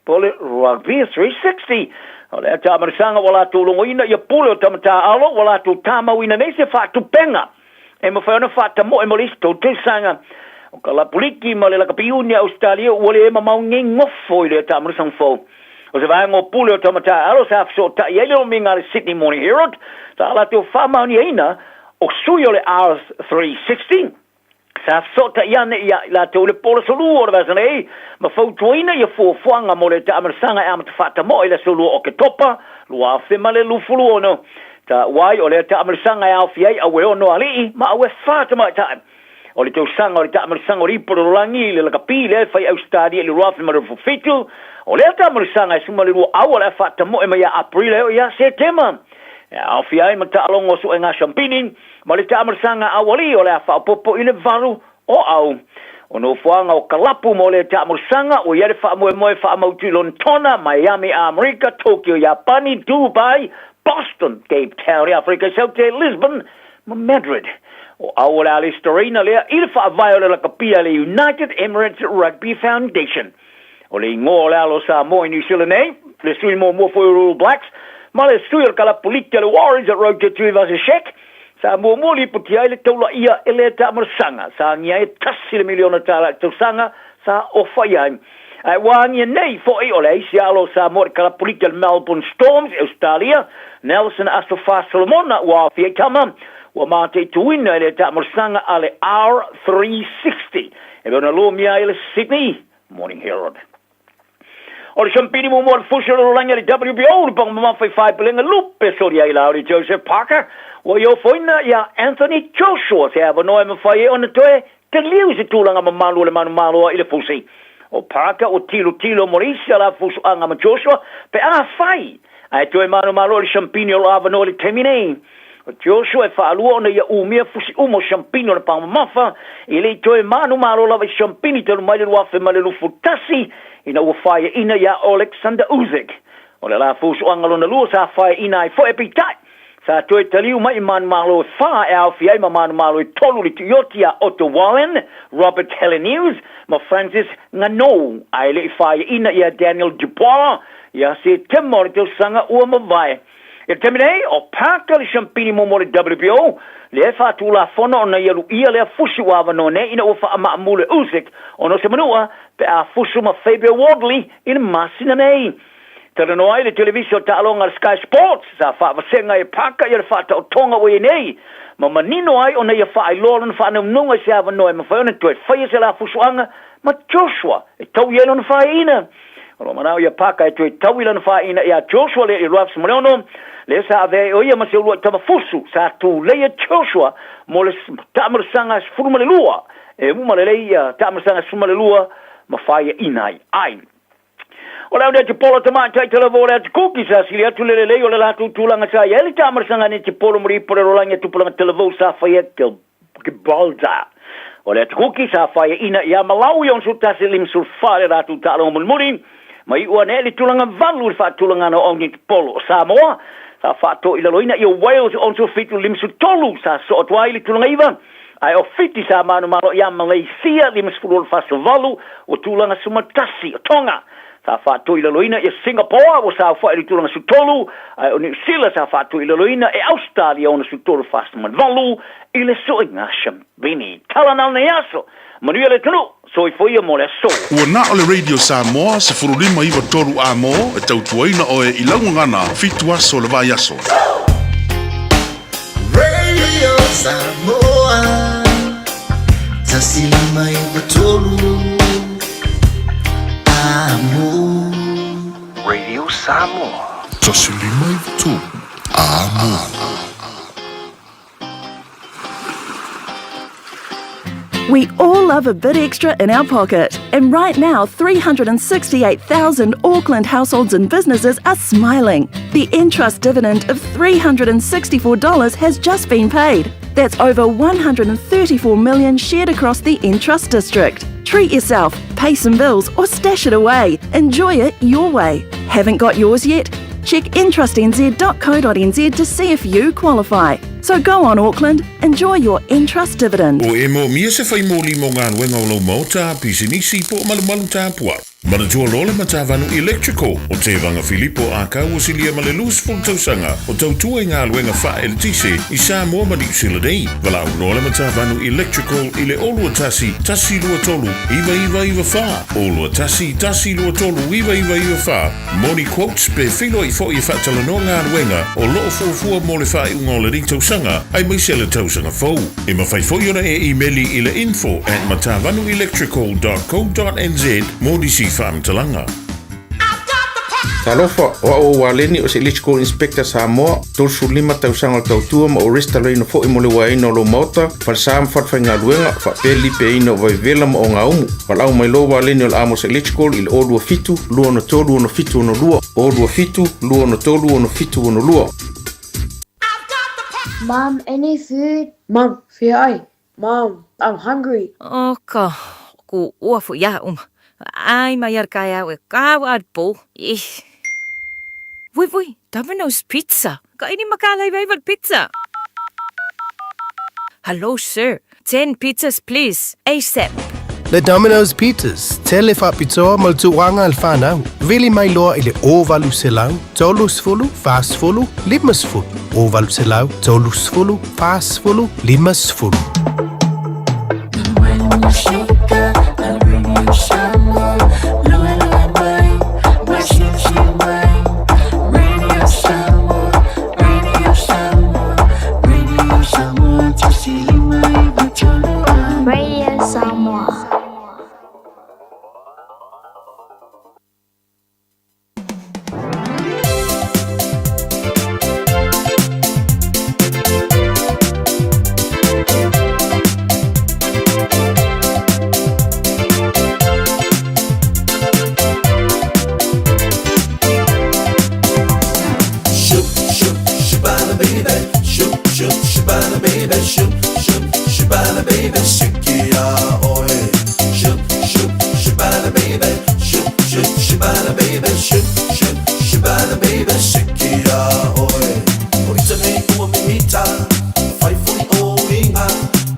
[SPEAKER 6] po o le Rugby 360. O lea taamalisaga ua latou logoina ia pule o tama taaalo ua latou tamauina nei se faatupenga e mafai ona faatamoe mo le isi tou tausaga. O ka lapuliki ma le lakapi-iuni a Ausetalia ua le mamao nei gofo i lea taamalisaga fou. O se vaega o pule o tama taaalo sa fesootai ai le lomiga a le Sydney Morning Herald sa latou faamaoniaina o sui o le R360 Sa fesootai ane ia i latou i le po le aso Lua o le vaiaso nei ma fautuaina ia fuafuaga mo le taamalasaga e amata faatamoe i le aso Lua o Oketopa 2026. Taua ai o lea taamalasaga e aofia ai aue ono alii ma aue fa tamaitai. O le tausaga o le taamalasaga o le ipu o le lalolagi i le lakapi lea e fai Ausetalia i le 2027, o lea taamalasaga e 12 aua o le a faatamoe mai ia Aperila e oo ia Setema. E aofia ai ma taaloga o suega siampini, ma le taamalasaga aualii o le a faaopoopo i le valu o au. O nofoaga o kalapu mo lea taamalasaga ua i ai le faamoemoe faamautu i Lonetona, Miami, Amerika, Tokyo, Iapani, Dubai, Boston, Cape Town i Aferika i Saute, Lisbon ma Madrid. O au o le a lesitalaina lea i le faavae o le lakapi a le United Emirates Rugby Foundation. O le igoa o le alo o Samoa i Niu Sila nei, le sui muamua foi o le All Blacks, ma le sui o le kalapuliti a le Warriors a Roger Tuivasa-Sheck, sa muamua lipotia ai le taulaia e lea taamalasaga, sa agia ai e tasi le miliona tala i le tausaga sa ofa i ai. Ae ua agia nei foi o le isi alo o Samoa i le kalapuliti a le Melbourne Storms i Ausetalia, Nelson Asofa Solomona, ua aofia i tama, ua mataituina e lea taamalasaga a le R360. E pei ona lomia ai le Sydney Morning Herald. O le siampini muamua o le fusi o le lalolagi a le WBO, le paga mamafa i faepelega lupe soli ai la o le Joseph Parker, ua i ofoina iā Anthony Joshua se avanoa e mafai ai ona toe taliu i se tulaga mamalu o le manumalo i le fusi. O Parker ua tilotilo mo le isi ala fusuaga ma Joshua pe afai ae toe manumalo i le siampini o lo avanoa i le taimi nei. O Joshua e faalua ona ia umia fusi uma o siampini o le paga mamafa, e le i toe manumalo lava i siampini talu mai le 2021 ina ua faiaina iā Oleksandr Usyk. O le la fusuaga lona lua sa faiaina ai foi, peitai, sa toe taliu mai i manumalo e fa e aofia ai ma manumalo e tolu le tuioti iā Otto Wallin, Robert Helenius ma Francis Ngannou, ae le i faiaina iā Daniel Dubois ia Setema o le tausaga ua mavae. I le taimi nei, o Parker le siampini muamua o le WBO, lea e faatulafono ona ia luia lea fusi ua avanoa nei ina ua faamaamulu e Usyk ona o se manua pe a fusu ma Fabio Wardley i le masina nei. Talanoa ai le televisa o taaloga a le Sky Sports sa faavasega ai e Parker ia le faataotoga ua i ai nei, ma manino ai ona ia faailoa lona faanaunaunga i se avanoa e mafai ona toe faia se la fusuaga ma Joshua e tau i ai lona faaiina. O lo manao ia Parker e toe tau i lana faaiina iā Joshua lea i 2006, lea sa avea ai o ia ma se uluai tama fusu sa tuleia Joshua mo le taamalasaga 12 e uma lelei ia taamalasaga 12 ma faaiaina ai ai. O le au netipolo tamaitai talava o le atu kuki sa sili atu le lelei o le latou tulaga sa i ai le taamalasaga netipolo mo le ipu o le lalolagi a tupulaga talavou sa faia Gibraltar. O le atu kuki sa faiaina iā Malawi 61 54 le latou taaloga mulimuli, ma iu ane ai le tulaga valu i le faatulagana o aunetipolo o Samoa sa faatoilaloina ia Wales 67 53 sa sosoo atu ai le tulaga iva, ae o Fiti sa manumalo iā Malaysia 56 48 ua tulaga 11. O Tonga Sa faatoilaloina ia Singapore ua saofai i le tulaga 13, ae o Niu Sila sa faatoilaloina e Ausetalia 63 48 i le suiga siampini. Tala na o nei aso! Manuia le atunuu! Soifua ia mo le aso!
[SPEAKER 18] Ua na o le Radio Samoa 1593 A mo e tautuaina oe i lau gagana fitu aso le vaiaso.
[SPEAKER 7] Radio Samoa 1593 Amo.
[SPEAKER 16] Radio Samoa.
[SPEAKER 3] 1593 Amo.
[SPEAKER 11] We all love a bit extra in our pocket. And right now, 368,000 Auckland households and businesses are smiling. The Entrust dividend of $364 has just been paid. That's over 134 million shared across the Entrust district. Treat yourself, pay some bills, or stash it away. Enjoy it your way. Haven't got yours yet? Check entrustnz.co.nz to see if you qualify. So go on, Auckland, enjoy your Entrust dividend.
[SPEAKER 3] O e moomia se whai mōli mō galuega o lou maota, pisinisi po o malumalu tapuai. Manatua loa le Matavanu Electrical o Tevaga Filipo Ākau o silia ma le 20 tausaga o tautua i galuega faaeletise i Samoa ma Niu Sila nei. Valaau loa le Matavanu Electrical i le 021 123 9994, 021 123 9994 mo ni quotes pe feiloai foi e faatalanoa galuega o loo fuafua mo le faaiuga o lenei tausaga aemaise le tausaga fou. E mafai foi ona e imeli i le info at matavanuelectrical dot co dot nz mo nisi faamatalaga.
[SPEAKER 8] Talofa, o au o Waleni o se Electrical Inspector Samoa, 35 tausaga o le tautua ma o restaloina foi mo le uaeina o lou maota, falesa ma falefaigaluega, faapea le lipeaina o vaivevela ma ogaumu. Valaau mai loa Waleni o le Amos Electrical i le 027 263 6762, 027 263 6762.
[SPEAKER 2] Mom, any food?
[SPEAKER 1] Mom, fia ai. Mom, I'm hungry.
[SPEAKER 5] O ka ku ua fu ia uma. Ai mai ar kai au e ka wa po. Ih. Vui vui, Domino's Pizza. Ka ini makala i vai pizza. Hello sir, 10 pizzas please, ASAP.
[SPEAKER 16] Le Domino's Pizzas, tele faapitoa ma le tulaga a le fanau. Vili mai loa i le 0800 30 40 50, 0800 30 40 50.
[SPEAKER 2] Radio Samoa.
[SPEAKER 9] Shoop, shoop, shabana baby. Shoop, shoop, shabana baby. Shoop, shoop, shabana baby. Sikia oe. Shoop, shoop, shabana baby. Shoop, shoop, shabana baby. Shoop, shoop, shabana baby. Sikia oe. O ita nei ua mimita. Fai fuli o inga.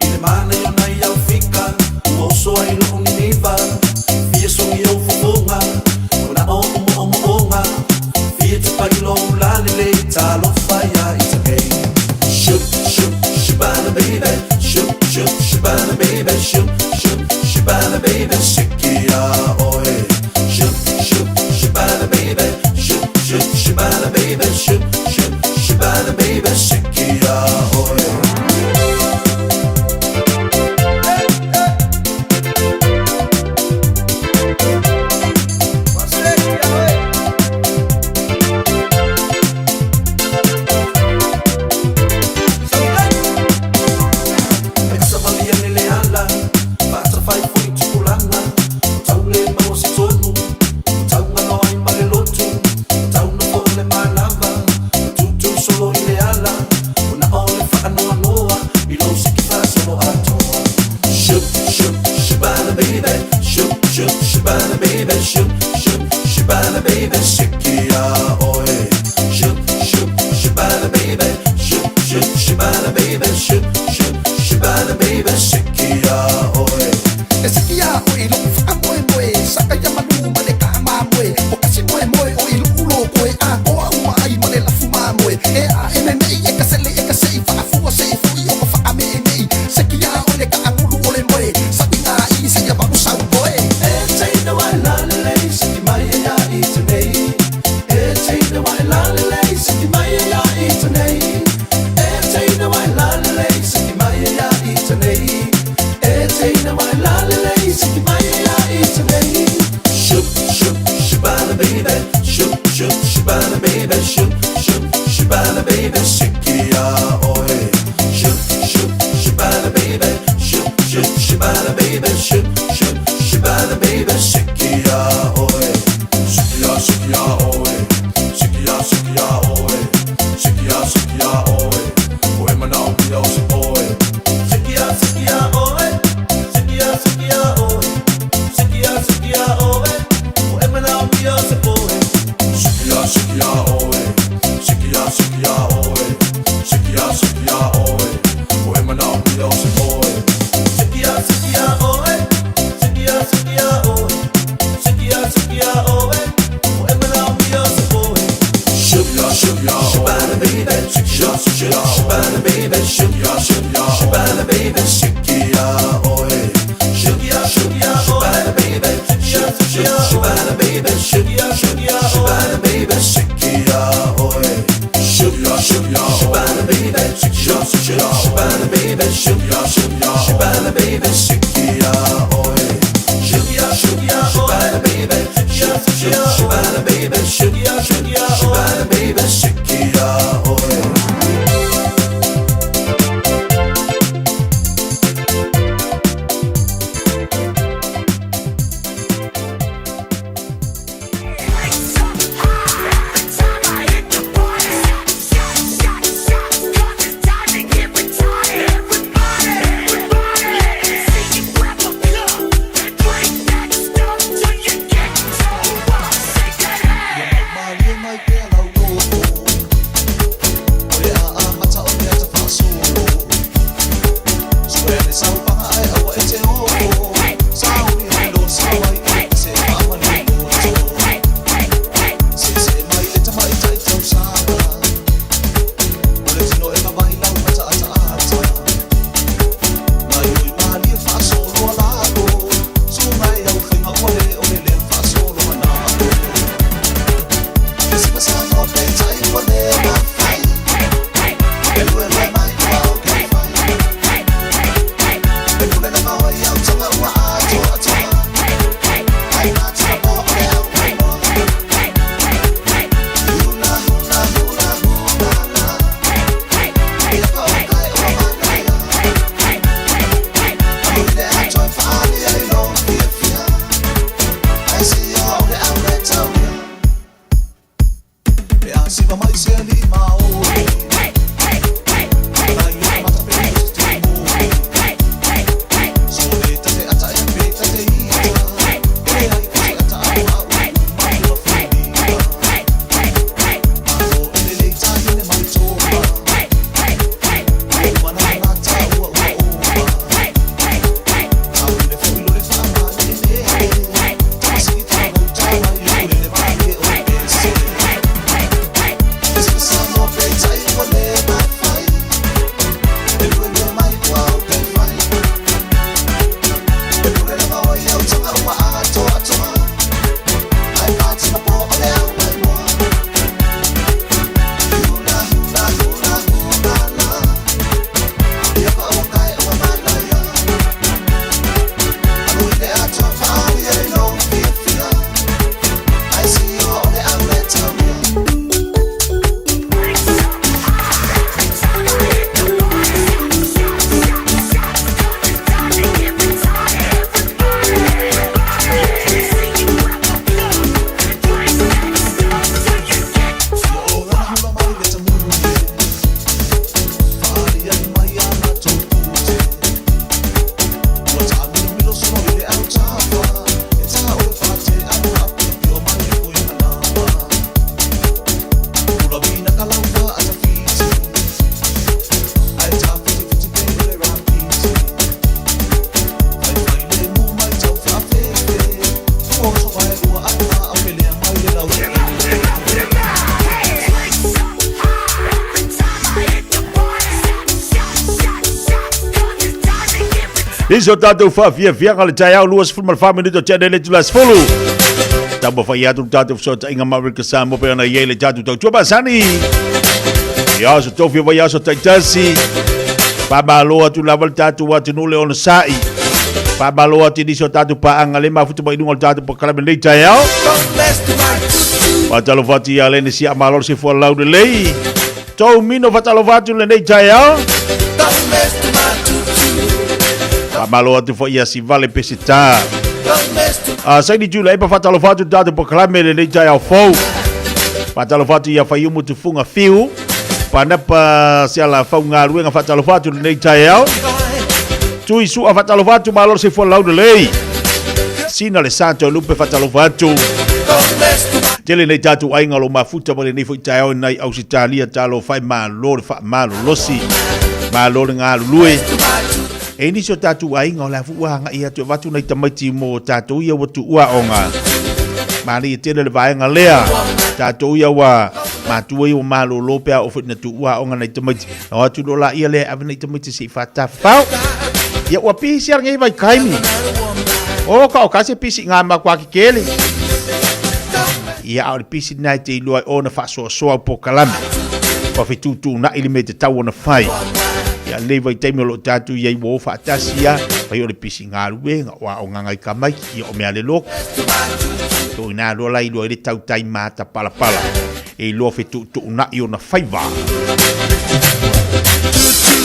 [SPEAKER 9] I le mana i o nai au fika. Ua oso ai loo niniva. Fia songi au fofoga. O na o o mo o mo Fia te pai lo lalele. Talofa ia ita nei. Shoop, shoop, shabana baby. Shoop, shoop, shabana baby. Shoop, shoop, shabana baby. Sikia oe. Shoop, shoop, shabana baby. Shoop, shoop, shabana baby. Shoop, shoop, shabana baby. Sikia oe. E savali ane le ala, faatafai foi tupulaga, o tau le maua se tonu, o tau galo ai ma le lotu, o tau nofo o le malava, o tutu solo i le ala, o na o le faanoanoa, i lou siki faasolo atoa. Shoop, shoop, shabana baby, shoop, shoop, shabana baby, shoop, shoop, shabana baby, sikia oe. Shoop, shoop, shabana baby, shoop, shoop, shabana baby, shoop, shoop, shabana baby, sikia oe.
[SPEAKER 20] E sikia o i lou faamoemoe saka ia malu ma le kamamoe o kasi moemoe o i lou loko e atoa uma ai ma le lafu mamoe e a e memei e kasele e kasei faafua sei foi o ma faameemei sekia o le kaagulu o le moe saʻiga i seia malu saupoe.
[SPEAKER 9] E teina wa e lalelei siki mai e ia i tenei. E teina wa e lalelei siki mai e ia i tenei. E teina wa e lalelei siki mai e ia i tenei.
[SPEAKER 14] Nisy o tatou faafiafiaga le taeao 24 minute o tea le itula 10. Taumafai atu le tatou fesootaiga ma Amerika Samoa pei ona i ai le tatou tautua masani. I aso tofi o vaiaso taitasi. Faamalo atu lava le tatou atunuu le onosai. Faamalo atu i nisi o tatou paaga le mafuta mai i luga o le tatou polokalame i lenei taeao. Faatalofa atu ia Lene Siamalo le Sefu Alau Lelei. Tou mino faatalofa atu i lenei taeao. Faamalo atu foi ia Sivale Peseta. A Saini Tuilaepa faatalofa atu i le tatou polokalame i lenei taeao fou. Faatalofa atu ia Faiumu Tufuga Fiu. Panapa Sialafau Galuega faatalofa atu i lenei taeao. Tui Sua faatalofa atu malo le soifua laulelei. Sina le sa Toelupe faatalofa atu. Tele nei tatou aiga o lo mafuta mai lenei foi taeao i nai Ausetalia talofa e malo le faamalolosi. Malo le galulue. E nisi o tatou aiga o le a foi ua agai atu e avatu nai tamaiti mo tatou ia ua tuua aoga. Manaia tele le vaega lea. Tatou ia ua matua ia ua malolo pe a oo foi ina tuua aoga nai tamaiti. Na o atu loa laia lea e ave nai tamaiti se i faatafafao. Ia ua pisi a lenei vaitaimi. O ka o ka se pisi i ngā makua kekele. Ia a o le pisi lena e te iloa ai ona faasoasoa au polokalame. Ua fetuutuunai le mea e tatau ona fai. Ia lenei vaitaimi o lo o tatou i ai ua o faatasi ia, fai o le pisi galuega, o aoga ngai tamaiti, ia o mea le loto. To ina loa la iloa ai le tautai matapalapala e iloa fetuutuunai ona faiva.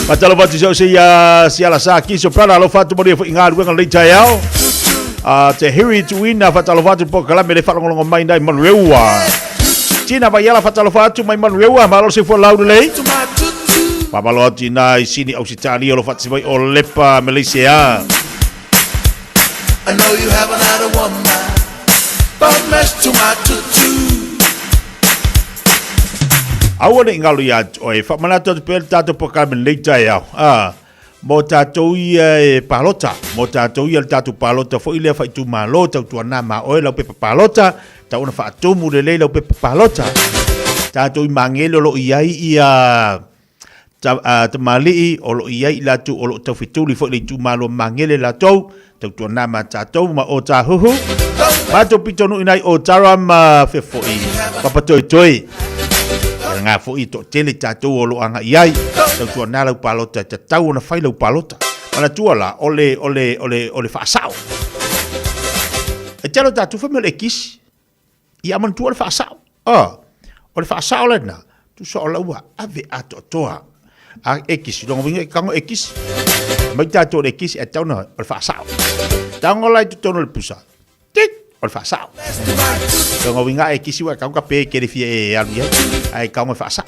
[SPEAKER 14] Faatalofa atu sau se ia siala sa kiso brother alofa atu manuia foi i galuega lenei taeao. A te hiri tuina faatalofa atu polokalame le faalogologo mai nai Manueua. Tina Vaiala faatalofa atu mai Manueua malo le soifua laulelei. Faamalo atu i nā i Sini Ausetalia o lo faatasi mai o Lepa Malaysia.
[SPEAKER 20] I know you haven't had a woman, but mess to my tutu.
[SPEAKER 14] Aua ne i ngalo ia te oe, faamanatu atu pea le tatou polokalame lenei taeao. Ah, mo tatou ia e palota, mo tatou ia le tatou palota foi lea faaitumalo, tautuana ma oe lau pepa palota, tau ona faatumu lelei lau pepa palota. Tatou i Magele o lo o i ai ia tamalii o lo o i ai i latou o lo o taufetuli foi le itumalo Magele latou, tautuana ma tatou ma o tāhuhu. Matou pitonuu inā i Otara ma fea foi Papatoetoe. Ia ngā foi e toatele tatou o lo o agai i ai. Tautuana lau palota e tatau ona fai lau palota. Manatua la, o le, o le, o le, o le faasao. E tele o tatou fai mai o le ekisi. Ia manatua le faasao. Ah, o le faasao lena, tusa o lau ave atoatoa. A ekisi, longa winga e kango ekisi. Mai tatou le ekisi, e tau na o le faasao. Tango lai totonu o le pusa. Tik, o le faasao. Longa winga e kisi wa kango ka pe kere fia e alu ia. Ai kango e faasao.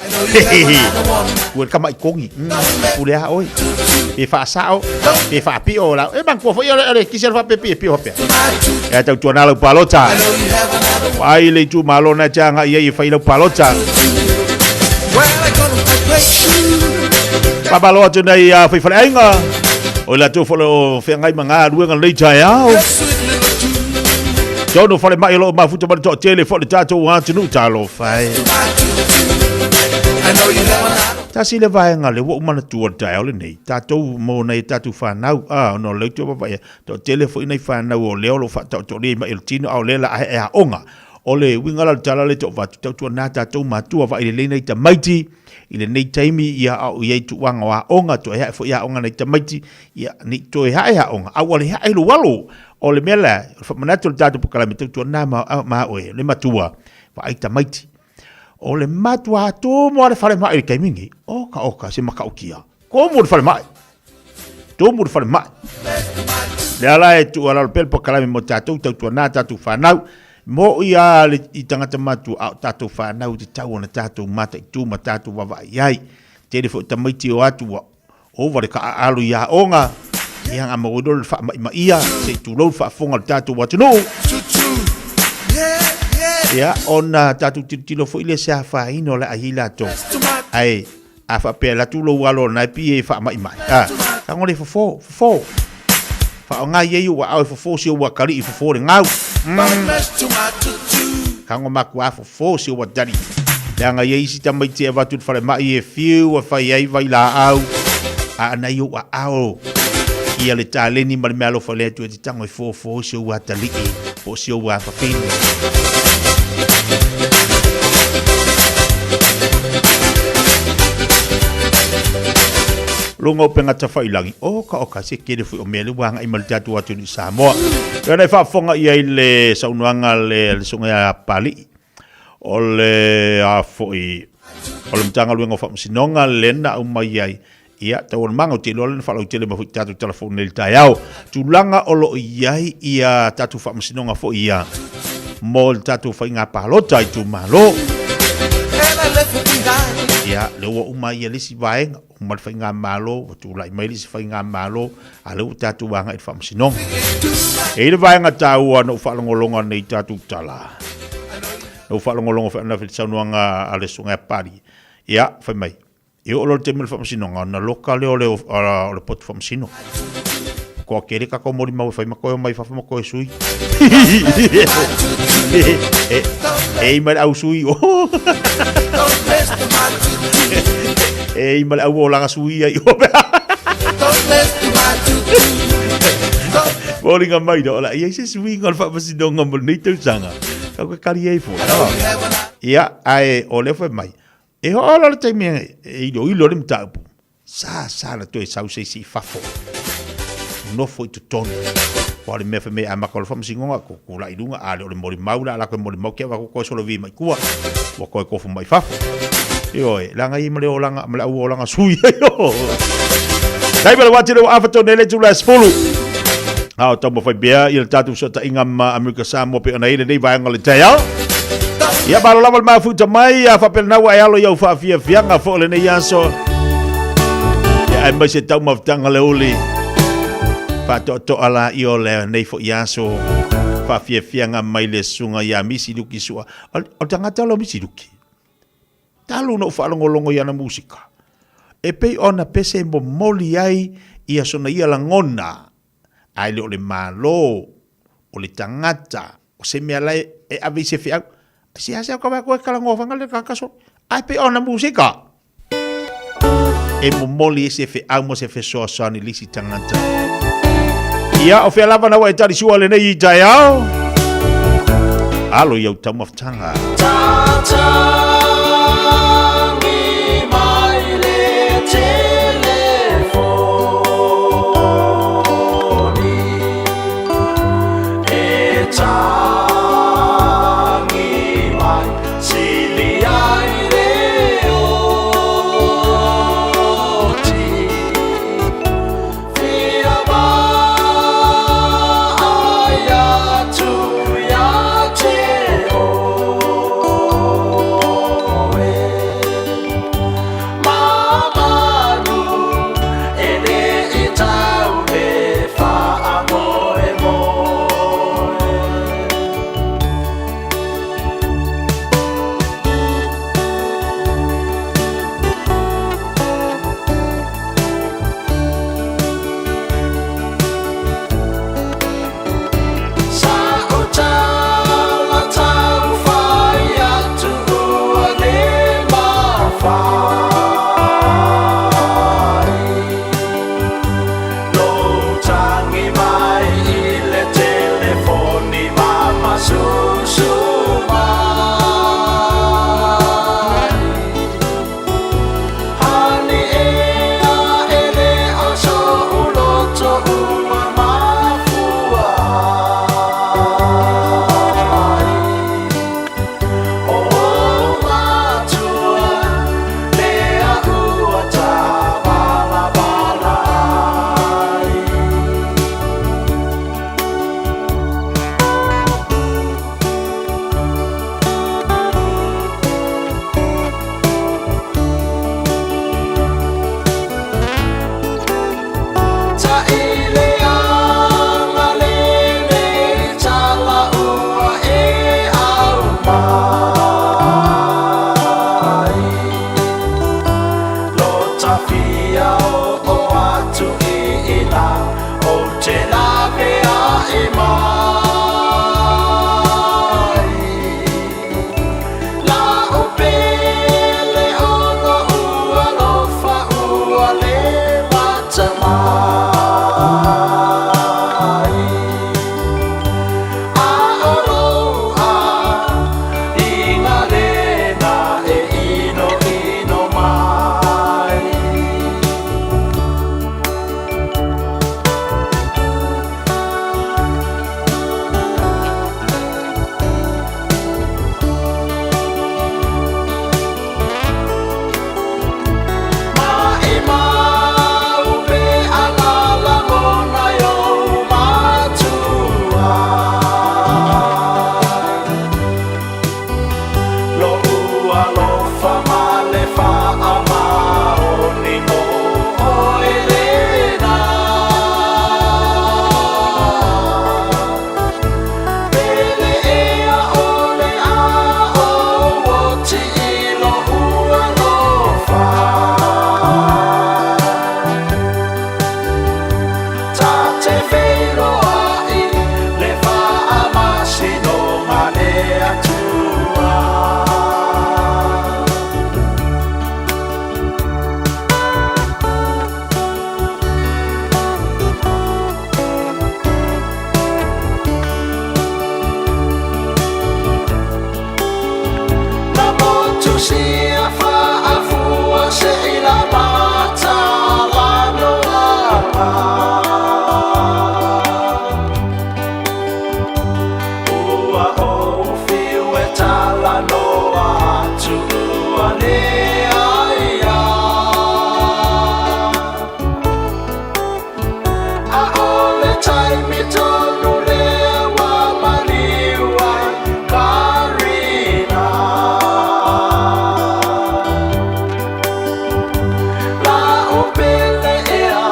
[SPEAKER 14] Ua le kama i kongi. Pule a oi. Pe faasao, pe faapio la. E manatua foi o le kisi o le faapepi e pio faapea. E tautuana lau palota. Ai le itumalo na te agai ai e fai lau palota. Faamalo atu nei a faifaleaiga. O i latou foi o feagai ma galuega lenei taeao. Tonu falemai o lo o mafuta ma le toatele foi le tatou atunuu talofa e. Tasi le vaega lea ua ou manatua i le taeao lenei, tatou mo nai a tatou fanau, a, ona o lea ou te vaavaai, toatele foi nai fanau o lea o lo o faataotolia i mai o le tino, a o lea o le a ae aoga. O le uiga la o le tala lea e toavatu, tautuana tatou matua, vaai lelei nai tamaiti i lenei taimi, ia a o i ai tulaga o aoga, toe ae foi aoga nai tamaiti, ia ne i toe ae aoga, a ua le ae lou alo. O le mea lea, o le faamanatu o le tatou polokalame, tautuana ma oe, le matua, vaai tamaiti. O le matua tumu lava le falemai i le taimi lenei, oka oka se matautia, tumu le falemai. Tumu le falemai. Lea la e tuualalo pea le polokalame mo tatou, tautuana tatou fanau, mo ia le i tagata matua, a o tatou fanau e tatau ona tatou mataitu ma tatou vaavaai i ai. Tele foi tamaiti o atu ua ova le taaalo i aoga, ia a maua ai loa le faamaimaia, se i tulou le faafofoga a le tatou atunuu. Ia, ona tatou tilotilo foi lea se afaina o le a i ai latou. Ae a faapea e alu atu lou alo na e pei e faamaimai, a, tago le fofo, fofo. Faaaoga i ai ou aao e fofo si ou atalii fofo le gau. Tago matua fofo si ou atalii. Leaga i ai isi tamaiti e avatu i le falemai e fiu e fai ai vailaau, a ana i ou aao ia le taleni ma le meaalofa le Atua e te tago e fofo si ou atalii po o si ou afafine. Luga o upega tafailangi, oka oka se tele foi o mea lea ua agai mai le tatou atunuu i Samoa. Pei ona e faafofoga i ai le saunoaga a le Susuga ia Papalii, o le a foi o le Matagaluega o Faamasinoga lea na aumai ai Ia, taualumaga ou te iloa lea na faalautele mai foi i tatou telefoni nei i le taeao. Tulaga o lo o i ai ia tatou faamasinoga foi ia mo le tatou faiga palota i itumalo. Ia, lea ua uma ia le isi vaega, uma le faigamalo, ua tulai mai le isi faigamalo, a lea ua tatou agai i le faamasinoga. E i ai le vaega taua na ou faalogologo nei i tatou tala. Na ou faalogologo foi ananafi i le saunoaga a le Susuga ia Pali. Ia, fai mai, E oo loa le taimi o le faamasinoga, ona loka lea o le, o le potu faamasino. Toa tele tatou molimau e fai ma toe omai i fafo ma toe sui. E, e i mai le au sui. E i mai le au olaga sui ai. Foliga mai o la i ai se suiga o le faamasinoga mo lenei tausaga. Kau ka kali ai foi. Ia, ae o lea fai mai, E oo loa le taimi e iloilo le mataupu, Sa sa na toe sau se isi i fafo. Nofo i totonu. Ua o le mea fai mai a maka o le faamasinoga, ko kula i luga, a le o le molimau la, a latou molimau kia ko koe solo vi mai tua. Ua koe kofu mai fafo. Ioe, leaga ia ma le olaga, ma le au olaga sui ai o. Tai ma le wati le ua afa tone le tula e 10. A o taumafai pea ia le tatou fesootaiga ma Amerika Samoa pei ona i ai lenei vaega o le taeao. Ia malo lava le mafuta mai, a faapea lena ua e alo i au faafiafiaga foi o lenei aso. Ia aemaise taumafataga le uli. Faatoatoa la ia o lenei foi aso faafiafiaga mai le susuga ia Misi Luki Sua. O le tagata lea o Misi Luki. Talu ona ou faalogologo i ana musika, e pei ona pese e momoli ai ia sona ia lagona, ae le o le Malo, o le tagata, o se mea la e ave i se feau. Seasea ka vae koe talanoa fanga le tagata solo, ae pei ona musika e momoli ai se feau ma se fesoasoani i le isi tagata. Ia, o fea lava na ua e talisua lenei i taeao? Alo i au taumafataga.
[SPEAKER 9] taimi tonu lea ua maliu ai Karina. La o pele ea,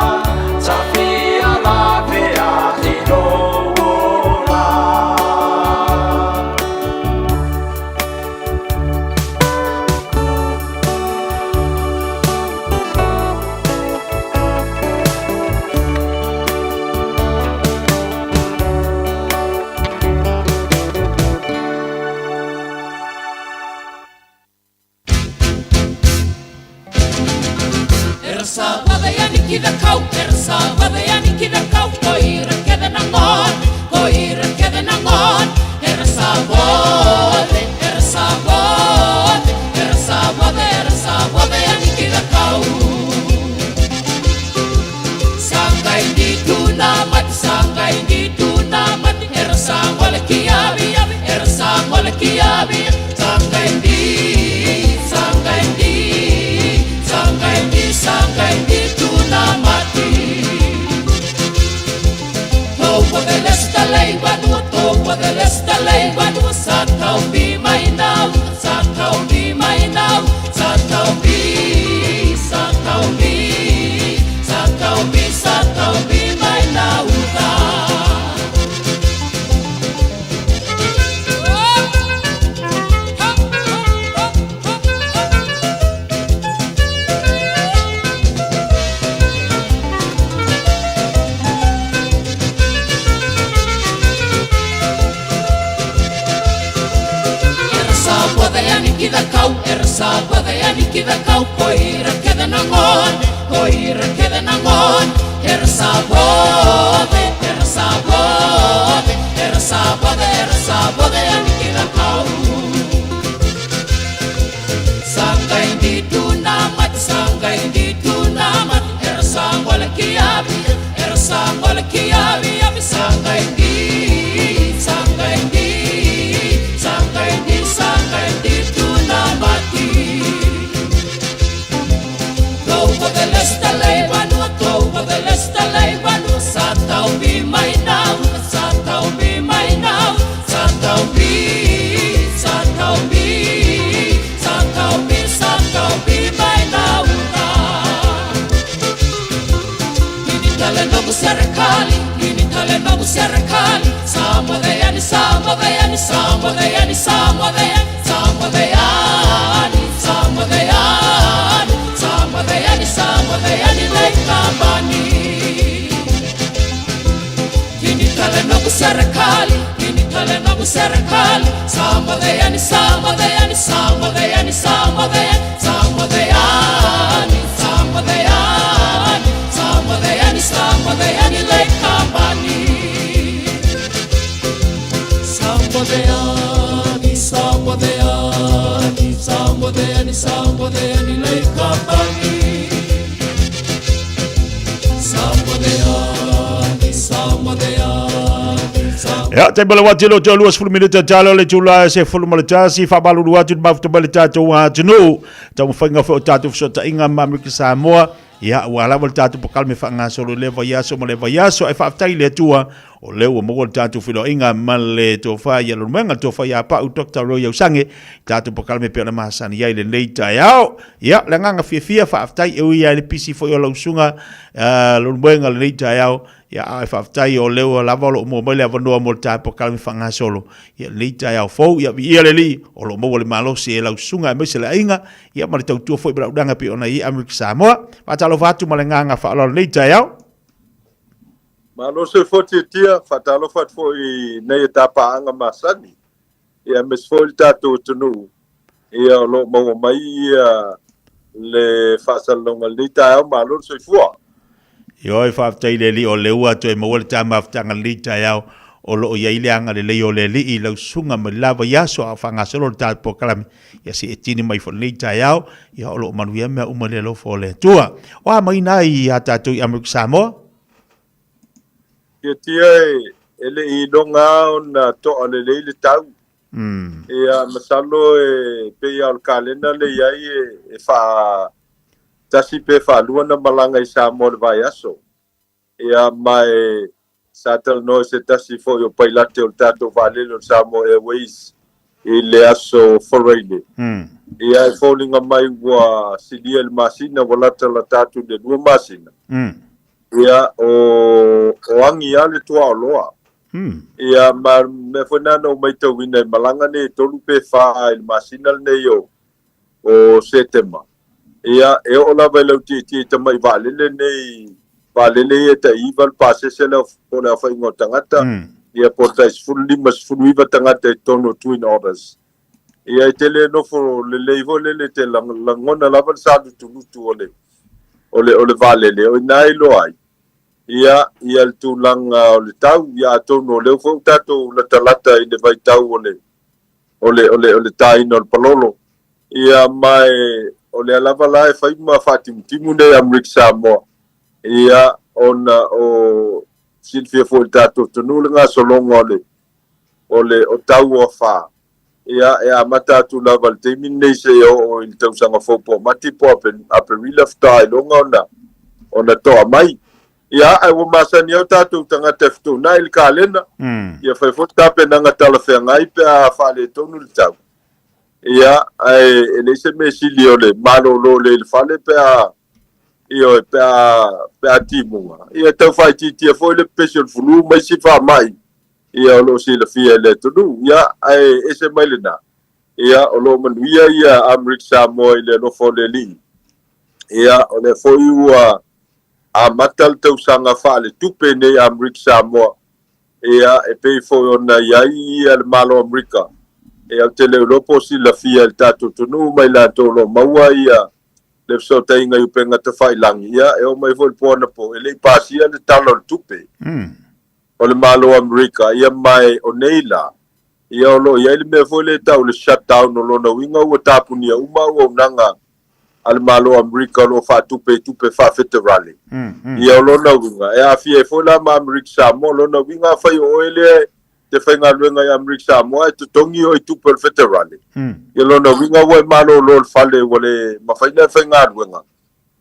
[SPEAKER 9] tafia lavea i lou ola.
[SPEAKER 14] Ia, taimi o le uati e leo te 20 minute talo le itula e 11, faamalulu atu i le mafuta mai le tatou atunuu. Taumafaiga foi o tatou fesootaiga ma Amerika Samoa, ia, ua lava le tatou polokalame faagasolo i lea vaiaso ma lea vaiaso. Ae faafetai i le Atua, o lea ua maua le tatou feiloaiga ma le tofa ia Leulumoega, le tofa ia Pau Dr. Roy Ausange, tatou polokalame pei ona masani ai lenei taeao. Ia, le agaga fiafia, faafetai e ui lava i le pisi foi o lau susuga Leulumoega lenei taeao, Ia, ae faafetai o lea ua lava o lo o maua mai le avanoa mo le tatou polokalame faagasolo ia lenei taeao fou. Ia, viia le Alii, o lo o maua le malosi e lau susuga aemaise le aiga, ia ma le tautua foi ma le auaunaga pei ona i ai Amerika Samoa. Faatalofa atu ma le agaga faaaloalo lenei taeao.
[SPEAKER 12] Malo soifua tiatia, faatalofa atu foi i nei e tapaaga masani, ia aemaise foi le tatou atunuu, ia o lo o maua mai ia le faasalalauga i lenei taeao, malo le soifua.
[SPEAKER 14] Ioe, faafetai i le Alii o lea ua toe maua le ta mafutaga i lenei taeao, o lo o i ai le agalelei o le Alii i lau susuga mai le la vaiaso a o faagasolo le tatou polokalame, ia se i tini mai foi i lenei taeao, ia o lo o manuia mea uma i le alofa o le Atua. O a mai na ia tatou i Amerika Samoa?
[SPEAKER 12] Tiatia e le i iloga lava ona to'a lelei le tau. Ia, masalo e pei lava o le kalena lea i ai e faa tasi pe faalua na malaga i Samoa i le vaiaso. Ia, ma e sa talanoa i se tasi foi o pailate o le tatou vaalele o le Samoa Airways i le aso Faraile. Ia, e foliga mai ua silia i le masina, ua latalata atu i le 2 masina. Ia, o, o agi lava le tuaoloa. Ia, ma mea foi na na ou matauina i malaga nei e tolu pe fa i le masina lenei o, o Setema. Ia, e oo lava i lau tietie i tamai vaalele nei, vaalele ia e tai iva le pasese le po o le aofaiga o tagata, ia po o le tai 15, 19 tagata i totonu o Twin Otters. Ia, e te le nofo lelei foi lele, e te lagona lava le salutulutu o le, o le, o le vaalele, o i ina e iloa ai, ia, ia le tulaga o le tau, ia atonu o lea foi ua tatou latalata i le vaitau o le, o le, o le, o le taina o le palolo. Ia, ma e, o lea lava la e fai ma faatimutimu nei Amerika Samoa, ia, ona o silafia foi i le tatou atunuu le gasologa o le, o le, o tau o afa. Ia, e amata atu lava i le taimi lenei seia oo i le tausaga fou po o Mati po o Aperila faatoa iloga ona, ona toa mai. Ia, ae ua masani ai o tatou tagata e fetuunai i le kalena, ia fai foi le tapenaga talafeagai pe a faaletonu le tau. Ia, ae e leai se mea sili o le malolo lelei i le fale pe a, ioe, pe a, pe a timuga. Ia, e tau faaitiitia foi le pepesi o le fulu ma isi faamai, ia, o lo o silafia e le atunuu. Ia, ae ese mai lena, ia, o lo o manuia ia Amerika Samoa i le alofa o le Alii. Ia, o lea foi ua amata le tausaga faaletupe nei a Amerika Samoa, ia, e pei foi ona i ai ia le Malo o Amerika. Ia, ou te le iloa po o silafia e le tatou atunuu ma i latou o lo o maua ia le fesootaiga i upega tafailagi, ia, e oo mai foi i le po anapo, e le i pasia le Tala o le Tupe o le Malo o Amerika, ia, ma e o nei la, ia, o lo o i ai le mea foi lea e tau o le shutdown, o lona uiga ua tapunia uma auaunaga a le Malo o Amerika o lo o faatupe i tupe faafeterale. Ia o lona uiga, e aafia ai foi la ma Amerika Samoa. O lona uiga afai o oe lea e te faigaluega i Amerika Samoa ae totogi oe i tupe o le feterale, ia lona uiga ua e malolo i le fale ua le mafai ona e faigaluega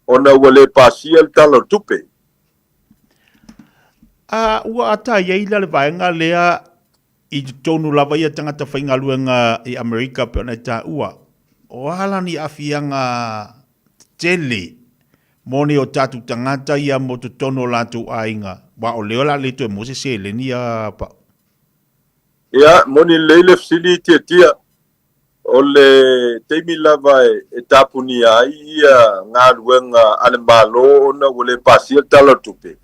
[SPEAKER 12] ona ua le pasia le Tala o le Tupe.
[SPEAKER 14] A ua ata i ai la le vaega lea I totonu lava ia tagata faigaluega i Amerika pei ona e taua, o a la ni aafiaga tetele mo nei o tatou tagata ia mo totonu o latou aiga, aua o lea o le a le toe maua se seleni ia Pau.
[SPEAKER 12] Ia, moni lelei le fesili Tiatia. O le taimi lava e tapunia ai ia galuega a le Malo ona ua le pasia le Tala o le Tupe,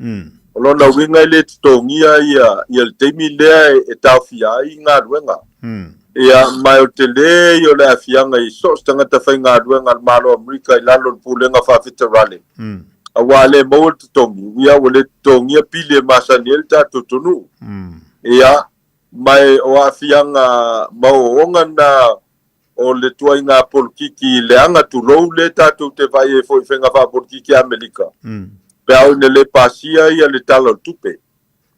[SPEAKER 12] o lona uiga e le totogia ia le taimi lea e taofia ai galuega. Ia, ma o le tele ia o le aafiaga i so o se tagata faigaluega a le Malo o Amerika i lalo o le Pulega Faafeterale, aua a le maua le totogi, ia ua le totogia pili e masani ai le tatou atunuu. Ia, Ma e o aafiaga ma ooooga na o le tuaiga polokiki leaga tulou lea tatou te vaai ai foi i faiga faapolikiki a Amerika, pe a oo ina le pasia ia le Tala o le Tupe.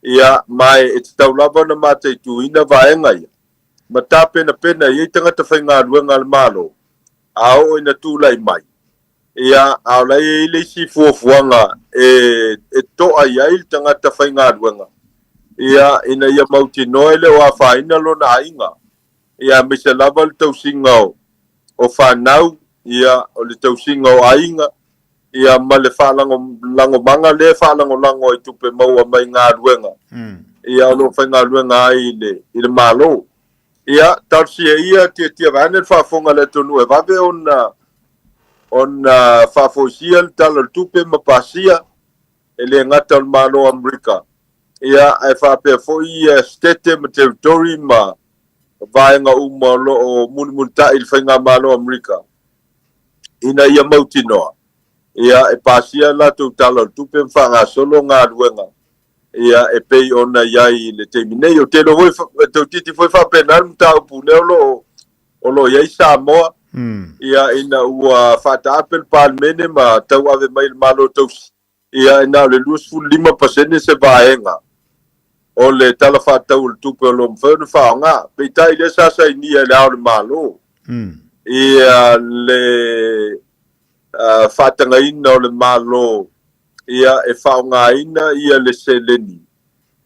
[SPEAKER 12] Ia, ma e tatau lava ona mataituina vaega ia, ma tapenapena i ai tagata faigaluega a le Malo, a oo ina tulai mai, ia, a o la e i ai le isi fuafuaga e, e to'a i ai le tagata faigaluega, ia, ina ia mautinoa e le o afaina lona aiga, ia, aemaise lava le tausiga o, o fanau, ia, o le tausiga o aiga, ia, ma le faalagolagomaga lea e faalagolago ai tupe maua mai galuega, ia, o lo o faigaluega ai i le, i le Malo. Ia, talosia ia tiatia vaeane le faafofoga a le atunuu e vave ona ona faafoisia le Tala o le Tupe ma pasia, e le gata o le Malo o Amerika, ia, ae faapea foi ia Setete ma Territory ma vaega uma o lo o mulimulitai i le Faigamalo o Amerika, ina ia mautinoa, ia, e pasia latou Tala o le Tupe ma faagasolo galuega ia e pei ona i ai i le taimi nei. Ou te iloa foi, e toeitiiti foi faapena le mataupu lea o lo o o lo o i ai Samoa, ia ina ua faataape le Palemene ma tauave mai i le Malo Tausi, ia e na o le 25% se vaega o le Tala Faatatau o le Tupe o lo o mafai ona faaaoga. Peitai lea sa sainia e Le Ao o le Malo ia le faatagaina o le Malo ia e faaaogaina ia le seleni.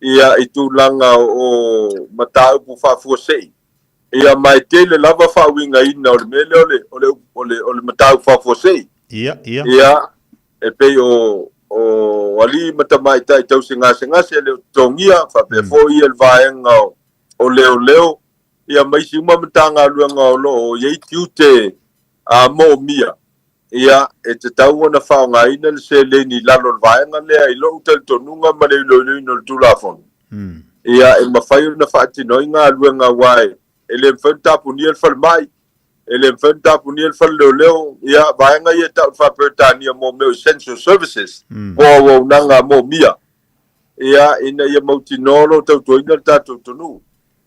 [SPEAKER 12] Ia, i tulaga o mataupu faafuasei. Ia, ma e tele lava faauigaina o le mea lea o le, o le, o le, o le mataupu faafuasei.
[SPEAKER 14] Ia, ia.
[SPEAKER 12] Ia, e pei o, o alii ma tamaitai tausigasegase e le o totogia, faapea foi le vaega o, o leoleo, ia ma isi uma Matagaluega o lo o i ai tiute a moomia. Ia, e tatau ona faaaogaina le seleni i lalo o le vaega lea i lou talitonuga ma le iloiloina o le Tulafono. Ia, e mafai ona faatino ai galuega aua e le mafai ona tapunia le falemai, e le mafai ona tapunia le fale leoleo, ia, vaega ia e tau i le faa-Peretania mo mea o essential services, po o auaunaga moomia, ia, ina ia mautinoa o lo o tautuaina le tatou atunuu.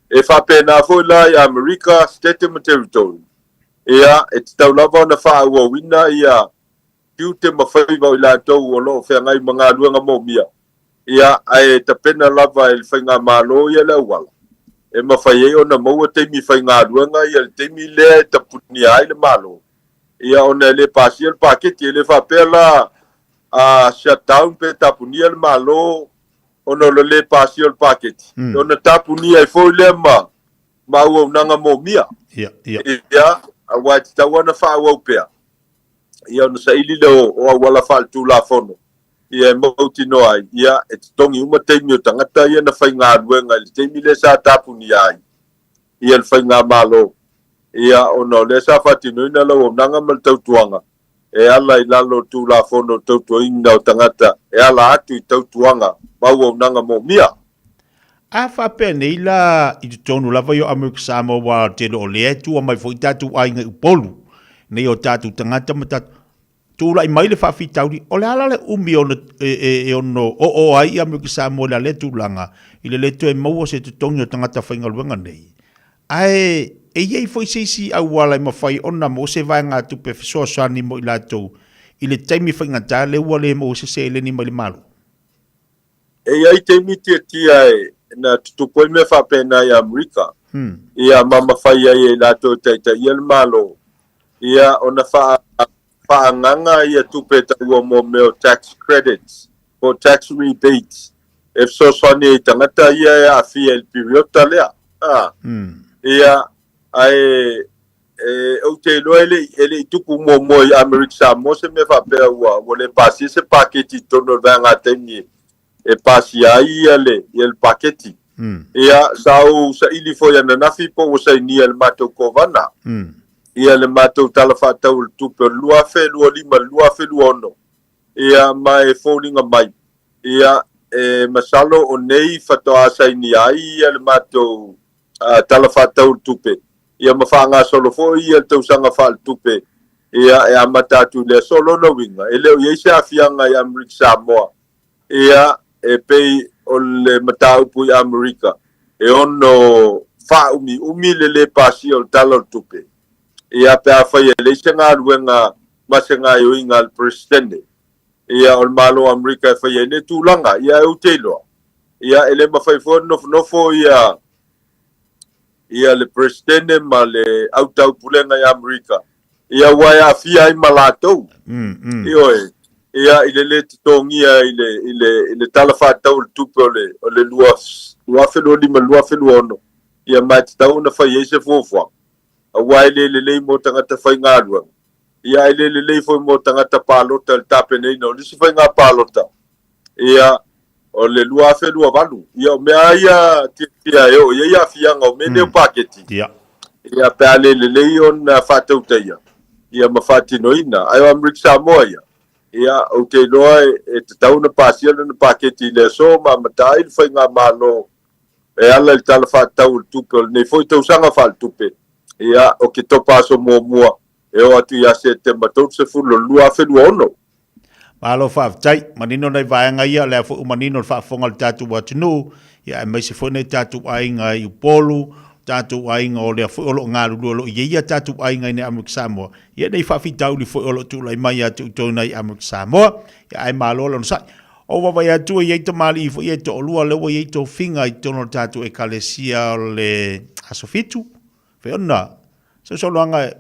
[SPEAKER 12] E faapena foi la i Amerika, Setete ma Territory. Ia, e tatau lava ona faaauauina ia tiute ma faiva o i latou o lo o feagai ma galuega moomia, ia, ae tapena lava e le Faigamalo ia le auala e mafai ai ona maua taimi faigaluega ia le taimi lea e tapunia ai le Malo, ia, ona e le pasia le paketi. E le faapea la a shut down pe tapunia le Malo ona o le le pasia o le paketi, ona tapunia ai foi lea ma ma auaunaga moomia.
[SPEAKER 14] Ia, ia.
[SPEAKER 12] Ia, aua e tatau lava ona faaauau pea, ia ona saili lea o, o auala faaletulafono, ia e mautinoa ai, ia e totogi uma taimi o tagata ia na faigaluega i le taimi lea sa tapunia ai ia le faigamalo, ia ona o lea sa faatinoina le auaunaga ma le tautuaga e ala i lalo o le Tulafono o le Tautuaina o Tagata e ala atu i tautuaga ma auaunaga moomia.
[SPEAKER 14] A faapea nei la i totonu lava i o Amerika Samoa aua tele o lea e tua mai foi tatou aiga i Upolu nei o tatou tagata ma tatou tulai mai le faafitauli o le a la le umi ona e, e, e ono oo ai i Amerika Samoa i la lea tulaga i le le toe maua se totogi o tagata faigaluega nei ae e i ai foi se isi auala e mafai ona maua se vaegatupe fesoasoani mo i latou i le taimi faigata lea ua le maua se seleni mai le Malo.
[SPEAKER 12] E i ai taimi tiatia e na tutupu ai mea faapena i Amerika, ia ma mafai ai e i latou e taitaia le Malo, ia ona faa, faaagaga ia tupe e taua mo mea o tax credits po o tax rebates e fesoasoani ai i tagata ia e aafia i le piriota lea. A, ia, ae E, ou te iloa e le, e le i tupu muamua i Amerika Samoa se mea faapea ua, ua le pasia se paketi i totonu o le vaega taimi e, e pasia ai ia le, ia le paketi. Ia, sa ou saili foi ananafi po ua sainia e le matou Kovana ia le matou Tala Faatatau o le Tupe o le 2025 i le 2026, ia, ma e foliga mai, ia, e masalo o nei faatoa sainia ai ia le matou Tala Faatatau o le Tupe, ia ma faagasolo foi ia le tausaga faaletupe, ia, e amata atu i le aso. O lona uiga, e le o i ai se aafiaga i Amerika Samoa, ia, e pei o le mataupu i Amerika, e ono faaumiumi le lē pasia o le Tala o le Tupe, ia, pe afai e leai se galuega ma se gaoioiga a le Peresetene, ia, o le Malo o Amerika e fai ai lea tulaga, ia, e ou te iloa, ia, e le mafai foi ona nofonofo ia, ia le Peresetene ma le au taupulega i Amerika, ia aua e aafia ai ma latou. Ioe, ia i le lē totogia i le, i le, i le Tala Faatatau o le Tupe o le, o le 2025/2026, ia ma e tatau ona fai ai se fuafuaga, aua e le lelei mo tagata faigaluega, ia ae le lelei foi mo tagata palota i le tapenaina o le isi faiga palota, ia, o le 2028. Ia, o mea lava ia tiatia e oo i ai aafiaga o mea nei o paketi, ia, pe a le lelei ona faatautaia, ia, ma faatinoina. Ae o Amerika Samoa ia, ia, ou te iloa e tatau ona pasia lana paketi i le aso ma amata ai le faigamalo e ala i le Tala Faatatau o le Tupe o lenei foi tausaga faaletupe, ia, o Ketopa aso muamua e oo atu ia Setema 30 o le 2026.
[SPEAKER 14] Malo faafetai. Manino nai vaega ia, o lea foi ua manino le faafofoga a le tatou atunuu, ia aemaise foi nai tatou aiga i Upolu, tatou aiga o lea foi o lo o galulue, o lo o i ai ia tatou aiga i inei Amerika Samoa, ia nei faafitauli foi o lo o tulai mai ia te outou i Amerika Samoa, ia ae malo le onosai. Ou vaavaai atu e i ai tamalii foi ia e toalua lea ua i ai tofiga i totonu o le tatou Ekalesia o le Aso Fitu, Feona, sausaunoaga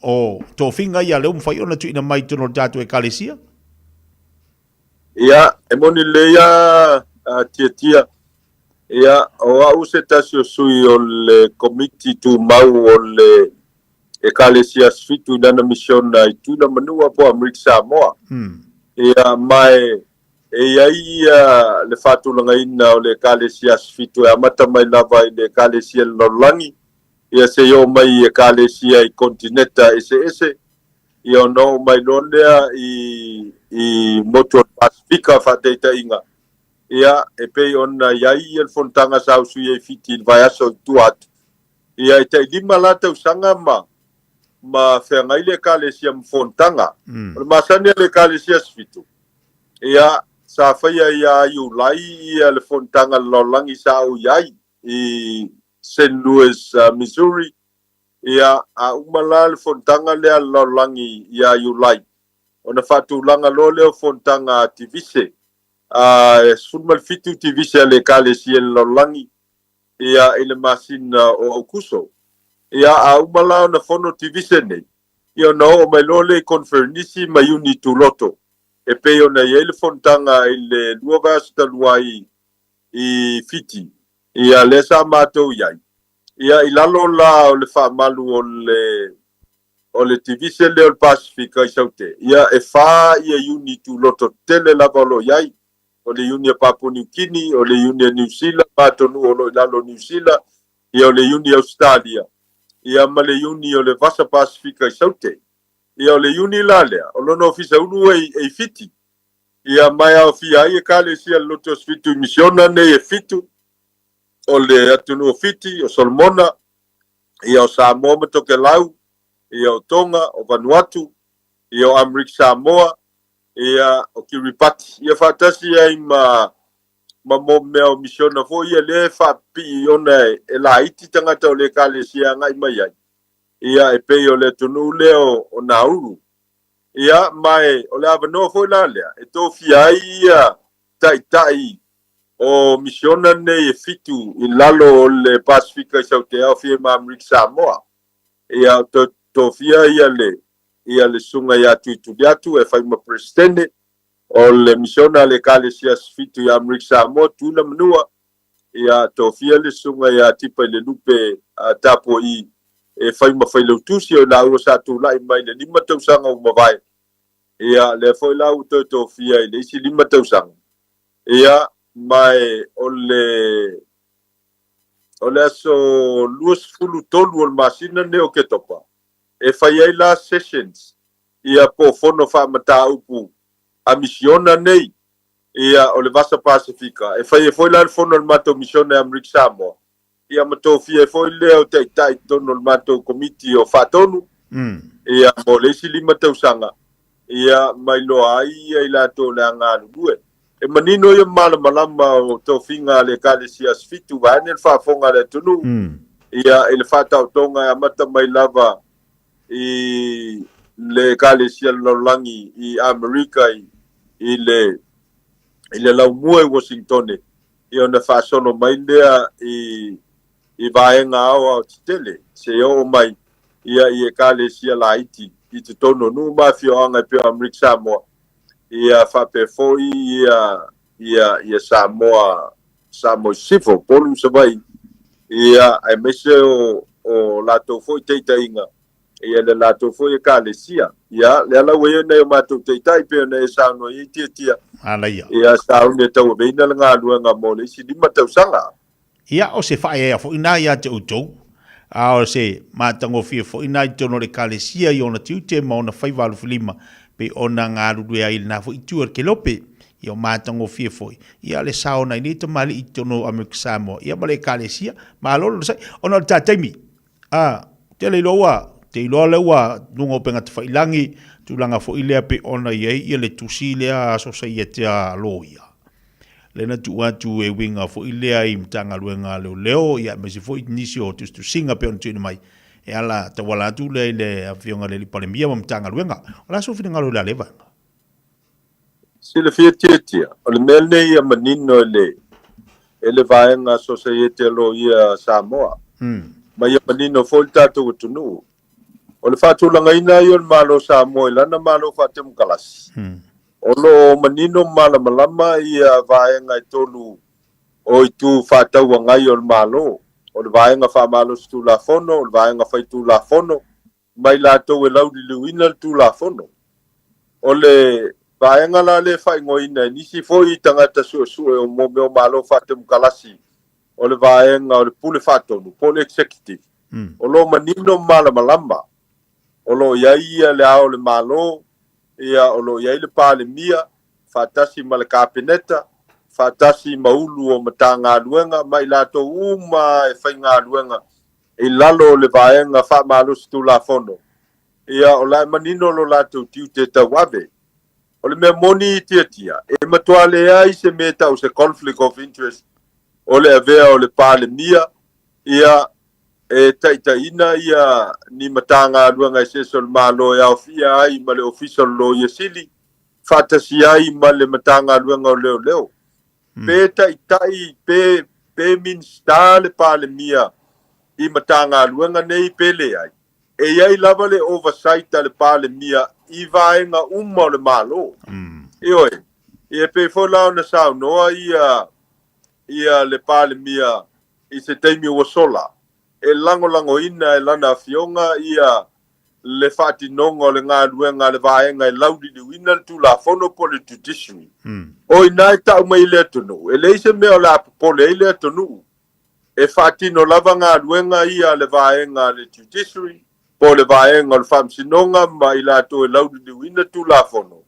[SPEAKER 14] o tofiga ia lea ua mafai ona tuuina mai i totonu o le tatou Ekalesia?
[SPEAKER 12] Ia, e moni lelei lava a Tiatia. Ia, o a'u se tasi o sui o le Komiti Tumau o le Ekalesia Fitu i lana misiona i Tuila Manua po o Amerika Samoa. Ia, ma e i ai ia le faatulagaina o le Ekalesia Fitu e amata mai lava i le Ekalesia i le lalolagi, ia seia oo mai i Ekalesia i konetineta eseese, ia ona oo mai loa lea i i motu o le Pasefika faataitaiga. Ia, e pei ona i ai ia le fonotaga sa usui ai i Fiti i le vaiaso i tua atu, ia e tai lima la tausaga ma ma feagai le Ekalesia ma fonotaga. O le masani a le Ekalesia Aso Fitu, ia, sa faia ia Iulai ia le fonotaga a le lalolagi sa ou i ai i Saint Louis, Missouri, ia, a uma la le fonotaga lea a le lalolagi ia Iulai, ona faatulaga loa lea o fonotaga a Tivise, a e 17 tivise a le Ekalesia i le lalolagi, ia, i le masina o Aukuso. Ia, a uma la ona fono tivise nei, ia ona oo mai loa lea i Koneferenisi ma Iuni Tuloto, e pei ona i ai le fonotaga i le lua vaiaso talu ai i Fiti, ia, lea sa matou i ai. Ia, i lalo la o le faamalu o le o le tivise lea o le Pasefika i Saute, ia, e fā ia iuni tuloto tele lava o lo o i ai, o le iuni a Papua Niu Kini, o le iuni a Niu Sila, ma atunuu o lo o i lalo o Niu Sila, ia, o le iuni a Ausetalia, ia, ma le iuni o le Vasa Pasefika i Saute. Ia, o le iuni la lea, o lona ofisa ulu e i Fiti, ia, ma e aofia ai Ekalesia a le Lotu Aso Fitu i Misiona nei e fitu, o le atunuu o Fiti, o Solomona, ia o Samoa ma Tokelau, ia o Tonga, o Vanuatu, ia o Amerika Samoa, ia o Kiribati, ia faatasi ai ma ma mo mea o misiona foi ia lea e faapipii ona e laiti tagata o le Ekalesia e agai mai ai, ia e pei o le atunuu lea o Nauru. Ia ma e o le avanoa foi la lea e tofia ai ia taitai o misiona nei e fitu i lalo o le Pasefika i Saute Aofia ma Amerika Samoa. Ia, toe tofia ia le, ia le Susuga ia Tui Tuliatu e fai ma Peresetene o le misiona a le Ekalesia Aso Fitu i Amerika Samoa, Tuila Manua. Ia, tofia le Susuga ia Tipa i le Lupe Tapua'i e fai ma Failautusi o i laua sa tulai mai i le lima tausaga ua mavae. Ia, lea foi la ua toe tofia i le isi lima tausaga. Ia, ma e o le, o le aso 23 o le masina lenei o Oketopa, e fai ai la sessions, ia, po o fono faamataupu a misiona nei, ia, o le Vasa Pasefika. E fai ai foi la le fono a le matou misiona i Amerika Samoa, ia, ma tofia ai foi lea o taitai i totonu o le matou komiti o faatonu, ia, mo le isi lima tausaga, ia, ma iloa ai ia i latou o le a galulue. E manino ia malamalama o tofiga a le Ekalesia Aso Fitu, vaeane le faafofoga a le atunuu, ia, i le faataotoga e amata mai lava i le Ekalesia Lalolagi i Amerika i, i le, i le laumua i Washingtone, ia ona faasolo mai lea i, i vaega aoao tetele, seia oo mai ia i Ekalesia laiti i totonu o nuu ma afioaga e pei o Amerika Samoa, ia faapea foi ia, ia, ia Samoa, Samoa i Sisifo, Upolu ma Savaii, ia, aemaise o, o latou foi taitaiga, ia le latou foi Ekalesia. Ia, lea la ua i ai nai o matou taitai pei ona e saunoa i ai Tiatia.
[SPEAKER 14] Manaia.
[SPEAKER 12] Ia, sauni e tauaveina le galuega mo le isi lima tausaga.
[SPEAKER 14] Ia, o se faaeaea foi lena ia te outou, a o se matagofie foi lena i totonu o le Ekalesia i ona tiute ma ona faiva alofilima, pei ona galulue ai i lena foi itu o le kelope. Ia, o matagofie foi, ia, le sao nai nei tamalii i totonu o Amerika Samoa, ia, ma le Ekalesia. Malo le onosai. Ona o le ta taimi, a, tele iloa ua, te iloa lea ua luga o upega tafailagi, tulaga foi lea pei ona i ai ia le tusi lea a Sosaiete a Loia. Lea na tuu atu e uiga foi lea i Matagaluega a Leoleo, ia aemaise foi nisi o tusitusiga pei ona tuuina mai e ala tauala atu lea i le Afioga i le Alii Palemia ma Matagaluega. O le a sou finagalo i la lea vaega?
[SPEAKER 12] Silafia tiatia, o le mea lenei ia manino e le e le vaega Sosaiete a Loia a Samoa, ma ia manino foi le tatou atunuu. O le faatulagaina ai o le Malo o Samoa i lana Malo faatemokalasi, O lo o manino ma malamalama ia vaega e tolu o itu faatauagai o le Malo, o le Vaega Faamalosi Tulafono, o le Vaega Faitulafono, ma i latou e lauliliuina le Tulafono. O le vaega la lea e faaigoaina e nisi foi tagata suesue o mea o Malo faatemokalasi, o le vaega o le Pule Faatonu, po o le Executive. O lo o manino ma malamalama, o lo o i ai ia Le Ao o le Malo, ia o lo o i ai le Palemia, faatasi ma le Kapeneta, faatasi ma ulu o Matagaluega ma i latou uma e faigaluega i lalo o le Vaega Faamalosi Tulafono, ia o la e manino lo latou tiute tauave. O le mea moni i Tiatia, e matua leai se mea e tau se conflict of interest o le avea o le Palemia, ia e taitaiina ia ni Matagaluega eseese o le Malo e aofia ai ma le Ofisa o le Loia Sili, faatasi ai ma le Matagaluega o Leoleo. Pe taitai, pe, pe Minisita le Palemia i Matagaluega nei pe leai, e i ai lava le oversight a le Palemia i vaega uma o le Malo. Ioe, e pei foi la ona saunoa ia, ia le Palemia i se taimi ua sola, e lagolagoina e lana afioga ia le faatinoga o le galuega a le vaega e lauliliuina le Tulafono po o le Judiciary. O i ina e tau mai i le atunuu, e leai se mea o le a popole ai le atunuu. E faatino lava galuega ia a le vaega a le Judiciary po o le vaega o le Faamasinoga ma i latou e lauliliuina Tulafono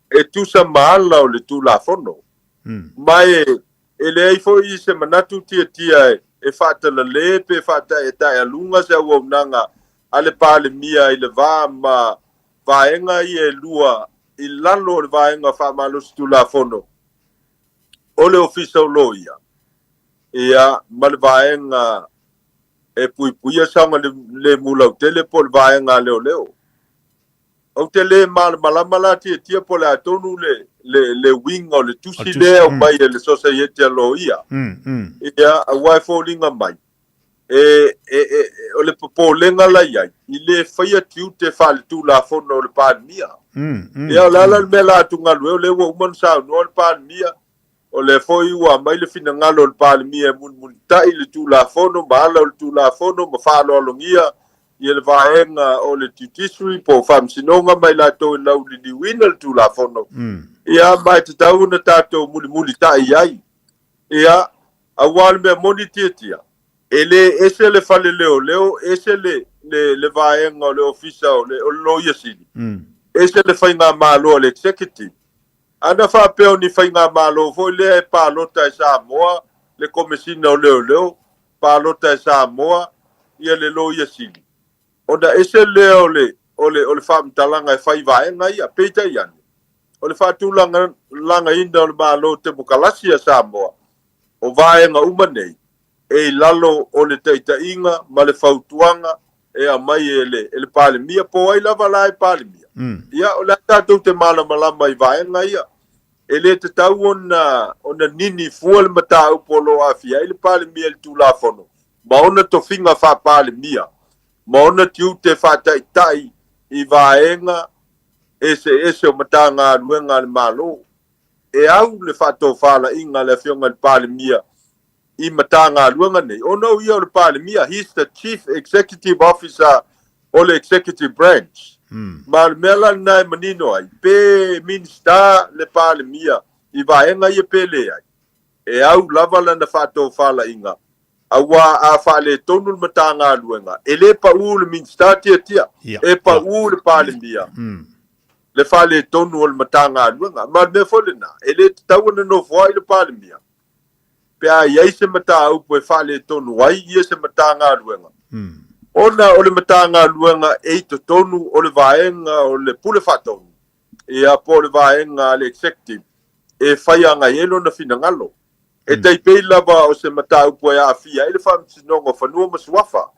[SPEAKER 12] e tusa ma ala o le Tulafono. Ma e E leai foi se manatu tiatia e faatalale pe faataetaealuga se auaunaga a le Palemia i le va ma vaega ia e lua i lalo o le Vaega Faamalosi Tulafono o le Ofisa o Loia, ia, ma le Vaega e Puipuia Saogalemu Lautele po o le Vaega a Leoleo. Ou te le malamalama la Tiatia po o le a tonu le, le, le uiga o le tusi lea e aumai e le Sosaiete a Loia. Ia, aua e foliga mai, e, e, e, o le popolega la i ai, i le faia tiute faaletulafono o le Palemia. Ia, o le a la le mea la atugalu ai, o lea ua uma ona saunoa le Palemia, o lea foi ua aumai le finagalo o le Palemia e mulimulitai le Tulafono ma ala o le Tulafono ma faaaloalogia ia le vaega o le Judiciary po o Faamasinoga ma i latou e lauliliuina le Tulafono. Ia, ma e tatau ona tatou mulimulitai i ai. Ia, aua o le mea moni Tiatia, e le ese le fale leoleo, ese le, le, le vaega o le Ofisa o le, o le Loia Sili, ese le Faigamalo a le Executive. Ana faapea o ni faigamalo foi lea e palota e Samoa le Komesina o Leoleo, palota e Samoa ia le Loia Sili, ona ese lea o le, o le, o le faamatalaga e fai vaega ia. Peitai ane, o le faatulagaina o le Malo Temokalasi a Samoa, o vaega uma nei, e i lalo o le taitaiga ma le fautuaga e aumai e le, e le Palemia, po o ai lava la e Palemia. Ia, o le a tatou te malamalama i vaega ia. E le tatau ona, ona nini fua le mataupu o lo o aafia ai le Palemia i le Tulafono ma ona tofiga faa-Palemia ma ona tiute faataitai i vaega eseese o Matagaluega a le Malo. E au le faatofalaiga a le Afioga i le Palemia i Matagaluega nei, ona o ia o le Palemia, he is the Chief Executive Officer o le Executive Branch. Ma o le mea la lena e manino ai, pe Minisita le Palemia i vaega ia pe leai, e au lava lana faatofalaiga, aua a faaletonu le Matagaluega, e le pau le Minisita tiatia, e pau le Palemia le faaletonu o le Matagaluega. Ma o le mea foi lena, e le tatau ona nofoai le Palemia pe a i ai se mataupu e faaletonu ai ia se Matagaluega, ona o le Matagaluega e i totonu o le vaega o le Pule Faatonu, ia, po o le vaega a le Executive e fai agai ai lona finagalo. E tai pei lava o se mataupu e aafia ai le Faamasinoga o Fanua ma Suafa.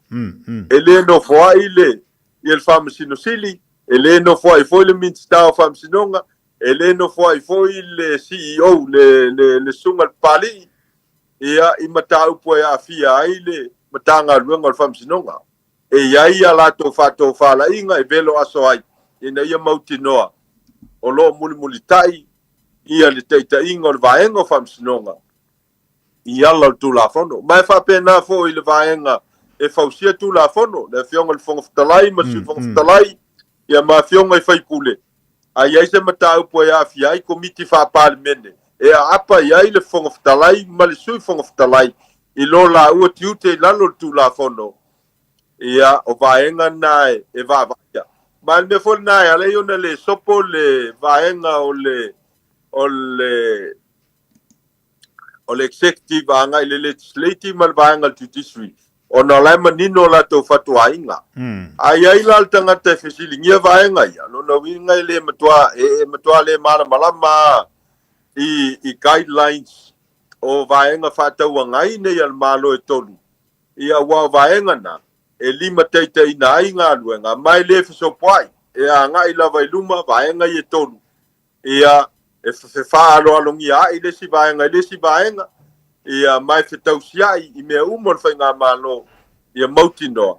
[SPEAKER 12] E le nofoai le, ia le Faamasino Sili, e le nofoai foi le Minisita o Faamasinoga, E le nofoai foi le CEO, le, le, le Susuga i le Papalii, ia, i mataupu e aafia ai le Matagaluega o le Faamasinoga. E i ai a latou faatofalaiga e velo aso ai, ina ia mautinoa o lo o mulimulitai ia le taitaiga o le vaega o Faamasinoga. i ala o le Tulafono. Ma e faapena foi i le vaega e fausia Tulafono, le Afioga i le Fofoga Fetalai ma le Sui Fofoga Fetalai, ia ma Afioga i sui usufono, a i ai se mataupu e aafia ai Komiti Faa-Palemene, e aapa i ai le Fofoga Fetalai ma le Sui Fofoga Fetalai i lo laua tiute i lalo o le Tulafono, ia, o vaega na e vaavaaia. Ma o le mea foi lena e ala ai ona le sopo le vaega o le, o le, o le executive agai i le legislative ma le vaega o le judiciary, ona o la e manino o latou fatuaiga. A i ai la le tagata e fesiligia vaega ia, lona uiga e le matua, e matua le malamalama i, i guidelines o vaega faatauagai nei a le Malo e tolu, ia aua o vaega na e limataitaiina ai galuega, ma e le fesopoai, e agai lava i luma vaega ia e tolu. Ia, e fefaaloalogia ai le isi vaega i le isi vaega, ia, ma e fetausiai i mea uma o le faigamalo, ia mautinoa,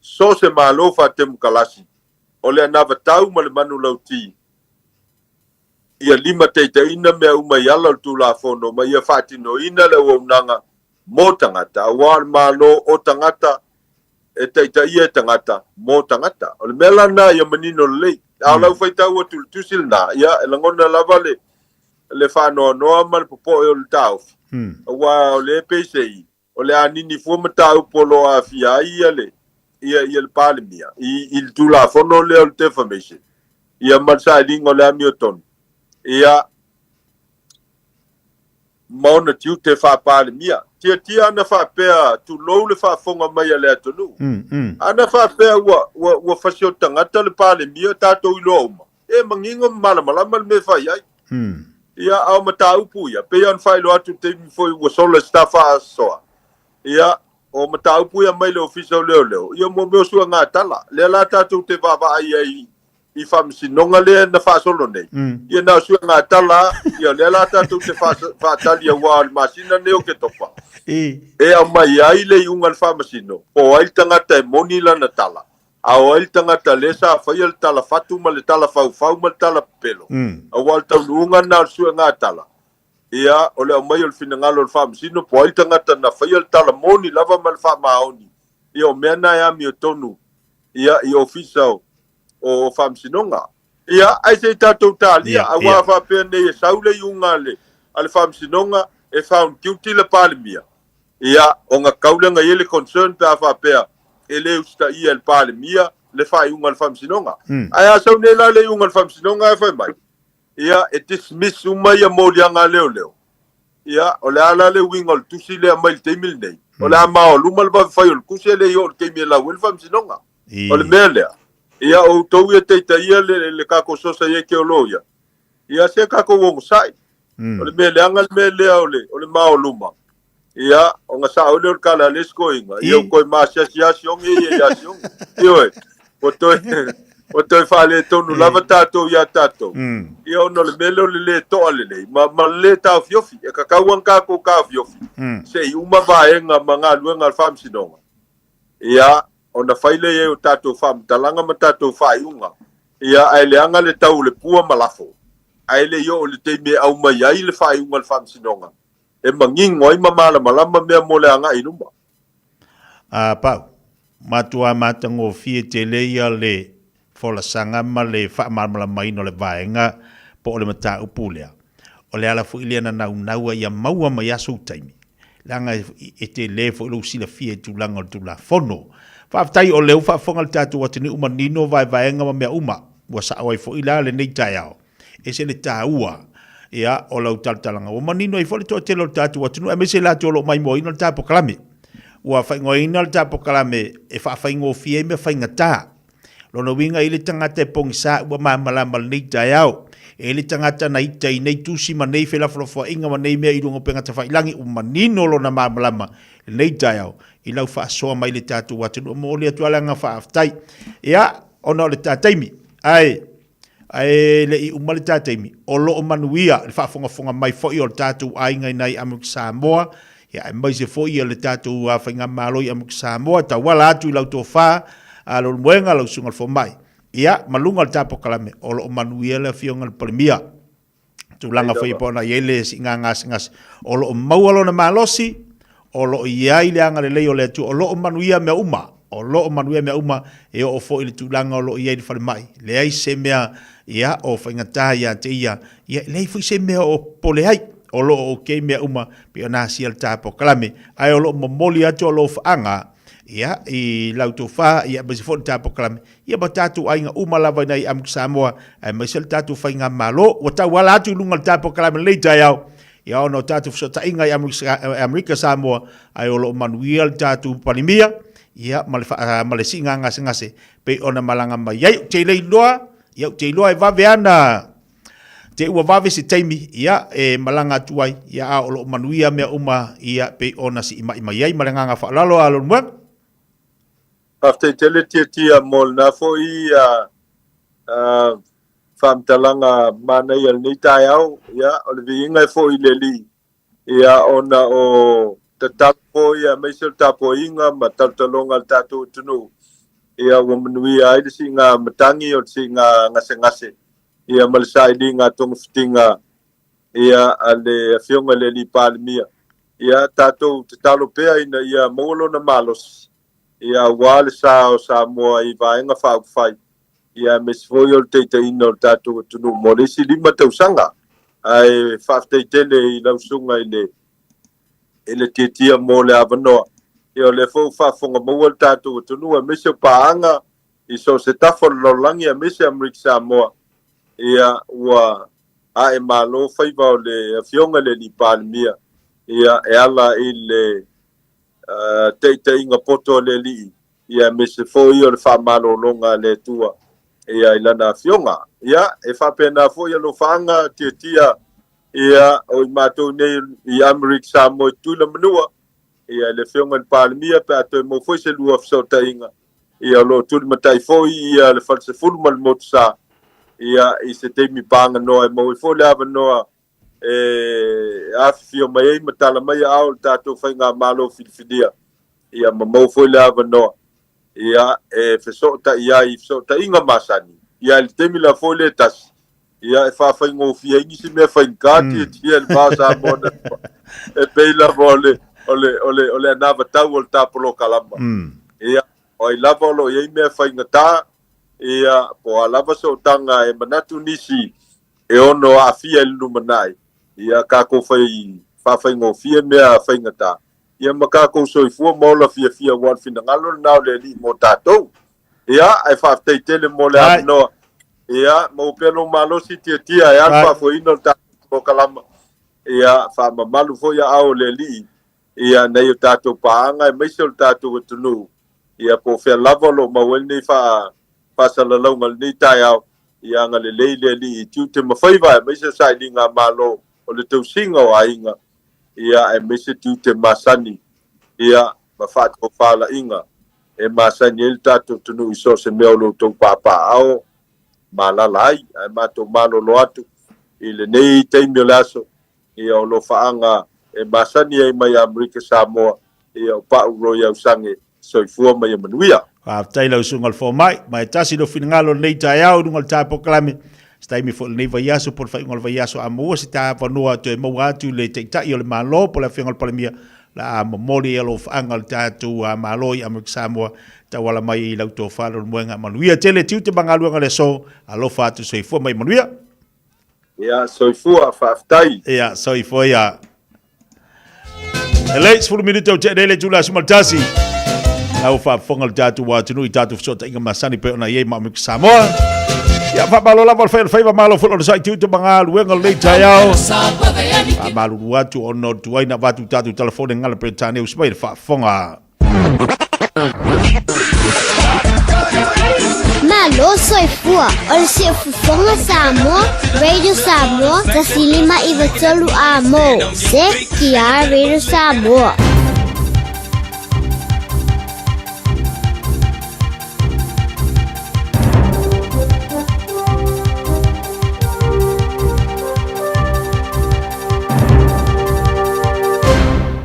[SPEAKER 12] so o se Malo faatemokalasi, o le anavatau ma le manulauti, ia limataitaiina mea uma i ala o le Tulafono ma ia faatinoina le auaunaga mo tagata, aua o le Malo o tagata, e taitaia e tagata, mo tagata. O le mea la lena ia manino lelei. A o lau faitau atu i le tusi lena, ia, e lagona lava le, le faanoanoa ma le popoe o le taofi, aua o lea e peiseai, o le a nini fua mataupu o lo o aafia ai ia le, ia, ia le Palemia i, i le Tulafono lea o le Defamation, ia ma le sailiga o le amiotonu. Ia, ma ona tiute faa-Palemia. Tiatia ana faapea, tulou le faafofoga mai a le atunuu. Ana faapea ua, ua, ua fasioti tagata le Palemia, tatou iloa uma, e manino ma malamalama le mea e fai ai. Ia, a o mataupu ia, pei ona faailoa atu i le taimi foi ua sola i se ta faasoa, ia, o mataupu ia mai le Ofisa o Leoleo, ia mo mea o suega tala. Lea la tatou te vaavaai ai i faamasinoga lea na faasolo nei. Ia na o suega tala, ia lea la tatou te faatali aua o le masina nei o Oketopa. E aumai ai le iuga a le faamasino, po o ai le tagata e moni lana tala, a o ai le tagata lea sa faia le tala fatu ma le tala faufau ma le tala pepelo. Aua o le taunuuga lena o le suega tala, ia o le aumai o le finagalo o le faamasino, po o ai le tagata na faia le tala moni lava ma le faamaoni. Ia o mea na e amiotonu ia i ofisa o o Faamasinoga. Ia, ae se i tatou talia, aua a faapea nei e sau le iuga a le, a le Faamasinoga e found guilty le Palemia, ia, ona tau lea ona i ai le concern pe a faapea e le usitaia e le Palemia le faaiuga a le Faamasinoga. Ae a sau nei la le iuga a le Faamasinoga ae fai mai, ia, e dismiss uma ia moliaga a leoleo, ia, o le a la le uiga o le tusi lea mai i le taimi lenei? O le a maoaluma le vave fai o le tusi e le i oo i le taimi e lau ai le Faamasinoga. O le mea lea, ia outou ia taitaia le, le tatou sosaiete o loia, ia se tatou onosai. O le mea leaga le mea lea o le, o le maoluma, ia, ona sao lea o le tala a le isi toeaina, ia ua toe maasiasiasi oge ia ia asioga. Ioe, ua toe, ua toe faaletonu lava tatou ia tatou, ia ona o le mea lea o le lē toa lelei, ma, ma le lē taofiofi. E tatau ona tatou taofiofi, se i uma vaega ma galuega a le Faamasinoga, ia, ona fai lea i ai o tatou faamatalaga ma tatou faaiuga, ia, ae leaga le tau o le pua ma lafo, ae le i oo i le taimi e aumai ai le faaiuga a le Faamasinoga, e manino ai ma malamalama mea mo le agai i luma.
[SPEAKER 14] A Pau, matua matagofie tele ia le folasaga ma le faamalamalamaina o le vaega po o le mataupu lea. O le ala foi lea na naunau ai ia maua mai aso u taimi, leaga e tele foi lou silafia i tulaga o le Tulafono. Faafetai o lea ua faafofoga le tatou atunuu manino vaevaega ma mea uma, ua sao ai foi la lenei taeao. E ese le taua ia o lau talatalaga, ua manino ai foi le toatele o le tatou atunuu aemaise i latou o lo o maimoaina le ta polokalame. Ua faaigoaina le ta polokalame e faafaigofie ai mea faigata. Lona uiga e i ai le tagata e pogisa ua malamalama lenei taeao. E i ai le tagata na ita i nei tusi ma nei felafolafoaiga ma nei mea i luga o upega tafailagi ua manino lona malamalama lenei taeao i lau faasoa mai le tatou atunuu. E momoli atu lava le agaga faafetai. Ia, ona o le ta taimi, ae ae le i uma le ta taimi, o lo o manuia le faafogafoga mai foi o le tatou aiga i nai Amerika Samoa, ia aemaise foi ia le tatou faigamalo i Amerika Samoa, tauala atu i lau tofa, a Leulumoega, lau susuga i le fomai. Ia, ma luga o le ta polokalame, o lo o manuia le Afioga i le Palemia. Tulaga foi e pei ona i ai le siiga gasegase. O lo o maua lona malosi, o lo o i ai le agalelei o le Atua, o lo o manuia mea uma, o lo o manuia mea uma, e oo foi i le tulaga o lo o i ai le falemai. Leai se mea, ia, o faigata ia te ia, ia, leai foi se mea o popole ai. O lo o okay mea uma, pei ona asia le ta polokalame. Ae o lo o momoli atu alofaaga, ia, i la outou fa, ia, aemaise foi le ta polokalame, ia ma tatou aiga uma lava i nai Amerika Samoa, aemaise le tatou faigamalo. Ua tauala atu i luga o le ta polokalame lenei taeao, ia ona o tatou fesootaiga i Amerika Samoa, ae o lo o manuia le tatou Palemia, ia ma le, ma le siiga gasegase pei ona malaga mai ai. Ou te le iloa, ia ou te iloa e vave ana te ua vave se taimi ia e malaga atu ai, ia a o lo o manuia mea uma ia pei ona siimai mai ai. Ma le agaga faaaloalo a Leulumoega.
[SPEAKER 12] Faafetai tele Tiatia mo lena foi faamatalaga manaia i lenei taeao. Ia, o le viiga e foi i le Alii, ia, ona o tatalo foi aemaise o le tapuaiga ma talotaloga a le tatou atunuu, ia, ua manuia ai le siiga matagi o le siiga gasegase, ia, ma le sailiga a togafitiga, ia, a le Afioga i le Alii Palemia. Ia, tatou tatalo pea ina ia maua lona malosi, ia aua le sa o Samoa i Vaega Faaupufai, ia aemaise foi o le taitaiina o le tatou atunuu mo le isi 5 tausaga. Ae faafetai tele i lau susuga i le i le tietia mo le avanoa. Ia o lea foi ua faafofoga maua le tatou atunuu aemaise o paaga i so o se tafa o le lalolagi aemaise Amerika Samoa, ia ua ae malo faiva o le Afioga i le Alii Palemia, ia e ala i le taitaiga poto a le Alii, ia aemaise foi o le faamalologa a le Atua ia i Lana Afioga. Ia, e faapena foi alofaaga tiatia ia o i matou nei i Amerika Samoa i Tutuila Manua, ia i le Afioga i le Palemia pe a toe maua foi se lua fesootaiga, ia o lo o tulimatai foi ia le Falesefulu ma le Motusa, ia i se taimi paganoa e maua ai foi le avanoa e afifio mai ai ma tala mai aao i le tatou faigamalo filifilia, ia ma maua foi le avanoa ia e fesootai ai i fesootaiga masani, ia i le taimi la foi lea tasi, ia e faafaigofie ai nisi mea faigata tietie i le va o Samoa na e pei lava o le o le o le o le anavatau o le tapolokalama. Ia, o ai lava o lo o i ai mea faigata, ia, po o a lava sootaga e manatu nisi e ono aafia i le lumanai, ia takou fai faafaigofie mea faigata, ia ma takou soifua ma ola fiafia aua o le finagalo lena o le Alii mo tatou. Ia, ae faafetai tele mo le avanoa. Ia, maua pea lou malosi tiatia e a le faafoeina o le tatou polokalama. Ia, faamamalu foi aao o le Alii, ia, nai o tatou paaga aemaise o le tatou atunuu, ia, po o fea lava o lo o maua ai lenei faasalalauga i lenei taeao, Ia agalelei le Alii i tiute ma faiva aemaise sailiga a Malo o le tausiga o aiga, ia aemaise tiute masani, ia ma faatofalaiga e masani ai le tatou atunuu i so o se mea o lo outou papaaao ma alaala ai. Ae matou malolo atu i lenei taimi o le aso, ia o lofaaga e masani ai mai Amerika Samoa, ia o Pa'u Roy Ausage. Soifua ma ia manuia.
[SPEAKER 14] Faafetai lau susuga i le fomai. Ma e tasi lou finagalo i lenei taeao i luga o le ta polokalame. Se taimi foi o lenei vaiaso po o le faaiuga o le vaiaso a maua se ta avanoa toe maua atu le Taitai o le Malo po o le Afioga i le Palemia, la a momoli ai alofaaga o le tatou Malo i Amerika Samoa tauala mai i lau tofa Leulumoega. Manuia tele tiute ma galuega o le aso. Alofa atu soifua ma ia manuia.
[SPEAKER 12] Ia, soifua, faafetai.
[SPEAKER 14] Ia, soifua ia. E lei, 10 minute o te nei le tula 11. Lau faafofoga le tatou atunuu i tatou fesootaiga masani pei ona i ai ma Amerika Samoa. Ia, faamalo lava le fai o le faiva, malo foi le onosai tiute ma galuega o lenei taeao. Faamalulu atu ona o le tuai na avatu i tatou telefone gala Peretania usi mai le faafofoga.
[SPEAKER 2] Malo soifua o le Siufofoga Samoa, Radio Samoa, 1593 A mo, CTR Radio Samoa.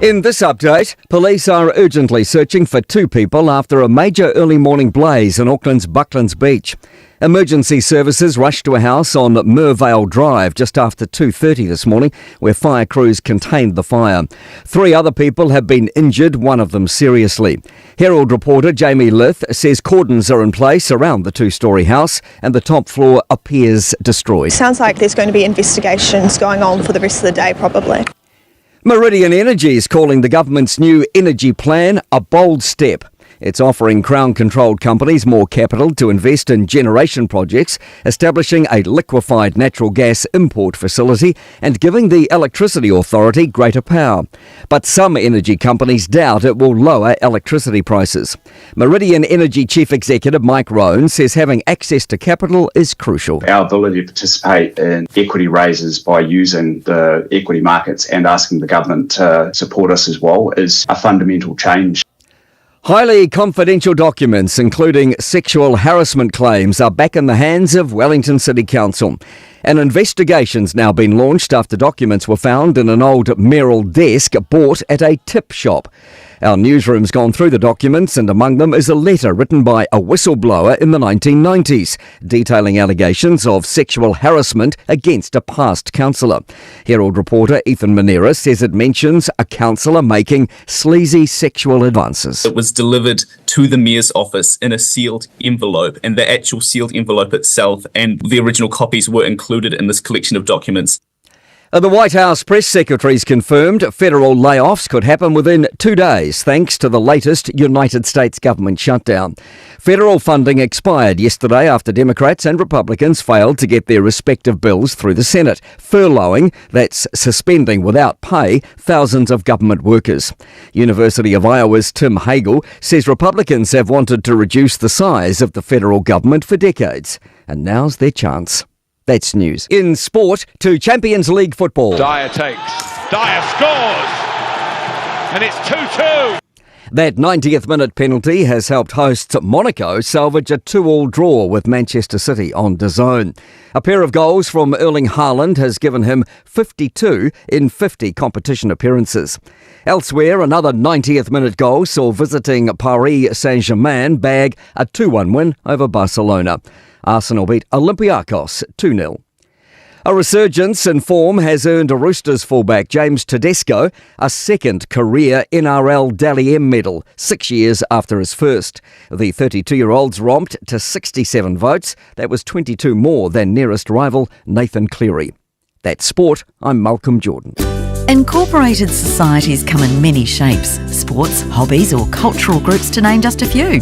[SPEAKER 15] In this update, police are urgently searching for two people after a major early morning blaze in Auckland's Bucklands Beach. Emergency services rushed to a house on Mervale Drive just after 2:30 this morning where fire crews contained the fire. Three other people have been injured, one of them seriously. Herald reporter Jamie Lith says cordons are in place around the two-storey house and the top floor appears destroyed.
[SPEAKER 22] Sounds like there's going to be investigations going on for the rest of the day probably.
[SPEAKER 15] Meridian Energy is calling the government's new energy plan a bold step. It's offering Crown controlled companies more capital to invest in generation projects, establishing a liquefied natural gas import facility, and giving the Electricity Authority greater power. But some energy companies doubt it will lower electricity prices. Meridian Energy Chief Executive Mike Roan says having access to capital is crucial.
[SPEAKER 23] Our ability to participate in equity raises by using the equity markets and asking the government to support us as well is a fundamental change.
[SPEAKER 15] Highly confidential documents, including sexual harassment claims, are back in the hands of Wellington City Council. An investigation's now been launched after documents were found in an old mayoral desk bought at a tip shop. Our newsroom's gone through the documents, and among them is a letter written by a whistleblower in the 1990s, detailing allegations of sexual harassment against a past councillor. Herald reporter Ethan Manera says it mentions a councillor making sleazy sexual advances.
[SPEAKER 24] It was delivered to the mayor's office in a sealed envelope, and the actual sealed envelope itself and the original copies were included in this collection of documents.
[SPEAKER 15] Uh, the White House press secretary's confirmed federal layoffs could happen within two days thanks to the latest United States government shutdown. Federal funding expired yesterday after Democrats and Republicans failed to get their respective bills through the Senate, furloughing, that's suspending without pay, thousands of government workers. University of Iowa's Tim Hagel says Republicans have wanted to reduce the size of the federal government for decades, and now's their chance. That's news. In sport, to Champions League football.
[SPEAKER 25] Dier takes. Dier scores! And it's 2 2.
[SPEAKER 15] That 90th minute penalty has helped hosts Monaco salvage a 2 all draw with Manchester City on DAZN. A pair of goals from Erling Haaland has given him 52 in 50 competition appearances. Elsewhere, another 90th minute goal saw visiting Paris Saint Germain bag a 2 1 win over Barcelona. Arsenal beat Olympiacos 2 0. A resurgence in form has earned a Roosters fullback James Tedesco a second career NRL Dally M medal, six years after his first. The 32 year old's romped to 67 votes. That was 22 more than nearest rival Nathan Cleary. That's sport. I'm Malcolm Jordan.
[SPEAKER 26] Incorporated societies come in many shapes sports, hobbies, or cultural groups, to name just a few.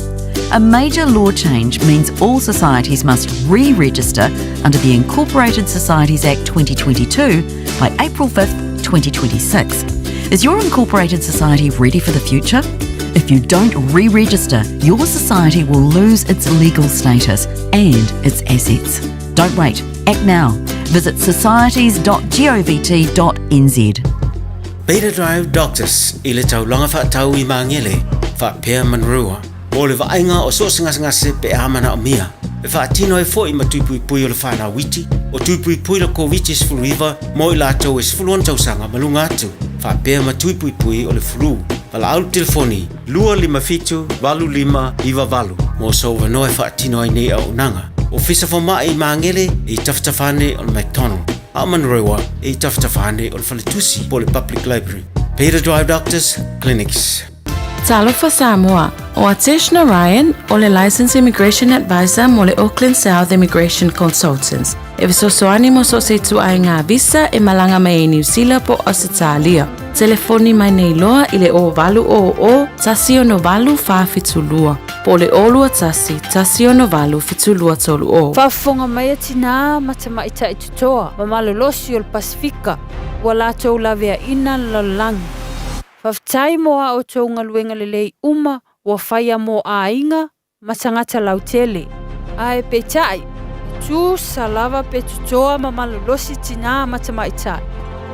[SPEAKER 26] A major law change means all societies must re register under the Incorporated Societies Act 2022 by April 5th, 2026. Is your incorporated society ready for the future? If you don't re register, your society will lose its legal status and its assets. Don't wait, act now. Visit societies.govt.nz.
[SPEAKER 27] Beta Drive Doctors i le taulaga faatau i Magele, faapea Manurewa, mo le vaaiga o so o se gasegase pe a manaomia. E faatino ai foi ma tui puipui o le fanau iti, o tui puipui le Koviti-19 mo i latou e 16 tausaga ma luga atu, faapea ma tui puipui o le flu. Valaau le telefoni 257 8598 mo sou avanoa e faatino ai nei auaunaga. Ofisa Fomai i Magele e i tafatafa ane o le McDonald, a o Manurewa e i tafatafa ane o le Faletusi po o le Public Library. Peter Drive Doctors Clinics.
[SPEAKER 21] Talofa Samoa, o Atesh Narayan o le Licensed Immigration Advisor mo le Auckland South Immigration Consultants. E fesoasoani mo so o se ituaiga visa e malaga mai ai Niu Sila po o Ausetalia. Telefoni mai nei loa i le 0800 168 472 po o le 021 168 7230.
[SPEAKER 28] Faafofoga mai a tinā ma tamaitai totoa ma malolosi o le Pasefika ua latou laveaina le lalolagi. Faafetai mo a outou galuega lelei uma ua faia mo aiga ma tagata lautele. Ae peitai, e tusa lava pe totoa ma malolosi tinā ma tamaitai,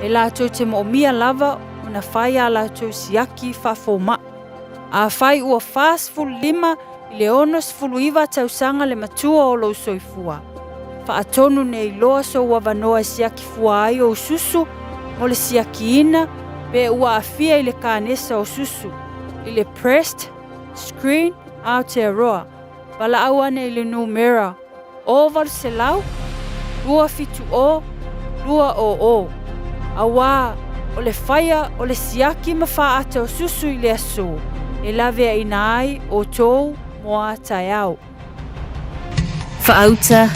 [SPEAKER 28] e latou te moomia lava ona fai a latou siaki faafoma'i. Afai ua 45 i le 69 tausaga le matua o lou soifua, faatonu nei loa sou avanoa e siaki fua ai ou susu mo le siakiina Pe ua aafia i le kanesa o susu, i le Breast Screen Aotearoa, valaau ane i le numera 0800 270 200, auā o le faia o le siaki ma faaata o susu i le aso e laveaina ai outou mo a taeao.
[SPEAKER 5] Faauta,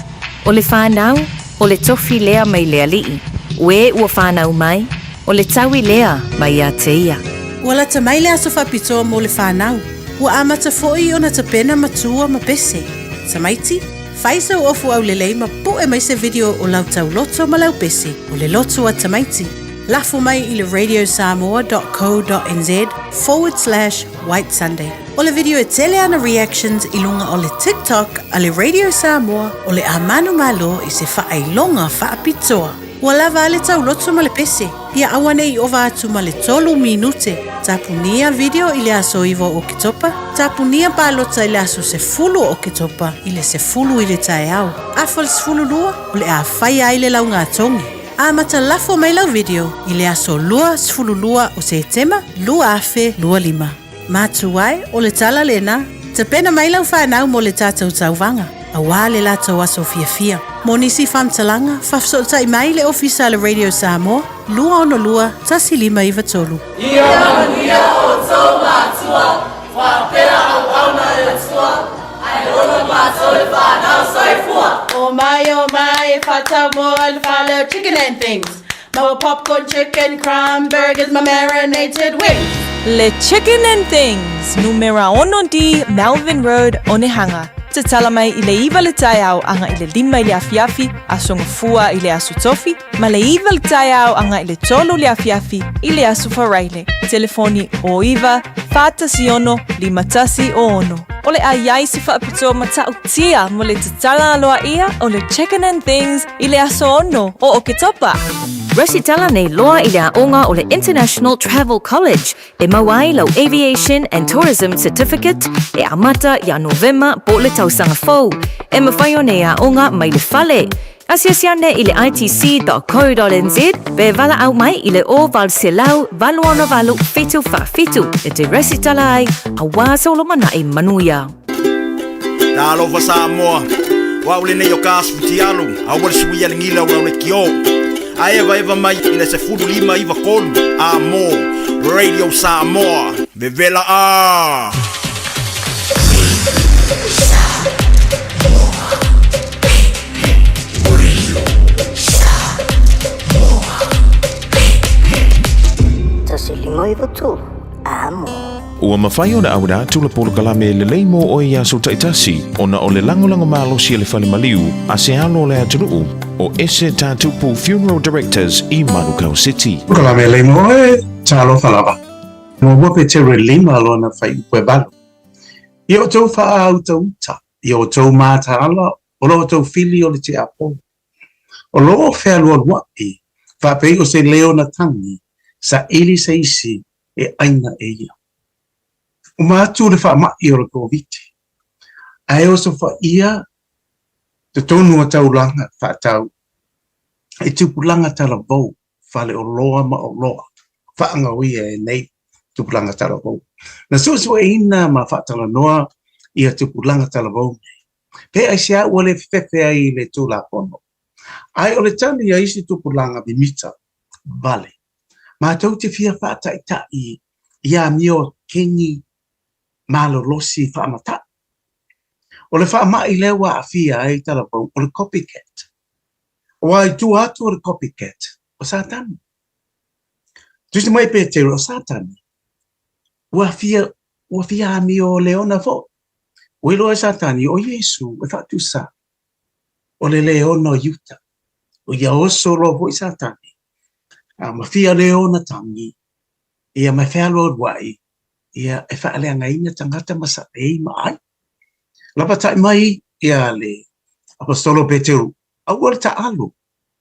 [SPEAKER 5] O le fanau, o le tofi lea mai le Alii, o e ua fanau mai, o le taui lea mai ia te ia.
[SPEAKER 4] Ua lata mai le aso faapitoa mo le fanau. Ua amata foi ona tapena matua ma pese. Tamaiti, fai sau ofu aulelei ma pu'e mai se video o lau tauloto ma lau pese, o le loto a tamaiti. Lafo mai i le radiosamoa.co.nz forward slash white sunday. O le video e tele ana reactions i luga o le TikTok a le Radio Samoa o le a manumalo i se faailoga faapitoa. Ua lava a le tauloto ma le pese, ia aua ne i ova atu ma le tolu minute. Tapunia video i le aso 9 o Oketopa, tapunia palota i le aso 10 o Oketopa i le 10 i le taeao. Afa le 12, o le a faia ai le laugatogi. Amata lafo mai lau video i le aso 22 o Setema 2025. Matua e, o le tala lena, tapena mai lau fanau mo le tatou tauvaga, auā le latou aso fiafia. Mo nisi faamatalaga, faafesootai mai le Ofisa a le Radio Samoa, 262 1593.
[SPEAKER 6] Ia manuia outou matua, faapea auauna a le Atua, ae ola matou le fanau. Soifua!
[SPEAKER 4] O mai, o mai, e whatau mo i le fale o Chicken and Things. Maua popcorn chicken, crumb burgers ma marinated wings.
[SPEAKER 7] Le Chicken and Things, numera 6D, Melvin Road, Onehunga. Tatala mai i le 9 le taeao aga i le 5 i le afiafi, Aso Gafua i le Aso Tofi, ma le 9 le taeao aga i le 3 le afiafi i le Aso Faraile. Telefoni 09 416 5106. O le a iai se faapitoa matautia mo le tatala aloaia o le Chicken and Things i le aso 6 o Oketopa.
[SPEAKER 5] Resitala nei loa i le aoga o le International Travel College e mau ai lau Aviation and Tourism Certificate e amata ia Novema po o le tausaga fou. E mawhai ona e aoga mai le fale. Asiasi ane i le itc.co.nz pe valaau mai i le 0800 868 747 e te resitala ai auā solomanai manuia.
[SPEAKER 10] Talofa Samoa, o au lenei o ka asu fitialu, aua le suia le gila o lau lekiō. A evaeva mai i le 15 93 a mō Radio Samoa, vevela a!
[SPEAKER 13] 1593, amo.
[SPEAKER 3] Ua mafai ona auina atu le polokalame lelei mo oe i aso taitasi ona o le lagolago malosi a le Fale Maliu a se alo o le atunuu o Ese Tatupu Funeral Directors i Manukau City.
[SPEAKER 17] Polokalame lelei mo oe, talofa lava. Muamua Petero e lima lona fuaiupu e valu. Ia outou faautauta, ia outou mataala o lo outou fili o le tiapolo. O lo o fealualuaʻi faapei o se leo na tagi, saili se isi e ʻaina e ia. Uma atu le faamaʻi o le Koviti, ae osofaia totonu o taulaga faatau i tupulaga talavou, faleoloa ma oloa faagaoia e nei tupulaga talavou. Na suesueina ma faatalanoa ia tupulaga talavou nei, pe aisea ua le fefefe ai i le Tulafono, ae o le tali a isi tupulaga mimita vale. Matou te fia faataitaʻi i amio keni malolosi faamataʻi. O le faamaʻi lea ua aafia ai talavou o le copycat. Aua i tua atu o le copycat, o Satani. Tusi mai Petero, o Satani, ua fia, ua fia amio leona foʻi. Ua iloa e Satani o Iesu e faatusa o le leona o Iuta. O ia oso loa foʻi Satani, a ma fia leona tagi, ia ma e fealualuaʻi, ia e faaleagaina tagata ma saʻei ma ʻai. Lapataʻi mai ia le Aposetolo Peteru, aua le taʻalo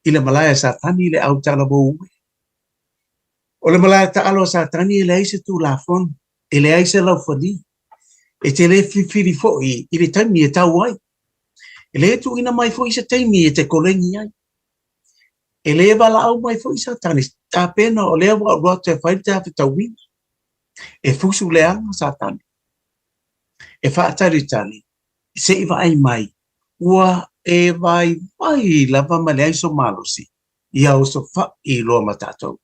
[SPEAKER 17] i le malae a Satani i le au talavou ue. O le malae taʻalo a Satani e leai se Tulafono, e leai se laufali, e te le filifili foʻi i le taimi e tau ai. E le tuuina mai foi se taimi e te koleni ai. E lē valaau mai foi Satani, tapena o lea ua alu atu e fai le ta fetauina. E fusu leaga Satani, e faatalitali se i vaai mai, ua e vaivai lava ma leai so malosi, ia osofa'i loa ma tatou.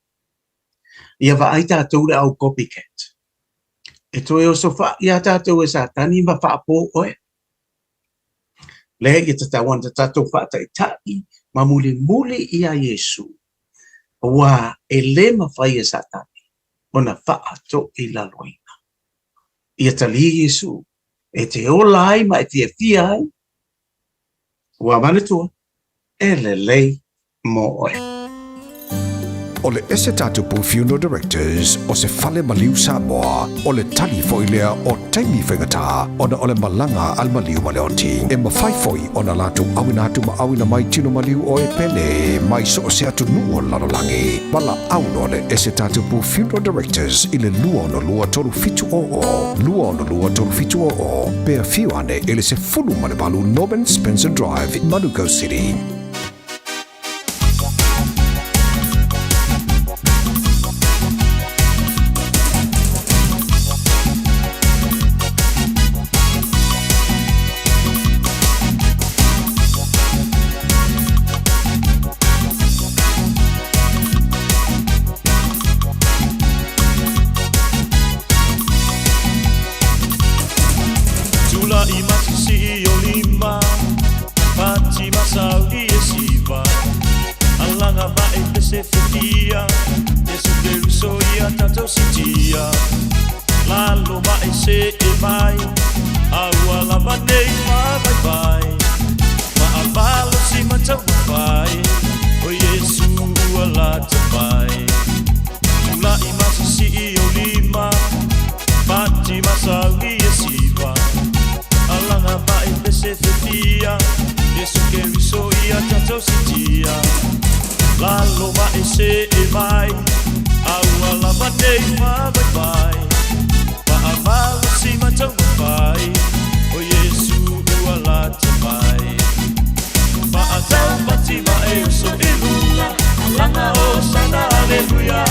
[SPEAKER 17] Ia vaai tatou le au copycat. E toe osofa'i lava tatou e Satani ma faapo oe. Lea ia tatau ana tatou faataita'i ma mulimuli iā Iesu, auā e lē mafai e Satani ona faatoilaloina. Ia talia Iesu e te ola ai ma e fiafia ai, ua manatua, e lelei mō oe.
[SPEAKER 1] O le Esetatapu Funeral Directors o se fale maliu Samoa, o le tali foi lea o taimi faigata ona o le malaga a le maliu ma le oti. E mafai foi ona latou auina atu ma auina mai tino maliu o e pele mai so o se atunuu o le lalolagi. Valaau loa le Esetatapu Funeral Directors i le 262 3700, 262 3700, pe afio ane i le 18 Norman Spencer Drive, Manukau City.
[SPEAKER 8] Tula'i ma sisii o lima Pati ma sauni e siva Alaga ma e pese fetia Yesu Keriso ia tatou sitia Lalo ma e see mai A ua lava nei faavaivai Faamalosi ma taumafai O Iesu ua lata mai Tula'i ma sisii o lima Pati ma sauni e siva Alaga ma e pese fetia Yesu Keriso ia tatou sitia Lalo ma e see mai A ua lava nei faavaivai Faamalosi ma taumafai O Iesu ua lata mai Faataupati ma e uso i luga Alaga hosana aleluia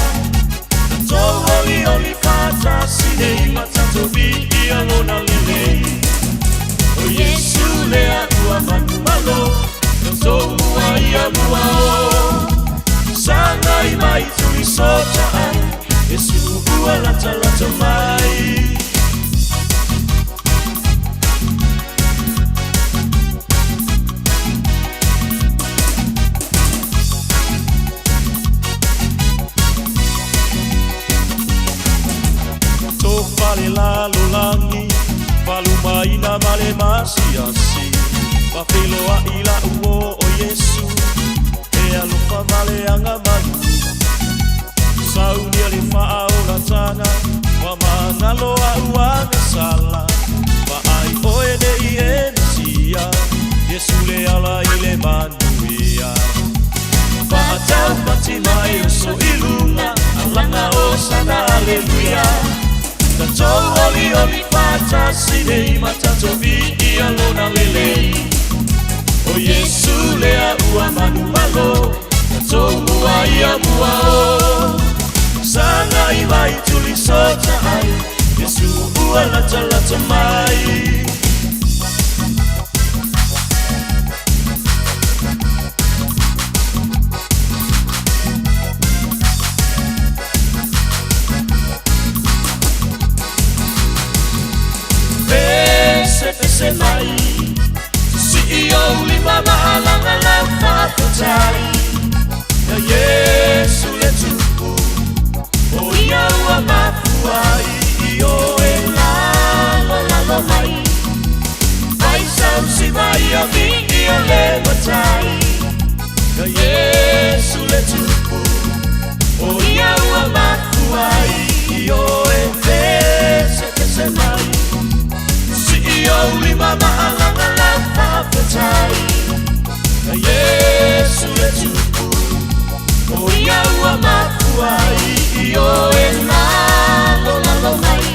[SPEAKER 8] Tatou olioli faatasi nei ma tatou viia lona lelei O Iesu lea ua manumalo Tatou mua ia mua o Sagai mai tuli sotaai Iesu ua latalata mai. Tofa le lalolagi, falumaina ma le masiasi, Faafeiloai la'u uo o Iesu, e alofa ma le agamalu. Saunia le faaolataga, ua magalo a'u agasala, Vaai oe nei e Mesia, Iesu le ala i le manuia. Faataupati ma e oso i luga, Alaga hosana aleluia. Tatou olioli faatasi nei ma tatou viia lona lelei. O Iesu lea ua manumalo, tatou mua ia mua o. Sagai mai tuli sotaai, Iesu ua latalata mai. Pese pese mai, sii ou lima ma alaga lau faafetai. Ia Iesu le Tupu, o ia ua mafua ai i o e lalolalo mai. Fai sau siva ia viia le Matai. Ia Iesu le Tupu, o ia ua mafua ai i o e pesepese mai. Sii ou lima ma alaga lau faafetai. Ia Iesu le Tupu, o ia ua mafua ai i o e lalolalo mai.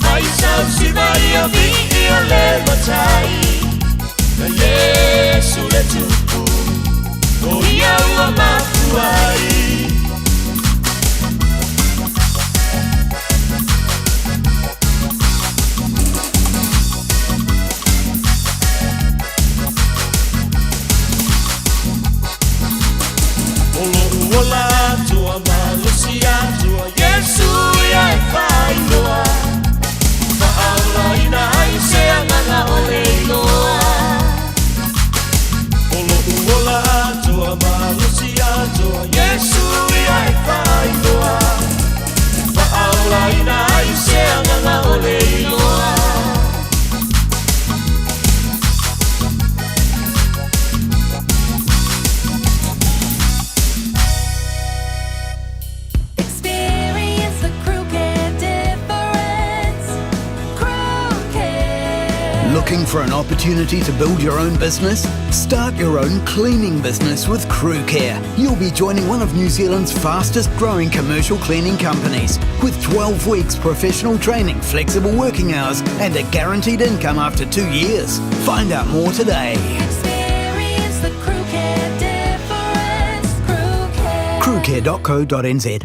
[SPEAKER 8] Fai sau siva ia viia le Matai. Ia Iesu le Tupu, o ia ua
[SPEAKER 9] Looking for an opportunity to build your own business? Start your own cleaning business with Crew Care. You'll be joining one of New Zealand's fastest growing commercial cleaning companies with 12 weeks professional training, flexible working hours, and a guaranteed income after 2 years. Find out more today.
[SPEAKER 11] Experience the Crew Care difference. Crew Care.
[SPEAKER 9] Crewcare.co.nz.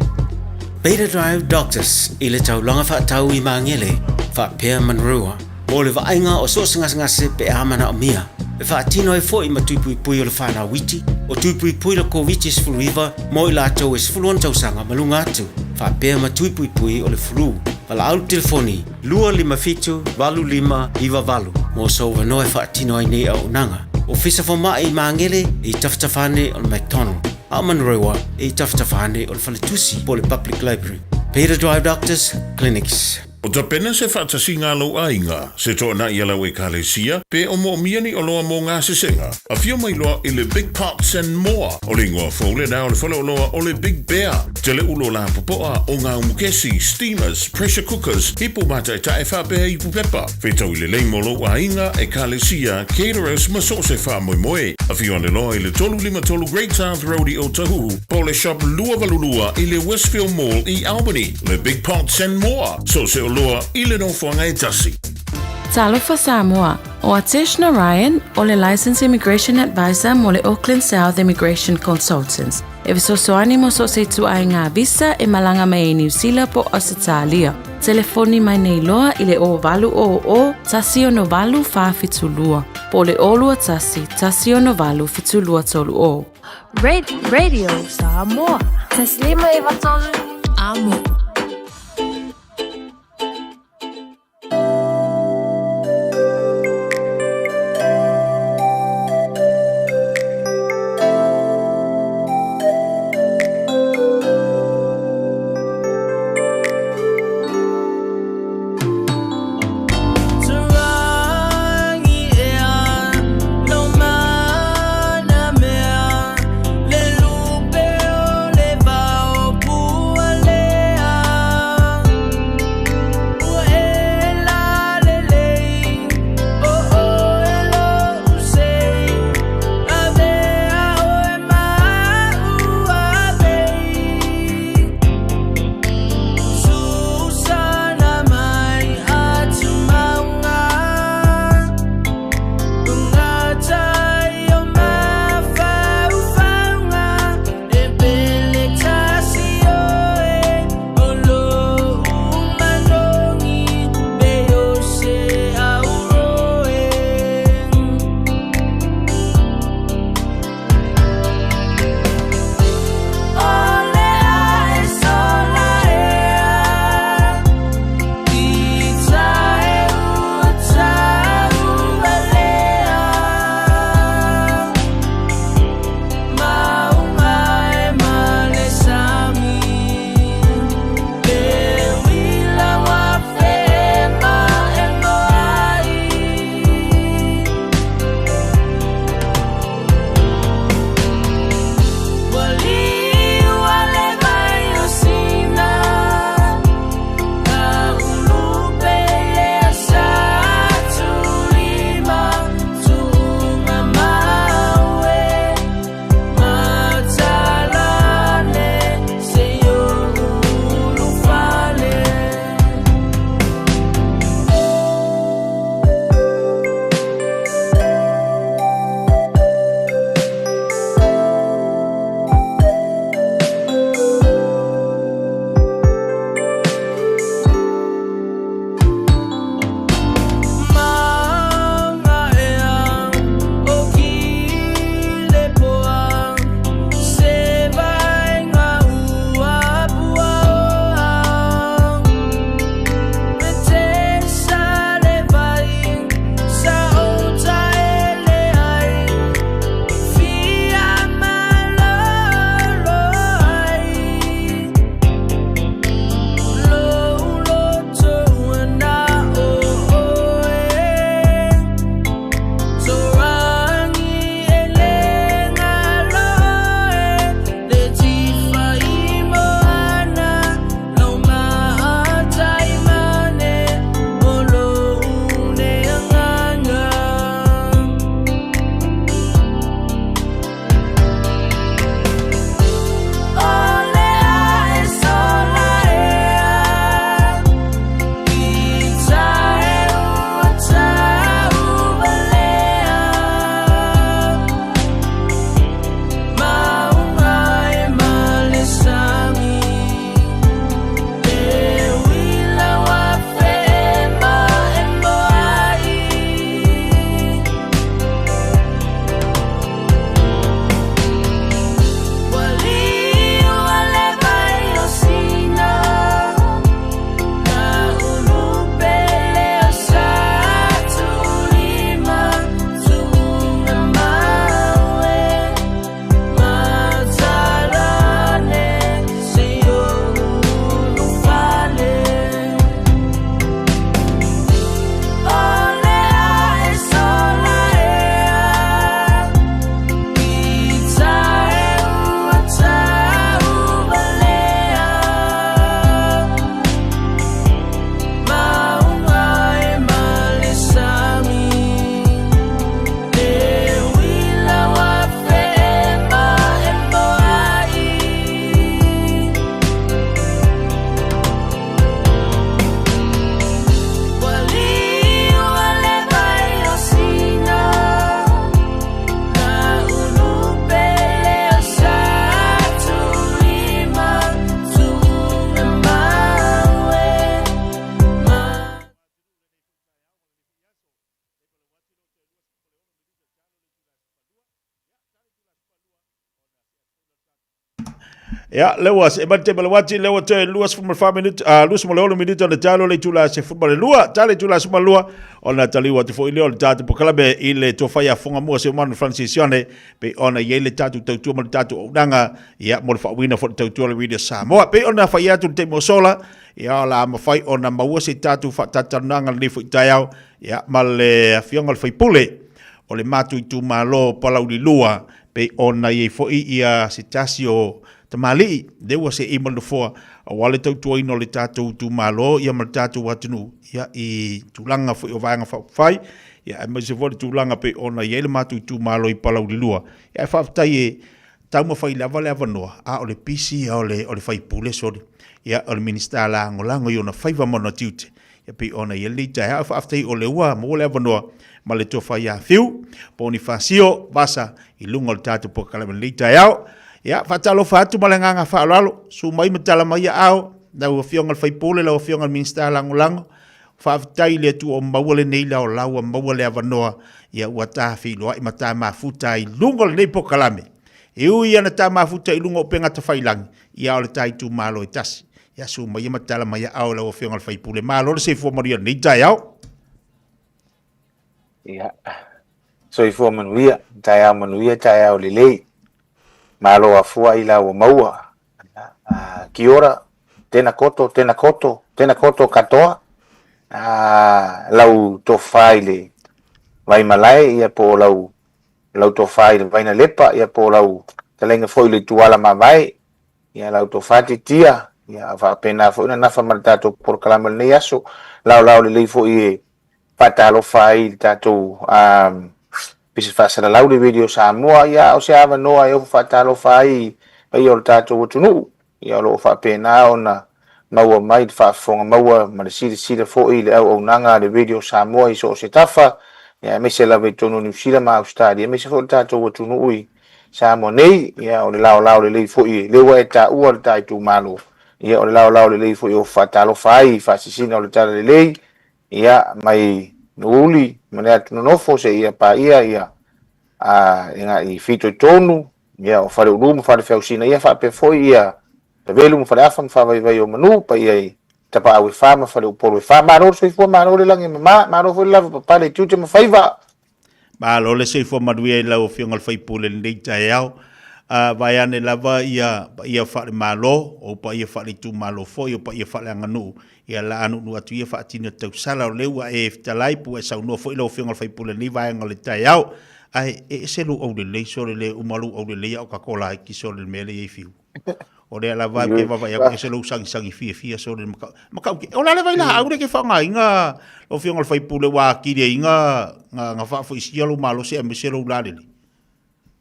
[SPEAKER 27] Beta Drive Doctors i le taulaga fa'atau i Magele fa'apea Manurewa mo le va'aiga o so o se gasegase pe a mana'omia e fa'atino ai fo'i ma tuipuipui o le fanau iti o tuipuipui le Koviti-19 mo i latou e 16 tausaga ma luga atu fa'apea ma tuipuipui o le fulu. Valaau le telefoni 257 8598 mo sou avanoa e fa'atino ai nei auaunaga. Ofisa Foma'i i Magele e i tafatafa ane o le McDonald, a o Manurewa e i tafatafa ane o le Faletusi po o le Public Library. Beta Drive Doctors Clinics.
[SPEAKER 3] O tapena se fa'atasiga a lou aiga, se to'ana'i a lau Ekalesia, pe o mo'omia ni oloa mo gasesega. Afio mai loa i le Big Pots and More. O le igoa fou lenā o le faleoloa o le Big Bear. Tele ulo lapopoa o ngā umukesi, steamers, pressure cookers, ipu mātaetae faapea ipu pepa. Fetau i lelei mo lou aiga, Ekalesia, caterers ma so o se faamoemoe. Afio ane loa i le 353 Great South Road i Otahuhu, po o le Shop 282 i le Westfield Mall i Albany. Le Big Pots and More, so o se oloa i le nofoaga e tasi.
[SPEAKER 21] Talofa Samoa, o Atesh Narayan o le Licensed Immigration Advisor mo le Auckland South Immigration Consultants. E fesoasoani mo so o se ituaiga visa e malaga mai ai Niu Sila po o Ausetalia. Telefoni mai nei loa i le 0800 168 472 po o le 021 168 7230.
[SPEAKER 11] Radio Samoa. Taslima Ivatolu. Amo.
[SPEAKER 2] Ia, lea ua see mai le taimi o le uati, lea ua toe 24 minute, uh, 26 minute ona talo le itula 12, tale itula 12, ona taliu atu foi lea o le tatou polokalame i le tofa ia Fogamua Seumanu Francis Sione, pei ona i ai le tatou tautua ma le tatou auaunaga, ia, mo le faauuina foi o le tautua o le Radio Samoa. Pei ona fai atu le taimi ua sola, ia, o le a mafai ona maua se tatou faatalatalanoaga lenei foi taeao, ia, ma le afioga i le faipule o le matou itumalo o Palauli 2, Pei ona i ai foi ia se tasi o tamalii lea ua seei ma le nofoa aua le tautuaina o le tatou itumalo ia ma le tatou atunuu ia i tulaga foi o Vaega Faaupufai ia aemaise foi le tulaga pei ona i ai le matou itumalo i Palauli 2. Ia ae faafetai e taumafai lava le avanoa a o le pisi ia o le o le faipule soli ia o le Minisita Lagolago i ona faiva ma ona tiute E pei ona i ai lenei taeao, faafetai o lea ua maua le avanoa ma le tofa ia Fiu Ponifasio Vasa i luga o le tatou polokalame i lenei taeao. Ia, faatalofa atu ma le agaga faaaloalo, susu mai ma tala mai aao, lau Afioga i le sui usufono, lau Afioga i le Minisita Lagolago, faafetai i le Atua ua maua lenei laolao, ua maua le avanoa, ia ua ta feiloai ma ta mafuta ai i luga o lenei polokalame. E ui ia na ta mafuta i luga o upega tafailangi, ia a o le ta itumalo e tasi. Ia susu mai ma tala mai aao lau Afioga i le sui usufono. Malo le soifua manuia i lenei taeao.
[SPEAKER 12] Ia, soifua manuia, taeao manuia, taeao lelei. Malo afua i la ua maua. Kia ora, tena koto, tena koto, tena koto katoa. Lau tofa i le Vaimalae, ia po o lau, lau tofa i le Vainalepa, ia po o lau fetalaiga foi i le Ituala Mavae. Ia la outou faaitiitia, ia faapena foi ona nafa ma le tatou polokalame o lenei aso. Laolao lelei foi e faatalofa ai i le tatou um, pisi faasalalau le Radio Samoa, ia o se avanoa e ofo faatalofa ai i paia o le tatou atunuu. Ia o lo o faapena ona maua mai le faafofoga maua ma le silasila foi i le auaunaga a le Radio Samoa i so o se tafa, ia aemaise lava i totonu o Niu Sila ma Ausetalia, aemaise foi o le tatou atunuu i Samoa nei, ia o le laolao lelei foi, lea ua e taua le ta itumalo, ia o le laolao lelei foi o faatalofa ai i faasisina o le Talalelei, ia mai Nuuuli ma le atu nonofo seia paia ia a i fitoitonu, ia o Faleulu ma Falefeausina, ia faapea foi ia Tavelu ma Faleafa ma Faavaivai o Manu, paia i Tapaau e fa ma Faleupolu e fa. Malo le soifua, malo le lagi e mama, malo foi le lavapapale i tiute ma faiva.
[SPEAKER 2] Malo le soifua manuia i lau Afioga i le sui usufono i lenei taeao. Vaeane lava ia paia faale-Malo, o paia faale-itumalo foi, o paia faale-aganuu, ia la a nuunuu atu ia faatino tausala o lea ua e fetalai po ua e saunoa foi lau Afioga i le sui usufono i lenei vaega o le taeao. Ae e ese lou aulelei sole le uma lou aulelei a o ka kolaiti sole le mea lea i ai fiu. O lea lava e vaavaai atu ese lou sagisagi fiafia sole le makau. Makau ke, o la le vailaau le ke faaaogaina lau Afioga i le sui usufono ua atili ai na, na, na faafoisia lou malosi aemaise lou lalele.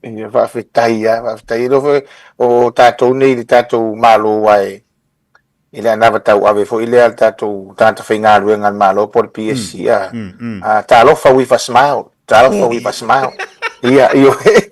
[SPEAKER 12] Ia, faafetai lava, faafetai. E iloa foi o tatou nei i le tatou Malo aua e i le anava tauave foi lea a le tatou tagata faigaluega a le Malo po o le PSC, a, a talofa with a smile, talofa with a smile. Ia, ioe.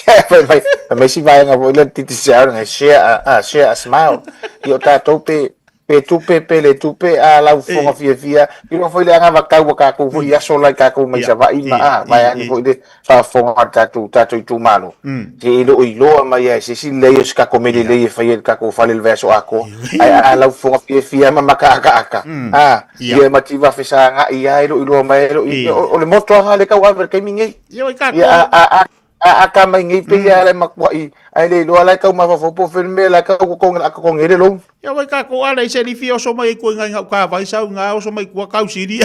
[SPEAKER 12] Fai mai, fai mai si vaega foi lea le Digicel, share a, a, share a smile. Ia o tatou pe, pe tupe pe le tupe, a lau fofoga fiafia, iloa foi le anavatau a tatou foi i aso la i tatou mai Savaii ma a, vaeane foi le faafofoga a le tatou, tatou itumalo. Se e le o iloa mai lava e se isi lelei o se tatou mea lelei e fai e le tatou fale i le vaiaso atoa. Ae a lau fofoga fiafia ma makaakaaka, a, ia mativa fesagai lava e le o iloa mai e le o, o le moto lava lena lea e tauave i le taimi lenei. Ia, a, a, a aka mai nei pei a le makuai ai le iloa la e tau mafaufau po o fea le mea la e tau totogi la totogi ai le loan.
[SPEAKER 2] Ia wai ka ko ala i se lifi oso mai ko inga inga ka vai sau inga oso mai kua kau siri.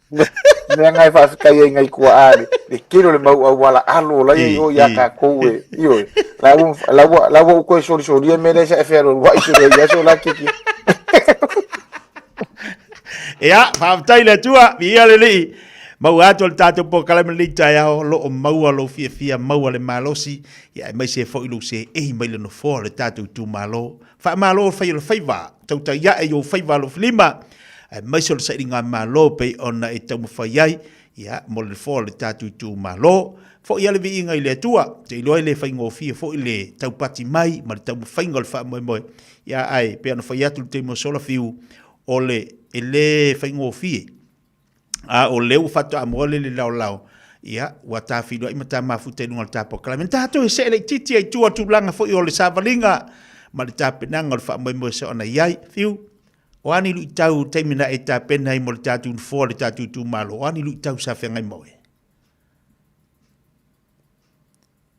[SPEAKER 12] Mea ngai faafetai ai ngai kua a le, le kilo le mau auala alo la i o ia ka kou e ioe. La ua la ua la ua ukoe solisolia mea lea sa e fealualuai solo ia so la kiki.
[SPEAKER 2] Ia, faafetai le Atua, viia le Alii. Maua atu o le tatou polokalame lenei taeao, o lo o maua lou fiafia, maua le malosi, ia aemaise foi lou seei mai le nofoa o le tatou itumalo. Faamalo le fai o le faiva, tautai ae i ou faiva alofilima, aemaise o le sailigamalo pei ona e taumafai ai, ia, mo le nofoa o le tatou itumalo. Foi lava le viiga i le Atua, ou te iloa e le faigofie foi le taupati mai ma le taumafaiga o le faamoemoe, ia, ae pei ona fai atu i le taimi ua sola fiu, o le, e le faigofie. A o lea ua faatoa moa le laolao. Ia, ua tafilua'i ma ta mafuta i luga o le ta polokalame. Na tatou e see laitiiti ai i tua o tulaga foi o le savaliga ma le tapenaga o le faamoemoe se ona i ai. Fiu, o a ni luitau i le taimi na e tapena ai mo le tatou nofoa o le tatou itumalo? O a ni luitau sa feagai ma oe?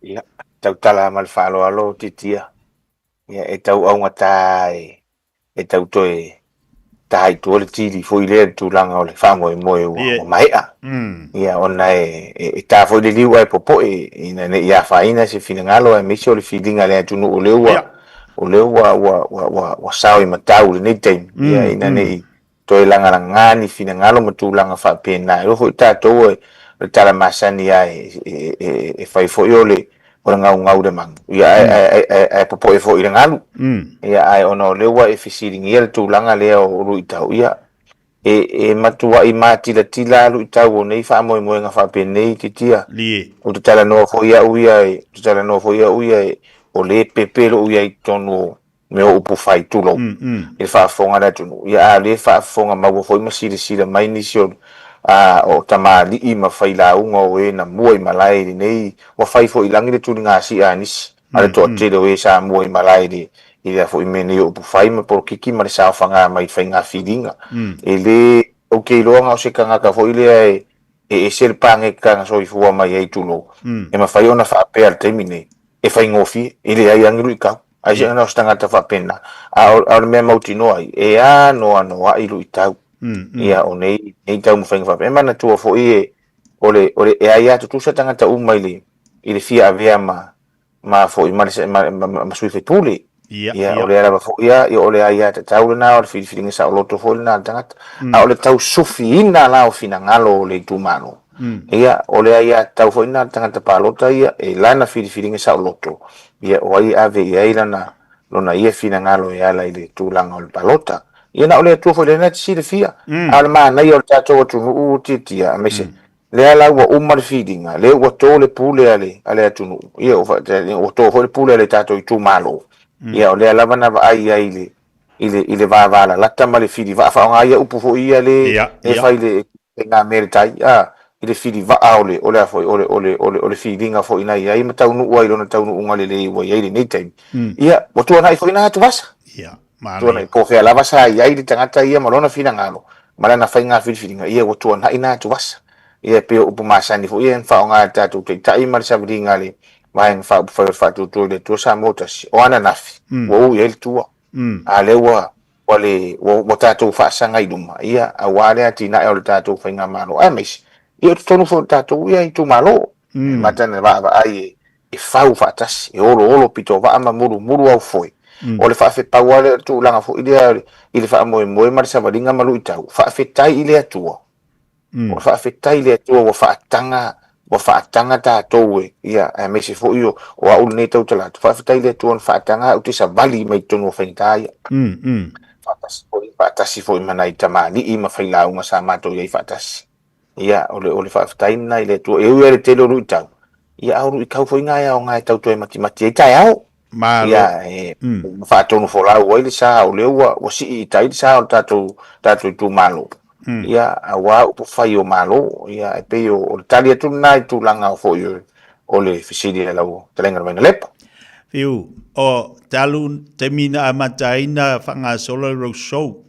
[SPEAKER 12] Ia, tautala ma le faaaloalo Titia. Ia, e tau augata e e tau toe ta i tua le tili foi lea i le tulaga o le faamoemoe ua, ua maea. Ia, ona e, e, e ta foi le liu ae popoe ina ne i afaina se finagalo aemaise o le filiga a le atunuu o lea ua, o lea ua, ua, ua, ua, ua sao i matau i lenei taimi. Ia, ina ne i toe lagalaga ni finagalo ma tulaga faapena. E iloa foi tatou e, o le tala masani lava e, e, e, e fai foi o le, o le gaugau i le manu, ia, ae, ae, ae, ae, ae popoe foi i le galu. Ia, ae ona o lea ua e fesiligia le tulaga lea o luitau, ia, e, e matuai matilatila lava luitau o nei faamoemoega faapenei, Titia. Ou te talanoa foi au ia, ou te talanoa foi au ia, o lea e pepe lou i ai i totonu o, mea o upu fai, tulou, i le faafofoga a le atunuu. Ia, a o lea e faafofoga maua foi ma silasila mai nisi o, a, o tamalii ma failauga o e na mua i malae i lenei, ua fai foi i lagi le tuligasia a nisi, a le toatele o e sa mua i malae i le, i lea foi mea nei o upu fai ma polokiki ma le saofaga mai i faiga filiga. E le, ou te iloa na o se tagata foi lea e, e ese le pageta na soifua mai ai, tulou, e mafai ona faapea i le taimi nei, e faigofie, e leai lava ni luitau. Ai se na o se tagata faapena. A o, a o le mea mautinoa ai, e anoanoai luitau. Ia, o nei, nei taumafaiga faapena. E manatua foi e, o le, o le, e aia tutusa tagata uma i le, i le fia avea ma, ma foi, ma le, ma, ma, ma, ma sui faipule.
[SPEAKER 2] Ia,
[SPEAKER 12] Ia, o lea lava foi ia, ia, o le aiatatau lena, o le filifiliga saoloto foi lena a le tagata. A o le tausufiina la o finagalo o le itumalo, ia, o le aiatatau foi lena a le tagata palota ia, e lana filifiliga saoloto, ia, o ai e ave i ai lana, lona ia finagalo e ala i le tulaga o le palota. Ia, na o le Atua foi lena e te silafia. A o le manaia o le tatou atunuu ua tiatia, aemaise, Lea la ua uma le filiga, lea ua to le pule a le, a le atunuu, ia, ua, ua to foi le pule a le tatou itumalo. Ia, o lea lava na vaai ai i le, i le, i le vavalalata ma le fili vaa, faaaoga ia upu foi ia le, e fai le, e ngā mea le tai, a, i le fili vaa o le, o le a foi, o le, o le, o le, o le filiga foi na i ai ma taunuu ai i lona taunuuga lelei ua i ai lenei taimi. Ia, ua tuanai foi na atuvasa. Tuanai, po o fea lava sa i ai le tagata ia ma lona finagalo, ma lana faiga filifiliga, ia ua tuanai na atuvasa. Ia e pei o upu masani foi ia na faaaoga e le tatou Taitai ma le savaliga a le Vaega Faaupufai o le Faatuatua i le Atua Samoa Tasi, o ananafi, ua u i ai le tua. A lea ua, ua le, ua, ua tatou faasaga i luma, ia, aua le atinae o le tatou faigamalo, aemaise, ia o totonu foi o le tatou ia itumalo. E mata na vaavaai e, e fau faatasi, e oloolo pitovaa ma mulumulu aufoe. O le faafepau lava lea o le tulaga foi lea i le faamoemoe ma le savaliga ma luitau, faafetai i le Atua. O le faafetai i le Atua ua faataga, ua faataga tatou e, ia, aemaise foi o, o au lenei tautala atu, faafetai i le Atua na faataga au te savali mai totonu o faigata ia. Faatasi foi, faatasi foi ma nai tamalii ma failauga sa matou i ai faatasi. Ia, o le, o le faafetai lena i le Atua. E ui lava i le tele o luitau, ia, a o luitau foi na e aoga e tau toe matimati ai taeao.
[SPEAKER 2] Malo.
[SPEAKER 12] Ia, e mm. faatonu folau ai le sa, o lea ua, ua sii i tai le sa o le tatou, tatou itumalo. Ia, aua upu fai o Malo. Ia, e pei o, o le tali atu lena i tulaga o foi o, o le fesili a lau fetalaiga Vainalepa.
[SPEAKER 2] Fiu, o talu taimi na amata ai na faagasolo le road show,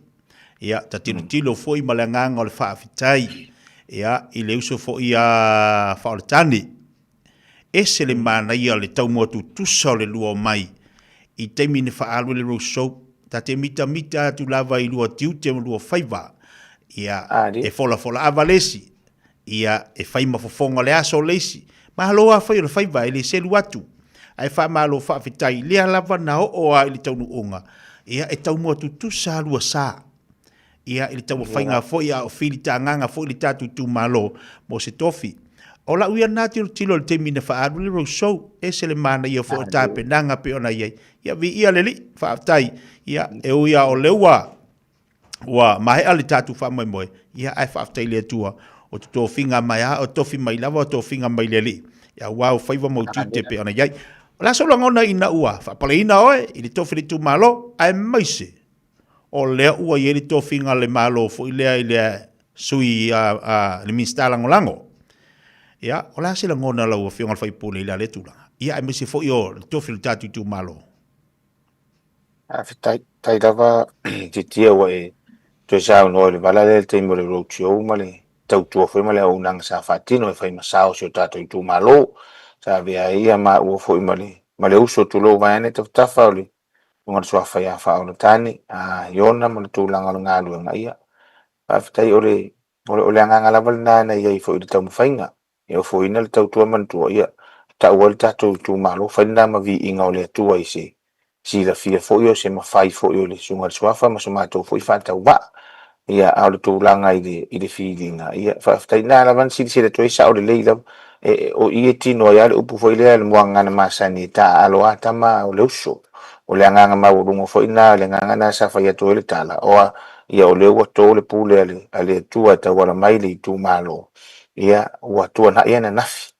[SPEAKER 2] Ia, ta tilotilo foi ma le agaga o le faafetai, ia, i le uso foi a Faaoletane. Ese le manaia o le taumua tutusa o le lua o mai i taimi na faaalu ai le roadshow, ta te mitamita atu lava i lua tiute ma lua faiva, ia, e folafola ava le isi, ia, e fai ma fofoga o le aso le isi. Malo a fai o le faiva, e le selu atu. Ae faamalo faafetai, lea lava na oo a i le taunuuga, ia, e taumua tutusa a lua sa. Ia, i le taumafaiga foi a o filitagaga foi le tatou itumalo mo se tofi. O lau ia lena tilotilo i le taimi na faaalu le roadshow, ese le manaia foi o tapenaga pei ona i ai. Ia, viia le Alii, faafetai. Ia, e ui lava o lea ua ua maea le tatou faamoemoe, ia ae faafetai i le Atua, o te tofiga mai a, o tofi mai lava, o tofiga mai le Alii, ia aua ou faiva ma ou tiute pei ona i ai. O le a sou lagona ina ua faapaleina oe i le tofi o le itumalo, aemaise o lea ua i ai le tofiga a le Malo foi lea i le sui a le Minisita Lagolago. Ia, o le a se lagona o lau Afioga i le sui usufono i lea tulaga? Ia, aemaise foi o le tofi o le tatou itumalo.
[SPEAKER 12] Faafetai tai lava Titia ua e toe saunoa i le vala lea i le taimi o le roadshow ma le tautua foi ma le auaunaga sa faatino e fai ma sao o si o tatou itumalo. Sa avea ai ia maua foi ma le ma le uso tulou vaeane tafatafa o le Susuga i le Suafa ia Faaola Tane, a Iona ma le tulaga o le galuega. Ia, faafetai o le o le agaga lava lena na i ai foi i le taumafaiga e ofoina le tautua manatua, ia, tau ai le tatou itumalo, fai lena ma viiga o le Atua i se silafia foi o se mafai foi o le Susuga i le Suafa ma so matou foi faatauvaa. Ia, a o le tulaga i le, i le filiga, ia, faafetai, na lava na silasila atu ai, sao lelei lava. E, o i e tino ai lava le upu foi lea, le muagagana masani e taaalo lava tama o le uso. O le agaga maualuga foi lena, le agaga lena sa fai atu ai le tala, oa, ia o lea ua to le pule a le, a le Atua e tauala mai i le itumalo, ia, ua tuanai ananafi.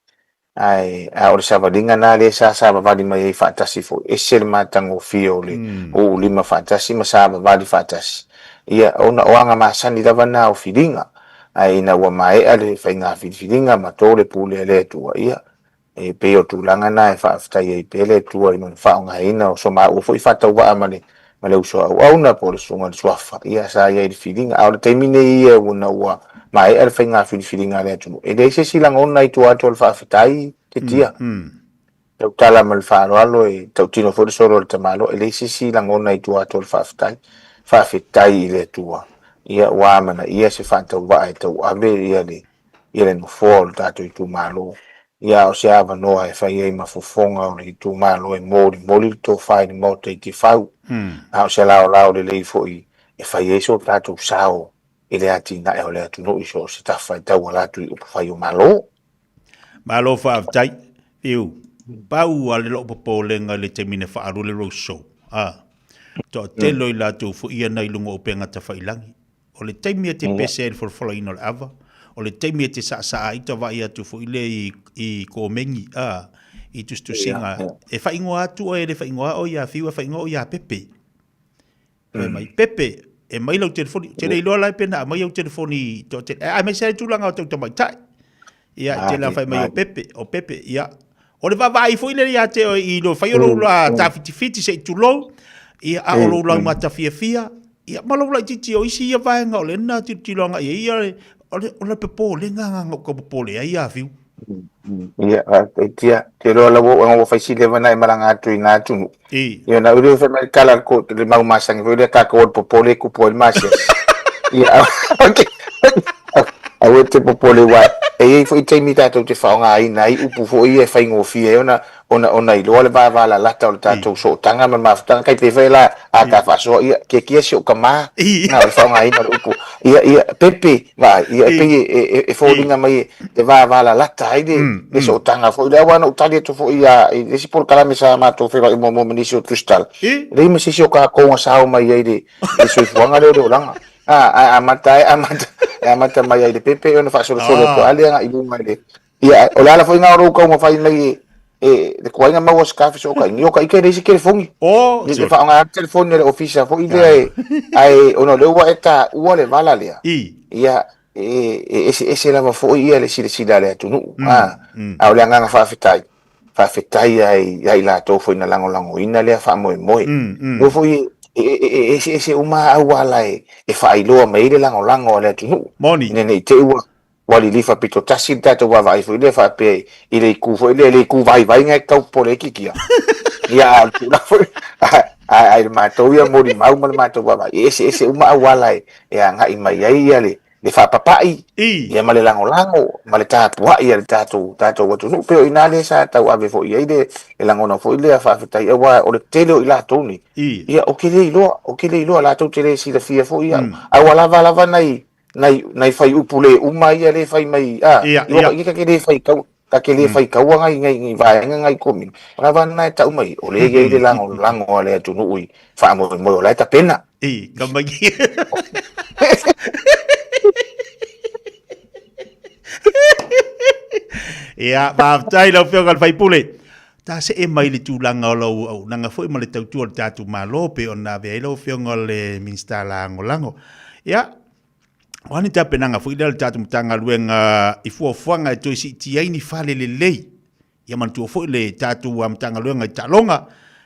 [SPEAKER 12] Ae, a o le savaliga lena lea sa savavali mai ai faatasi foi, ese le matagofie o le uulima faatasi ma savavali faatasi. Ia, ona o aga masani lava na o filiga. Ae ina ua maea le faiga filifiliga ma to le pule a le Atua, ia, e pei o tulaga na e faafetai ai pea le Atua i lona faaaogaina o so maua foi faatauvaa ma le ma le uso auauna po o le susuga i le Suafa, ia sa i ai i le filiga. A o le taimi nei ia ina ua maea le faiga filifiliga a le atunuu, e leai se isi lagona i tua atu o le faafetai, Titia. Tautala ma le faaaloalo e tautino foi le solo a le tamaloa, e leai se isi lagona i tua atu o le faafetai. Faafetai i le Atua, ia ua amanaia se faatauvaa e tauave ia le ia le nofoa o le tatou itumalo. Ia a o se avanoa e fai ai ma fofoga o le itumalo e molimoli le tofa i le Maota i Tiafau. A o se laolao lelei foi e fai ai so tatou sao i le atinae o le atunuu i so o se tafa e tauala atu i upufai o Malo.
[SPEAKER 2] Malo faafetai. Fiu, pau lava le lou popolega i le taimi na faaalu le roadshow, a, toatele o i latou foi ia na i luga o upega tafailagi. O le taimi e te pese ai i le folafolaina o le ava, o le taimi e te saasaa ai ta vaai atu foi lea i, i komeni, a, i tusitusiga, e faaigoa atu oe, e le faaigoa oe ia Fiu, e faaigoa oe ia Pepe. Fai mai, Pepe, e mai lau telefoni, te le iloa la e pe na aumai au telefoni toatele, aemaise ai tulaga o tau tamaitai. Ia, e tele lava fai mai o Pepe, o Pepe, ia. O le vaavaai foi lea ia te oe i lo fai o lou la tafitifiti se i tulou, ia, a o lou laumata fiafia, ia, ma lou laitiiti o isi ia vaega o lena tilotilo agai i ai, ia, o le, o le popolega agaga o tau popole ai ia Fiu.
[SPEAKER 12] Ia, faafetai. Te iloa lau ua ua fai sili na e malaga atu i nā atunuu. Ia, na uri fai mai le tala ko le mau masani foi lea tātou o le popole e kupu ai le masiasi. Ia, aua e te popole aua e i ai foi taimi tatou te faaaogaina ai upu foi ia e faigofie ai ona ona ona iloa le vavalalata o le tatou sootaga ma le mafutaga. Tai pei foi la a ta faasoa, ia, kiekie si ou tama, na o le faaaogaina o le upu, ia, ia, pepe, vaai, ia, e pei e, e, e foliga mai e vavalalata ai le, le sootaga foi lea. Aua na ou tali atu foi ia, i le isi polokalame sa matou feiloai muamua ma nisi o Tusitala, leai ma se isi o tatou na sao mai ai le, le soifuaga lea o le olaga. A, ae amata ai, amata, e amata mai ai i le pepe ona faasolosolo atu lea agai i luga i le, ia, o le ala foi lena o lou taumafai mai e, e, le tuai na maua se ka fesootaiga. Ia, o ka ike e leai se telefoni.
[SPEAKER 2] Oh,
[SPEAKER 12] Le faaaoga atu telefoni a le ofisa foi lea e, ae ona o lea ua e taua le vala lea. Ia, e, e eseese lava foi ia le silasila a le atunuu. A, a o le agaga faafetai, faafetai ai ia i latou foi na lagolagoina lea faamoemoe. Aua foi e, e, e, e eseese uma auala e, e faailoa mai ai le lagolago a le atunuu.
[SPEAKER 2] Moni.
[SPEAKER 12] Ina ne i te i ua, ua lilifa pito tasi le tatou vaavaai foi lea faapea i le itu foi lea, le itu vaivai na e tau popole ai Titia. Ia, a o le tulaga foi, a i le matou ia molimau ma le matou vaavaai, e eseese uma auala e, e agai mai ai ia le, le faapapai, ia ma le lagolago, ma le tapuai a le tatou, tatou atunuu. Pei o i ina lea sa tauave foi i ai le, le lagona foi lea faafetai, aua o le tele o i latou nei, ia, ou te le iloa, ou te le iloa, latou te le silafia foi au. Ae ua lava lava nai, nai, nai faiupu le uma ia le fai mai, a,
[SPEAKER 2] Ia,
[SPEAKER 12] iloa
[SPEAKER 2] ia.
[SPEAKER 12] ka, ia ka te le fai tau, ka te le fai taua ngai, ngai, ngai vaega ngai komini. O lava na e tau mai, o le i ai le lagolago a le atunuu i faamoemoe o la e tapena.
[SPEAKER 2] I, ka mai. Ia, faafetai lau Afioga i le sui usufono. Ta see mai le tulaga o lau auaunaga foi ma le tautua o le tatou Malo pei ona avea ai lau Afioga o le Minisita Lagolago. Ia, O a ni tapenaga foi lea a le tatou Matagaluega i fuafuaga e toe siitia ai ni fale lelei? Ia manatua foi le tatou Matagaluega i taaloga,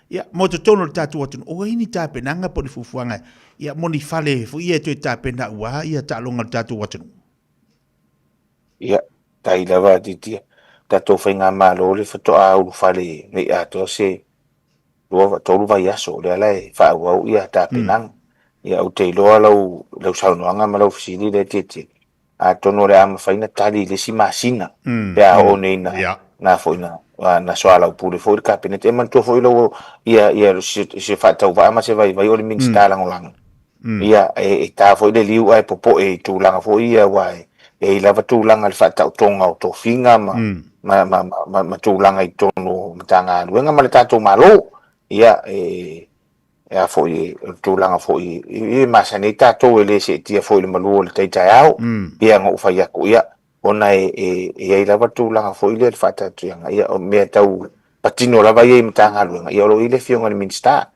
[SPEAKER 2] ia, mo totonu o le tatou atunuu, o ai ni tapenaga po o ni fuafuaga, ia, mo ni fale foi ia e toe tapena aua ia taaloga a le tatou atunuu?
[SPEAKER 12] Ia, tai lava titia. Tatou faigamalo le faatoa ulufale nei atoa se 2, 3 vaiaso, o lea la e faaauau ia tapenaga. Ia, ou te iloa lau, lau saunoaga ma lau fesili lea Tietie, atonu o le a mafai ona tali i le isi masina, pe a oo nei na, na foi na, na soalaupule foi le Kapeneta. E manatua foi lau, ia, ia, se, se faatauvaa ma se vaivai o le Minisita Lagolago. Ia, e, e ta foi le liu ae popoe i tulaga foi ia, aua e, e i ai lava tulaga i le faataotoga o tofiga ma, ma, ma, ma, ma, ma tulaga i totonu o Matagaluega ma le tatou Malo. Ia, e, e a foi, o le tulaga foi e masani ai tatou e le seetia foi i le malu o le tai taeao, pei ona ou fai atu, ia, ona e, e, e i ai lava tulaga foi lea i le faataatiaga, ia, o mea tau patino lava ia i Matagaluega, ia, o lo o i ai le Afioga i le Minisita,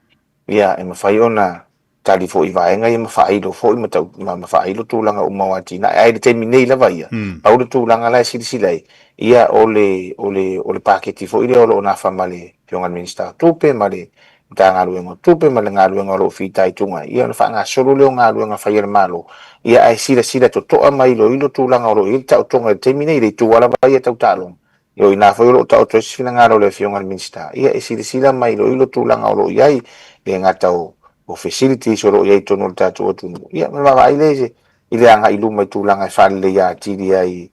[SPEAKER 12] ia, e mafai ona tali foi i vaega ia ma faailo foi ma, tau, ma, ma faailo tulaga uma o atinae. Ae i le taimi nei lava ia, pau le tulaga la e silasila ai, ia o le, o le, o le paketi foi lea o lo o nafa ma le Afioga i le Minisita o Tupe ma le Matagaluega o Tupe ma le galuega o lo o fitaituga ai, ia ona faagasolo lea o galuega fai a le Malo, ia ae silasila totoa ma iloilo tulaga o lo o i ai le taotoga i le taimi nei, i le itu lava ia tau taaloga. Ia o i ina foi o lo o taoto ai se finagalo o le Afioga i le Minisita, ia e silasila ma iloilo tulaga o lo o i ai, e le gata o o facilities o lo o i ai i totonu o le tatou atunuu, ia ma vaavaai lea i le agai i luma i tulaga e faaleleia atili ai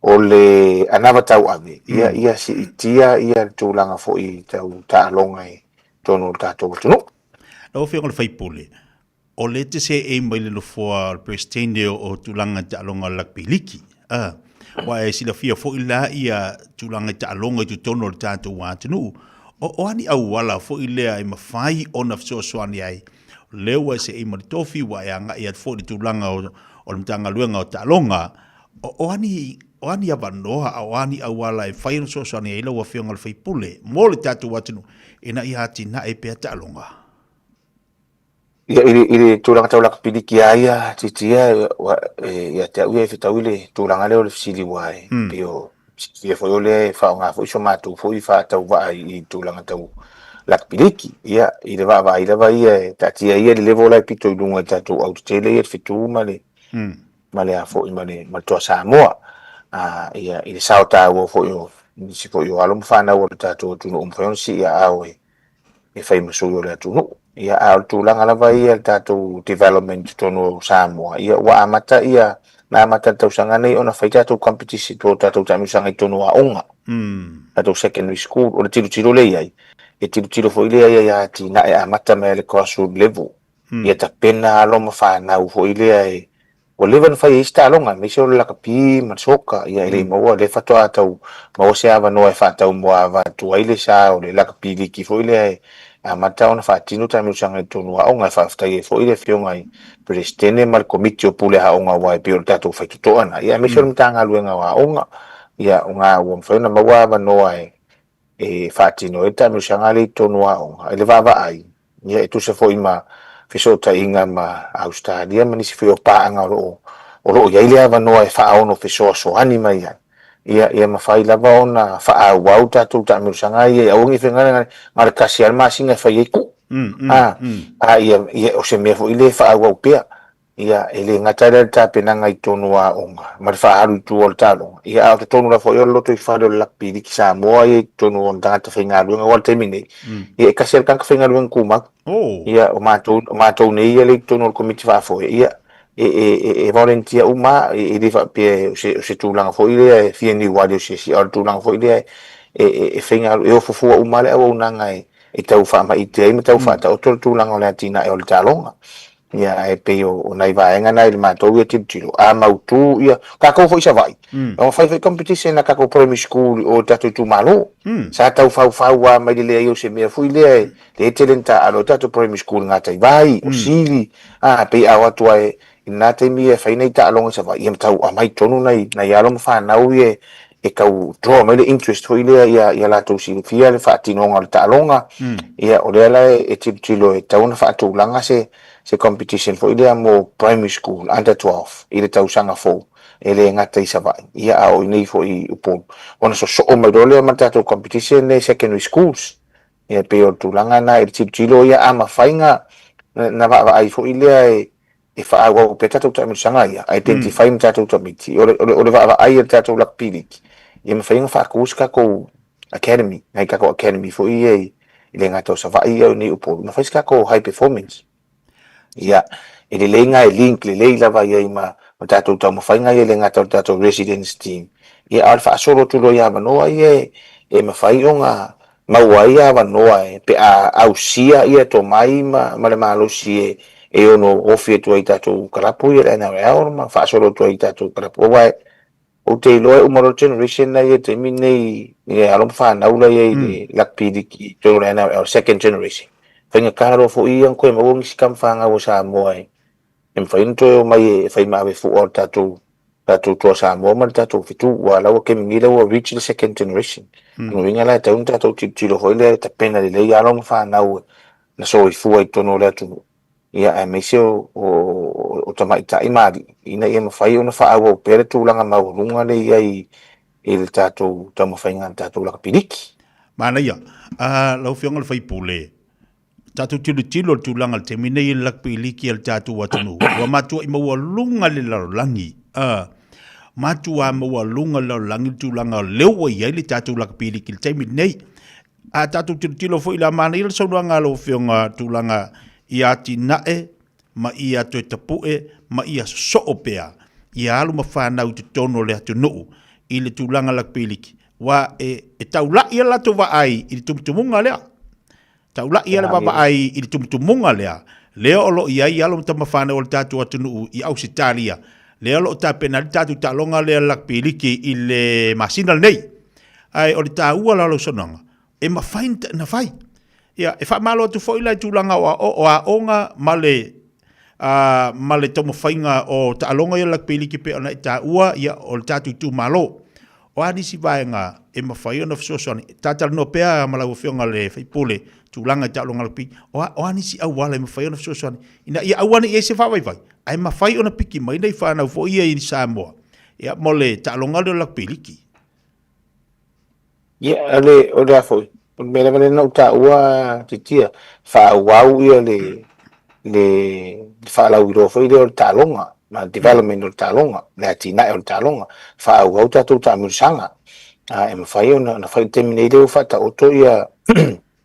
[SPEAKER 12] o le anava tauave, ia, ia siitia ia le tulaga foi tau taaloga i totonu o le tatou atunuu.
[SPEAKER 2] Lau Afioga i le sui usufono, o lea e te seei mai le nofoa o le Peresetene o tulaga i taaloga o le Lakapi Liki. A, ua e silafia foi la ia tulaga i taaloga i totonu o le tatou atunuu. O, o a ni auala foi lea e mafai ona fesoasoani ai? O lea ua e seei mai le tofi, ua e agai atu foi i le tulaga o, o le Matagaluega o Taaloga. O, o a ni, o a ni avanoa a o a ni auala e mafai ona fesoasoani ai lau Afioga i le sui usufono mo le tatou atunuu ina ia atinae pea taaloga?
[SPEAKER 12] Ia, i le, i le tulaga tau lakapi liki lava ia, titia, ia te au ia e fetaui le tulaga lea o le fesili aua e pei o silafia foi o lea e faaaoga foi so matou foi faatauvaa i tulaga tau lakapi liki. Ia, i le vaavaai lava ia e taatia ia le level la e pito i luga i tatou autetele ia le Fetu ma le, ma le a foi ma le, ma le Toa Samoa. Ia, i le sao taua foi o nisi foi o alo ma fanau o le tatou atunuu ua mafai ona sii aao e e fai ma sui o le atunuu. Ia, a o le tulaga lava ia i le tatou development i totonu o Samoa, ia ua amata ia, na amata i le tausaga nei ona fai tatou competition po o tatou taamilosaga i totonu o aoga, tatou secondary school. O le tilotilo lea i ai, e tilotilo foi lea i ai ia atinae amata mai lava i le grassroot level, ia tapena alo ma fanau foi lea e Ua leva ona fai ai isi taaloga, aemaise o le lakapi ma le soka, ia e le i maua, lea faatoa tau maua se avanoa e faataumuaava atu ai le sa o le lakapi liki foi lea e amata ona faatino taamilosaga i totonu o aoga. E faafetai ai foi le Afioga i Peresetene ma le Komiti o Pule Aoga aua e pei o le tatou faitotoa lena, ia aemaise o le Matagaluega o Aoga, ia o ga ua mafai ona maua avanoa e faatino ai le taamilosaga lea i totonu o aoga. I le vaavaai, Ia, e tusa foi ma fesootaiga ma Ausetalia ma nisi foi o paaga o lo o, o lo o i ai le avanoa e faaono fesoasoani mai ai, ia, ia mafai lava ona faaauau tatou taamilosaga ia, ia aua ne i feagai na o le tasi lava le masina e fai ai tuu. A, a ia, ia, o se mea foi lea e faaauau pea. Ia, e le gata lea i le tapenaga i totonu o aoga ma le faaalu i tua o le taaloga, ia, a o totonu lava foi o le lotoifale o le Lakapi Liki Samoa ia i totonu o ona tagata faigaluega, aua o le taimi nei, ia, e tasi lava le tagata faigaluega tumau. Ia, o matou, o matou nei ia lea i totonu o le Komiti Faafoe, ia, e, e, e, e volunteer uma lava, e, e le faapea o se, o se tulaga foi lea e fia niuali o se isi, a o le tulaga foi lea e, e, e faigalu, e ofo fua uma lava le auaunaga e, e tau faamaite ai ma tau faataoto le tulaga o le atinae o le taaloga. Ia, ae pei o nai vaega na i le matou ia tilotilo, a mautu ia, tatou foi i Savaii, na fai foi competition a tatou primary school i o i tatou itumalo. Sa tau faufau lava mai le leai o se mea foi lea e le tele ni taaalo ai tatou primary school i Gataivai, o Sili, a, pei a o atu lava i lena taimi ia e fai nai taaloga i Savaii, ia ma tau aumai i totonu nai, nai alo ma fanau ia e tau draw mai le interest foi lea ia, ia latou silafia le faatinoga o le taaloga. Ia, o lea la e tilotilo e tatau ona faatulaga se, se competition foi lea mo primary school under 12 i le tausaga fou e le gata i Savaii ia a o i inei foi i Upolu ona sosoo mai loa lea ma le tatou competition lea i secondary schools. Ia e pei o le tulaga lena i le tilotilo ia a mafai na na vaavaai foi lea e e faaauau pea tatou taamilosaga ia, identify ma tatou tamaiti. O le, o le, o le vaavaai a le tatou rugby league, ia mafai ona faatu se tatou academy, nai tatou academy foi ia i, i le gata o Savaii ia o nei Upolu, na fai se tatou high performance. Ia, e lelei na e link lelei lava ia i ma, ma tatou taumafaiga ia i le gata o le tatou residence team. Ia, a o le faasolo atu loa i avanoa ia e, e mafai ona maua ai avanoa e pe a ausia ia tomai ma, ma le malosi e, e ono ofi atu ai i tatou kalapu ia le NRL ma faasolo atu ai i tatou kalapu. Aua e, ou te iloa e uma loa le generation lea i le taimi lenei i alo ma fanau la i ai i le rugby league i totonu o le NRL, second generation. Faigata loa foi ia ona toe maua nisi tama fanau a Samoa e mafai ona toe omai e fai ma ave fua o le tatou tatou Toa Samoa ma le tatou fetu, aua o la ua taimi nei la ua reach le second generation. O lona uiga la e tatau ona tatou tilotilo foi lea e tapena lelei alo ma fanau na soifua i totonu o le atunuu, ia aemaise o, o, o tamaitai ma alii, ina ia mafai ona faaauau pea le tulaga maualuga lea i ai i le tatou taumafaiga a le tatou lakapiliki.
[SPEAKER 2] Manaia. Uh, lau Afioga i le sui usufono, tatou tilotilo i le tulaga i le taimi nei i le lakpi liki a le tatou atunuu, ua matuai maualuga le lalolagi. Uh, matua maualuga le lalolagi le tulaga o lea ua i ai le tatou lakpi liki i le taimi nei. A tatou tilotilo foi la manaia le saunoaga a lau Afioga tulaga i atinae ma ia toe tapu'e ma ia sosoo pea ia alu ma fanau i totonu o le atunuu i le tulaga lakapi liki, aua e, e taula'i a latou vaai i le tumutumuga lea. Taula'i a le vaavaai i le tumutumuga lea, lea o lo o i ai alo ma tama fanau o le tatou atunuu i Ausetalia, lea o lo o tapena ai le tatou taaloga lea lakapi liki i le masina lenei. Ae o le taua la o lau saunoaga, e mafai ona fai. Ia, e faamalo atu foi la i tulaga o, o aoga ma le, uh, ma le taumafaiga o taaloga ia rugby league pei ona e taua, ia, o le tatou itumalo. O a nisi vaega e mafai ona fesoasoani, ta talanoa pea ma lau Afioga le sui usufono, tulaga i taaloga rugby, o a, o a nisi auala e mafai ona fesoasoani, ina ia aua ne i i ai se faavaivai, ae mafai ona piki mai nai fanau foi ia i Samoa, ia, mo le taaloga lea o le rugby league.
[SPEAKER 12] Ia, o le, o le a foi, o le mea lava lea na ou taua Titia, faaauau ia le, le, le faalauiloa foi lea o le taaloga, ma le development o le taaloga, le atinae o le taaloga, faaauau tatou taamilosaga. A, e mafai ona, ona fai i le taimi nei lea ua faataoto ia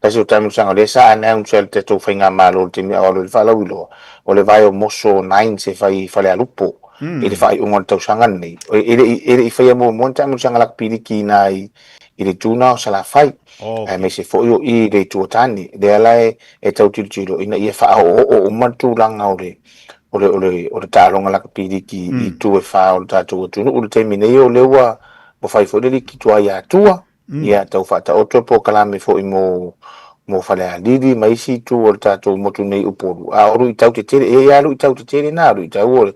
[SPEAKER 12] Tasi o taamilosaga lea sa announce e le tatou faigamalo i le taimi a o alu ai le faalauiloa, o le vae o Moso Nines e fai i Falealupo i le faaiuga o le tausaga lenei. E le i, e le i faia muamua ni taamilosaga lakapiliki i ina i, i le itu lena o Salafai, aemaise foi o i i le itu o Tane. Lea la e, e tau tilotilo ina ia faaoooo uma le tulaga o le, o le, o le, o le taaloga lakapiliki i itu e fā o le tatou atunuu. I le taimi nei o lea ua, ua fai foi le liki tuai Atua, Ia tau faataoto polokalame foi mo mo Falealili ma isi itu o le tatou motu nei Upolu. A o luitau tetele, e i ai lava luitau tetele na, o luitau o le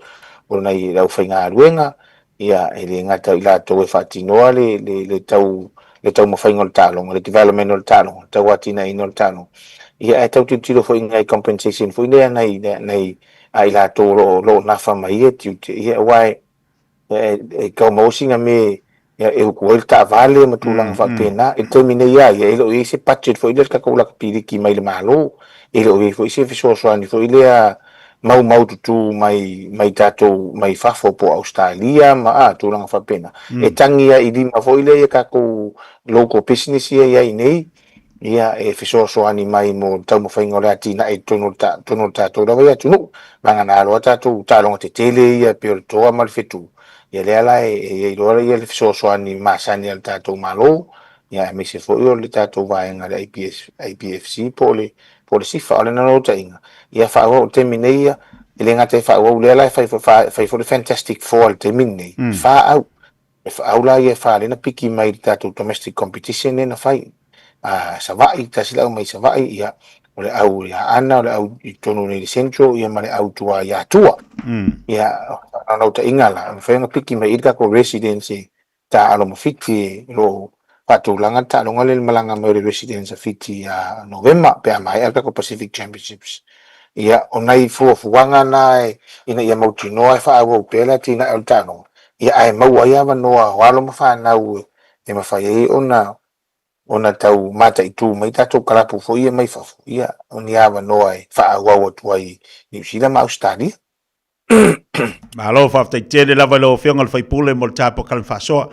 [SPEAKER 12] o nai le aufaigaluega, ia e le gata i latou e faatinoa le le le tau le taumafaiga o le taaloga, le development o le taaloga, le tau atinaeina o le taaloga. Ia ae tau tilotilo foi i nai compensation foi lea nai nai a i latou o lo o lo o nafa ma ia tiute, ia aua e e tau maua sina mea e utu ai le taavale ma tulaga faapena. I le taimi nei lava ia, e le o i ai se budget foi lea le tatou lakapiliki mai le Malo, e le o i ai foi se fesoasoani foi lea maumaututu mai mai tatou mai fafo po o Ausetalia ma a tulaga faapena. E tagi lava i lima foi lea ia tatou local business ia i ai nei, ia e fesoasoani mai mo le taumafaiga o le atinae i totonu o le totonu o le tatou lava ia atunuu. Vagana loa tatou taaloga tetele ia pei o le toa ma le fetu, ia lea la e i ai loa ia le fesoasoani masani a le tatou Malo, ia aemaise foi o le tatou vaega le IPS, IPFC po o le po o le SIFA. O le naunautaiga, ia faaauau i le taimi nei ia, e le gata e faaauau lea la e fai fai foi le Fantastic Four i le taimi lenei, fa au. E au la ia e fa lea na piki mai i le tatou domestic competition lea na fai. A Savaii, tasi le au mai Savaii, ia, o le au i Aana, o le au i totonu nei i le Central, ia ma le au tua i Atua. Ia, o le naunautaiga la, e mafai ona piki mai i le tatou residence e taaalo ma Fiti e o lo o faatulaga le taaloga lea i le malaga mai o le residence a Fiti ia Novema pe a maea le tatou Pacific Championships. Ia, o nai fuafuaga na ina ia mautinoa e faaauau pea le atinae o le taaloga, ia ae maua ai avanoa o alo ma fanau e mafai ai ona ona tau mataitu mai tatou kalapu foi ia mai fafo, ia, o ni avanoa e faaauau atu ai i Niu Sila ma Ausetalia.
[SPEAKER 2] Malo, faafetai tele lava i lau Afioga i le sui usufono mo le tapuakalame faasoa.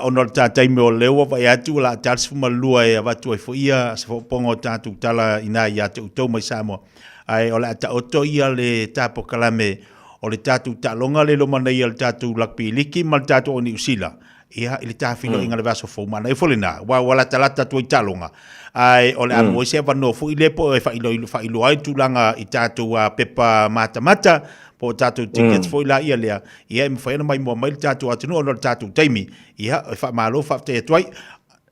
[SPEAKER 2] Ona o le ta taimi o lea ua vaai atu o le a ta le 12 e avatu ai foi ia se faaopoopoga o tatou tala ina ia te outou mai Samoa. Ae o le a taoto ia le tapuakalame o le tatou taaloga le loma nei a le tatou Rugby Liki ma le tatou o Niu Sila. Ia, i le tafiloiga i le vaiaso fou, manaia foi lena, aua ua latalata atu ai taaloga, ae o le a maua ai se avanoa foi lea po o e faailoa ai tulaga i tatou pepa matamata, po o tatou tickets foi la ia lea, ia e mafai ona maimoa mai le tatou atunuu ona o le tatou taimi. Ia, e faamalo faafetai atu ai.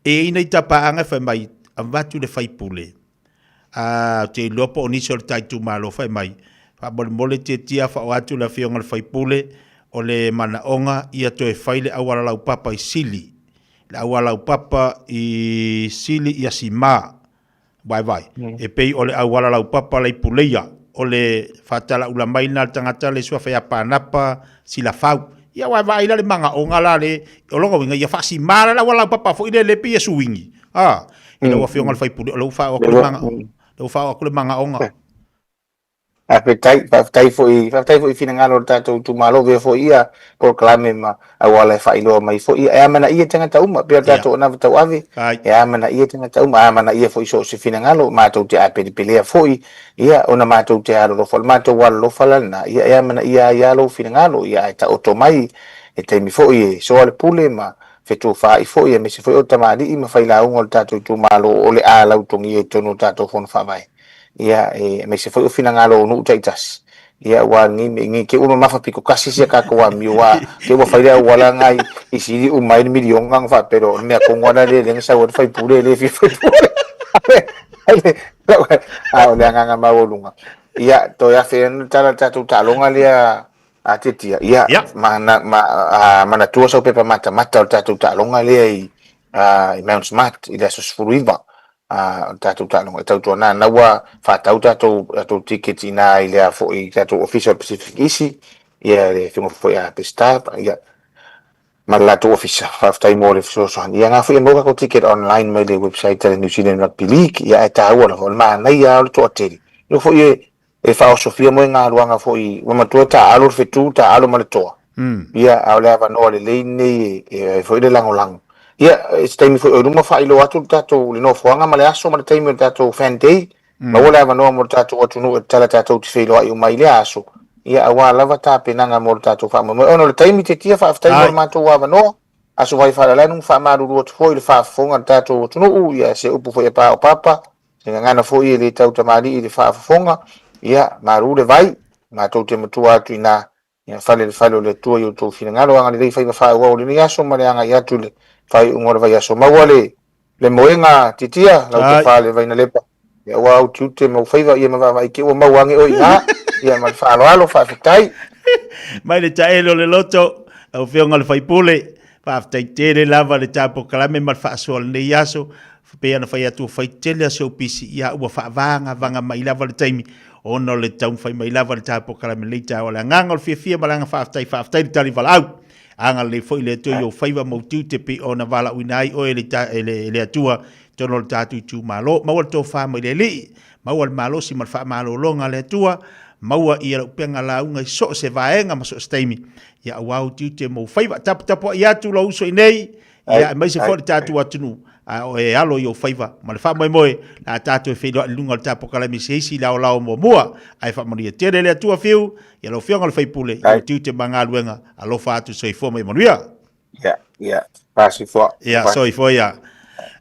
[SPEAKER 2] E i ai nai tapaaga e fai mai, avatu le faipule. Ā, ou te iloa po o nisi o le ta itumalo fai mai, faamolemole tiatia faaoo atu le afioga i le sui usufono, o le manaoga ia toe fai le auala laupapa i Sili, le auala laupapa i Sili ia Sima, vaevae, e pei o le auala laupapa la i Puleia, o le faatalaula mai lena a le tagata le suafa ia Panapa Silafau. Ia aua e vaai la le manaoga la le, o lona uiga ia faasima la le auala laupapa foi lele pei e suini. A, i lau Afioga i le sui usufono, o lea ua faaoo atu le mana, o lea ua faaoo atu le manaoga.
[SPEAKER 12] Faafetai, faafetai foi, faafetai foi i finagalo o le tatou itumalo, avea foi ia polokalame ma auala e faailoa mai foi. Ia, e amanaia tagata uma, pei o le tatou anava tauave, e amanaia tagata uma, amanaia foi so o se finagalo, matou te apelepelea foi, ia, ona matou te alolofa, o le matou alolofa la lena, ia, e amanaia ai lava lou finagalo, ia, ae taoto mai e taimi foi e soa le pule ma fetufaai foi aemaise foi o tamalii ma failauga o le tatou itumalo o le a lautogia i totonu o tatou fono faavae ia e aemaise foi o finagalo o nuu taitasi ia aua lenei mea nei te ua mamafa pito tasi si a tatou amio a te ua fai le auala na i sili uma ai le miliona ona faapea lea o le mea tonu lava lea lea na sau ai le faipule e le fia faipule a o le agaga maualuga ia toe afe ana le tala le tatou taaloga lea A Tiatia, ia,
[SPEAKER 2] Ia.
[SPEAKER 12] ma, na, ma, a, manatua sau pepa matamata o le tatou taaloga lea i, a, i Mount Smart i le aso 19 a, o le tatou taaloga. E tautuana, na ua faatau tatou, tatou tickets i ina i le a foi, tatou ofisa o le Pacific Isi, ia le afioga foi a Pestar, ia, ma le latou ofisa. Faafetai mo le fesoasoani. Ia, na foi e maua tatou ticket online mai le website a le New Zealand Rugby League, ia, ae taua lava, o le manaia lava o le toatele. Ia foi e, e faaosofia moe galuaga foi ua matua taaalo le fetu taaalo ma le toa ia a o le avanoa lelei lenei e ai foi le lagolago ia e se taimi foi o i luma faailoa atu le tatou le nofoaga ma le aso ma le taimi o le tatou fan day maua le avanoa mo le tatou atunuu e tatala tatou te feiloai uma ai i lea aso ia aua lava tapenaga mo le tatou faamoemoe ona o le taimi Tetia faafetai mo le matou avanoa aso vai faalalanu faamalulu atu foi i le faafofoga a le tatou atunuu ia se upu foi e paopapa Se gagana foi e le tau tamalii i le faafofoga, ia, malu le vai, matou te matua atu inā, ia fale i le fale o le Atua i outou finagalo, agalelei faiva faaauau o lenei aso ma le agai atu i le faaiuga o le vaiaso. Maua le, le moega titia, lau tofa le Vainalepa, ia aua ou tiute ma ou faiva, ia ma vaavaai te ua maua ane oe inā, ia ma le faaaloalo, faafetai.
[SPEAKER 2] Mai le taele o le loto, lau Afioga i le sui usufono, faafetai tele lava i le ta polokalame ma le faasoa o lenei aso. Pei ona fai atu, ua fai tele a si ou pisi, ia ua faavagavaga mai lava le taimi, ona o le taumafai mai lava le ta polokalame i lenei taeao. O le agaga o le fiafia ma le agaga faafetai, faafetai le tali valaau. Agalelei foi le Atua i ou faiva ma ou tiute pei ona valaauina ai oe e le Atua i totonu o le tatou itumalo. Maua le tofa mai le Alii, maua le malosi ma le faamalologa a le Atua, maua ia le upega lauga i so o se vaega ma so o se taimi, ia aua ou tiute ma ou faiva. Taputapuai atu lou uso i nei, Ia, aemaise foi le tatou atunuu, a o e alo i ou faiva ma le faamoemoe, le a tatou e feiloai i luga o le tapokalame se isi laolao muamua. Ae faamanuia tele le Atua Fiu, ia lau Afioga i le sui usufono, i ou tiute ma galuega, alofa atu, soifua ma ia manuia.
[SPEAKER 12] Ia, ia, soifua.
[SPEAKER 2] Ia, soifua ia.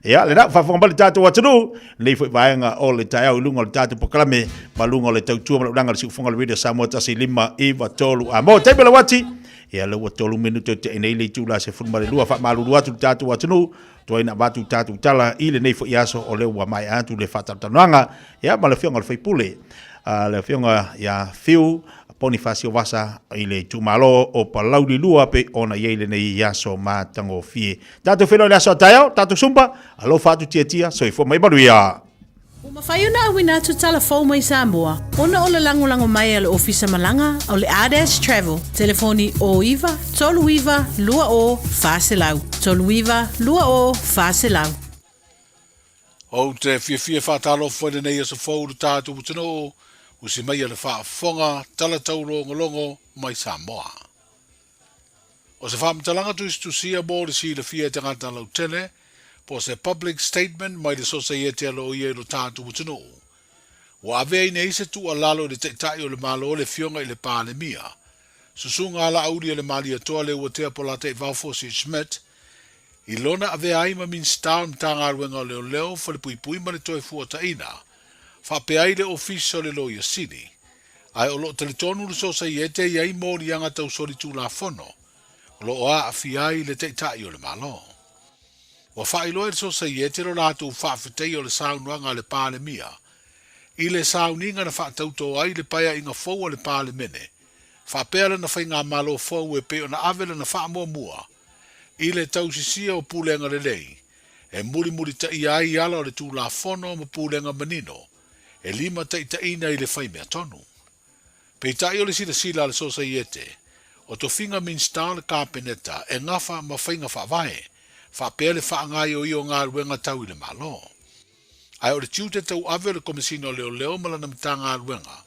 [SPEAKER 2] Ia, lena, faafofoga mai le tatou atunuu, lenei foi vaega o le taeao i luga o le tatou polokalame, ma luga o le tautua ma le ulaga o le siufofoga o le Radio Samoa 153 A mo taimi o le uati, Ia lea ua 3 minute o tea nei le itula 12 faamalulu atu le tatou atunuu tuai na avatu tatou tala i lenei foi aso o lea ua maea atu le faatalatalanoaga ia ma le afioga i le sui usufono le afioga ia Fiu Ponifasio Vasa i le itumalo o Palauli 2 pei ona i ai lenei aso matagofie. Tatou feiloai i le aso a taeao, tatou sumba, alofa atu tiatia, soifua mai manuia.
[SPEAKER 4] mafai ona auina atu tala fou mai Samoa ona o le lagolago mai a le Ofisa Malaga o le Ardash Travel, telefoni 09 39 20 400, 39 20 400.
[SPEAKER 14] Ou te fiafia faatalofa i lenei aso fou i le tatou atunuu, usi maia le faafofoga tala taulogologo mai Samoa. O se faamatalaga tusitusia mo le silafia e tagata lautele, po o se public statement mai le Sosaiete a Loia i lo tatou atunuu. Ua ave ai nei se tuualalo i le Taitai o le Malo le Afioga i le Palemia, Susuga Laauli a le Malietoa Leuatea Polataivao Fosi Schmidt, i lona avea ai ma Minisita o le Matagaluega o Leoleo, Falepuipui ma le Toefuataiga, faapea ai le Ofisa o le Loia Sili. Ae o lo o talitonu le Sosaiete e i ai moliaga tau solitulafono o lo o aafia ai le Taitai o le Malo. Ua faailoa e le Sosaiete lo latou faafetaia o le saunoaga a le Palemia i le sauniga na faatautō ai le paeaiga fou a le Palemene faapea lana faigamalo fou e pei ona ave lana faamuamua i le tausisia o pulega lelei e mulimulitaia ai ala o le Tulafono ma pulega manino e limataitaiina i le faimea tonu. Peitai o le silasila a le Sosaiete, o tofiga Minisita o le Kapeneta e gafa ma faiga faavae, faapea le faagaioia o galuega tau i le Malo. Ae o le tiute tauave o le Komesina o Leoleo ma lana Matagaluega,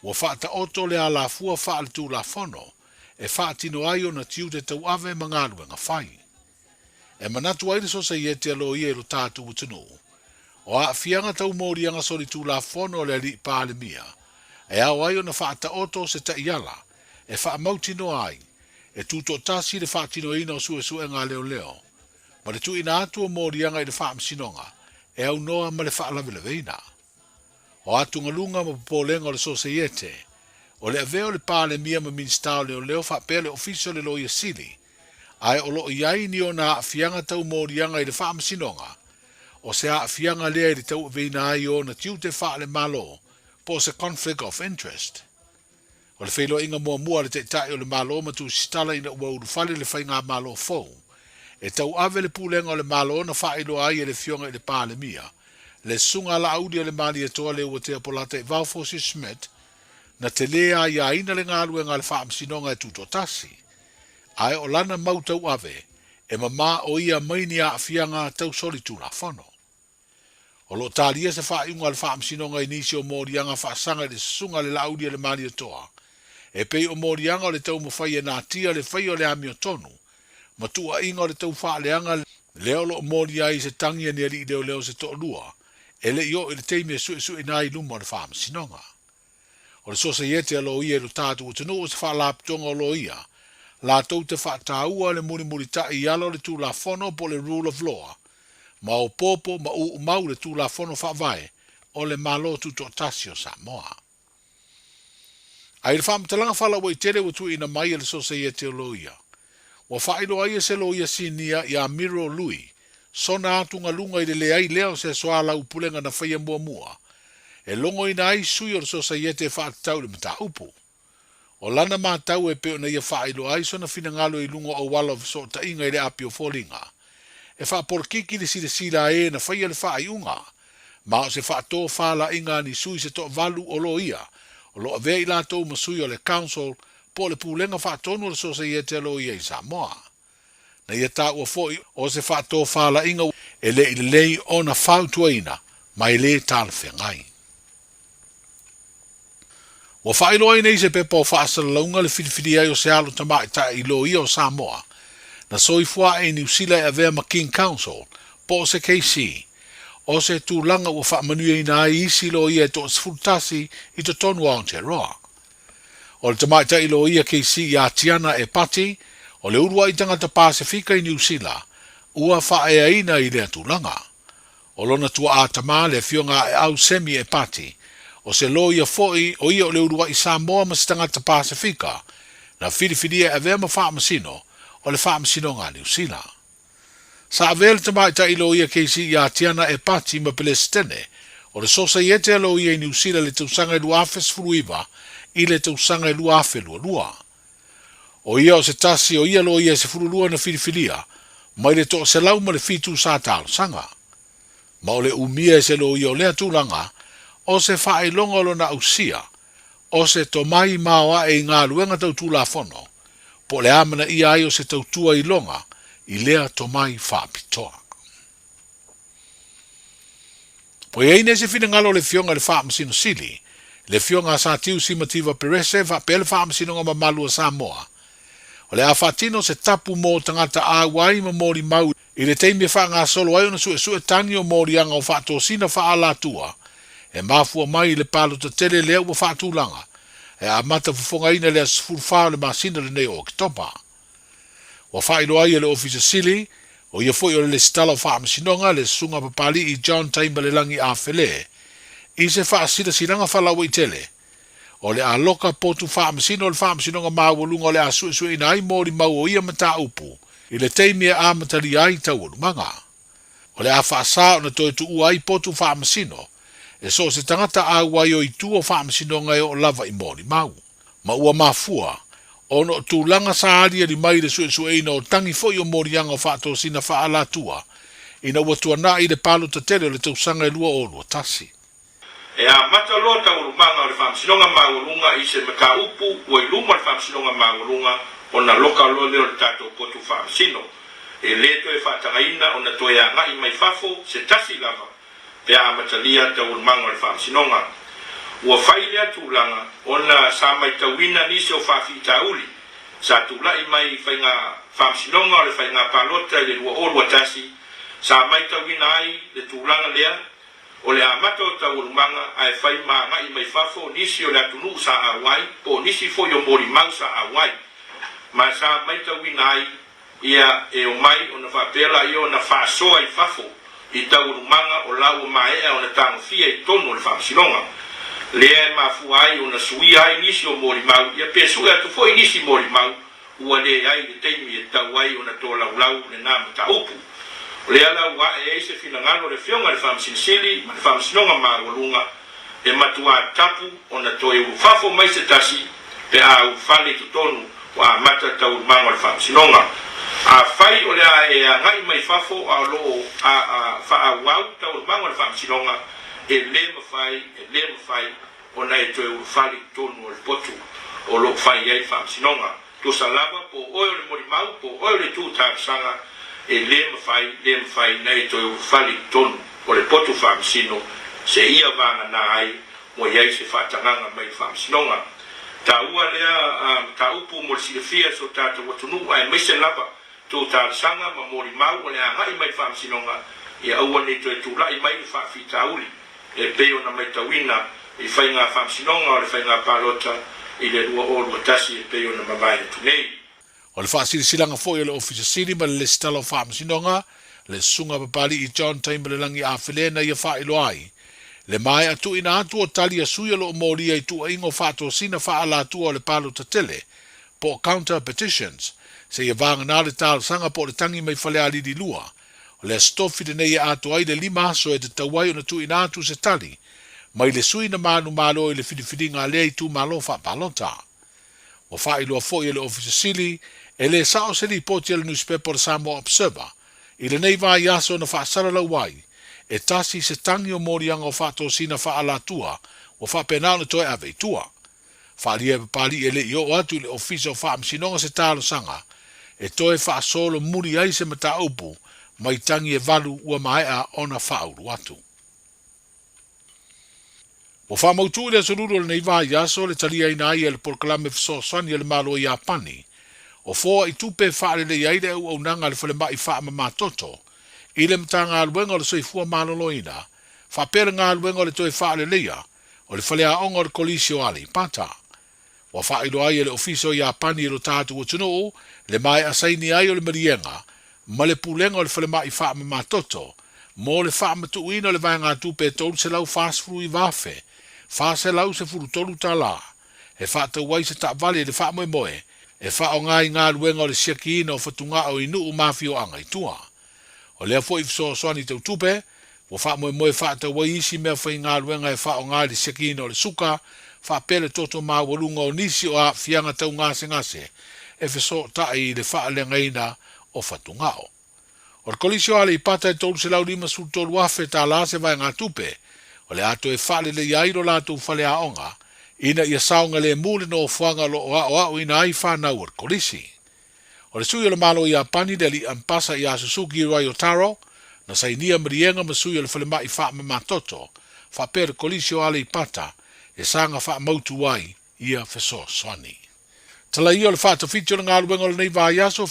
[SPEAKER 14] ua faataoto le alafua faaletulafono e faatino ai ona tiute tauave ma galuega fai. E manatu ai le Sosaiete a Loia i lo tatou atunuu, o aafiaga tau moliaga solitulafono a le Alii Palemia, e ao ai ona faataoto se taiala e faamautinoa ai e tutoatasi le faatinoina o suesuega a leoleo ma le tuuina atu o moliaga i le Faamasinoga e aunoa ma le faalavelaveina. O atugaluga ma popolega o le Sosaiete, o le avea o le Palemia ma Minisita o Leoleo faapea le Ofisa o le Loia Sili, ae o lo o i ai ni ona aafiaga tau moliaga i le Faamasinoga, o se aafiaga lea i le tauaveina ai o ona tiute faale-Malo po o se conflict of interest. O le feiloaiga muamua a le Taitai o le Malo ma Tusitala ina ua ulufale le faigamalo fou, e tauave le pulega o le Malo na faailoa ai e le Afioga i le Palemia, le Susuga a Laauli a le Malietoa Leuatea Polataivao Fosi Schmidt, na telē aiaina le galuega a le Faamasinoga e Tutoatasi. Ae o lana mau tauave, e mamā o ia mai ni aafiaga tau solitulafono. O lo o talia se faaiuga a le Faamasinoga i nisi o moliaga faasaga i le Susuga a le Laauli a le Malietoa, e pei o moliaga o le taumafai e natia le faia o le amiotonu ma tuuaiga o le taufaaleaga lea o lo o molia ai se tagi a ni alii leoleo se toalua e le i oo i le taimi e suesueina ai i luma o le Faamasinoga. O le Sosaiete a Loia i lo tatou atunuu o se faalapotoga o loia latou te faataua le mulimulitai i ala o le Tulafono po o le Rule of Law, maopoopo ma uumau le Tulafono Faavae o le Malo Tutoatasi o Samoa. A i le faamatalaga faalauaitele ua tuuina mai e le Sosaiete o Loia, ua faailoa ai e se loia sinia ia Miro Lui sona atugaluga i le leai lea o se soalaupulega na faia muamua e logoina ai sui o le Sosaiete e faatatau i le mataupu. O lana matau e pei ona ia faailoa ai sona finagalo i luga o auala o fesootaiga i le api o foliga, e faapolokiki le silasila a e na faia le faaiuga, ma o se faatofalaiga a ni sui se toavalu o loia o lo o avea i latou ma sui o le Council po o le Pulega Faatonu o le Sosaiete a Loia i Samoa. Na ia taua foi o se faatofalaiga e le i lelei ona fautuaina ma e le talafeagai. Ua faailoa ai nei se pepa o faasalalauga le filifilia ai o se alo tamaitai i loia o Samoa na soifua ae i Niu Sila e avea ma King Counsel po o se KC, o se tulaga ua faamanuiaina ai isi loia e toa-11 i totonu o Aotearoa. O le tamaitai loia KC ia Tiana Epati, o le uluai tagata Pasefika i Niu Sila, ua faaeaina i lea tulaga. O lona tuaa tama le afioga Aeau Semi Epati, o se loia foi o ia o le uluai Samoa ma se tagata Pasefika na filifilia e avea ma faamasino o le Faamasinoga a Niu Sila. Sa avea le tamaitai loia KC ia Tiana Epati ma Pelesitene o le Sosaiete a Loia i Niu Sila i le tausaga e 2019 i le tausaga e 2022. O ia o se tasi o ia loia e 12 na filifilia mai le 107 sa talosaga. Ma o le umia e se loia o lea tulaga, o se faailoga o lona ausia, o se tomai maoae i galuega tau Tulafono, po o le amanaia ai o se tautua iloga i lea tomai faapitoa. Ua i ai nei se finagalo o le Afioga i le Faamasino Sili, le Afioga a Satiu Simativa Perese faapea le Faamasinoga Mamalu a Samoa, o le a faatino se tapu mō tagata auai ma molimau i le taimi e faagasolo ai ona suesue tagi o moliaga o faatosina faaalatua e mafua mai i le palota tele lea ua faatulaga e amata fofogaina i le aso 14 o le masina lenei o Oketopa. Ua faailoa ai e le Ofisa Sili, o ia foi o le Lesitala o Faamasinoga, le Susuga Papali'i John Taimalelagi Afele, i se faasilasilaga faalauaitele, o le a loka potu faamasino o le Faamasinoga Maualuga o le a suesueina ai molimau o ia mataupu i le taimi e amatalia ai taualumaga. O le a faasā ona toe tuua ai potu faamasino e so o se tagata auai o itu o faamasinoga e oo lava i molimau. Ma ua mafua ona o tulaga sa aliali mai i le suesueina o tagi foi o moliaga o faatosina faaalatua ina ua tuanai le palota tele o le tausaga e 2021.
[SPEAKER 16] E amata loa taualumaga o le Faamasinoga Maualuga i se mataupu ua i luma o le Faamasinoga Maualuga ona loka loa lea o le tatou potu faamasino. E le toe faatagaina ona toe agai mai fafo se tasi lava pe a amatalia taualumaga o le Faamasinoga. Ua fai lea tulaga ona sa maitauina nisi o faafitauli sa tulai mai i faiga faamasinoga o le faiga palota i le 2021, sa maitauina ai le tulaga lea O le amata o taualumaga ae fai ma agai mai fafo nisi o le atunuu sa auai po o nisi foi o molimau sa auai ma sa maitauina ai ia e omai ona faapea laia ona faasoa i fafo i taualumaga o la ua maea ona tagofia i totonu o le faamasinoga lea e mafua ai ona suia ai nisi o molimau ia pe sue atu foi nisi molimau ua leai le taimi e tatau ai ona tolaulau lena mataupu. O lea la ua ae ai se finagalo o le Afioga i le Faamasino Sili ma le Faamasinoga Maualuga e matuā tapu ona toe ulufafo mai se tasi pe a ulufale i totonu ua amata taualumaga o le Faamasinoga. Afai o le a e agai mai fafo a o lo o faaauau taualumaga o le Faamasinoga, e le mafai, e le mafai ona e toe ulufale i totonu o le potu o lo o fai ai faamasinoga. Tusa lava po o oe o le molimau po o oe o le itu talosaga, e le mafai, le mafai na e toe ulufale i totonu o le potu faamasino seia vagana ai ua i ai se faatagaga mai le faamasinoga. Taua lea mataupu mo le silafia e so tatou atunuu aemaise lava tou talosaga ma molimau o le agai mai le faamasinoga ia aua ne i toe tulai mai le faafitauli e pei ona maitauina i faiga faamasinoga o le faiga palota i le 2021 e pei ona mavae atu nei.
[SPEAKER 14] O le faasilasilaga foi a le Ofisa Sili ma le Lesitala o Faamasinoga, le Susuga Papali'i John Taimalelagi Afele na ia faailoa ai le maea tuuina atu o tali a sui o lo o molia i tuuaiga o faatosina faaalatua o le palota tele po o counter petitions seia vagana le talosaga po o le tagi mai Falealili 2 O le Aso Tofi lenei e atoa ai le lima aso e tatau ai ona tuuina atu se tali mai le sui na manumalo i le filifiliga a lea itumalo faapalota. Ua faailoa foi e le Ofisa Sili e le sao se lipoti a le nusipepa o le Samoa Observer i lenei vaiaso na faasalalau ai e tasi se tagi o moliaga o faatosina faaalatua ua faapena ona toe ave i tua. Faaalia e Papali'i e le i oo atu i le Ofisa o Faamasinoga se talosaga e toe faasolomuli ai se mataupu mai tagi e valu ua maea ona faaulu atu. Ua faamautu i le Aso Lulu o lenei vaiaso le taliaina ai e le Polokalame Fesoasoani a le Malo o Iapani o foa i tupe e faalelei ai le auaunaga a le falemai faamamatoto i le Matagaluega o le Soifua Maloloina faapea le galuega o le toe faaleleia o le faleaoga o le Kolisi o Aleipata. Ua faailoa ai e le Ofisa o Iapani i lo tatou atunuu le maea saini ai o le maliega ma le Pulega o le Falemai Faamamatoto mo le faamatuuina o le vaegatupe e $349,413 e faatau ai se taavale i le faamoemoe e faaaoga i galuega o le siakiina o fatugao i nuu ma afioaga i tua. O lea foi fesoasoani tau tupe, ua faamoemoe faatau ai isi mea faigaluega e faaaoga i le siakiina o le suka, faapea le toto maualuga o nisi o aafiaga tau gasegase e fesootai i le faaleagaina o fatugao. O le Kolisi o Aleipata e $353,000 tālā se vaegatupe o le a toe faaleleia ai lo latou faleaoga ina ia saogalemu le nofoaga o lo o aoaoina ai fanau o le Kolisi. O le sui o le Malo o Iapani le alii Ampasa ia Suzuki Ryotaro na sainia maliega ma sui o le falemai faamamatoto faapea le Kolisi o Aleipata e saga faamautu ai ia fesoasoani. Tala ia o le faatafiti o le galuega o lenei vaiaso.